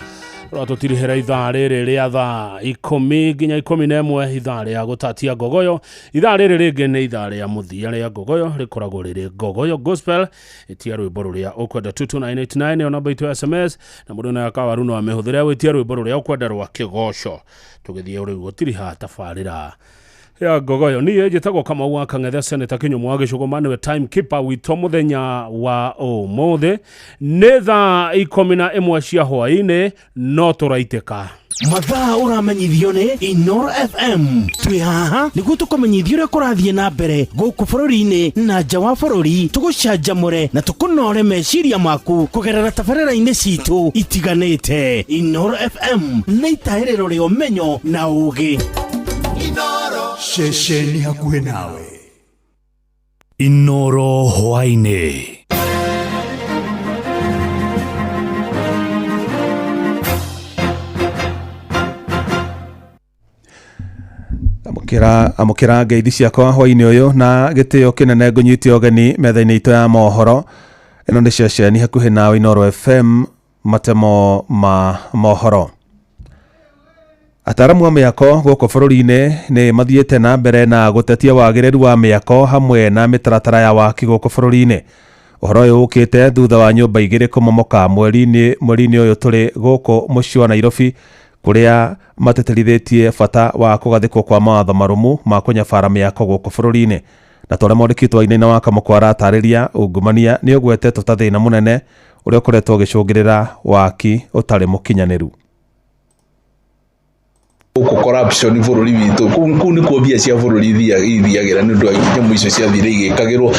rwatũtirihĩra ithaa rĩrĩ rĩa thaa 10 nginya 11 ithaa rĩa gũtatia ngogoyo. Ithaa rĩrĩ rĩngĩ nĩ ithaa rĩa mũthia rĩa ngogoyo, rĩkoragwo rĩrĩ Ngogoyo Gospel. Ĩtia rwĩmbo rũrĩa ũkwenda 22989 nĩyo namba itũ ya SMS, na mũndũ naye akawaru no amĩhũthĩre gwĩtia rwĩmbo rũrĩa ũkwenda rwa kĩgoco. Tũgĩthiĩ rĩu gũtiriha tabarĩra ya ngogoyo. Niĩ njĩtagwo Kamau wa Kang'ethe, Senator Kinyumu wa Gĩcũgũma, nĩwe timekeeper witũ mũthenya wa ũmũthĩ. Nĩ thaa 11 cia hwaĩ-inĩ, no tũraitĩka. Mathaa ũramenyithio nĩ Inooro FM. Twĩ haha nĩguo tũkũmenyithie ũrĩa kũrathiĩ na mbere gũkũ bũrũri-inĩ na nja wa bũrũri, tũgũcanjamũre na tũkũnore meciria maku kũgerera tabarĩra-inĩ citũ itiganĩte. Inooro FM nĩ itahĩrĩro rĩa ũmenyo na ũũgĩ. Ceceni hakuhĩ nawe. Inooro hwaĩ-inĩ. Amũkĩra ngeithi ciakwa hwaĩ-inĩ ũyũ na gĩtĩo kĩnene ngũnyite ũgeni metha-inĩ itũ ya mohoro. Ĩno nĩ ceceni hakuhĩ nawe Inooro FM, matemo ma mohoro. Ataaramu a mĩako gũkũ bũrũri-inĩ nĩ mathiĩte na mbere na gũtetia wagĩrĩru wa mĩako hamwe na mĩtaratara ya waki gũkũ bũrũri-inĩ. Ũhoro ũyũ ũkĩte thutha wa nyũmba igĩrĩ kũmomoka mweri-inĩ ũyũ tũrĩ gũkũ mũciĩ wa Nairobi, kũrĩa matĩtĩrithĩtie bata wa kũgathĩkwo kwa mawatho marũmu ma kũnyabara mĩako gũkũ bũrũri-inĩ. Na ta ũrĩa mwandĩki witũ Wainaina wa Kamũkwa aratarĩria, ungumania nĩ ũgwetetwo ta thĩna mũnene ũrĩa ũkoretwo ũgĩcũngĩrĩra waki ũtarĩ mũkinyanĩru. Gũkũ corruption bũrũri witũ kũu nĩkuo mbia cia bũrũri ithiagĩra nĩ ũndũ wa nyamũ icio ciathire igĩkagĩrwo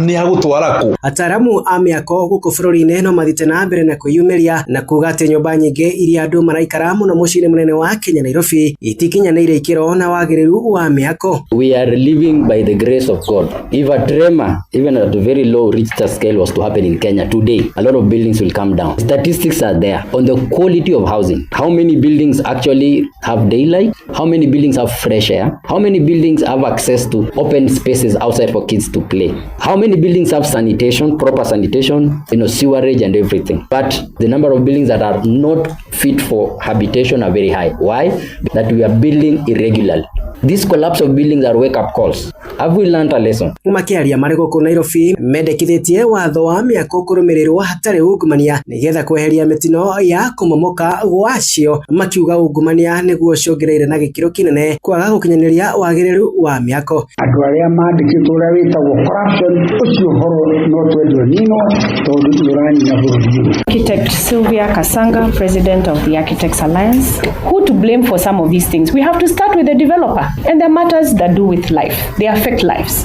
nĩ agũtwara kũ. Ataaramu a mĩako gũkũ bũrũri-inĩ no mathiĩte na mbere na kwĩyumĩria na kuga atĩ nyũmba nyingĩ iria andũ maraikara mũno mũciĩ-inĩ mũnene wa Kenya Nairobi itikinyanĩire ikĩro na wagĩrĩru wa mĩako. We are living by the grace of God. If a tremor, even at a very low Richter scale, was to happen in Kenya today, a lot of buildings will come down. Statistics are there on the quality of housing. How many buildings actually have daylight? How many buildings have fresh air? How many buildings have access to open spaces outside for kids to play? How many buildings have sanitation, proper sanitation, sewerage and everything? But the number of buildings that are not fit for habitation are very high. Why? That we are building irregularly. This collapse of buildings are wake-up calls. Have we learned a lesson? Makĩaria marĩ gũkũ Nairobi mendekithĩtie watho wa mĩako kũrũmĩrĩrwo hatarĩ ungumania nĩgetha kweheria mĩtino ya kũmomoka gwacio, makiuga ungumania nĩguo ũcũngĩrĩire na gĩkĩro kĩnene kwaga gũkinyanĩria wagĩrĩru wa mĩako. Andũ arĩa mandĩkĩtwo ũrĩa wĩtagwo corruption ũcio ũhoro no twendio nino tondũ nĩ ũranina bũrũri ũyũ. Architect Sylvia Kasanga, president of the Architects Alliance. Who to blame for some of these things? We have to start with the developer and the matters that do with life. They affect lives.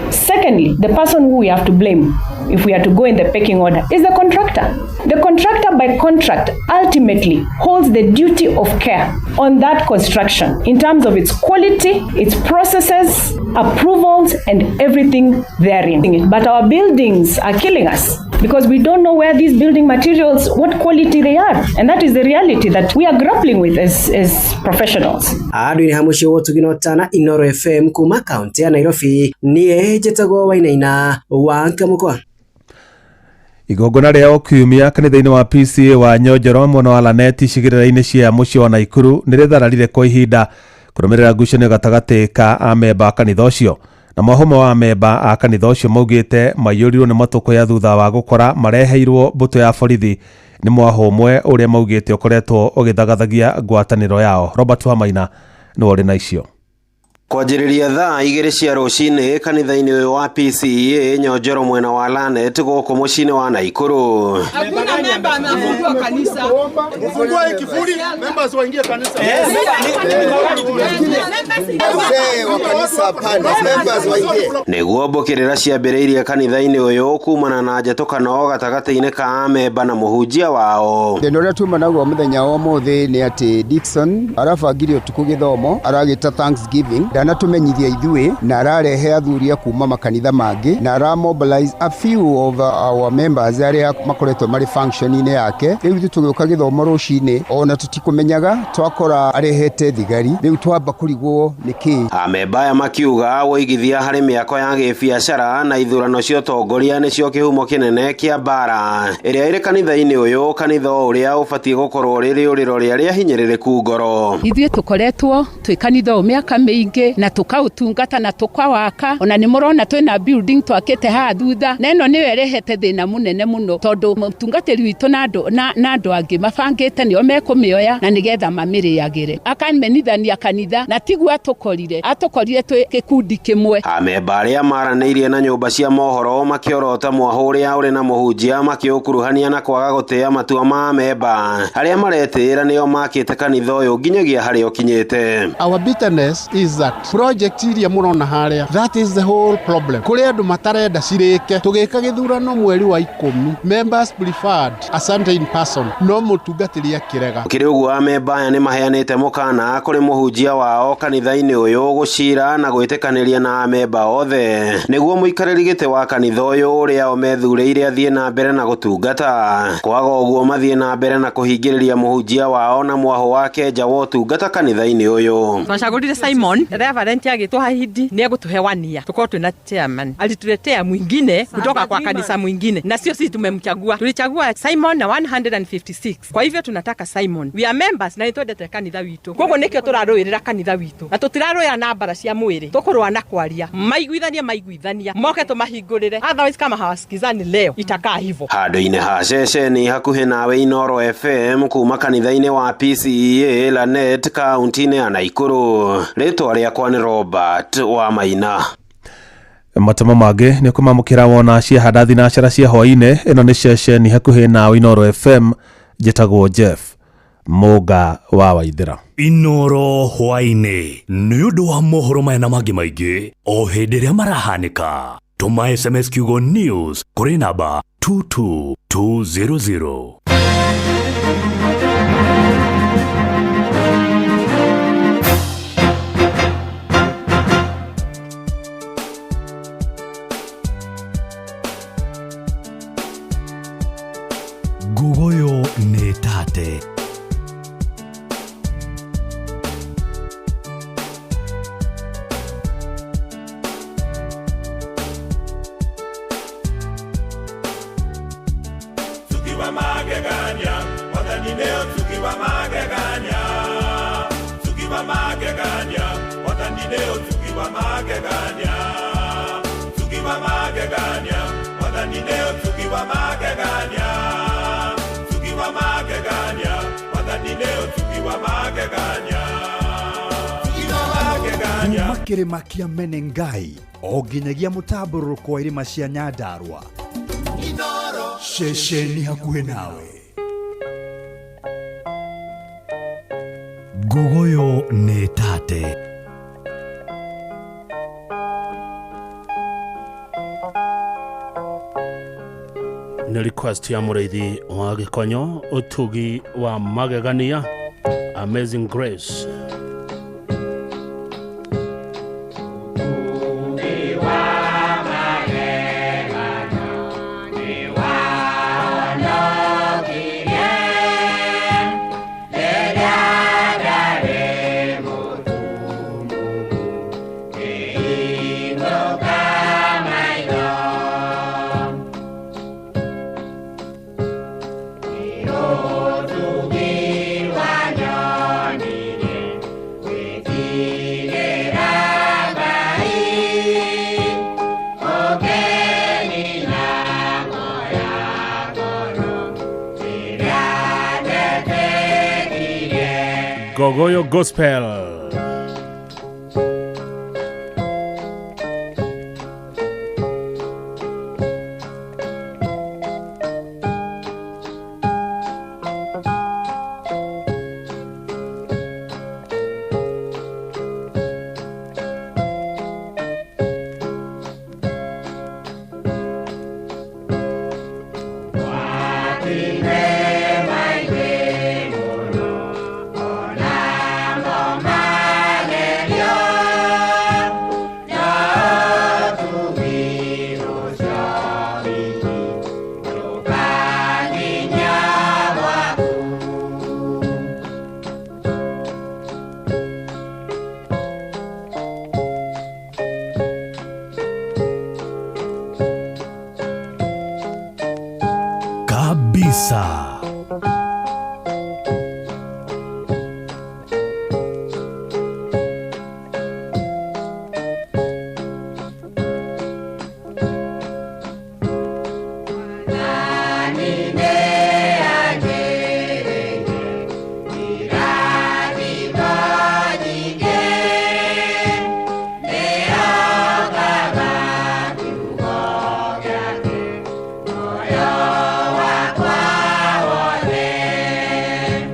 Secondly, the person who we have to blame, if we are to go in the pecking order, is the contractor. The contractor by contract ultimately holds the duty of care on that construction in terms of its quality, its processes, approvals, and everything therein. But our buildings are killing us because we don't know where these building materials, what quality they are. And that is the reality that we are grappling with as professionals. Andũ-inĩ ha mũciĩ wa ũtugi na ũtana Inooro FM kuma kaunti ya Nairobi, niĩ njĩtagwo Wainaina wa Nkamũkwa. Igongona rĩa o kiumia kanitha-inĩ wa PCA wa Nyonjoro mwena wa Lanet icigĩrĩra-inĩ cia mũciĩ wa Naikuru nĩ rĩthararire kwa ihinda kũrũmĩrĩra ngucanio gatagatĩ ka amemba a kanitha ũcio. Na mwahũma wa amemba a kanitha ũcio maugĩte maiyũrirwo nĩ matũkũya thutha wa gũkora mareheirwo mbũtũ ya borithi nĩ mwahũ ũmwe ũrĩa maugĩte ũkoretwo ũgĩthagathagia ngwatanĩro yao. Robert Wamaina nĩwe ũrĩ na icio. Kwanjĩrĩria thaa 2 cia rũcinĩ kanitha-inĩ ũyũ wa PCEA Nyonjoro mwena wa Lanet gũkũ mũciĩ-inĩ wa Naikuru. Hakuna memba anafungua kanisa. Mfungue kifuri, members waingie kanisa. Mzee wa kanisa hapana, members waingie. Nĩguo mbũkĩrĩra ciambĩrĩirie kanitha-inĩ ũyũ kumana na njatũkano gatagatĩ-inĩ ka amemba na mũhunjia wao. Thĩna ũrĩa tuma naguo mũthenya wa ũmũthĩ nĩ atĩ Dickson arabangire ũtukũ gĩthomo aragĩta Thanksgiving, ndanatũmenyithia ithuĩ na ararehe athuri a kuma makanitha mangĩ na aramobilize a few of our members arĩa makoretwo marĩ function-inĩ yake. Rĩu ithuĩ tũgĩũka gĩthomo rũcinĩ ona tũtikũmenyaga, twakora arehete thigari, rĩu twamba kũrigwo nĩkĩ. Amemba aya makiuga wũigithia harĩ mĩako ya gĩbiacara na ithurano cia ũtongoria nĩcio kĩhumo kĩnene kĩa mbara ĩrĩa ĩrĩ kanitha-inĩ ũyũ, kanitha ũrĩa ũbatiĩ gũkorwo rĩ rĩũrĩro rĩa arĩa hinyĩrĩrĩku ngoro. Ithuĩ tũkoretwo twĩ kanitha ũyũ mĩaka mĩingĩ na tũkaũtungata na tũkawaka, ona nĩ mũrona twĩna building twakĩte haha thutha, na ĩno nĩyo ĩrehete thĩna mũnene mũno tondũ mũtungatĩri witũ na andũ angĩ mabangĩte nĩo mekũmĩoya na nĩgetha mamĩrĩagĩre. Akamenithania kanitha na tiguo atũkorire twĩ gĩkundi kĩmwe. Amemba arĩa maranĩirie na nyũmba cia mohoro makĩorota mwahũ ũrĩa ũrĩ na mũhunjia makĩũkuruhania na kwaga gũtĩĩa matua ma amemba arĩa maretĩĩra nĩo makĩte kanitha ũyũ nginyagia harĩa ũkinyĩte. Our bitterness is that project iria mũrona harĩa, that is the whole problem. Kũrĩ andũ matarenda cirĩke. Tũgĩka gĩthurano mweri wa 10, members preferred asante in person, no mũtungatĩri akĩrega. Kĩrĩ ũguo amemba aya nĩ maheanĩte mũkana kũrĩ mũhunjia wao kanitha-inĩ ũyũ gũcira na gwĩtĩkanĩria na amemba othe nĩguo mũikarĩri gĩtĩ wa kanitha ũyũ ũrĩa o methurĩire athiĩ na mbere na gũtungata. Kwaga ũguo mathiĩ na mbere na kũhingĩrĩria mũhunjia wao na mwahũ wake nja wa ũtungata kanitha-inĩ ũyũ. Twacagũrire Simon Reverend agĩtwo Hahidi nĩ egũtũhe 1 year tukorwo twĩna chairman. Alituletea mwingine kutoka kwa kanisa mwingine na sio sisi tumemchagua. Tulichagua Simon na 156. Kwa hivyo tunataka Simon. We are members na nĩtwendete kanitha witũ. Koguo nĩkĩo tũrarũĩrĩra kanitha witũ. Na tũtirarũĩra na mbara cia mwĩrĩ. Tũkũrũa na kwaria. Maiguithania moke tũmahingũrĩre. Otherwise kama hawasikizani leo itakaa hivyo. Handũ-inĩ ha ceceni hakuhĩ nawe Inooro FM kuma kanitha-inĩ wa PCEA Lanet kaunti-inĩ ya Naikuru. Rĩtwa rĩakwa nĩ Robert Wamaina. Matemo mangĩ nĩ kũmamũkĩra wona ciahanda thinacara cia hwaĩ-inĩ. Ĩno nĩ ceceni hakuhĩ nawe Inooro FM, njĩtagwo Jeff Mũnga wa Waithĩra. Inoro hwaĩ-inĩ nĩ ũndũ wa mohoro maya na mangĩ maingĩ o hĩndĩ ĩrĩa marahanĩka. Tũma SMS kiugo news kũrĩ namba 22200. Ngugoyo nĩ tate. Kuma kĩrĩma kĩa Menengai o nginyagia mũtambũrũrũko wa irĩma cia Nyandarua, ceceni hakuhĩ nawe. Ngugoyo nĩ tate. Nĩ request ya mũrĩithi wa Gĩkonyo, ũtugi wa magegania, Amazing Grace. Gogoyo Gospel. Kabisa.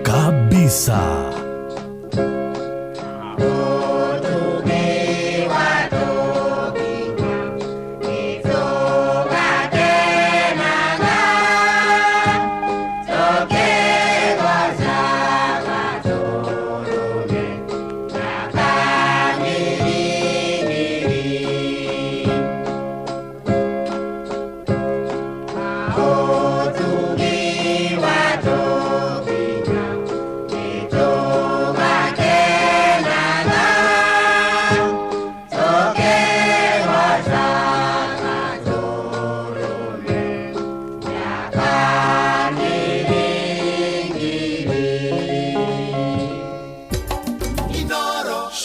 Kabisa.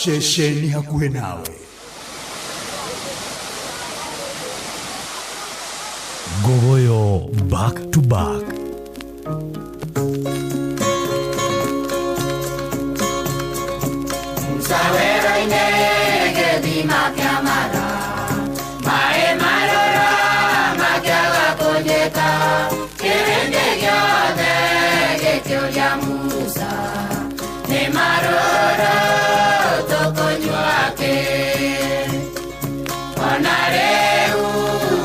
Ceceni hakuhĩ nawe. Gogoyo back to back. akĩũria Musa nĩ marũrũ tũkũnyua kĩ ona rĩu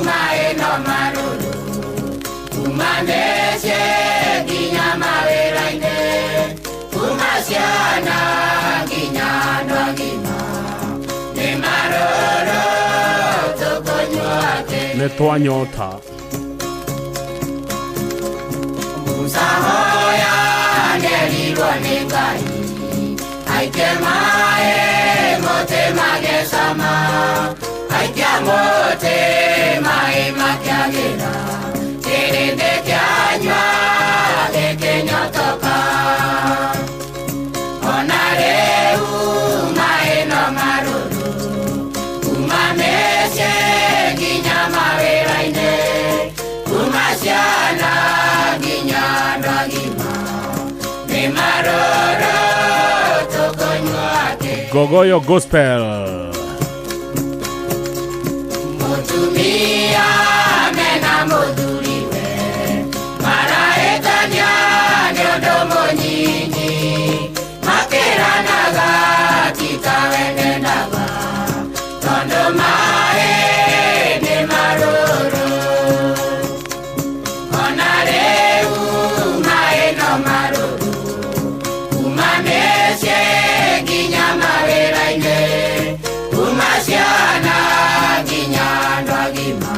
maĩ no marũrũ kuma mĩciĩ nginya mawĩra-inĩ kuma ciana nginya andũ agima nĩ marũrũ tũkũnyua kĩ nĩ twanyota. Musa hoya nderirwo nĩ Ngai aikie maĩ mũtĩ magecama aikia mũtĩ maĩ makĩagĩra kĩrĩndĩ kĩanyua gĩkĩnyotoka ona rĩu maĩ no marũrũ kuma mĩciĩ nginya mawĩra-inĩ kuma ciana nginya andũ agima nĩ marũrũ tũkũnyua kĩ. Gogoyo Gospel. Mũtumia mena mũthuriwe marahĩtania nĩ ũndũ mũnyinyi makĩranaga ti tawe ndendaga tondũ maĩ nĩ marũrũ ona rĩu maĩ no marũrũ kuma mĩciĩ nginya mawĩra-inĩ kuma ciana nginya andũ agima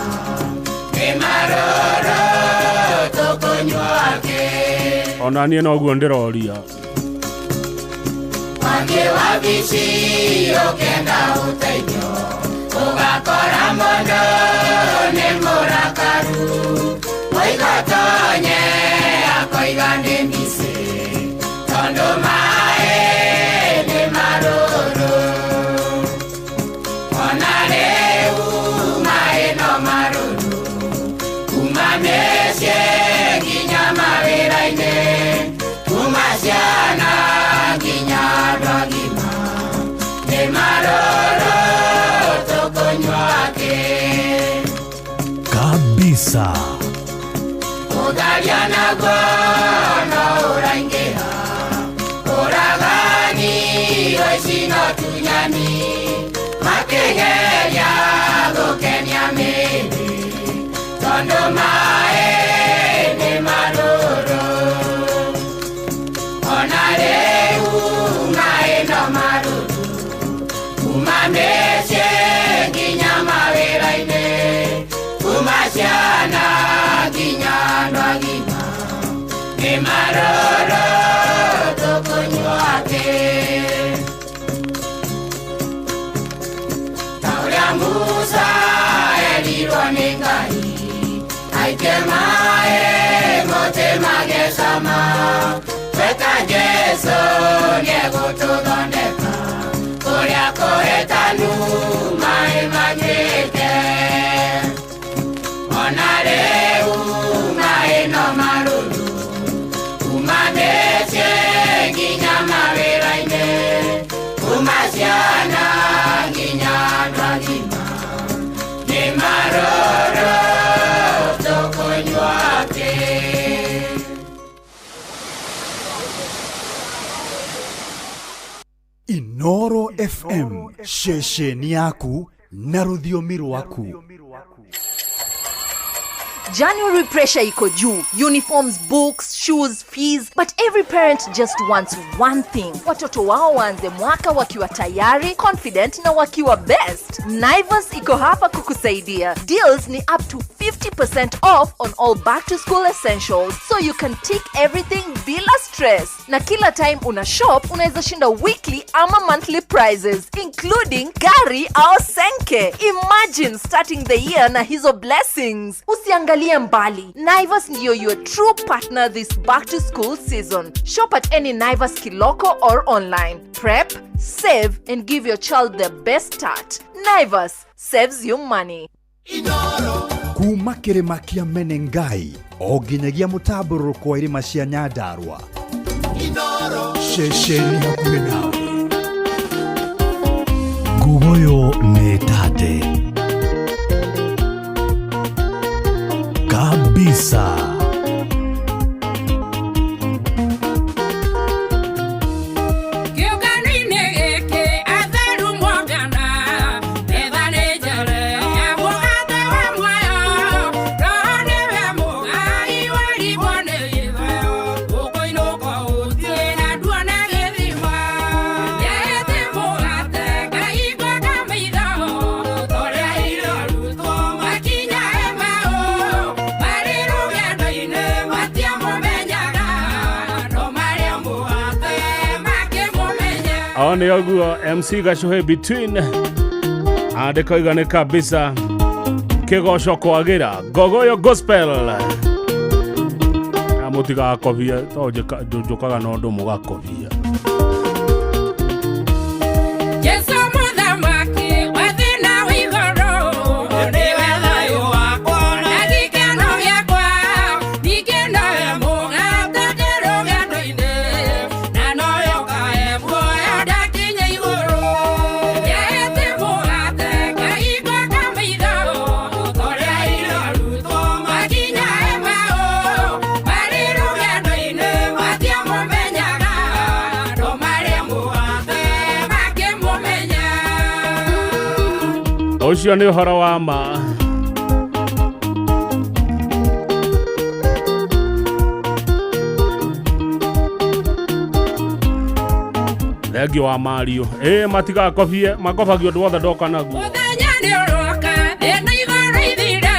nĩ marũrũ tũkũnyua kĩ. Ona niĩ noguo ndĩroria. Mwaki wabici ũkĩenda ũteithio ũgakora mũndũ nĩ mũrakaru oiga tonye akoiga nĩ mbici tondũ maĩ nĩ marũrũ ona rĩu maĩ no marũrũ kuma mĩciĩ nginya mawĩra-inĩ kuma ciana nginya andũ agima nĩ marũrũ tũkũnyua kĩ. Kabisa. Ũtharia naguo no ũraingĩha ũragani ũici no tunyani makĩgeria gũkenia mĩĩrĩ tondũ maĩ nĩ marũrũ ona rĩu maĩ no marũrũ kuma mĩciĩ nginya mawĩra-inĩ kuma ciana nginya andũ agima nĩ marũrũ tũkũnyua kĩ. Ta ũrĩa Musa erirwo nĩ Ngai aikie maĩ mũtĩ magecama tweka Jesũ nĩegũtũthondeka kũrĩa kũhĩtanu maĩ manyuĩke ona rĩu maĩ no marũrũ kuma mĩciĩ nginya mawĩra-inĩ kuma ciana nginya andũ agima nĩ marũrũ tũkũnyua kĩ. Inoro FM ceceni yaku na rũthiomi rwaku. January pressure iko juu. Uniforms, books, shoes, fees. But every parent just wants one thing. Watoto wao waanze mwaka wakiwa tayari, confident na wakiwa best. Naivas iko hapa kukusaidia. Deals ni up to 50% off on all back to school essentials, so you can tick everything bila stress. Na kila time una shop, unaweza shinda weekly ama monthly prizes, including gari au senke. Imagine starting the year na hizo blessings. Usiangalie mbali. Naivas ndiyo your true partner this back to school season. Shop at any Naivas Kiloko or online. Prep, save and give your child the best start. Naivas saves you money. Kuma kĩrĩma kĩa Menengai o nginyagia mũtambũrũko wa irĩma cia Nyandarua ceceni hakuhĩ nawe. Ngugoyo nĩ tate kabisa. One ũguo MC Gacuhĩ between andĩkoiga nĩ kabisa kĩgoco kwagĩra Ngogoyo gospel na mũtigakobie to njũkaga na ũndũ mũgakobia. Jesu mũthamaki wa thĩ na wa igũrũ, nĩwe thayũ wakwa na gĩkeno gĩakwa, ningĩ nowe mũgate ndĩ rũgendo-inĩ, na nowe ũkahe muoyo ndakinya igũrũ. Nĩahete mũgate ngahingo ka maitho, tũrĩa irarutwo makinya Emau, marĩ rũgendo-inĩ matiamũmenyaga, no marĩa mũgate makĩmũmenya. Ũcio nĩ ũhoro wa ma. Thengio wa Mario. Ĩ matigakobie, makobagio ũndũ wothe ndoka naguo. Mũthenya nĩũroka, thĩna igũrũ ithire,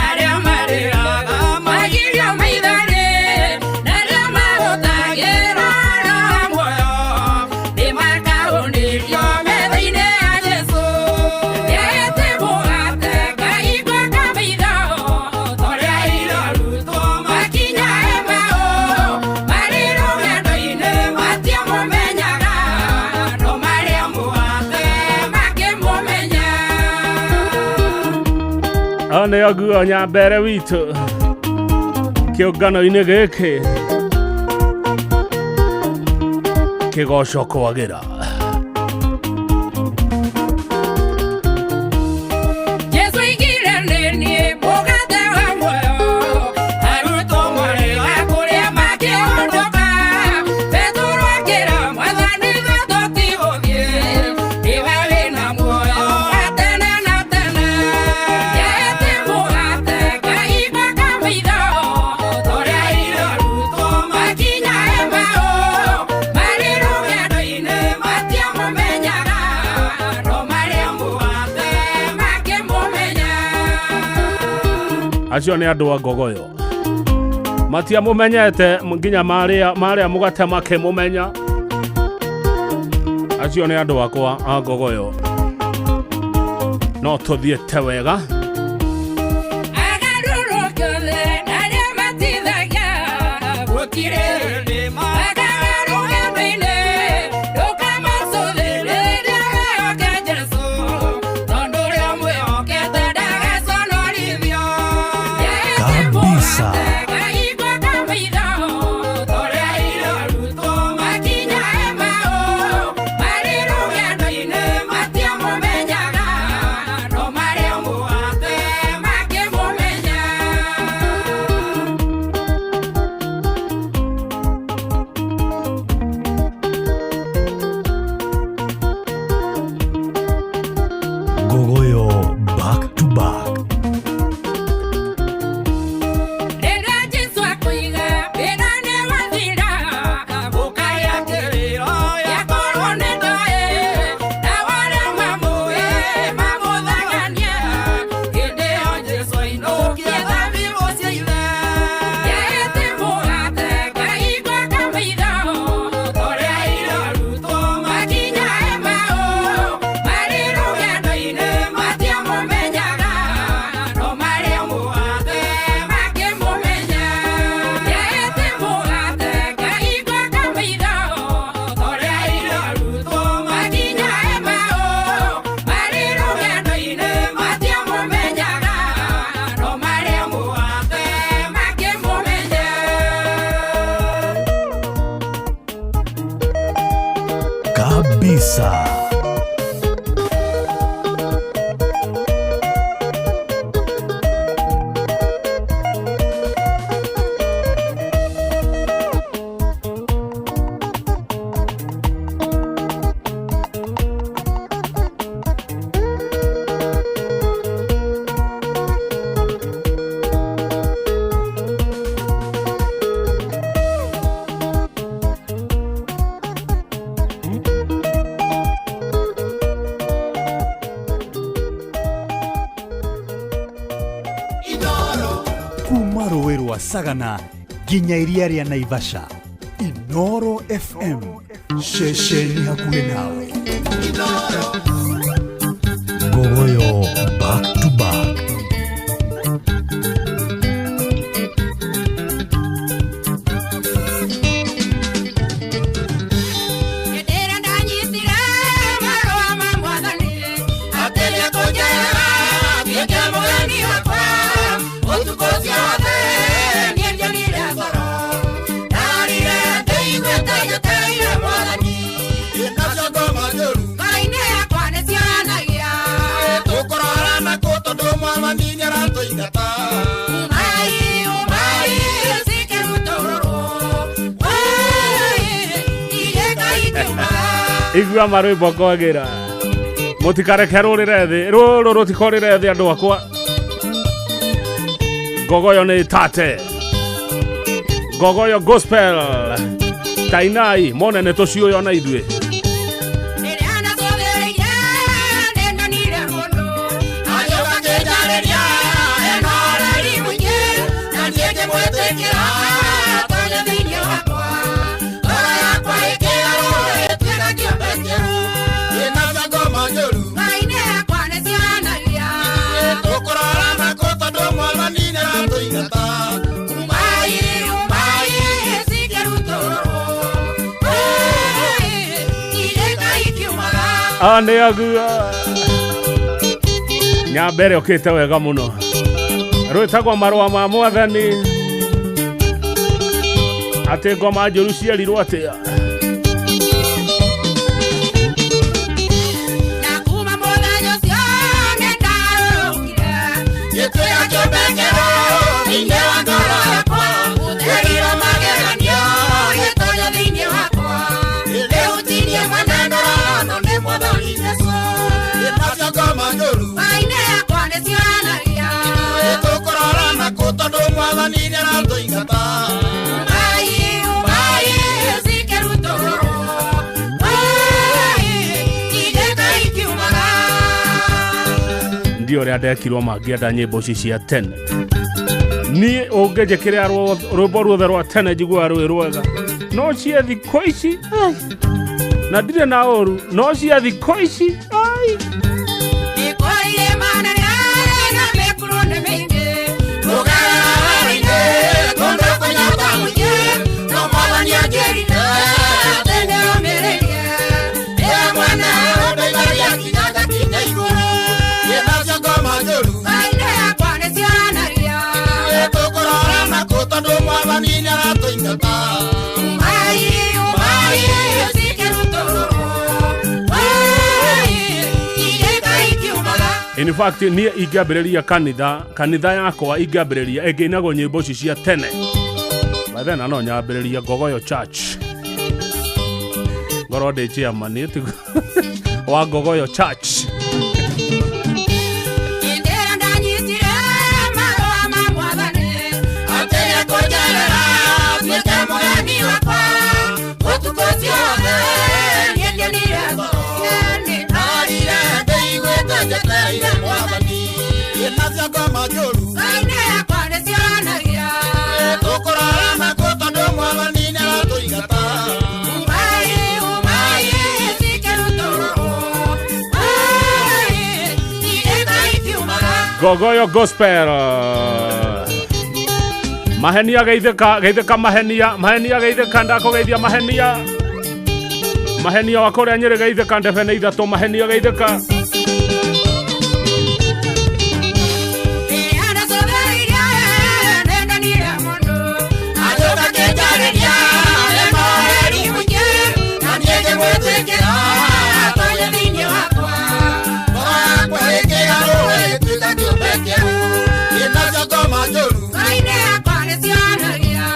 arĩa marĩraga magirio maithori, na arĩa mahũthagĩra roho muoyo, nĩmakaũnĩrio metha-inĩ ya Jesũ. Nĩahete mũgate ngahingo ka maitho, tũrĩa irarutwo makinya Emau, marĩ rũgendo-inĩ matiamũmenyaga, no marĩa mũgate makĩmũmenya. One ũguo nyambere witũ kĩũngano-inĩ gĩkĩ kĩgoco kwagĩra. Jesũ aigire nĩ niĩ mũgate wa muoyo, arutwo marĩga kũrĩa makĩhũndũka, Petero akĩra Mwathani ithuĩ tũtigũthiĩ, nĩwe wĩna muoyo wa tene na tene. Nĩahete mũgate ngahingo ka maitho, tũrĩa irarutwo makinya Emau, marĩ rũgendo-inĩ matiamũmenyaga, no marĩa mũgate makĩmũmenya. Acio nĩ andũ a Ngogoyo matiamũmenyete nginya marĩa mũgate makĩmũmenya. Acio nĩ andũ akwa a Ngogoyo, no tũthiĩte wega. Agarũrũke othe na arĩa matithagia, gũtirĩ hĩndĩ magaga rũgendo-inĩ, ndũkamacũthĩrĩrie wĩhoke Jesũ, tondũ ũrĩa ũmwĩhokete ndagaconorithio. Kabisa. Ngahingo ka maitho, tũrĩa irarutwo makinya Emau, marĩ rũgendo-inĩ matiamũmenyaga, no marĩa mũgate makĩmũmenya. Ngogoyo back to back. Rĩrĩa Jesũ akũiga wĩra nĩ wathira, gũkaya kĩrĩro gĩakorwo nĩ ndoĩ, nao arĩa mamũĩ mamũthagania, hĩndĩ ĩyo Jesũ ainũkie thabibũ cia ithe. Nĩahete mũgate ngahingo ka maitho, tũrĩa irarutwo makinya Emau, marĩ rũgendo-inĩ matiamũmenyaga, no marĩa mũgate makĩmũmenya. Nĩahete mũgate ngahingo ka maitho, tũrĩa irarutwo makinya Emau, marĩ rũgendo-inĩ matiamũmenyaga, no marĩa mũgate makĩmũmenya. Kabisa. Kuma rũĩ rwa Sagana nginya iria rĩa Naivasha. Inoro FM. Ceceni hakuhĩ nawe. Ngogoyo back to back. Hĩndĩ ndanyitire marũa ma mwathani atĩ nĩekũnjerera atuĩke mũgeni wakwa ũtukũ ũcio wothe niĩ ndionire toro ndarire ndĩiguĩte njetereire mwathani Nacio ngoma njũru ngoro-inĩ yakwa nĩcionanagia tũkũrora nakũ tondũ mwathani nĩaratũingata. Umai umai cikĩrutũrũrwo woi igĩka ikiuma. Igua marwĩmbo ngwagĩra mũtikareke rũrĩre thĩ rũrũ rũtikorĩre thĩ andũ akwa. Ngogoyo nĩ tate Ngogoyo gospel tainai mone nĩ tũciũyo na ithuĩ. Rĩrĩa ndacũthĩrĩirie nĩndonire mũndũ agĩũka akĩnjarĩria ena ũreri mũingĩ na niĩ ngĩmwĩtĩkĩra atonye thĩinĩ wakwa ngoro yakwa ĩkĩgarũrwo ĩtuĩka kĩũmbe kĩerũ. Nacio ngoma njũru ngoro-inĩ yakwa nĩcionanagia tũkũrora nakũ tondũ mwathani nĩaratũingata. Umai umai cikĩrutũrũrwo woi igĩka ikiumaga. Nĩ agua nyambere ũkĩte wega mũno rwĩtagwo marũa ma mwathani atĩ ngoma njũru cierirwo atĩa. Na kuma mũthenya ũcio nĩndarũrũkire Gĩtuĩka kĩũmbe kĩerũ thĩinĩ wa ngoro yakwa ũtheriro mageranio gĩtonya thĩinĩ wakwa rĩu tinie mwene ndũrorano nĩ mwathani Jesũ. Nacio ngoma njũru ngoro-inĩ yakwa nĩcionanagia tũkũrora nakũ tondũ mwathani nĩaratũingata. Umai umai cikĩrutũrũrwo woi igĩka ikiumaga. Ndio ũrĩa ndekirwo mangĩenda nyĩmbo ici cia tene niĩ ũngĩnjĩkĩrĩra rwĩmbo ruothe rwa tene njiguaga rwĩ rwega no cia thikũ ici ai, na ndirĩ na ũru no cia thikũ ici ai. Nĩkũrĩ manene na mĩkuru nĩ mĩingĩ Tũgerera werũ-inĩ kũndũ kũnyota mũingĩ no mwathani anjĩrire atĩ nĩũmĩrĩrie ĩ mwene ũndeithagia nginya ngakinya igũrũ. Nacio ngoma njũru ngoro-inĩ yakwa nĩcionanagia tũkũrora nakũ tondũ mwathani nĩaratũingata. Umai umai cikĩrutũrũrwo woi igĩka ikiumaga. In fact niĩ ingĩambĩrĩria kanitha yakwa ingĩambĩrĩria ĩngĩinagwo nyĩmbo ici cia tene by then no nyambĩrĩrie Ngogoyo Church ngorwo ndĩ chairman ĩtigo wa Ngogoyo Church. Hĩndĩ ĩrĩa ndanyitire marũa ma mwathani atĩ nĩekũnjerera atuĩke mũgeni wakwa ũtukũ ũcio wothe niĩ ndionire toro ndarire ndĩiguĩte njetereire mwathani. Nacio ngoma njũru ngoro-inĩ yakwa nĩcionanagia tũkũrora nakũ tondũ mwathani nĩaratũingata. Umai umai cikĩrutũrũrwo woi igĩka ikiumaga. Ngogoyo gospel mahenia geithĩka geithĩka mahenia mahenia geithĩka ndakũgeithia mahenia mahenia wa kũrĩa Nyĩrĩ geithĩka ndebe nĩ ithatũ mahenia geithĩka. Rĩrĩa ndacũthĩrĩirie nĩndonire mũndũ agĩũka akĩnjarĩria ena ũreri mũingĩ na niĩ ngĩmwĩtĩkĩra atonye thĩinĩ wakwa ngoro yakwa ĩkĩgarũrwo ĩtuĩka kĩũmbe kĩerũ. Nacio ngoma njũru ngoro-inĩ yakwa nĩcionanagia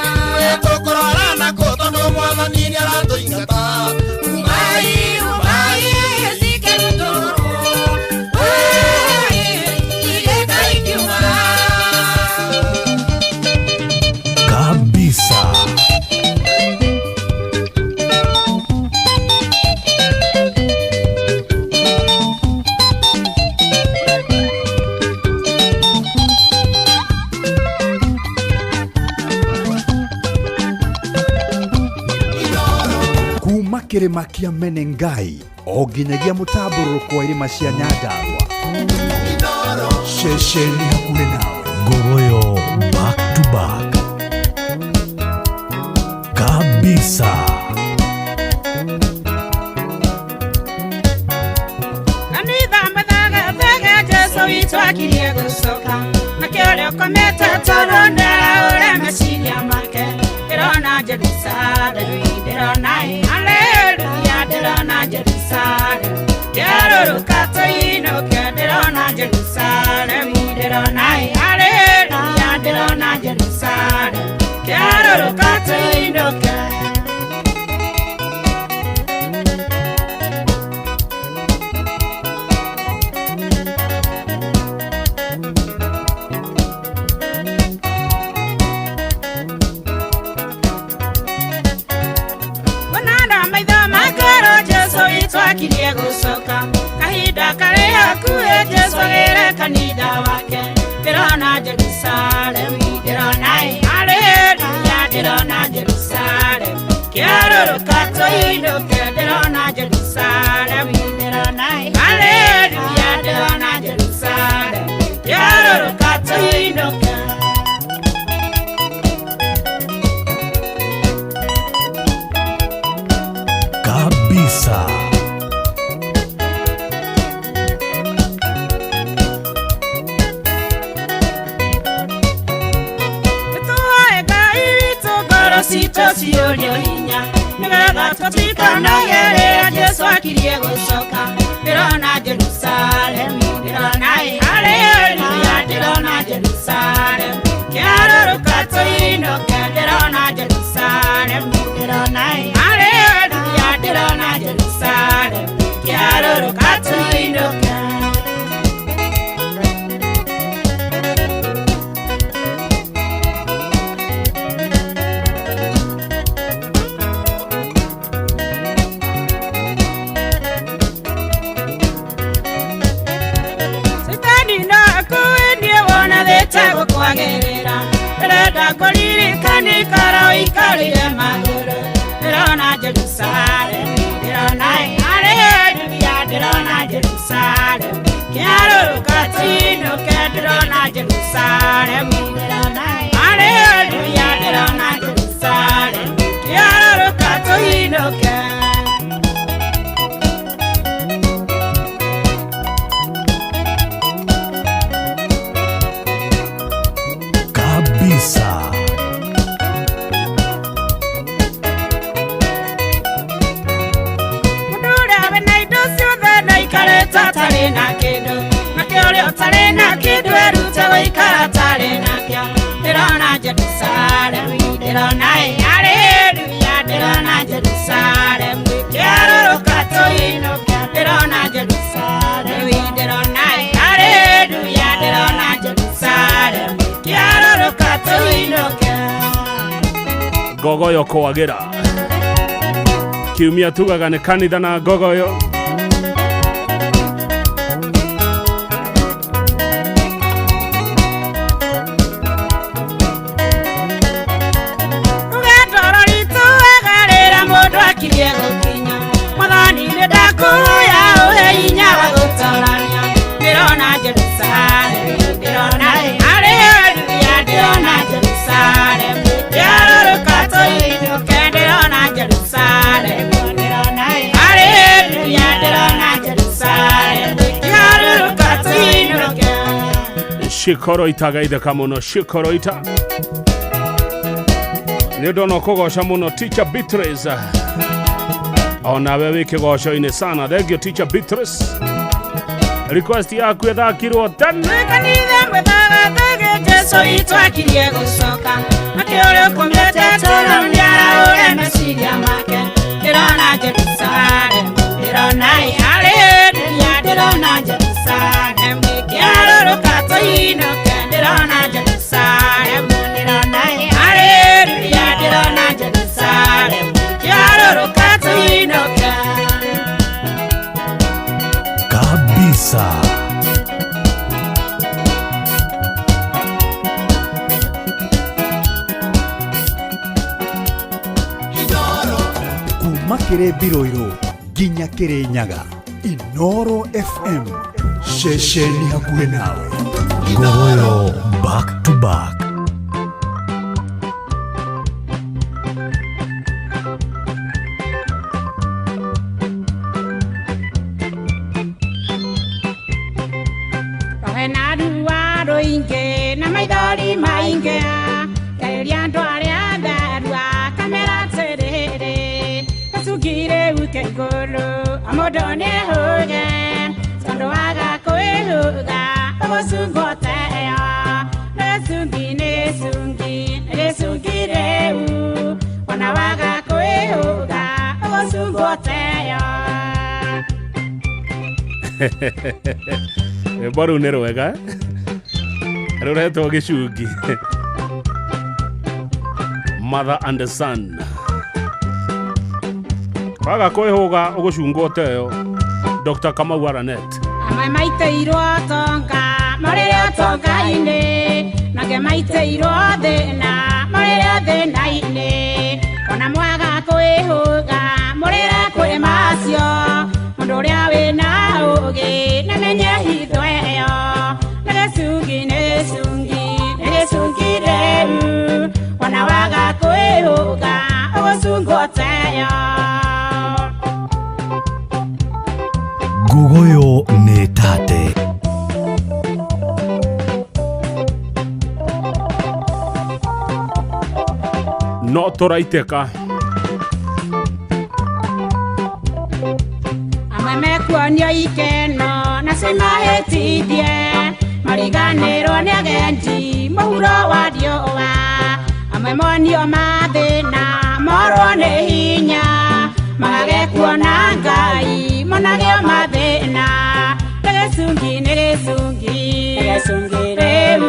tũkũrora nakũ tondũ mwathani nĩaratũingata. Umai umai cikĩrutũrũrwo Kĩrĩma kĩa Menengai o nginyagia mũtambũrũko wa irĩma cia Nyandarua. Ceceni hakuhĩ nawe. Ngogoyo back to back kabisa. Kanitha mathagathaga Jesu witũ akirie gũcoka, nakĩo ũrĩa ũkomete toro nĩaraũre meciria make. Ndĩrona Jerusalemu, ndĩrona haleluya, ndĩrona Jerusalemu, kĩarũrũka tũinũke. Ndĩrona Jerusalemu, ndĩrona haleluya, ndĩrona Jerusalemu, kĩarũrũka tũinũke. Akirie gũcoka kahinda karĩ hakuhĩ, Jesu agĩre kanitha wake. Ndĩrona Jerusalemu, ndĩrona haleluya, ndĩrona Jerusalemu, kĩarũrũka tũinũke. Ndĩrona Jerusalemu, ndĩrona haleluya, ndĩrona Jerusalemu, kĩarũrũka tũinũke. Kabisa. Citũ ciũrio hinya nĩgetha tũtikanagerera Jesu akirie gũcoka. Ndĩrona Jerusalemu, ndĩrona haleluya, ndĩrona Jerusalemu, kĩarũrũka tũinũke. Ndĩrona Jerusalemu, ndĩrona haleluya, ndĩrona Jerusalemu, kĩarũrũka tũinũke. Kwagĩrĩra ndĩrenda kũririkana ikara ũikarĩire magũrũ. Ndĩrona Jerusalemu, ndĩrona haleluya, ndĩrona Jerusalemu, kĩarũrũka tũinũke. Ndĩrona Jerusalemu, ndĩrona haleluya, ndĩrona Jerusalemu, kĩarũrũka tũinũke. Kabisa. Mũndũ ũrĩa wĩna indo ciothe ndaikarĩte atarĩ na kĩndũ, nake ũrĩa ũtarĩ na kĩndũ erute gũikara atarĩ nakĩo. Ndĩrona Jerusalemu, ndĩrona haleluya, ndĩrona Jerusalemu, kĩarũrũka tũinũke. Ndĩrona Jerusalemu, ndĩrona haleluya, ndĩrona Jerusalemu, kĩarũrũka tũinũke. Ngogoyo kwagĩra kiumia tugaga nĩ kanitha na ngogoyo. Rũgendo rũritũ wega rĩrĩa mũndũ akirie gũkinya, Mwathani nĩ ndakũhoya ũhe hinya wa gũtorania. Ndĩrona Jerusalemu, ndĩrona haleluya, ndĩrona Jerusalemu, kĩarũrũka tũinũke. Ndĩrona Jerusalemu, ndĩrona haleluya, ndĩrona Jerusalemu, kĩarũrũka tũinũke. Shikoroita gaitheka mũno, Shikoroita nĩ ũndũ ona kũgoca mũno Teacher Beatrice, onawe wĩ kĩgoco-inĩ sana. Thank you Teacher Beatrice, request yaku ĩthakirwo tene. Kanitha mwĩthagathaga Jesu witũ akirie gũcoka, nakĩo ũrĩa ũkomete toro nĩaraũre meciria make. Ndĩrona Jerusalemu, ndĩrona haleluya, ndĩrona Jerusalemu, kĩarũrũka tũinũke. Ndĩrona Jerusalemu, ndĩrona haleluya, ndĩrona Jerusalemu, kĩarũrũka tũinũke. Kabisa. Kuma kĩrĩ Mbirũirũ nginya Kĩrĩnyaga. Inoro FM, ceceni hakuhĩ nawe. Ngogoyo back to back. Rohe na rua rũingĩ na maithori maingĩ, ngarĩria andũ arĩa tharua kamera atĩrĩrĩ, gacungire uke igũrũ o mũndũ nĩehũge, tondũ waga kwĩhũga ũgũcungwo teo. Nĩ gĩcungi nĩ gĩcungi nĩ gĩcungi rĩu, ona waga kwĩhũga ũgũcungwo teo. Rwĩmbo rũu nĩ rwega, rũretwo gĩcungi. Mother and the son. Waga kwĩhũga ũgũcungwo teo. Dr. Kamau Aranet. Amwe maitĩirwo tonga marĩrĩ ũtonga-inĩ, nake maitĩirwo thĩna marĩrĩ thĩna-inĩ. Ona mwaga kwĩhũga mũrĩre kwĩ macio, mũndũ ũrĩa wĩna ũũgĩ nĩamenye hitho ĩyo. Nĩ gĩcungi nĩ gĩcungi nĩ gĩcungi rĩu, ona waga kwĩhũga ũgũcungwo teo. Ngogoyo nĩ tate. No tũraitĩka. Amwe mekuonio ikeno na cimahĩtithie, mariganĩrwo nĩ agendi mũhuro wa riũa. Amwe monio mathĩna morwo nĩ hinya, magage kuona Ngai monagio mathĩna. Nĩ gĩcungi nĩ gĩcungi nĩ gĩcungi rĩu,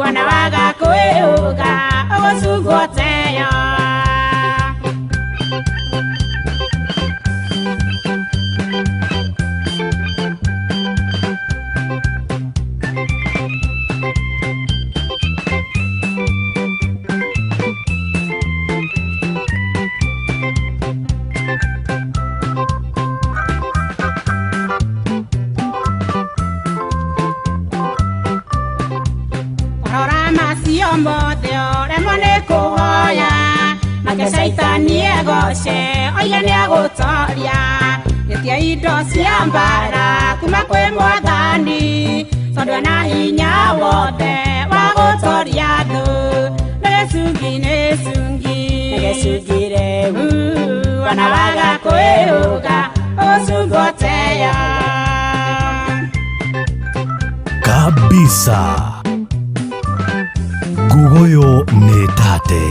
ona waga kwĩhũga ũgũcungwo teo. Mothe ũremwo nĩ kũhoya, nake caitani egoce oige nĩegũtoria. Gĩtia indo cia mbara kuma kwĩ Mwathani, tondũ ena hinya wothe wa gũtoria thũ. Nĩ gĩcungi nĩ gĩcungi nĩ gĩcungi rĩu, ona waga kwĩhũga ũgũcungwo teo. Kabisa. Ngogoyo nĩ tate.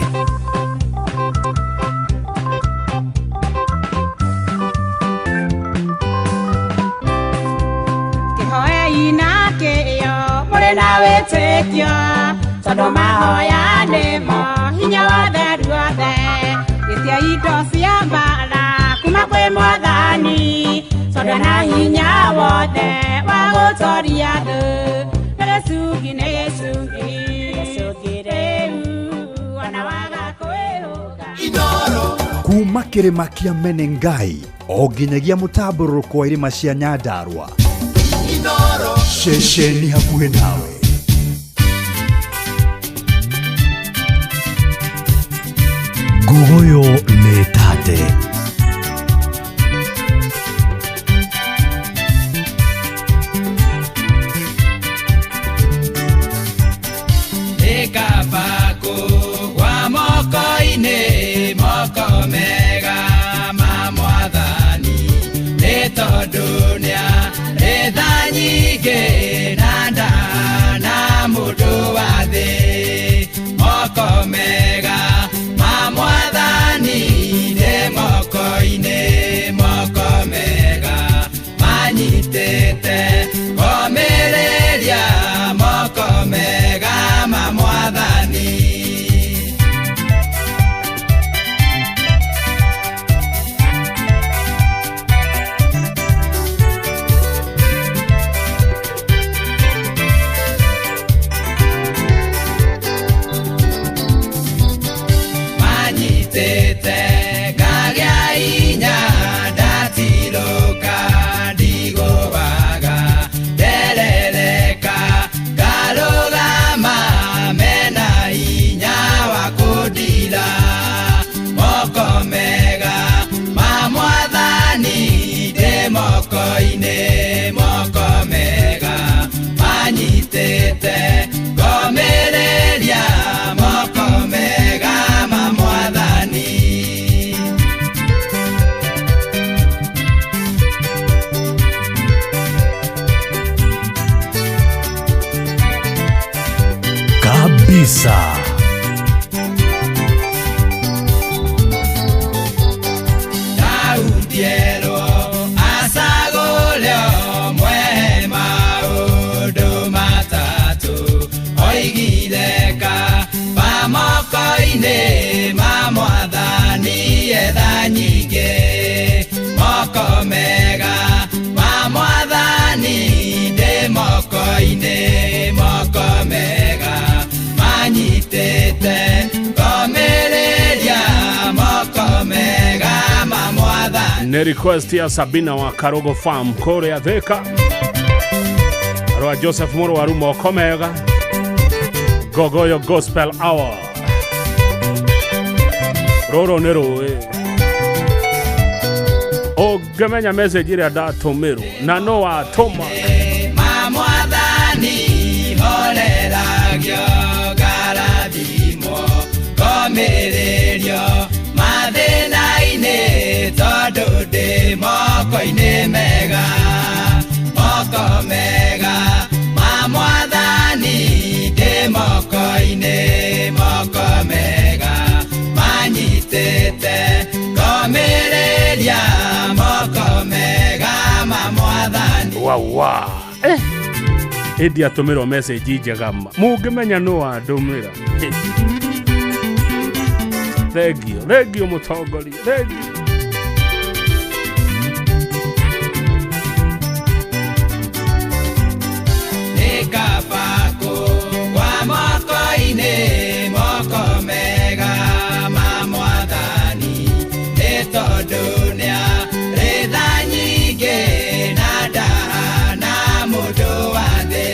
Kĩhoei na kĩyo mũrĩ na wĩtĩkio, tondũ mahoya nĩmo hinya wothe ruothe. Gĩtia indo cia mbara kuma kwĩ Mwathani, tondũ ena hinya wothe wa gũtoria thũ. Nĩ gĩcungi nĩ gĩcungi gĩcungi rĩu, ona waga kwĩhũga. Kuma kĩrĩma kĩa Menengai o nginyagia mũtambũrũko wa irĩma cia Nyandarua. Ceceni hakuhĩ nawe. Ngogoyo nĩ tate. Nĩkabakũ gwa moko-inĩ moko mega ma Mwathani, nĩ tondũ nĩarĩ tha nyingĩ na ndana mũndũ wa thĩ. Moko mega ma Mwathani Moko-inĩ ma mwathani etha nyingĩ, moko mega ma mwathani ndĩ moko-inĩ, moko mega manyitĩte ngomĩrĩria, moko mega ma mwathani. Nĩ request ya Sabina wa Karogo Farm kũrĩa Thika, rwa Joseph Mũrwaru, moko mega. Gogoyo Gospel Hour, rũrũ nĩ rũĩ ũngĩmenya message ĩrĩa ndatũmĩrwo na no watũma. Ma mwathani horeragio ngarathimwo ngomĩrĩrio mathĩna-inĩ, tondũ ndĩ moko-inĩ mega, moko mega ma mwathani ndĩ moko-inĩ, moko mega manyitĩte ngomĩrĩria, moko mega ma mwathani. Wawa ĩndĩ atũmĩrwo message njega ma mũngĩmenya no wandũmĩra. Thengio, thengio mũtongoria, thengio. Nĩ kaba kũgwa moko-inĩ, moko mega ma mwathani, nĩ tondũ nĩarĩ tha nyingĩ na ndahana mũndũ wa thĩ.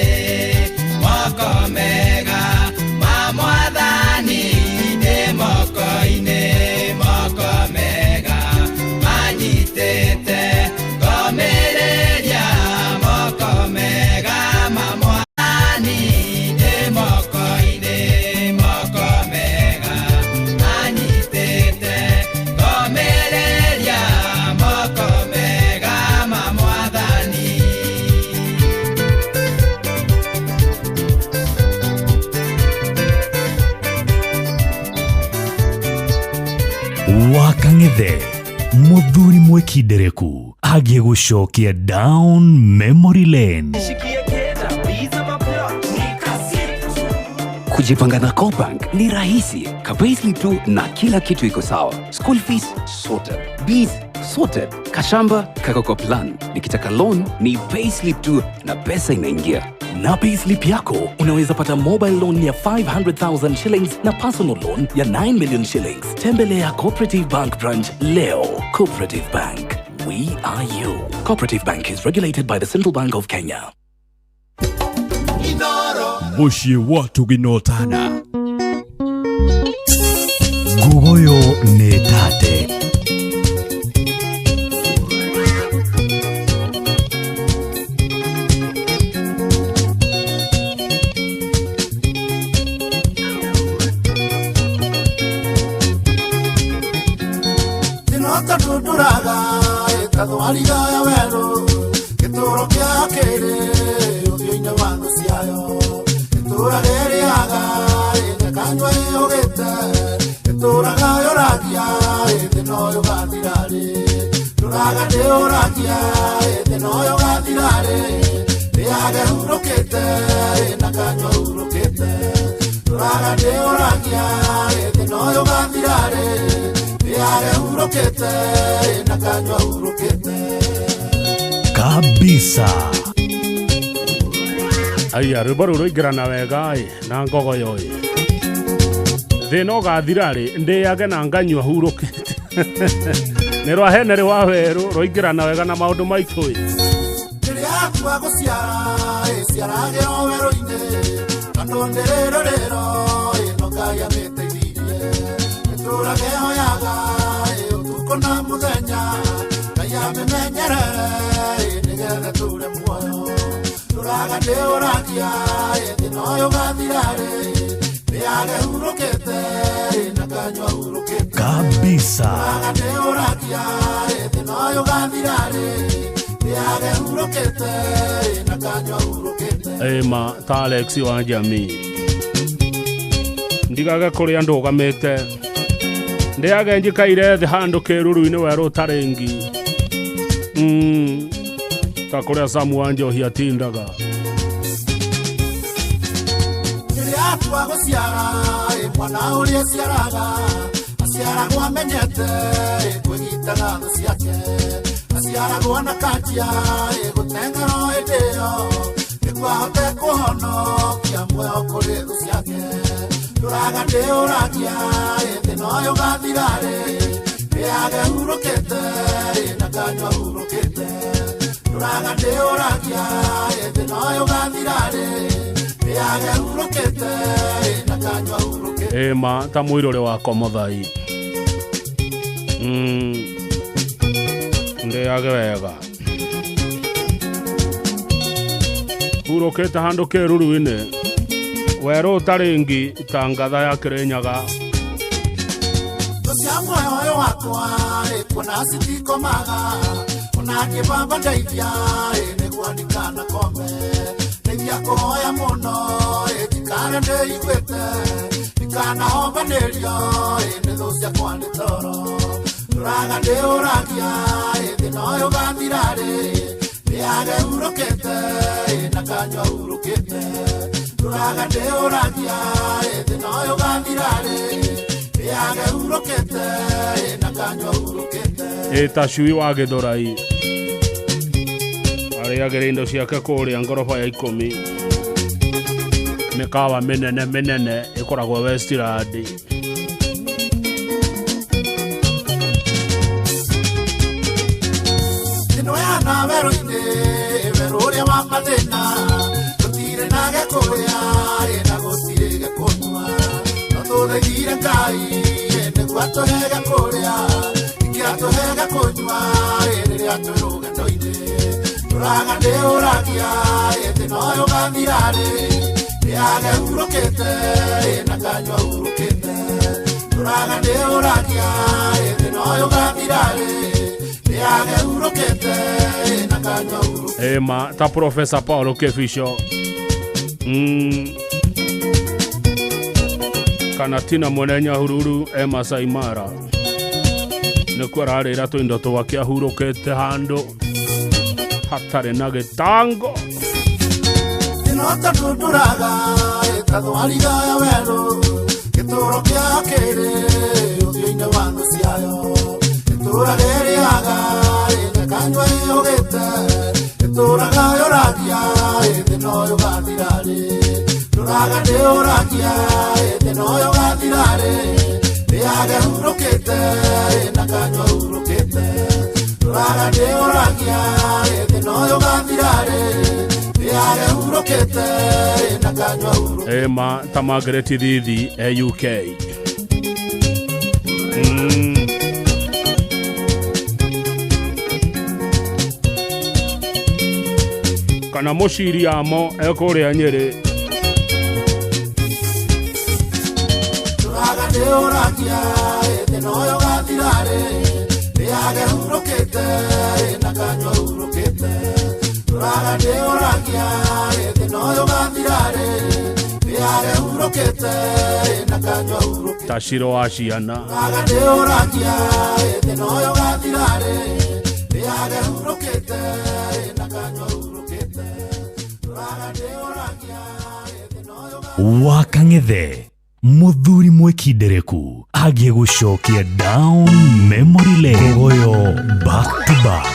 Moko mega ma mwathani ndĩ moko-inĩ, moko mega manyitĩte ngomĩrĩria, moko mega ma mwathani ndĩ moko-inĩ, moko mega manyitĩte ngomĩrĩria, moko mega ma mwathani. Wakang'ethe mũthuri mwĩkindereku agiĩ gũcokia down memory lane. Kujipanga na CoBank ni rahisi. Ka-payslip tu na kila kitu iko sawa. School fees sorted, bills sorted, kashamba kako kwa plan. Nikitaka loan ni payslip tu na pesa inaingia. Na payslip yako unaweza pata mobile loan ya 500,000 shillings na personal loan ya 9 million shillings. Tembelea Cooperative Bank branch leo. Cooperative Bank, we are you. Cooperative Bank is regulated by the Central Bank of Kenya. Mũciĩ wa tũginotana Ngugoyo nĩ tate. Nduraga ĩtathwariga ya werũ, gĩtũũro kĩa kĩrĩ ũthiũ-inĩ wa thũ ciayo, ĩtũũraga ĩrĩaga ĩthekanyua ĩhũgĩte, ĩtũũraga yũragia ĩthĩ no yũgathira rĩ, ndũraga ndĩũragia ĩthĩ no yũgathira rĩ, rĩage hurũkĩte ĩna kanyua hurũkĩte, ndũraga ndĩũragia ĩthĩ no yũgathira rĩ, rĩage hurũkĩte na kanyua hurũkĩte. Kabisa. Aya rwĩmbo rũu rũingĩrana wega ĩ na ngogoyo ĩ thĩna ũgathira rĩ ndĩage na nganyua hurũkĩte. Nĩ rwa Henry wa werũ rũingĩrana wega na maũndũ maitũ ĩ. Rĩrĩa atua gũciara ĩciaragĩro werũ-inĩ, tondũ ndĩrĩrũrĩro ĩno Ngai amĩteithirie, ĩtũũraga ĩhoyaga ũtukũ na mũthenya, Ngai amĩmenyerere nĩgetha tũre muoyo, ndũraga ndĩũragia ĩthĩ no yũgathira rĩ, rĩage hurũkĩte na kanyua hurũkĩte. Kabisa. Ndũraga ndĩũragia ĩthĩ no yũgathira rĩ, rĩage hurũkĩte na kanyua hurũkĩte. Ĩma ta Alex wa jamii ndigage kũrĩa ndũgamĩte, ndĩage njikaire thĩ handũ kĩruru-inĩ werũ ũtarĩ ngi, ta kũrĩa Samu wa Njohi atindaga. Rĩrĩa Rĩrĩa atua gũciara mwana ũrĩa aciaraga aciaragwo amenyete kwĩgitĩra thũ ciake aciaragwo na kanjia gũteng'era hĩndĩ ĩyo nĩguo ahote kũhonokia muoyo kũrĩ thũ ciake ndũraga ndĩũragia thĩna ũyũ ũgathira rĩ ndĩage hurũkĩte na nganyua hurũkĩte ndũraga ndĩũragia thĩna ũyũ ũgathira rĩ ndĩage hurũkĩte na nganyua hurũkĩte Ĩma ta mwĩrore wakwa Muthai ndĩage wega hurũkĩte handũ kĩruru-inĩ werũ ũtarĩ ngi ta ngatha ya Kĩrĩnyaga thũ cia muoyo ũyũ wakwa kuona citikomaga ona ngĩbamba ndeithia nĩguo ndikanakome ndeithia kũhoya mũno ndikare ndĩiguĩte ndikanahombanĩrio nĩ thũ ciakwa nĩ toro ndũraga ndĩũragia thĩna ũyũ ũgathira rĩ ndĩage hurũkĩte na nganyua hurũkĩte ndũraga ndĩũragia thĩna ũyũ ũgathira rĩ ndĩage hurũkĩte na nganyua hurũkĩte Ĩta cui wa Gĩthũrai arĩagĩra indo ciake kũrĩa ngoroba ya 10 mĩkawa mĩnene mĩnene ĩkoragwo Westland Thĩna ũyana werũ-inĩ werũ ũrĩa wa mathĩna gũtirĩ na gĩakũrĩa na gũtirĩ gĩakũnyua no tũthaithire Ngai nĩguo atũhe gĩakũrĩa ningĩ atũhe gĩakũnyua rĩrĩa twĩ rũgendo-inĩ ndũraga ndĩũragia thĩna ũyũ ũgathira rĩ ndĩage hurũkĩte na nganyua hurũkĩte ndũraga ndĩũragia thĩna ũyũ ũgathira rĩ ndĩage hurũkĩte na nganyua hurũkĩte Ĩma ta Professor Paulo Kĩbico kana Tina mwene Nyahururu e Masai Mara nĩkuo ararĩra tũindo twake ahurũkĩte handũ hatarĩ na gĩtango Thĩna tondũ ndũraga ĩtathwariga ya werũ gĩtũũro kĩayo kĩrĩ ũthiũ-inĩ wa thũ ciayo ĩtũũraga ĩrĩaga na ĩkanyua ĩhũgĩte ĩtũũraga yũragia thĩna ũyũ ũgathira rĩ ndũraga ndĩũragia thĩna ũyũ ũgathira rĩ ndĩage hurũkĩte na nganyua hurũkĩte ndũraga ndĩũragia thĩna ũyũ ũgathira rĩ ndĩage hurũkĩte na nganyua hurũkĩte Ĩma ta Margaret Thithi e UK kana mũciri amo ekũrĩa Nyĩrĩ ndũraga ndĩũragia thĩna ũyũ ũgathira rĩ ndĩage hurũkĩte na nganyua hurũkĩte ndũraga ndĩũragia thĩna ũyũ ũgathira rĩ ndĩage hurũkĩte na nganyua hurũkĩte ta Ciro wa ciana ndũraga ndĩũragia thĩna ũyũ ũgathira rĩ ndĩage hurũkĩte na nganyua hurũkĩte ndũraga ndĩũragia thĩna ũyũ Wakang'ethe muthuri mwikindereku agie gucokia down memory lane Kogoyo back to back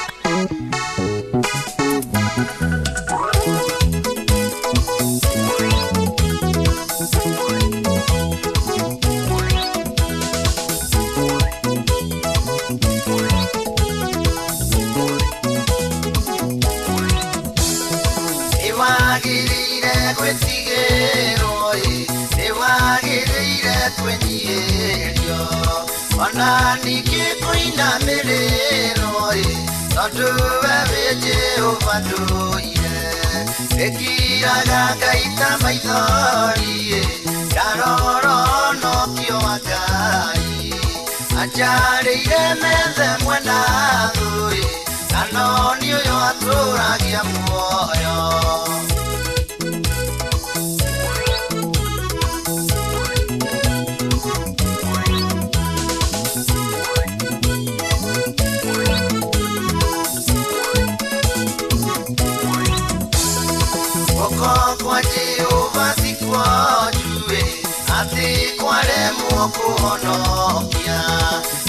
Nĩwagĩrĩire gwĩtigĩrwo ĩ nĩwagĩrĩire kwĩnyihĩrio ona ningĩ kũinamĩrĩrwo ĩ tondũ we wĩ Jehova ndũire ĩkiraga ngaita maithori ĩ ndarora ũnokio wa Ngai anjarĩire methe mwena thũ ĩ na no nĩ ũyũ atũragia muoyo Guoko kwa Jehova ti kwa juu Mũkũhonokia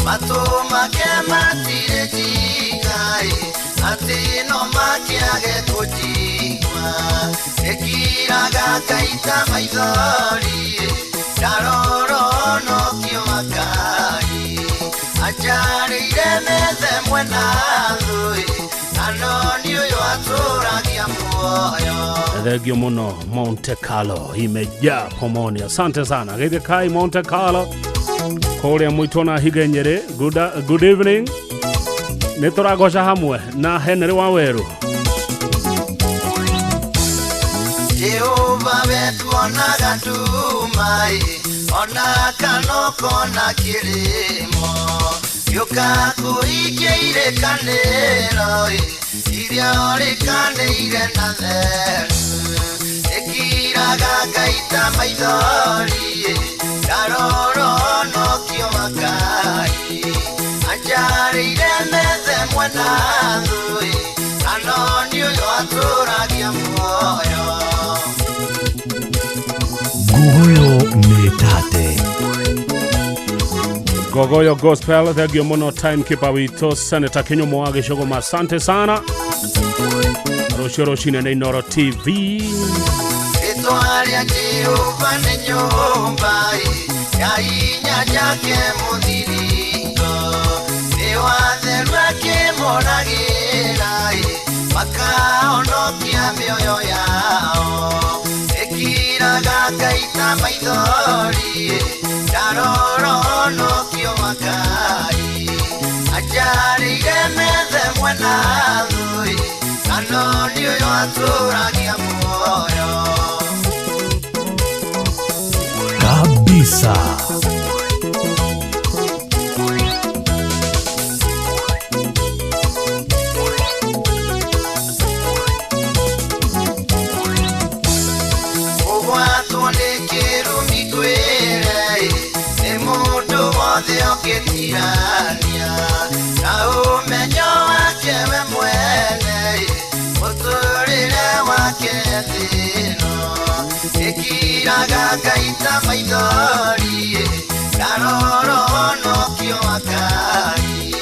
matũ make matirĩ njiga atĩ no makĩage kũnjigua ĩkiraga ngaita maithori ndarorwo nokio makari anjarĩire methe mwena thũĩ na no nĩ ũyũ atũragia muoyo. Thengio muno Monte Carlo imejaa pomoni. Asante sana Githikai Monte Carlo kũrĩa mwitũ na Higa Nyeri. Good evening. Nĩ tũragoca hamwe na Henry Waweru. Jehova wetuonaga nduma ona kanoko na kĩrĩmo gĩũka kũhingia irĩkanĩro iria ũrĩkanĩire na theru ĩkiraga ngaita maithori ndarorwo nokio makai anjarĩire methe mwena thũĩ na no nĩ ũyũ atũragia muoyo. Gogoyo nĩ tate. Gogoyo Gospel, thengio muno timekeeper witũ Senator Kinyumo wa Gĩcũgũma. Asante sana. Rũciũ rũcinĩ nĩ Inooro TV. Rĩtwa rĩa Jehova nĩ nyũmba ya inya njake mũthiringo nĩ watheru akĩmoragĩra makahonokia mĩoyo yao ĩkiraga ngaita maithori ndarorwo nokio makai anjarĩire methe mwena thũĩ na no nĩ ũyũ atũragia muoyo. Kabisa. Ũgwatwo nĩ kĩrumi ngwĩre nĩ mũndũ wothe ũngĩtirania na ũmenyo wake we mwene mũtũrĩre wake thĩno ĩkiraga ngaita maithori ndarorwo nokio makai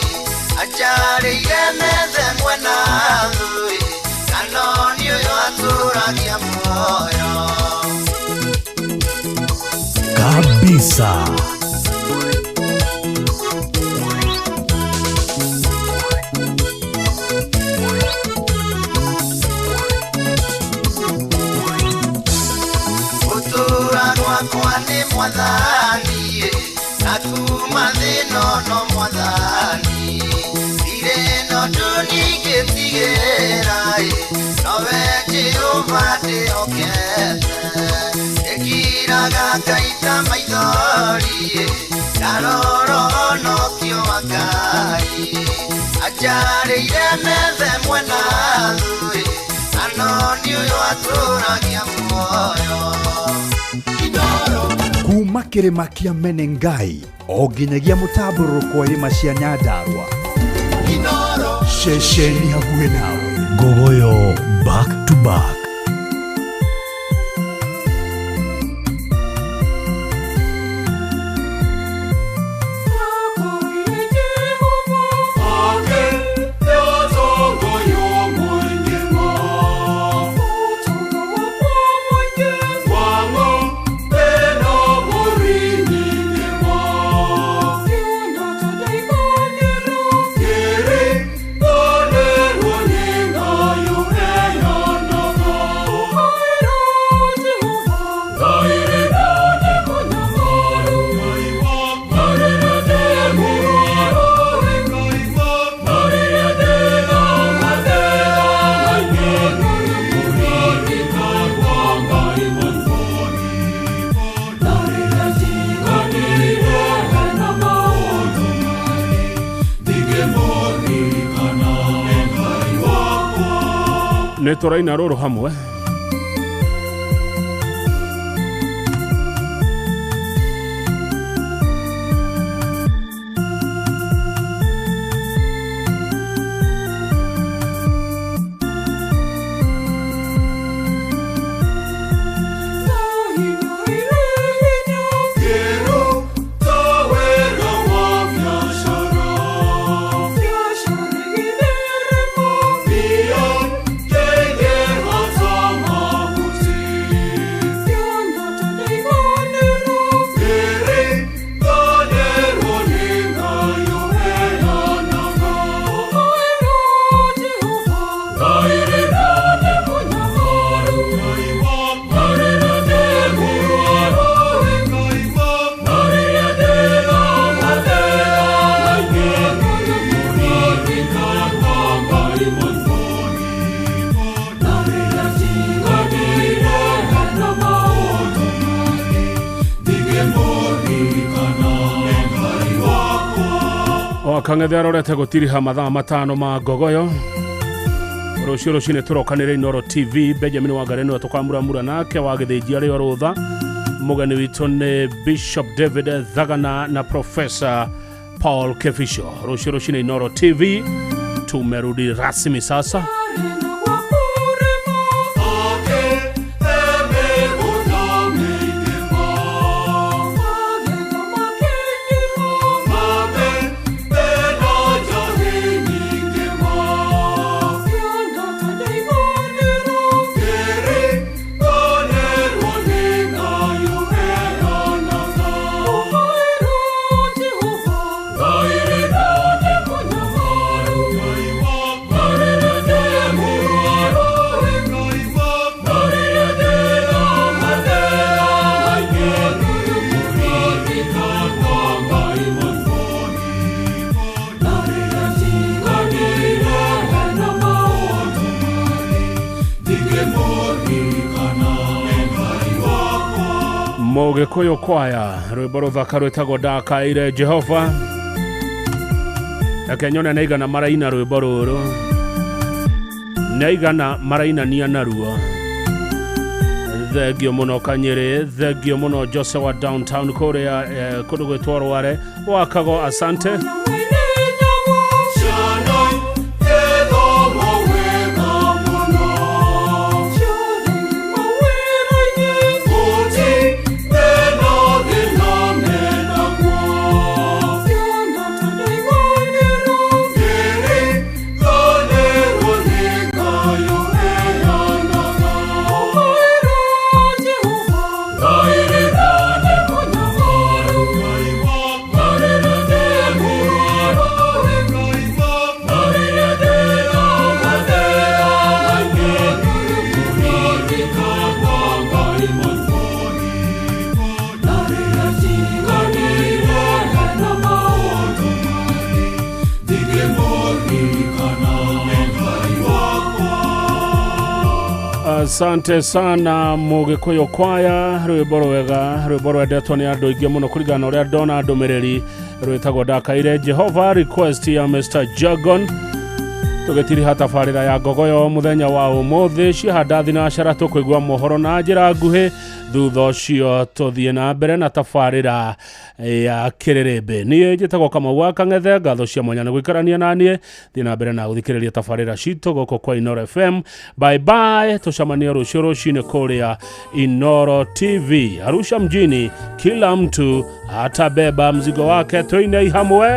anjarĩire methe mwena thũĩ na no nĩ ũyũ atũragia muoyo. Kabisa. Gũtũra gwakwa nĩ mwathani na kuma thĩno no mwathani ndirĩ na ũndũ ningĩtigĩra nowe Jehova ndĩhokete ĩkiraga ngaita maithori ndarorwo nokio makai anjarĩire methe mwena thũĩ na no nĩ ũyũ atũragia muoyo. Kuma kĩrĩma kĩa Menengai o nginyagia mũtambũrũko wa irĩma cia Nyandarua ceceni hakuhĩ nawe. Gogoyo back to back. Nĩ tũraina rũrũ hamwe. Kamau Kang'ethe arorete gũtiriha mathaa 5 ma ngogoyo. Rũciũ rũcinĩ tũrokanĩre Inooro TV. Benjamin Wangari nĩwe tũkamuramura nake wa gĩthĩnji arĩ o rũtha. Mũgeni witũ nĩ Bishop David Thagana na Professor Paul Kefisho. Rũciũ rũcinĩ Inooro TV tumerudi rasmi sasa. Mũgĩkũyũ kwaya rwĩmbo rũthaka rwĩtagwo Ndakaire Jehova. Reke nyone nĩ aigana maraina rwĩmbo rũrũ, nĩ aigana marainania naruo. Thengio mũno Kanyĩrĩ, thengio mũno Jose wa downtown kũrĩa kũndũ gwĩtwo Rware wakago, asante. Asante sana Mũgĩkũyũ kwaya, rwĩmbo rwega, rwĩmbo rwendetwo nĩ andũ aingĩ mũno kũringana na ũrĩa ndona ndũmĩrĩri, rwĩtagwo Ndakaire Jehova, request ya Mr. Jagon. Tũgĩtiriha tabarĩra ya ngogoyo mũthenya wa ũmũthĩ, ciahanda thinacara tũkũigua mohoro na njĩra nguhĩ, thutha ũcio tũthiĩ na mbere na tabarĩra ya kĩrĩrĩmbĩ. Niĩ njĩtagwo Kamau wa Kang'ethe, ngatho cia mwanya nĩ gũikarania na niĩ, thiĩ na mbere na gũthikĩrĩria tabarĩra citũ gũkũ kwa Inooro FM. Bye bye, tũcemanie rũciũ rũcinĩ kũrĩa Inooro TV. Arusha mjini, kila mtu atabeba mzigo wake, twinei hamwe.